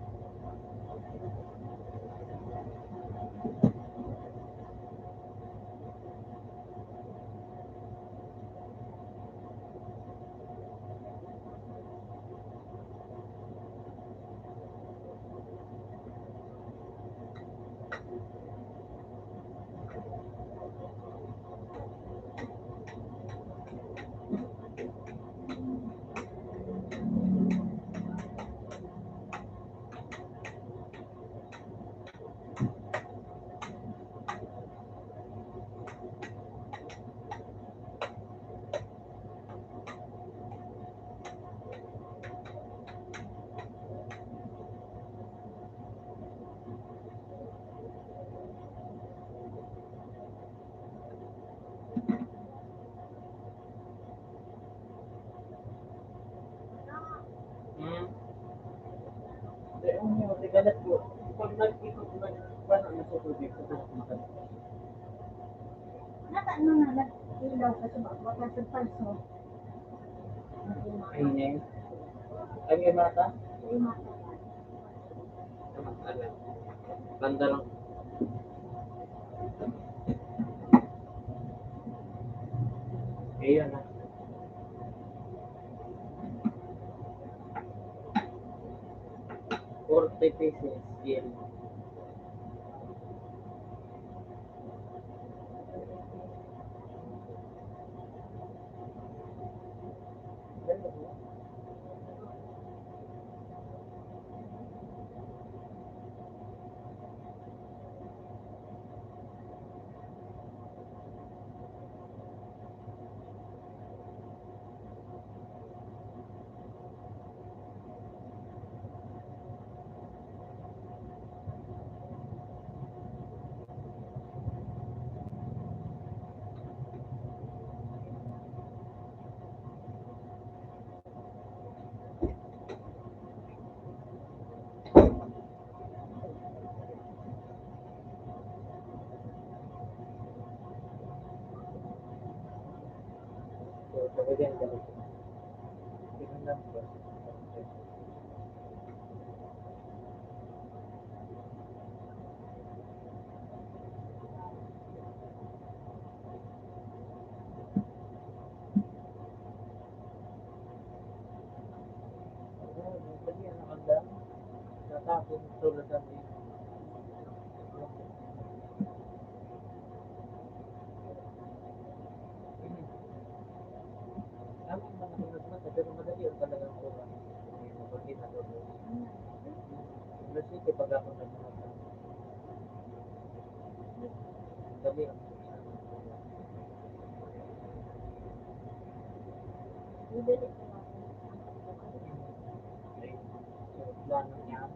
Hmm. Di, ano, di, galat ko. Pag nag-ikot, nag-, parang nasa tubig, sa taas makalat. Nata-, ano na, nag-ilaw ka sa baba, sa palso. Ay, ne. Ay, may mata? May mata. Banda lang. Ayun na. Forty pesos. Yan. Tama yung mga pinagmata, pero madali ang talagang kuha. Yung mga ginagawa. Alas siyete pag ako nagmata. Madali ang Madali. Ay, so, plano niya.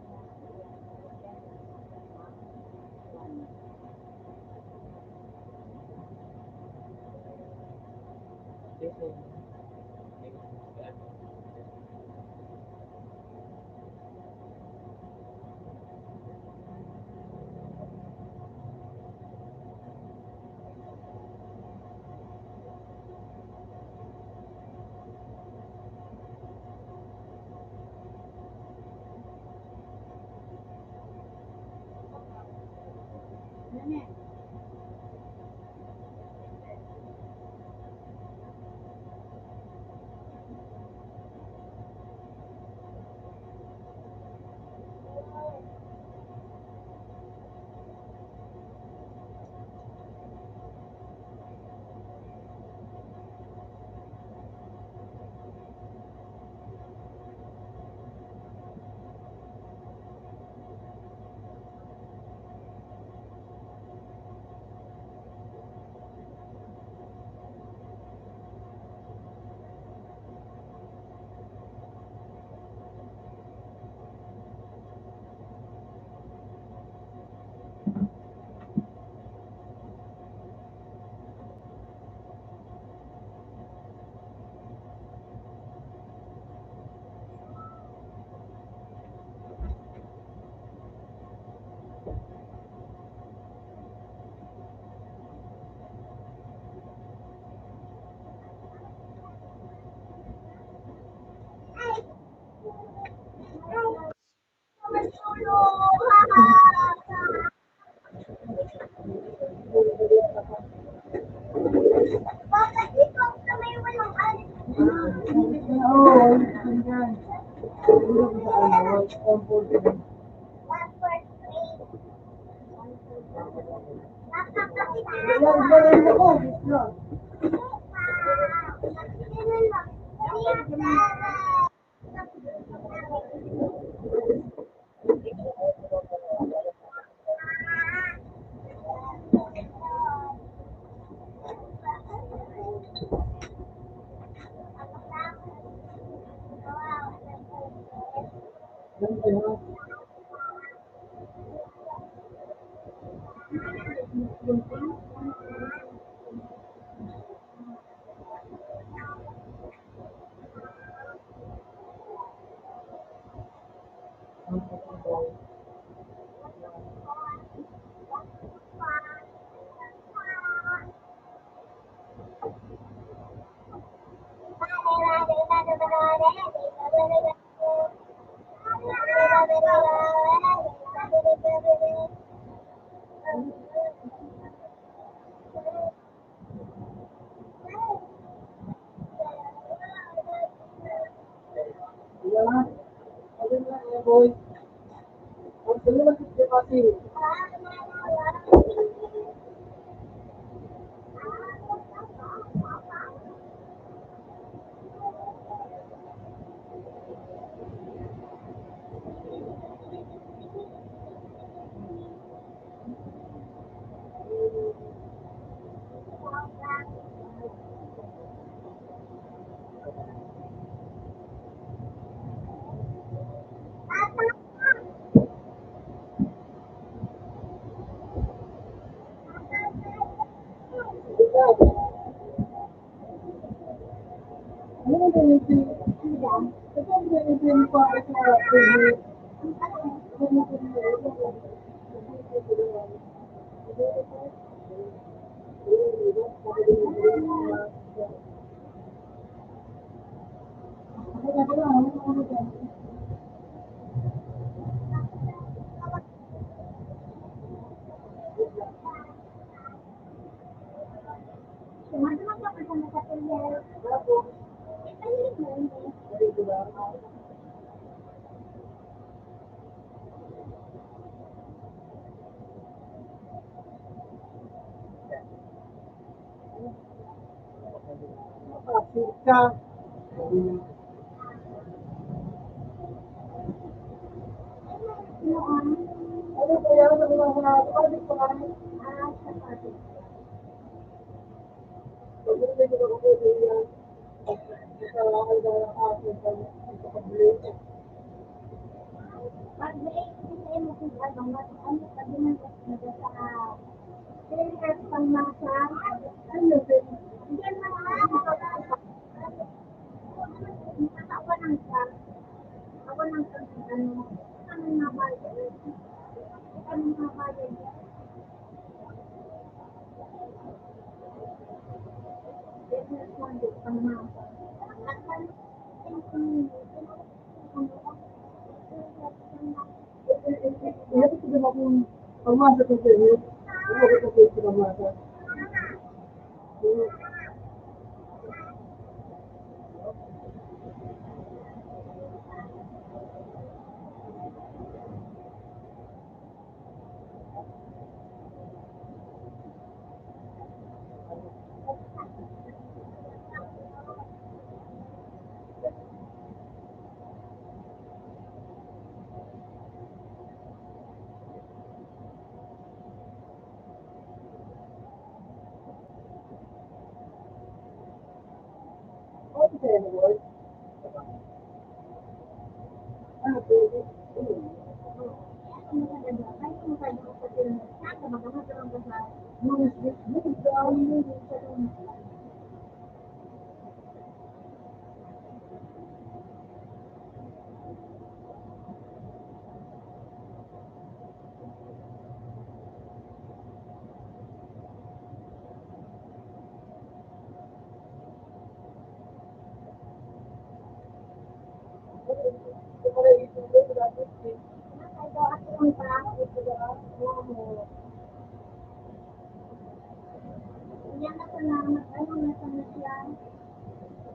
Yan na, salamat. Ano na sa siya?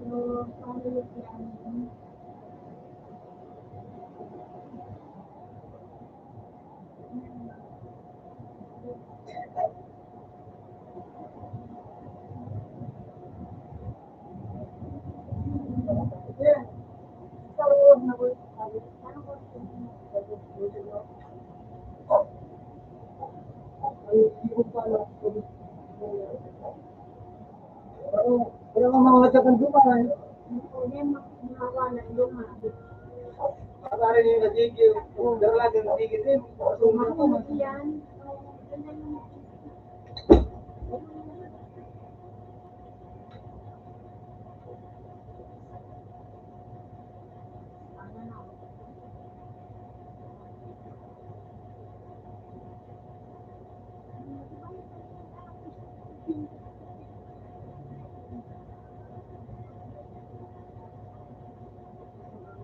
So, family planning. Pero ang mga nagkakanduman, para rin yung nagigil, pero lagi nagigil din. Yan.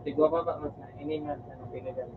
Tigwa pa ba, mas na, ini man, ano, pinagal.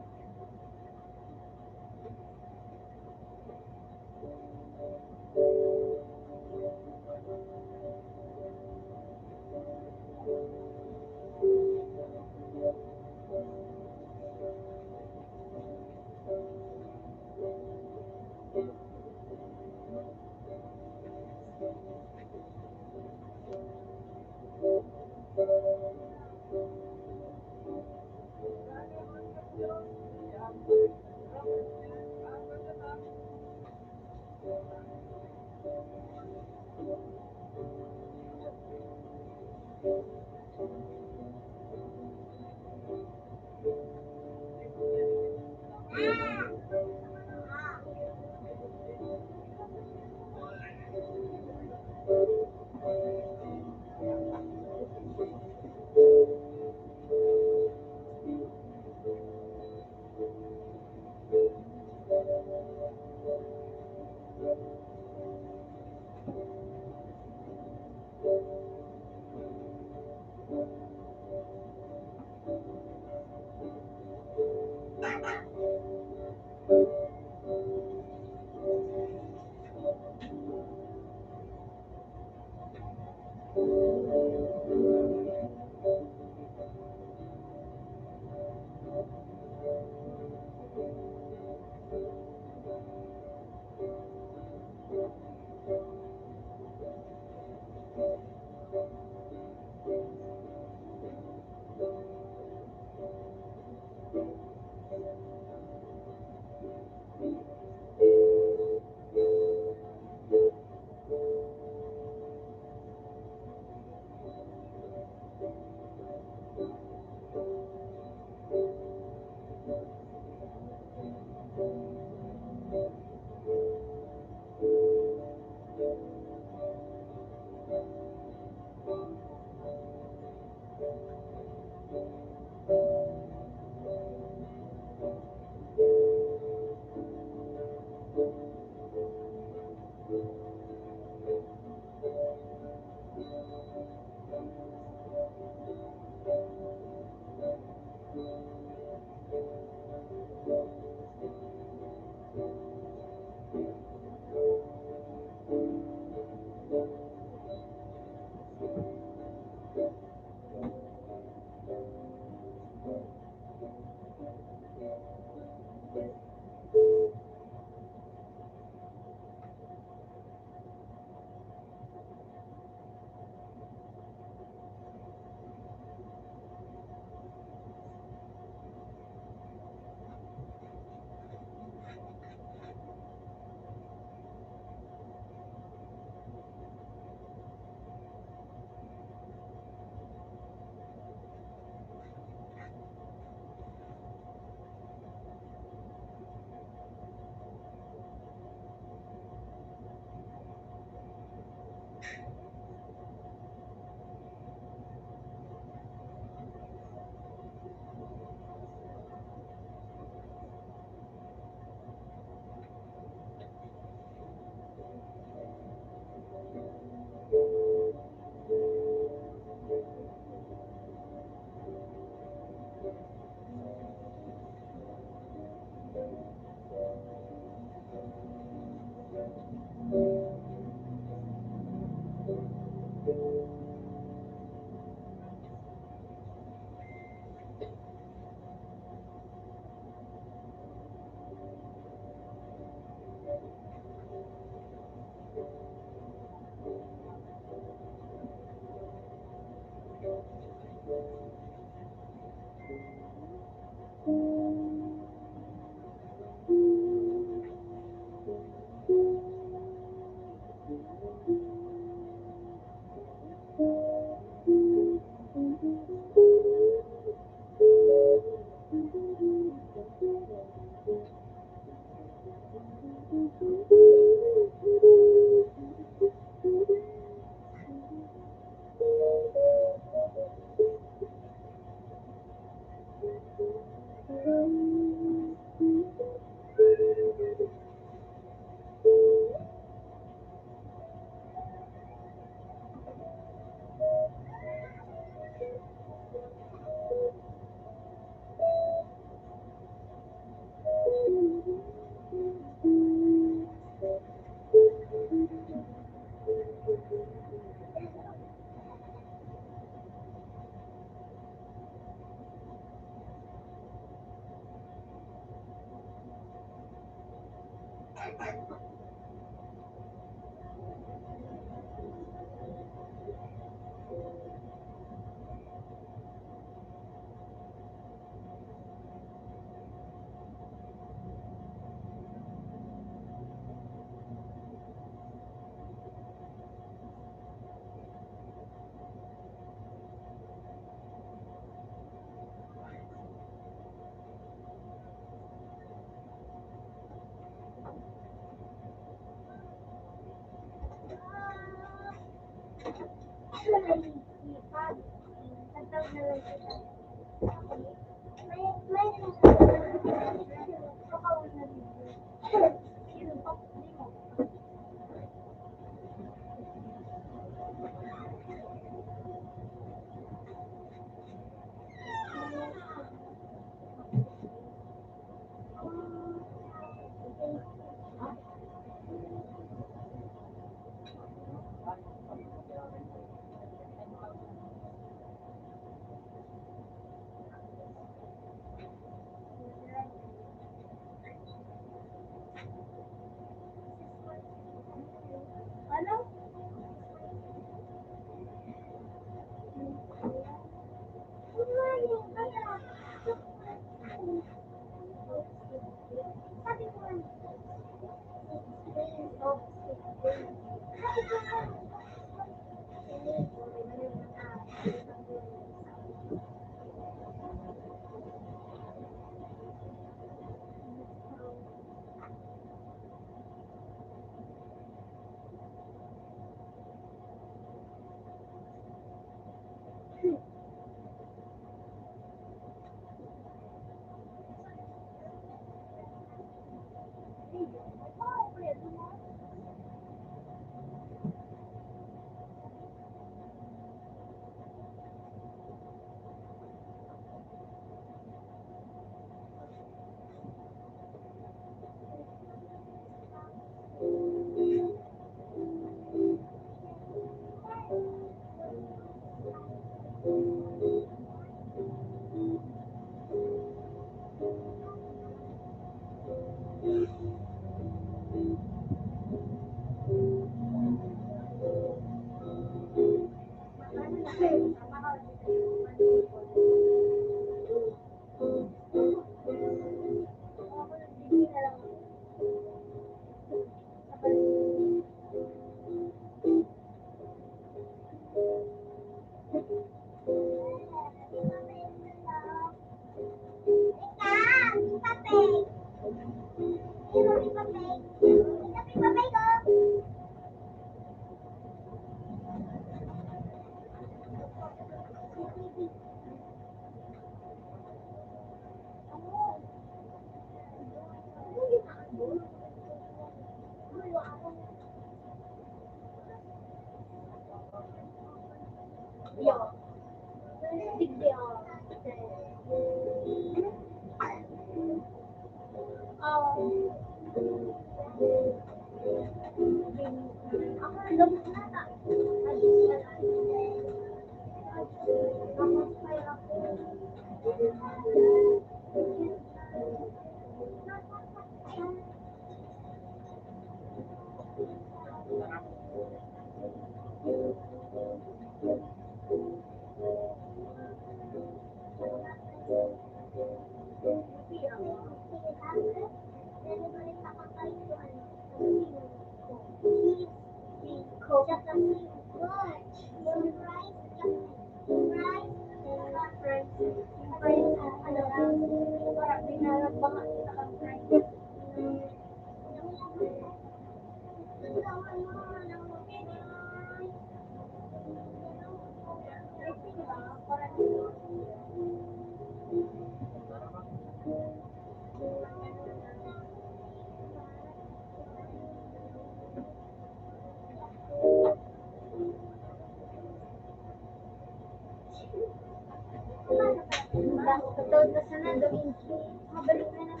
Patawad na sana, gawin ko. Mabalik na lang.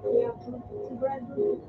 Kaya, sigurado.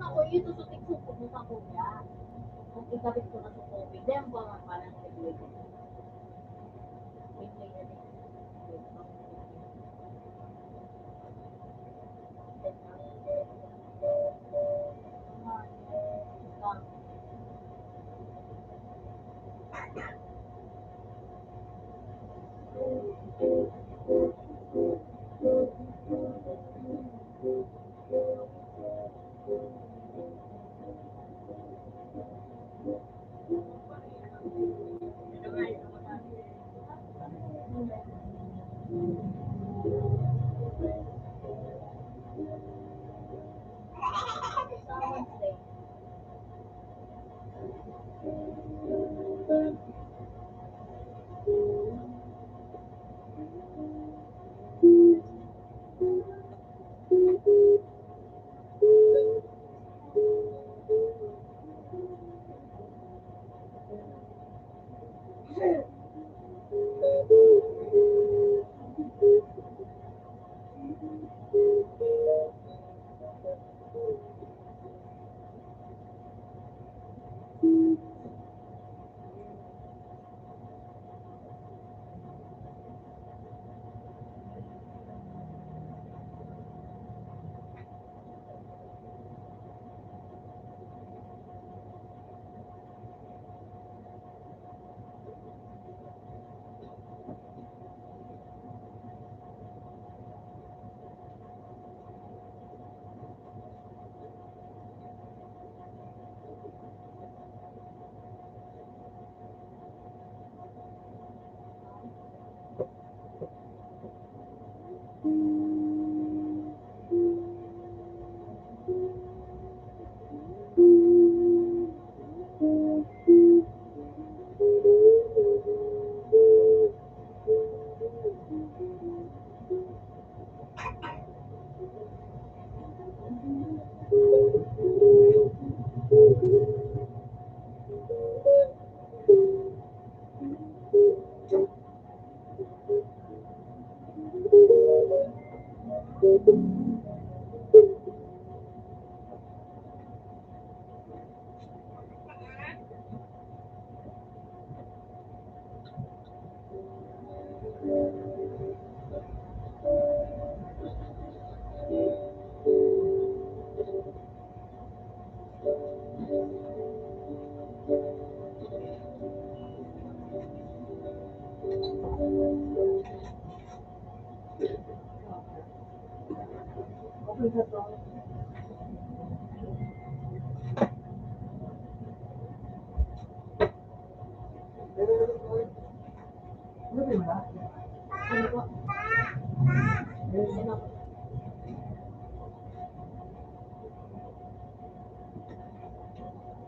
Ako, ito sa tikso ko, buka ko ya. Kung ikabit ko na sa tubig, then pa man pala ang tubig.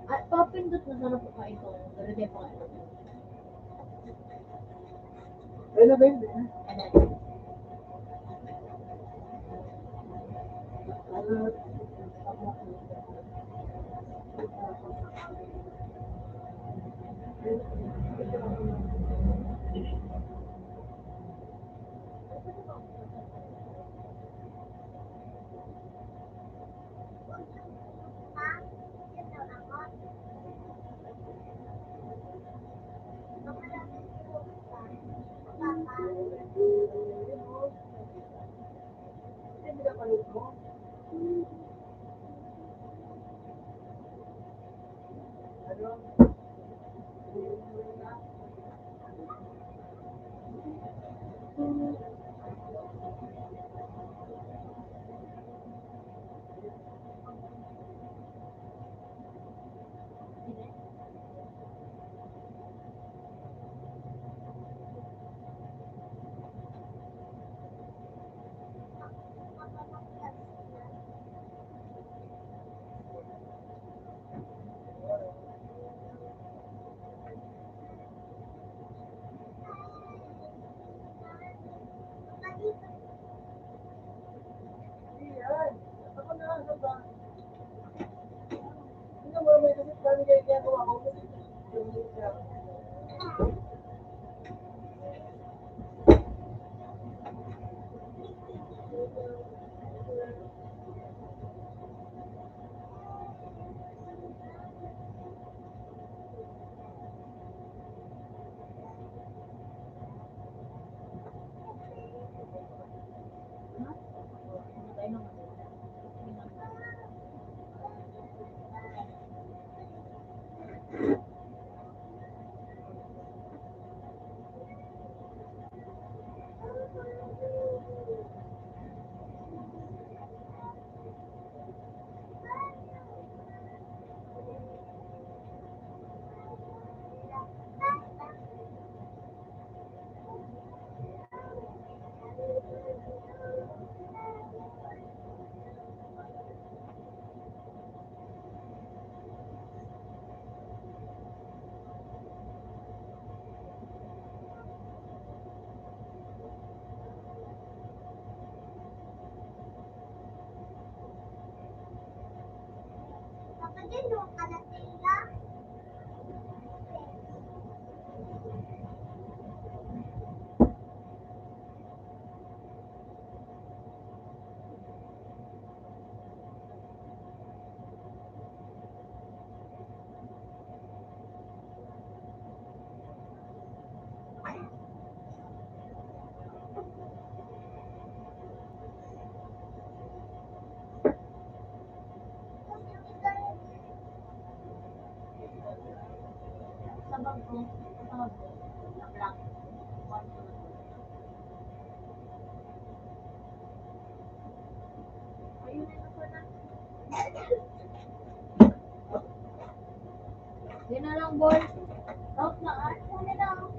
Ay, papindot na sana po kayo. Pero di pa kayo. Ano ba yun? Yun na lang, boy. Out na, out na nila.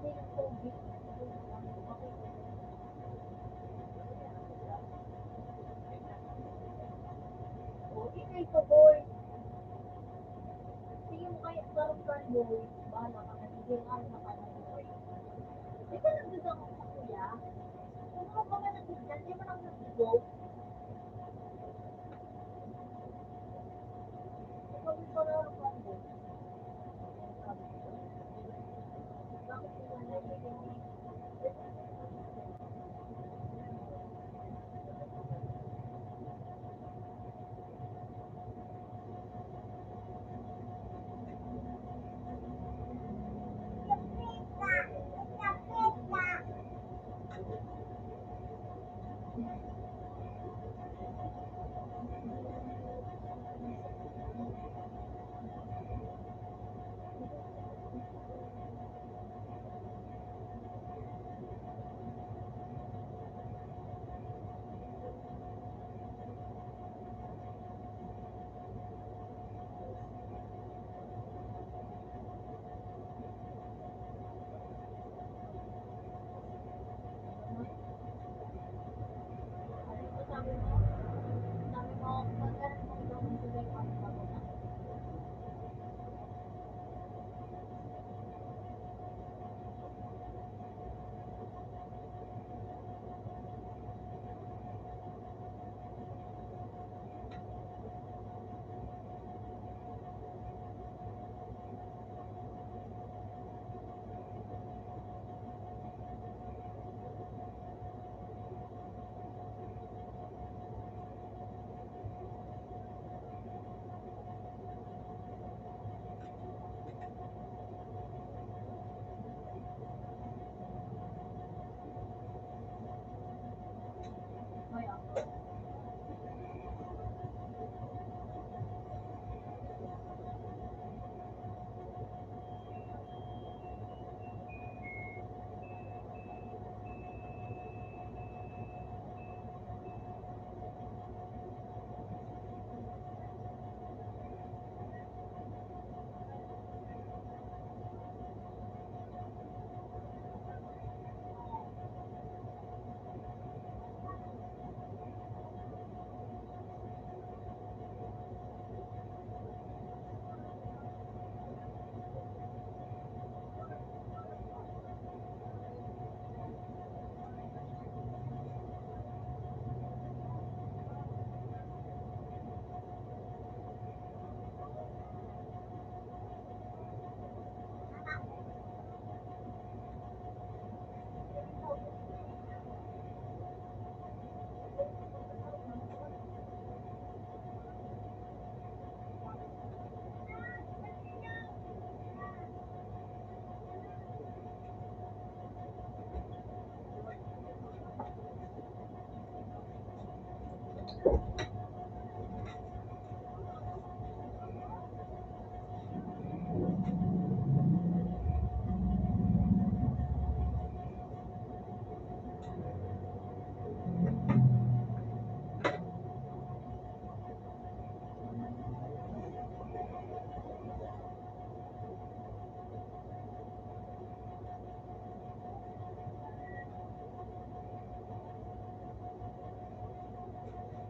O, ingay ka, boy. Sige mo kaya, parang kan, boy. Bahala ka na, sige, ano na ka na, boy. Di ba nagdadangog sa kuya? Kung ano ba ka nagdadangog, di ba nagdadangog?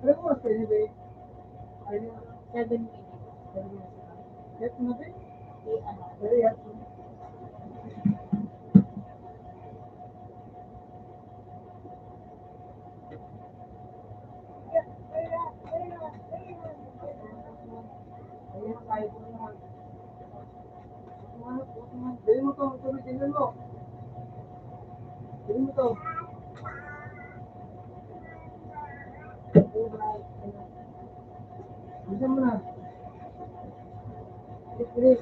Ano oras kayo, babe? Ayun. Seven minutes. Seven minutes na. Yes, natin? Di, ano. Very happy. Dali mo to, ito, tingnan mo. Dali mo to. Bilisan mo na. Bilis, bilis.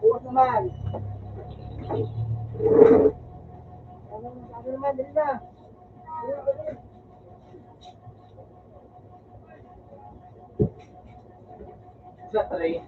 Bukas naman. Ano, sabi naman, dali na. Dali na, dali. Sa train.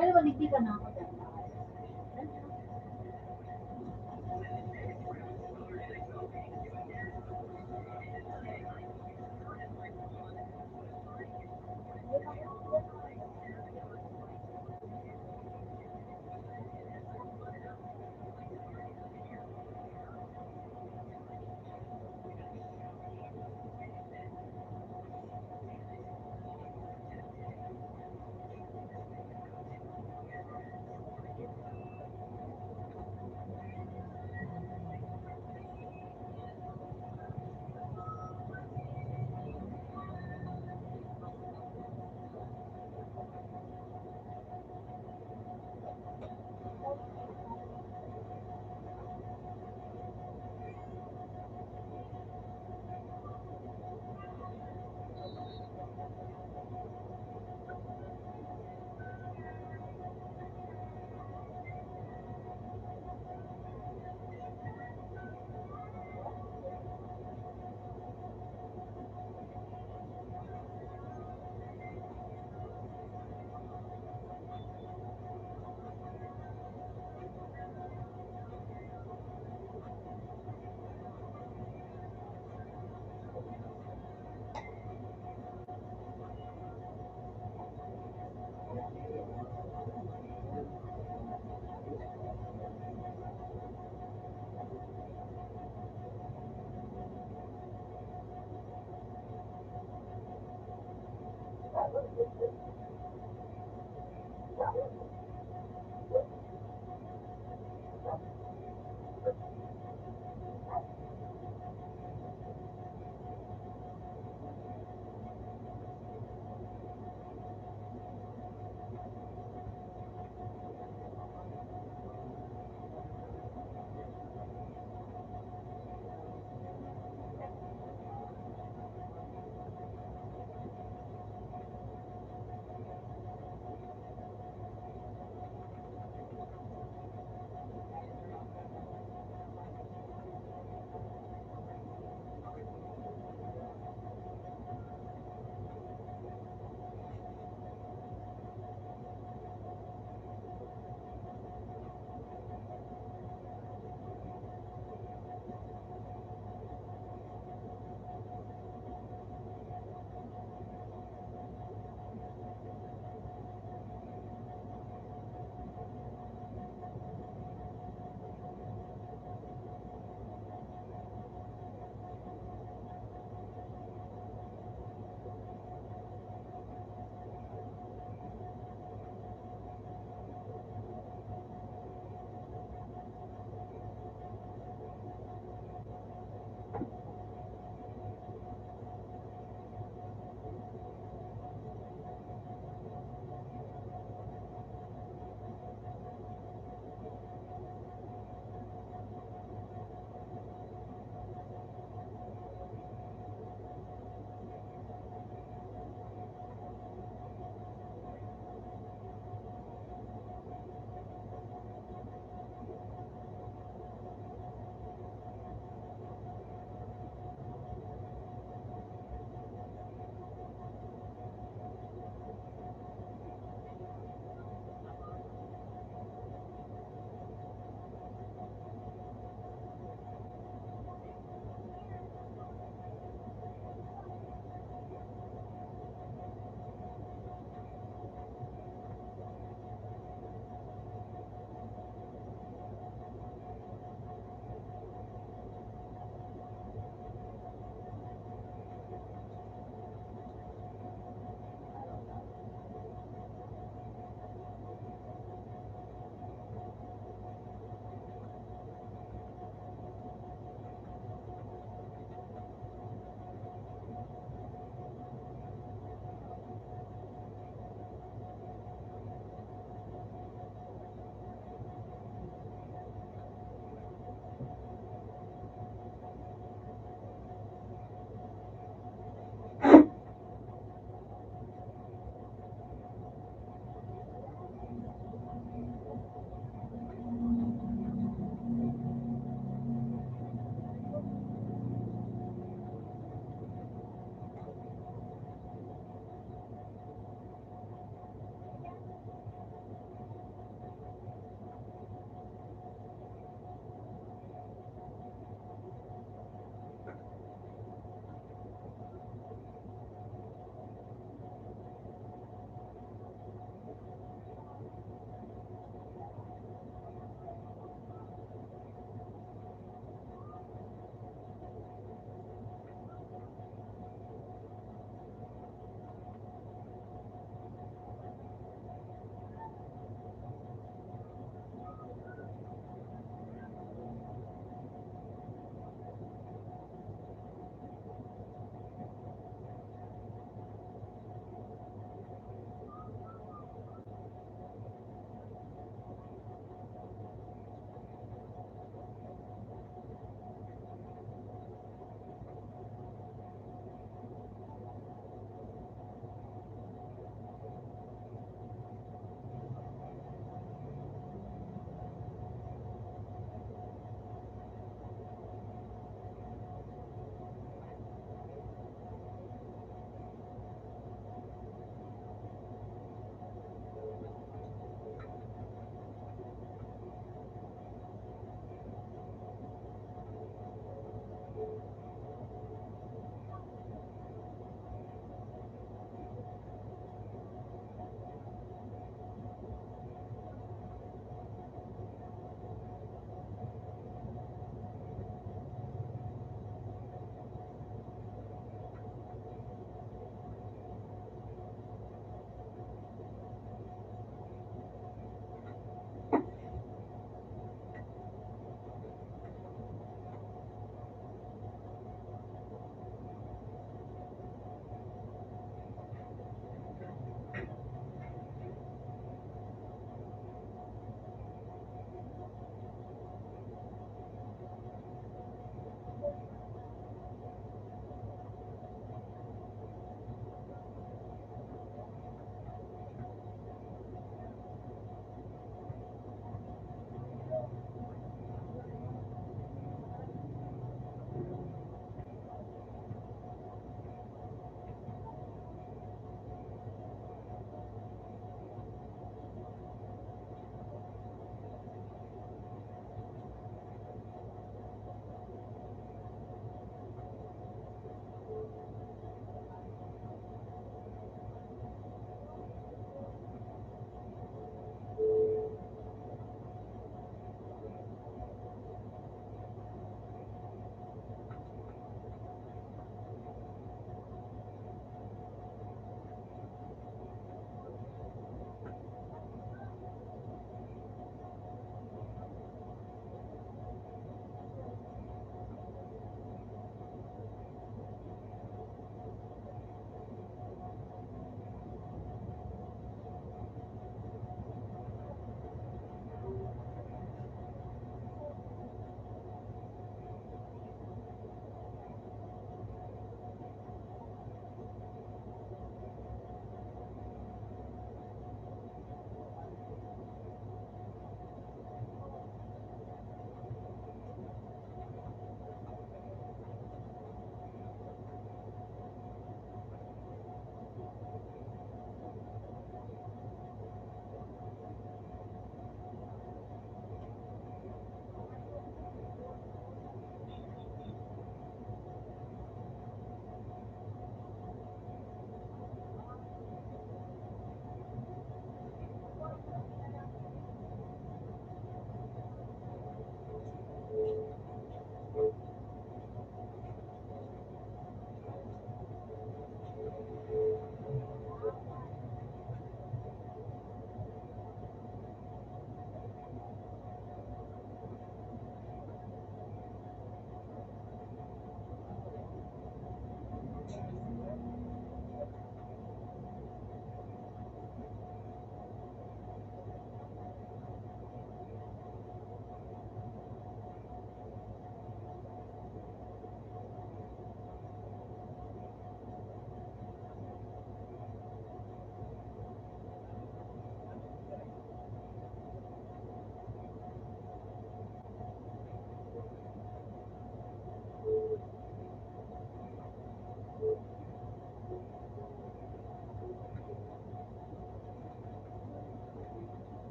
Pero maligdi ka na ako dyan.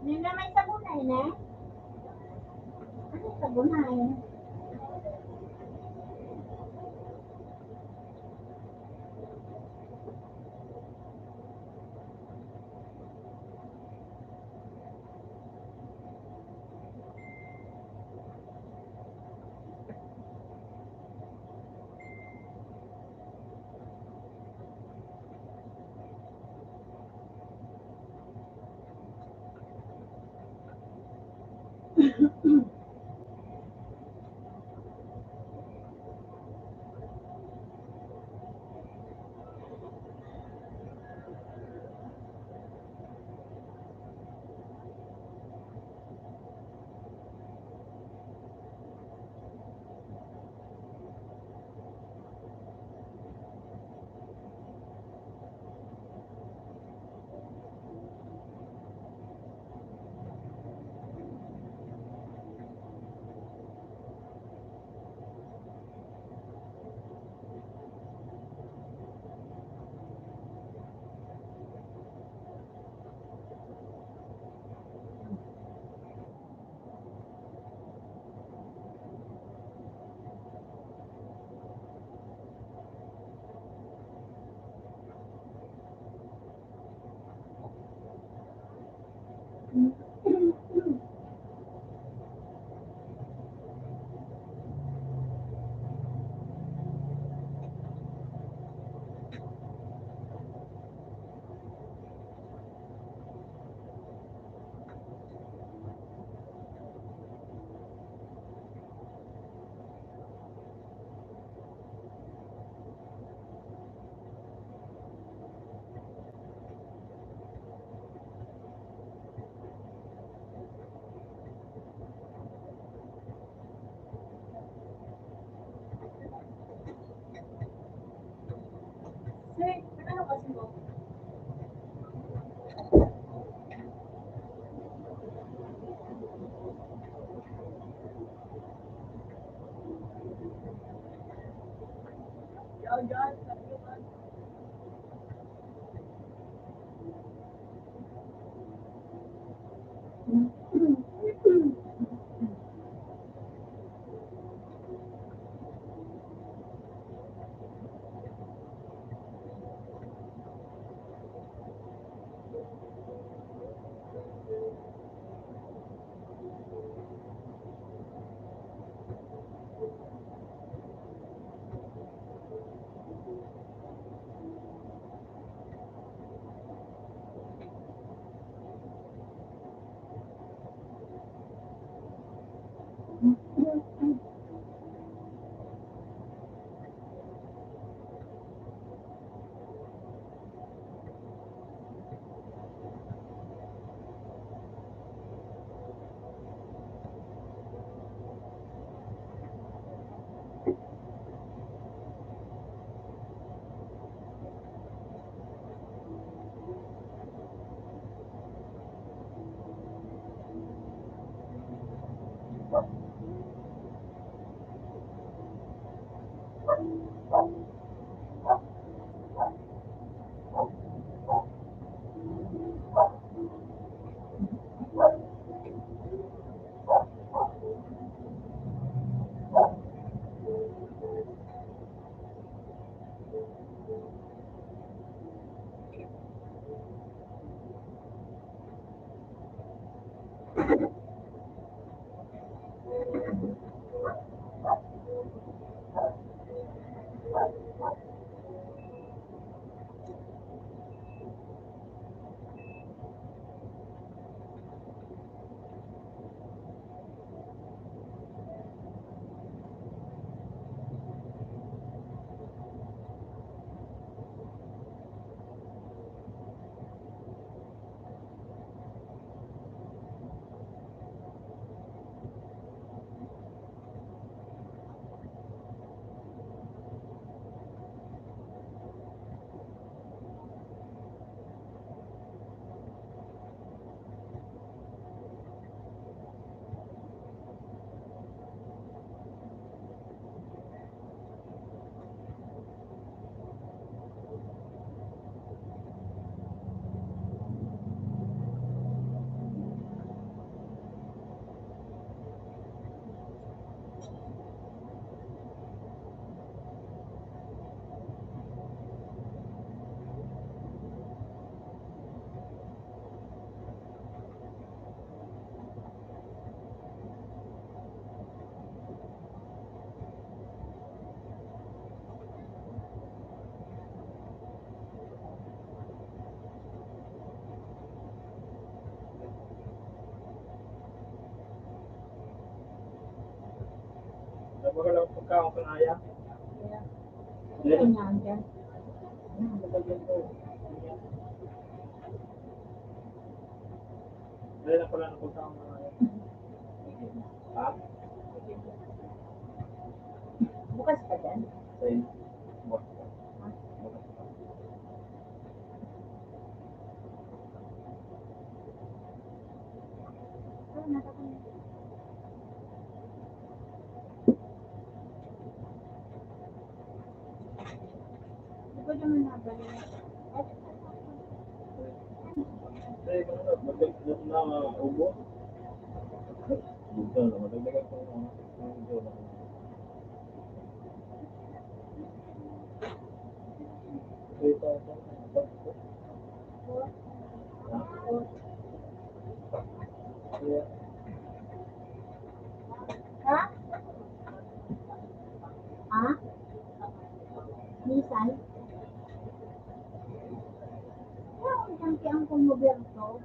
Nina, may sabunay na? Ano sabunay? Wala akong pagkaon sa naya. Kaya, kailangan yan. Dahil na pala ng pagkaon sa naya. Ha? Bukas pa dyan. Sa'yo. Ha? Ha? Minsan? Kaya ang isang tiyang kong gobyerno,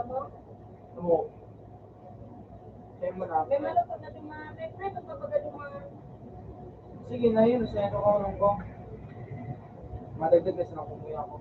Oo. Kaya mo na. May malapit na dumaan. May pre, pagbabaga dumaan. Sige na yun, sa ano ko, nung ko. Madagdag na sa kumuya ko.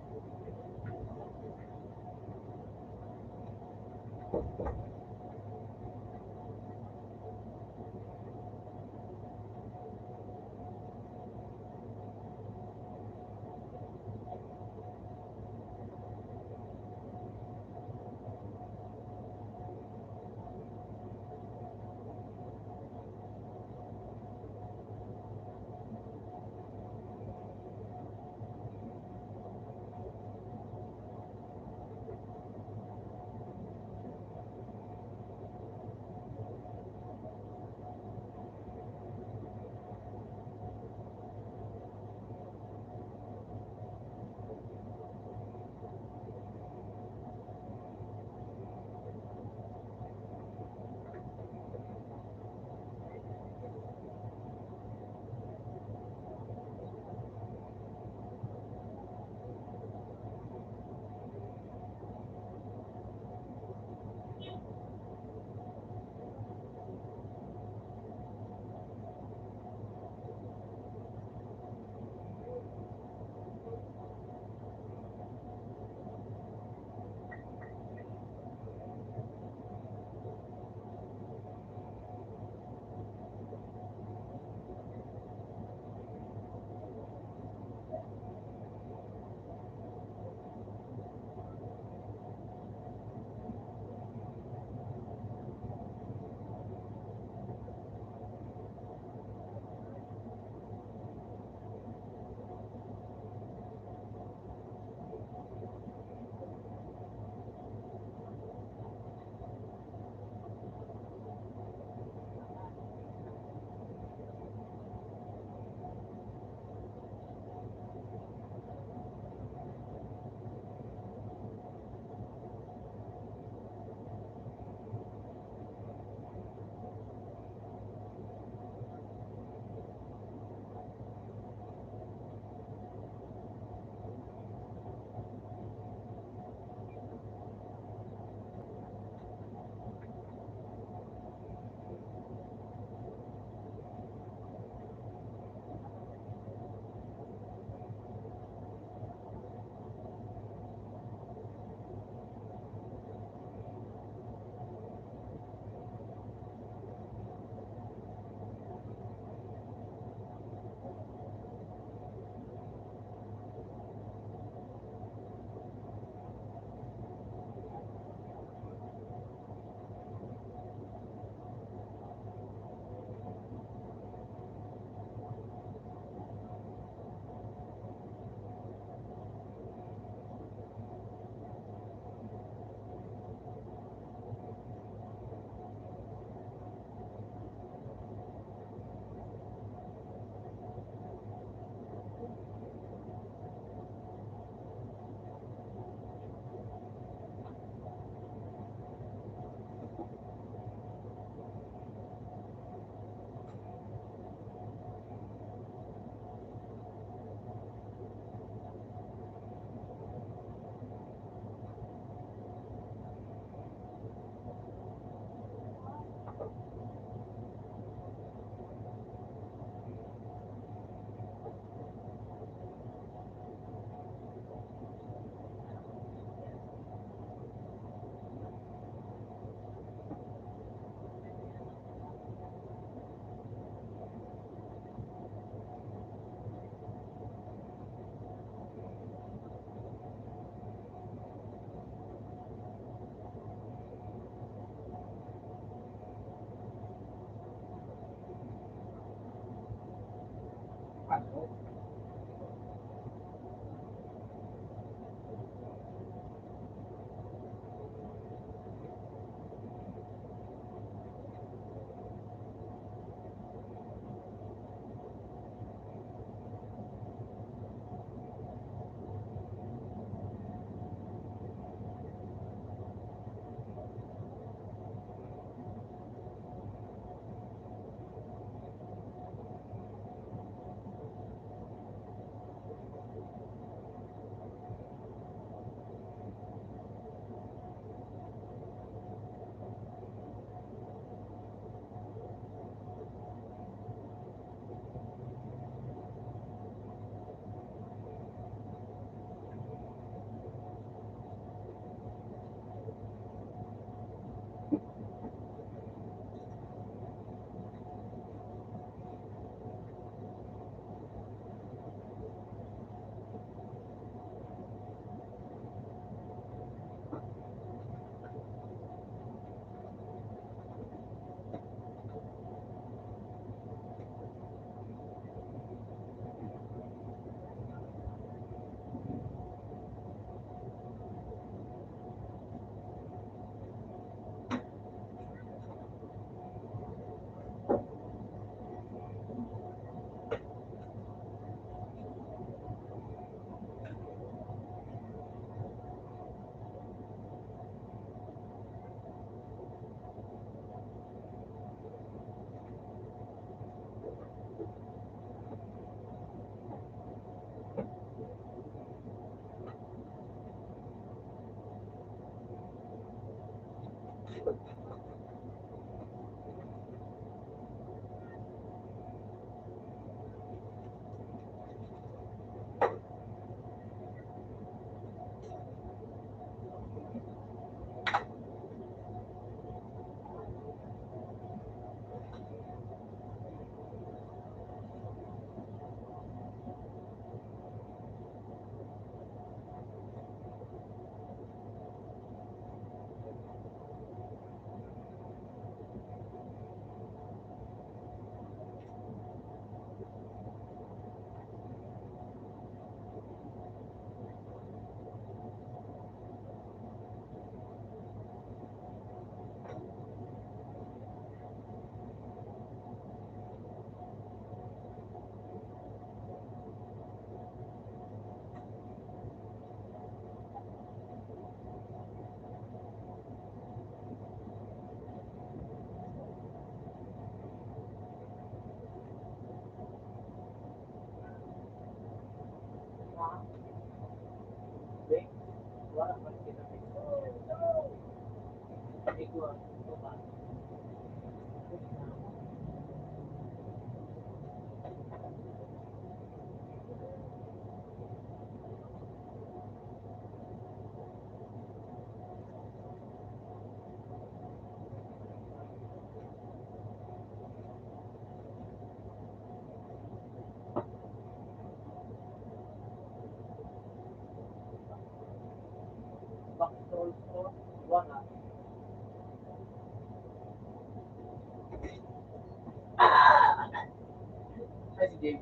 Ay, sige.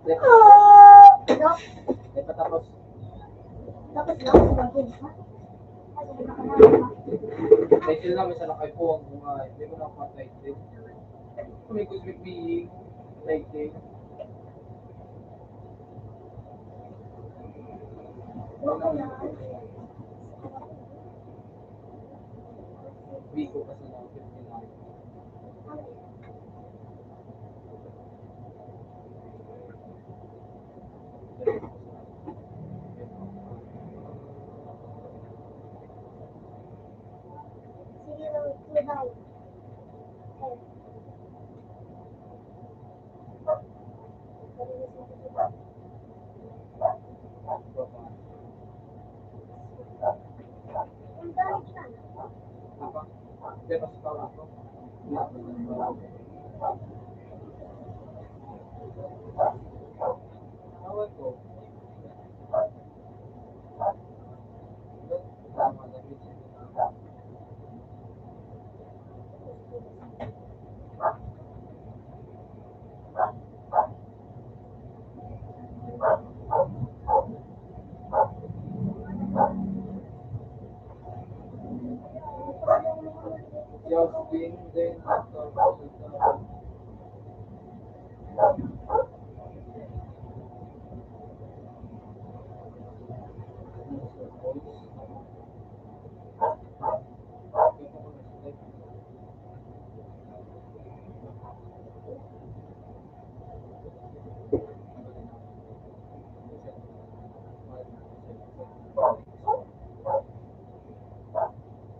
Ah, no. Ay, patapos. Tapos lang, sabahin, ha? Title namin sa lakay po, ang mga, hindi ko na pa-title. May cosmic being, title. Biko kasi ng fifty-nine.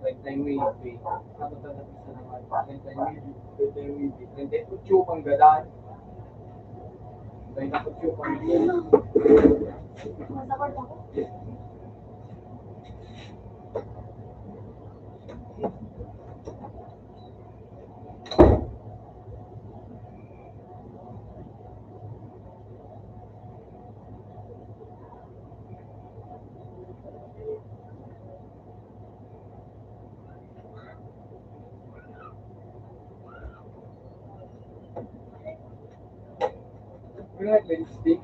Treinta y nueve. Ano talaga sa naman? Treinta y nueve. Treinta y nueve. Treinta y ocho pang gadan. Treinta y ocho pang gadan. Wala, lipstick.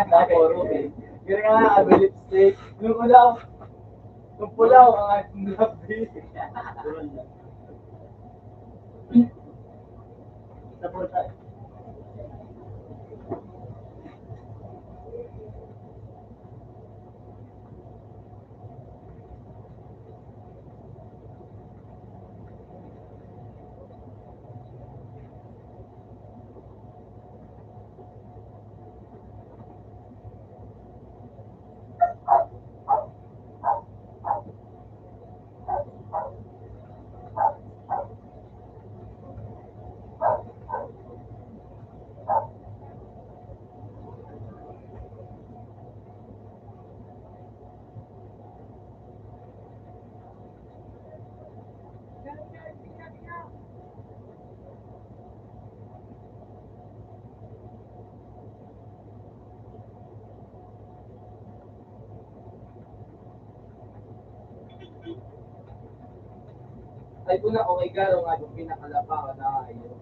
Napuro eh. Yun nga, ano, lipstick. Yung pulaw. Yung pulaw, ang ating labi. Napuro tayo. Ay, kuna, okay, garo nga yung pinakalapao na ayo.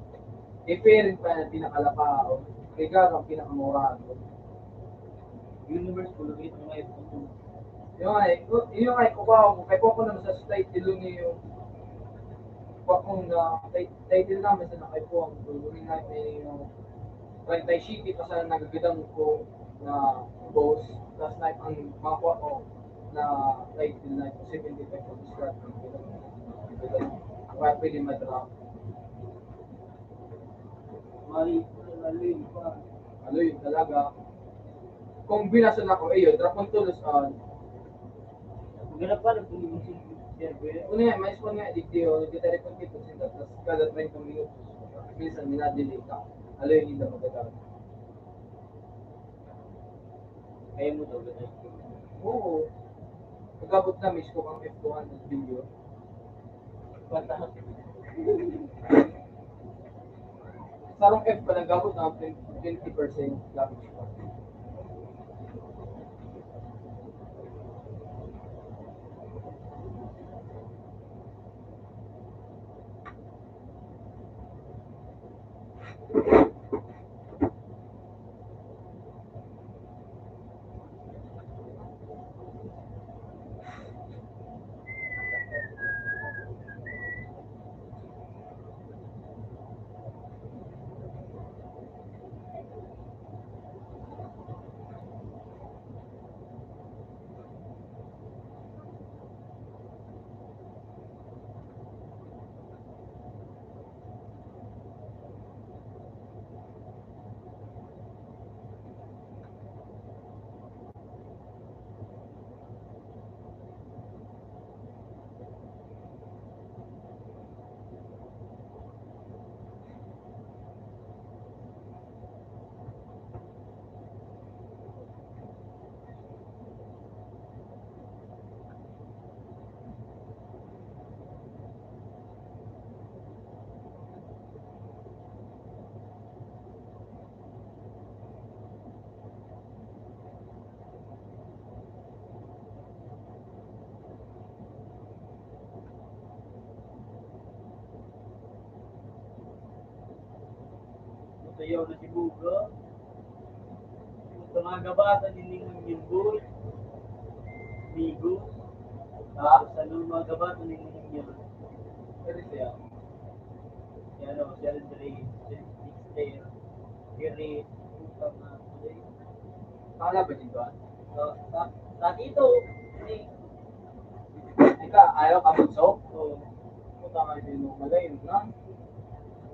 Ipirin pa na pinakalapao, kay garo ang pinakamura. Universe ko, lagi ng mga ito. Yung ay, yung ay, kukuha ko, kay po ako naman sa slide, tilo niyo yung, kuha ko na, kay, title namin sa nakay po, ang gagawin natin yung treinta y siete pa sa nagagandang ko na boss, tapos na ang mga kuha ko na title na seventy-five ang slot, ang gagawin. Ang kaya pwede ma-drop. Mali, mali pa. Ano yun talaga? Kung binasa na ko, ayun, drop ang tulos on. Maghanap pa, nagpulimusin, sir, kuya. Ano yan, mais pa nga, digdi, o, digdi tayo kung tipos, tapos kada treinta minutos, minsan, minadelay ka. Ano yun, hindi magagawa. Kaya mo to, ganun. Oo. Nagabot na, miss ko kang F two hundred billion. Sarong F pa lang, gabot na twenty percent damage pa. Sayaw na si Buga. Sa mga gabata ni Ninong Yun Boy. Migo. Tapos ano, mga gabata ni Ninong Yun. Pero siya. Si ano, si Andre, si Dexter, si Ray, puta na, Andre. Kala ba dito, ah? Sa, sa, sa dito, hindi. Ika, ayaw ka magsok? Oo. Puta nga, hindi mo malayo, no?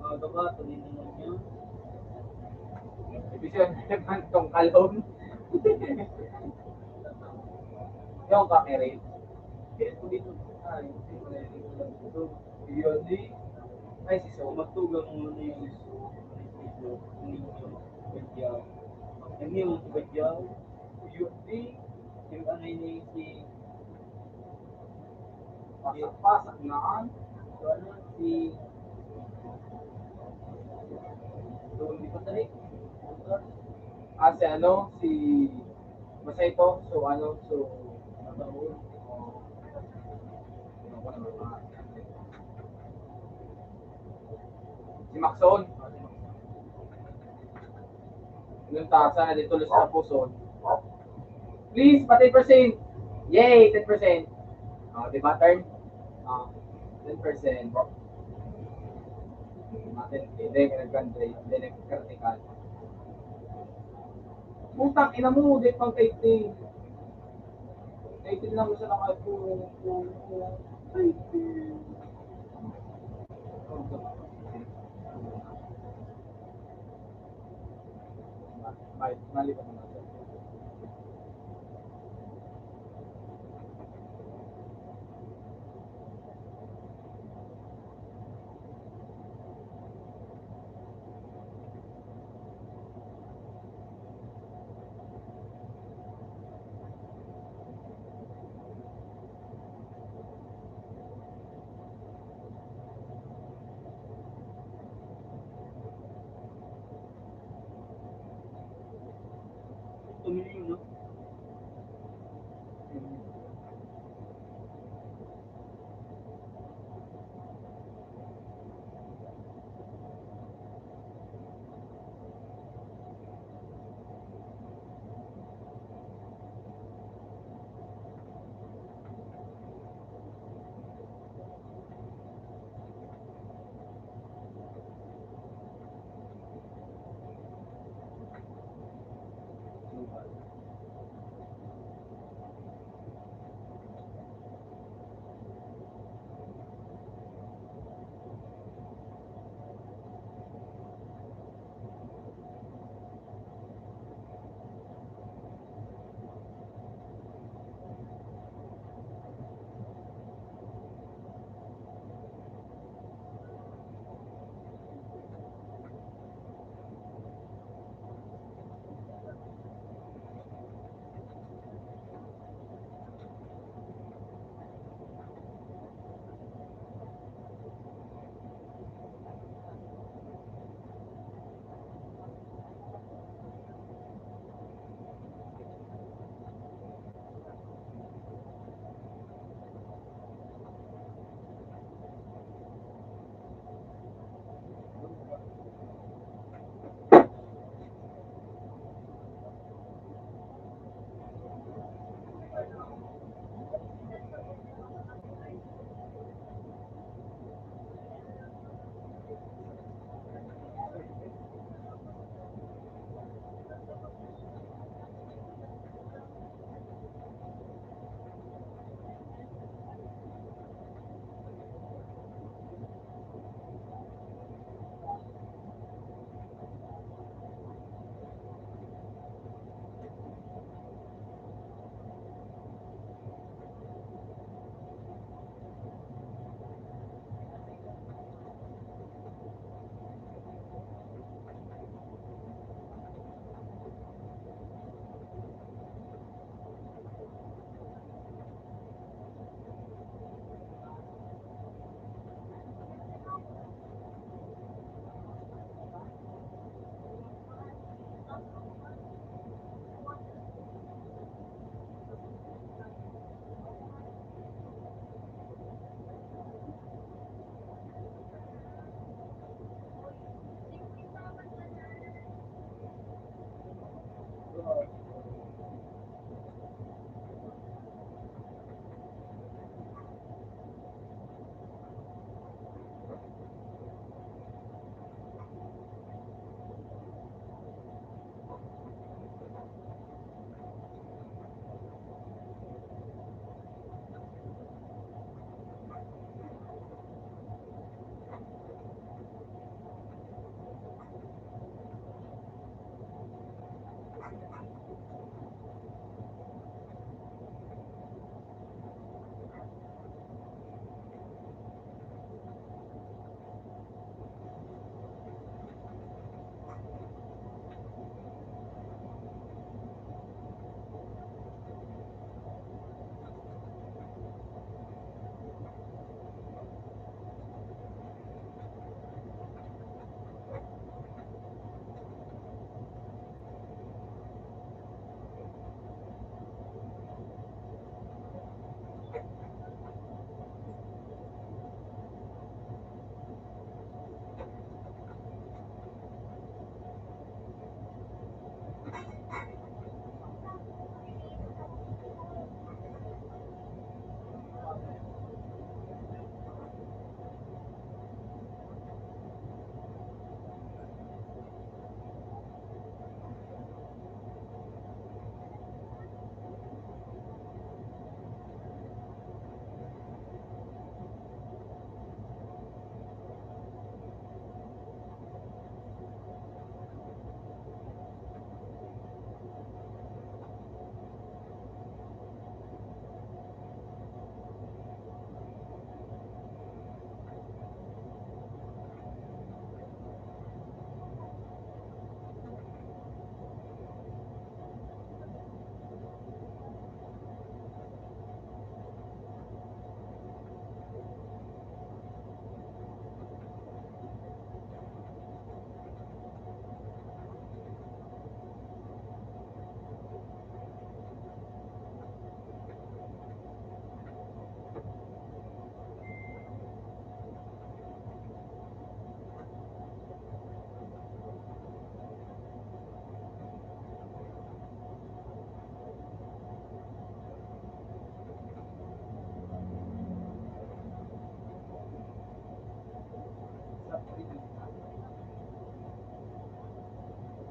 Mga gaba, tuloy naman yun. Ibig sabihin, tong kalon. Yung kakirit. Kirit ko dito. Ay, hindi mo na yun. Yun, di. Ay, si So. Magtugang mo na yung ninyo, ninyo, badyaw. Ninyo, badyaw. Yun, di. Yung ano yun, si Pasak-pasak na. So, ano, si, so, hindi pa tarik. Ah, si ano, si, basta ito, so, ano, so, ano, oh, ano ko naman, mga, si Maxon. Yung taas na dito, Los Tapuson. Please, pa ten percent. Yay, ten percent. Oh, di ba, turn? Oh, ten percent. Natin, okay. Then, nag-grande, then, nag-critical. Putang ina mo, di pang eighteen. Eighteen lang siya naka-, ay, May, mali pa naman, sir. Tumili yun, no?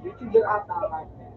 YouTuber ata, partner.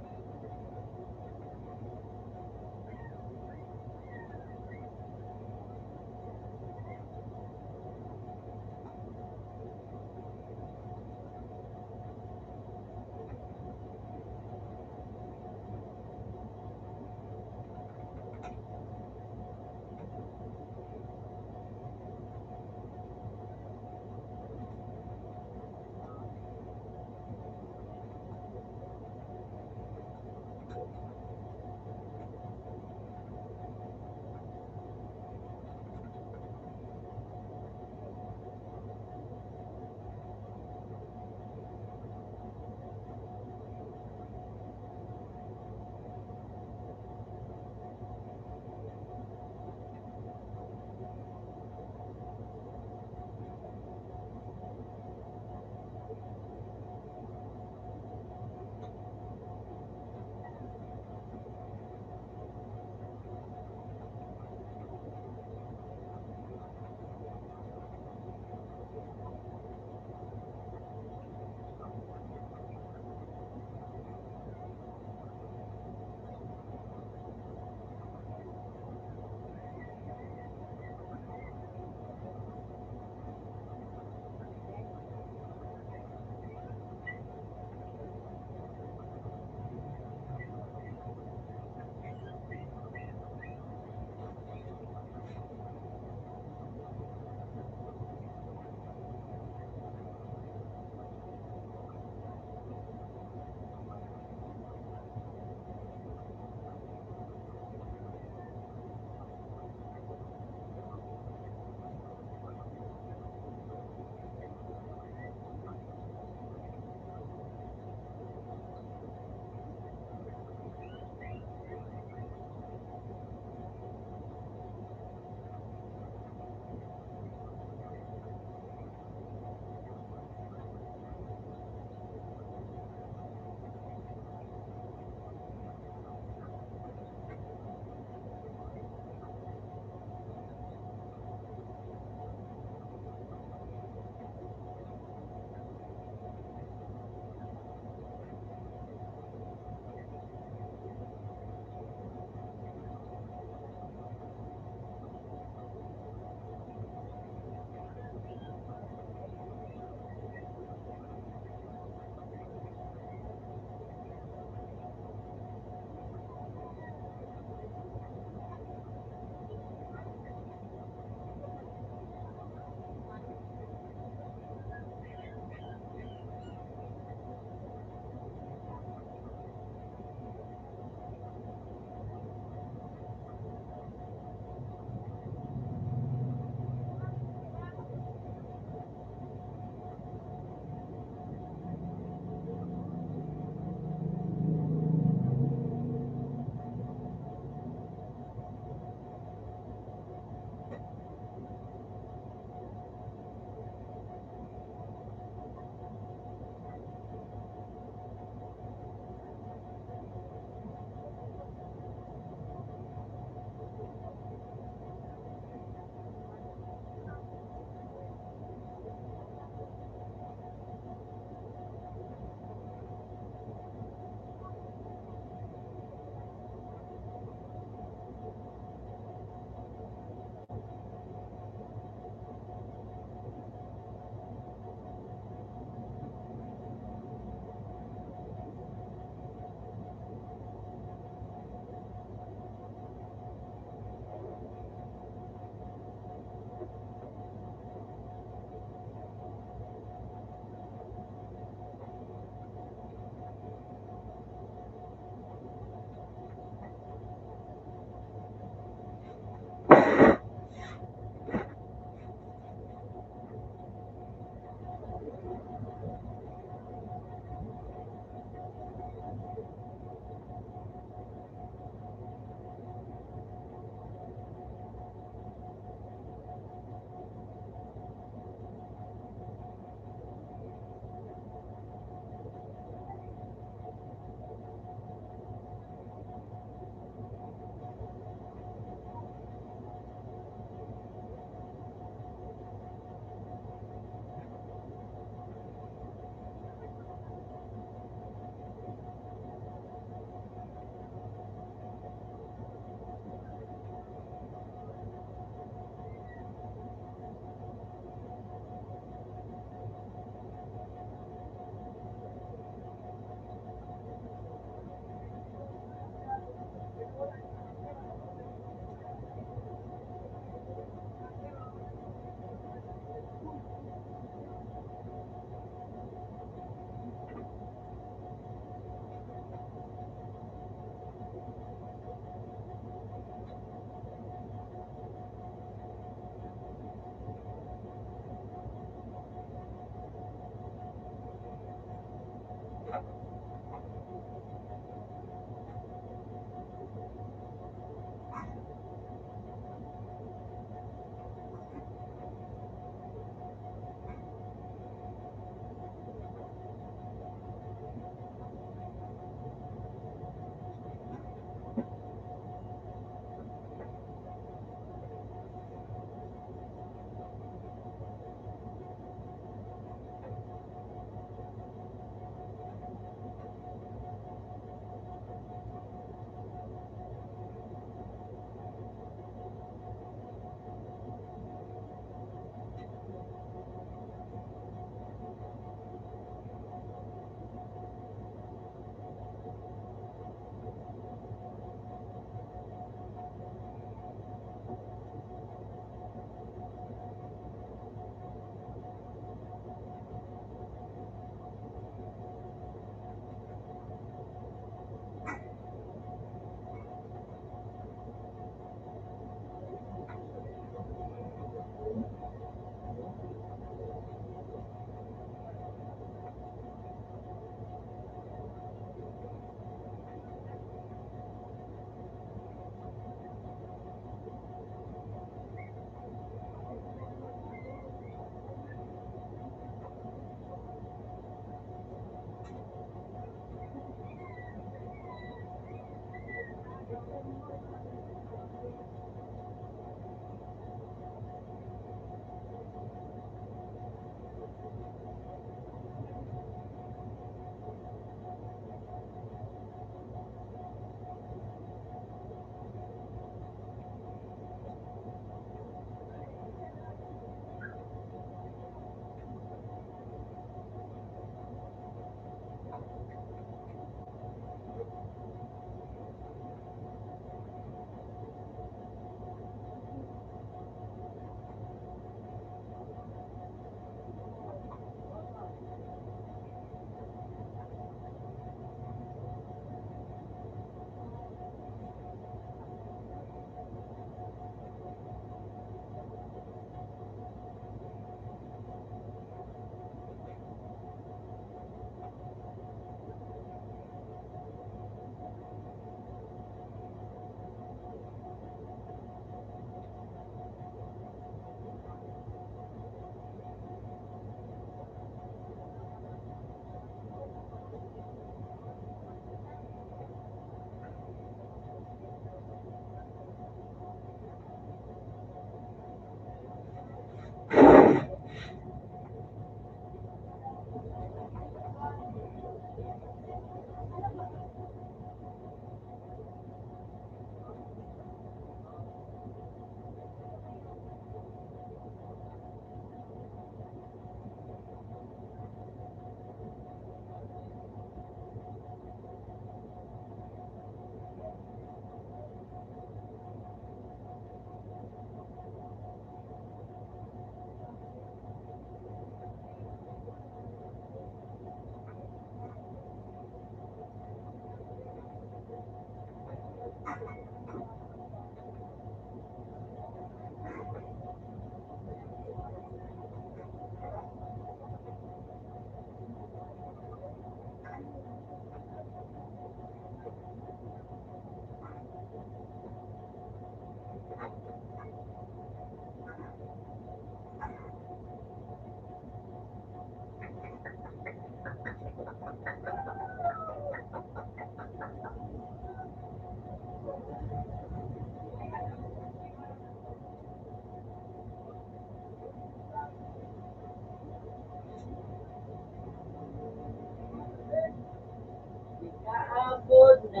Boy,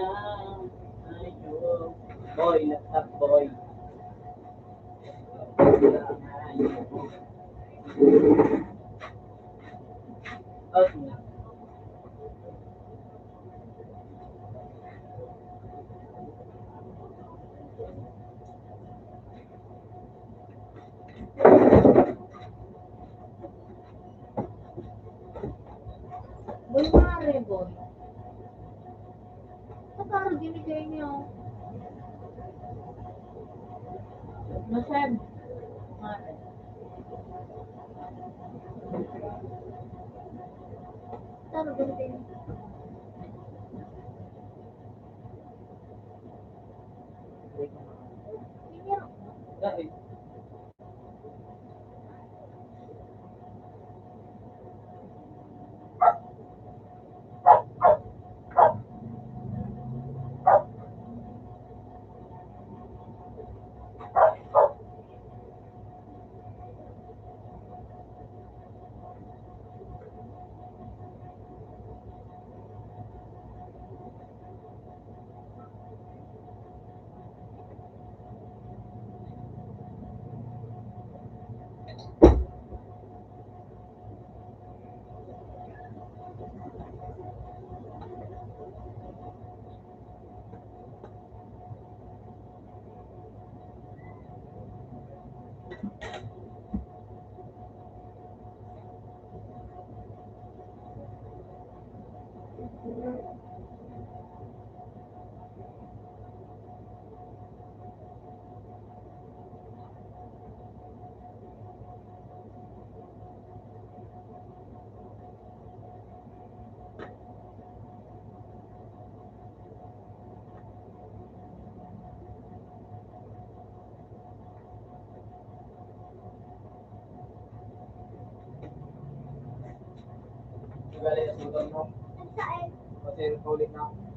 laptop boy. Boy, mare, boy. Sa karo, ginigay niyo. Masad. Mare. Sa karo, ginigay niyo. Bale, nasutan mo. Kasi ulit na.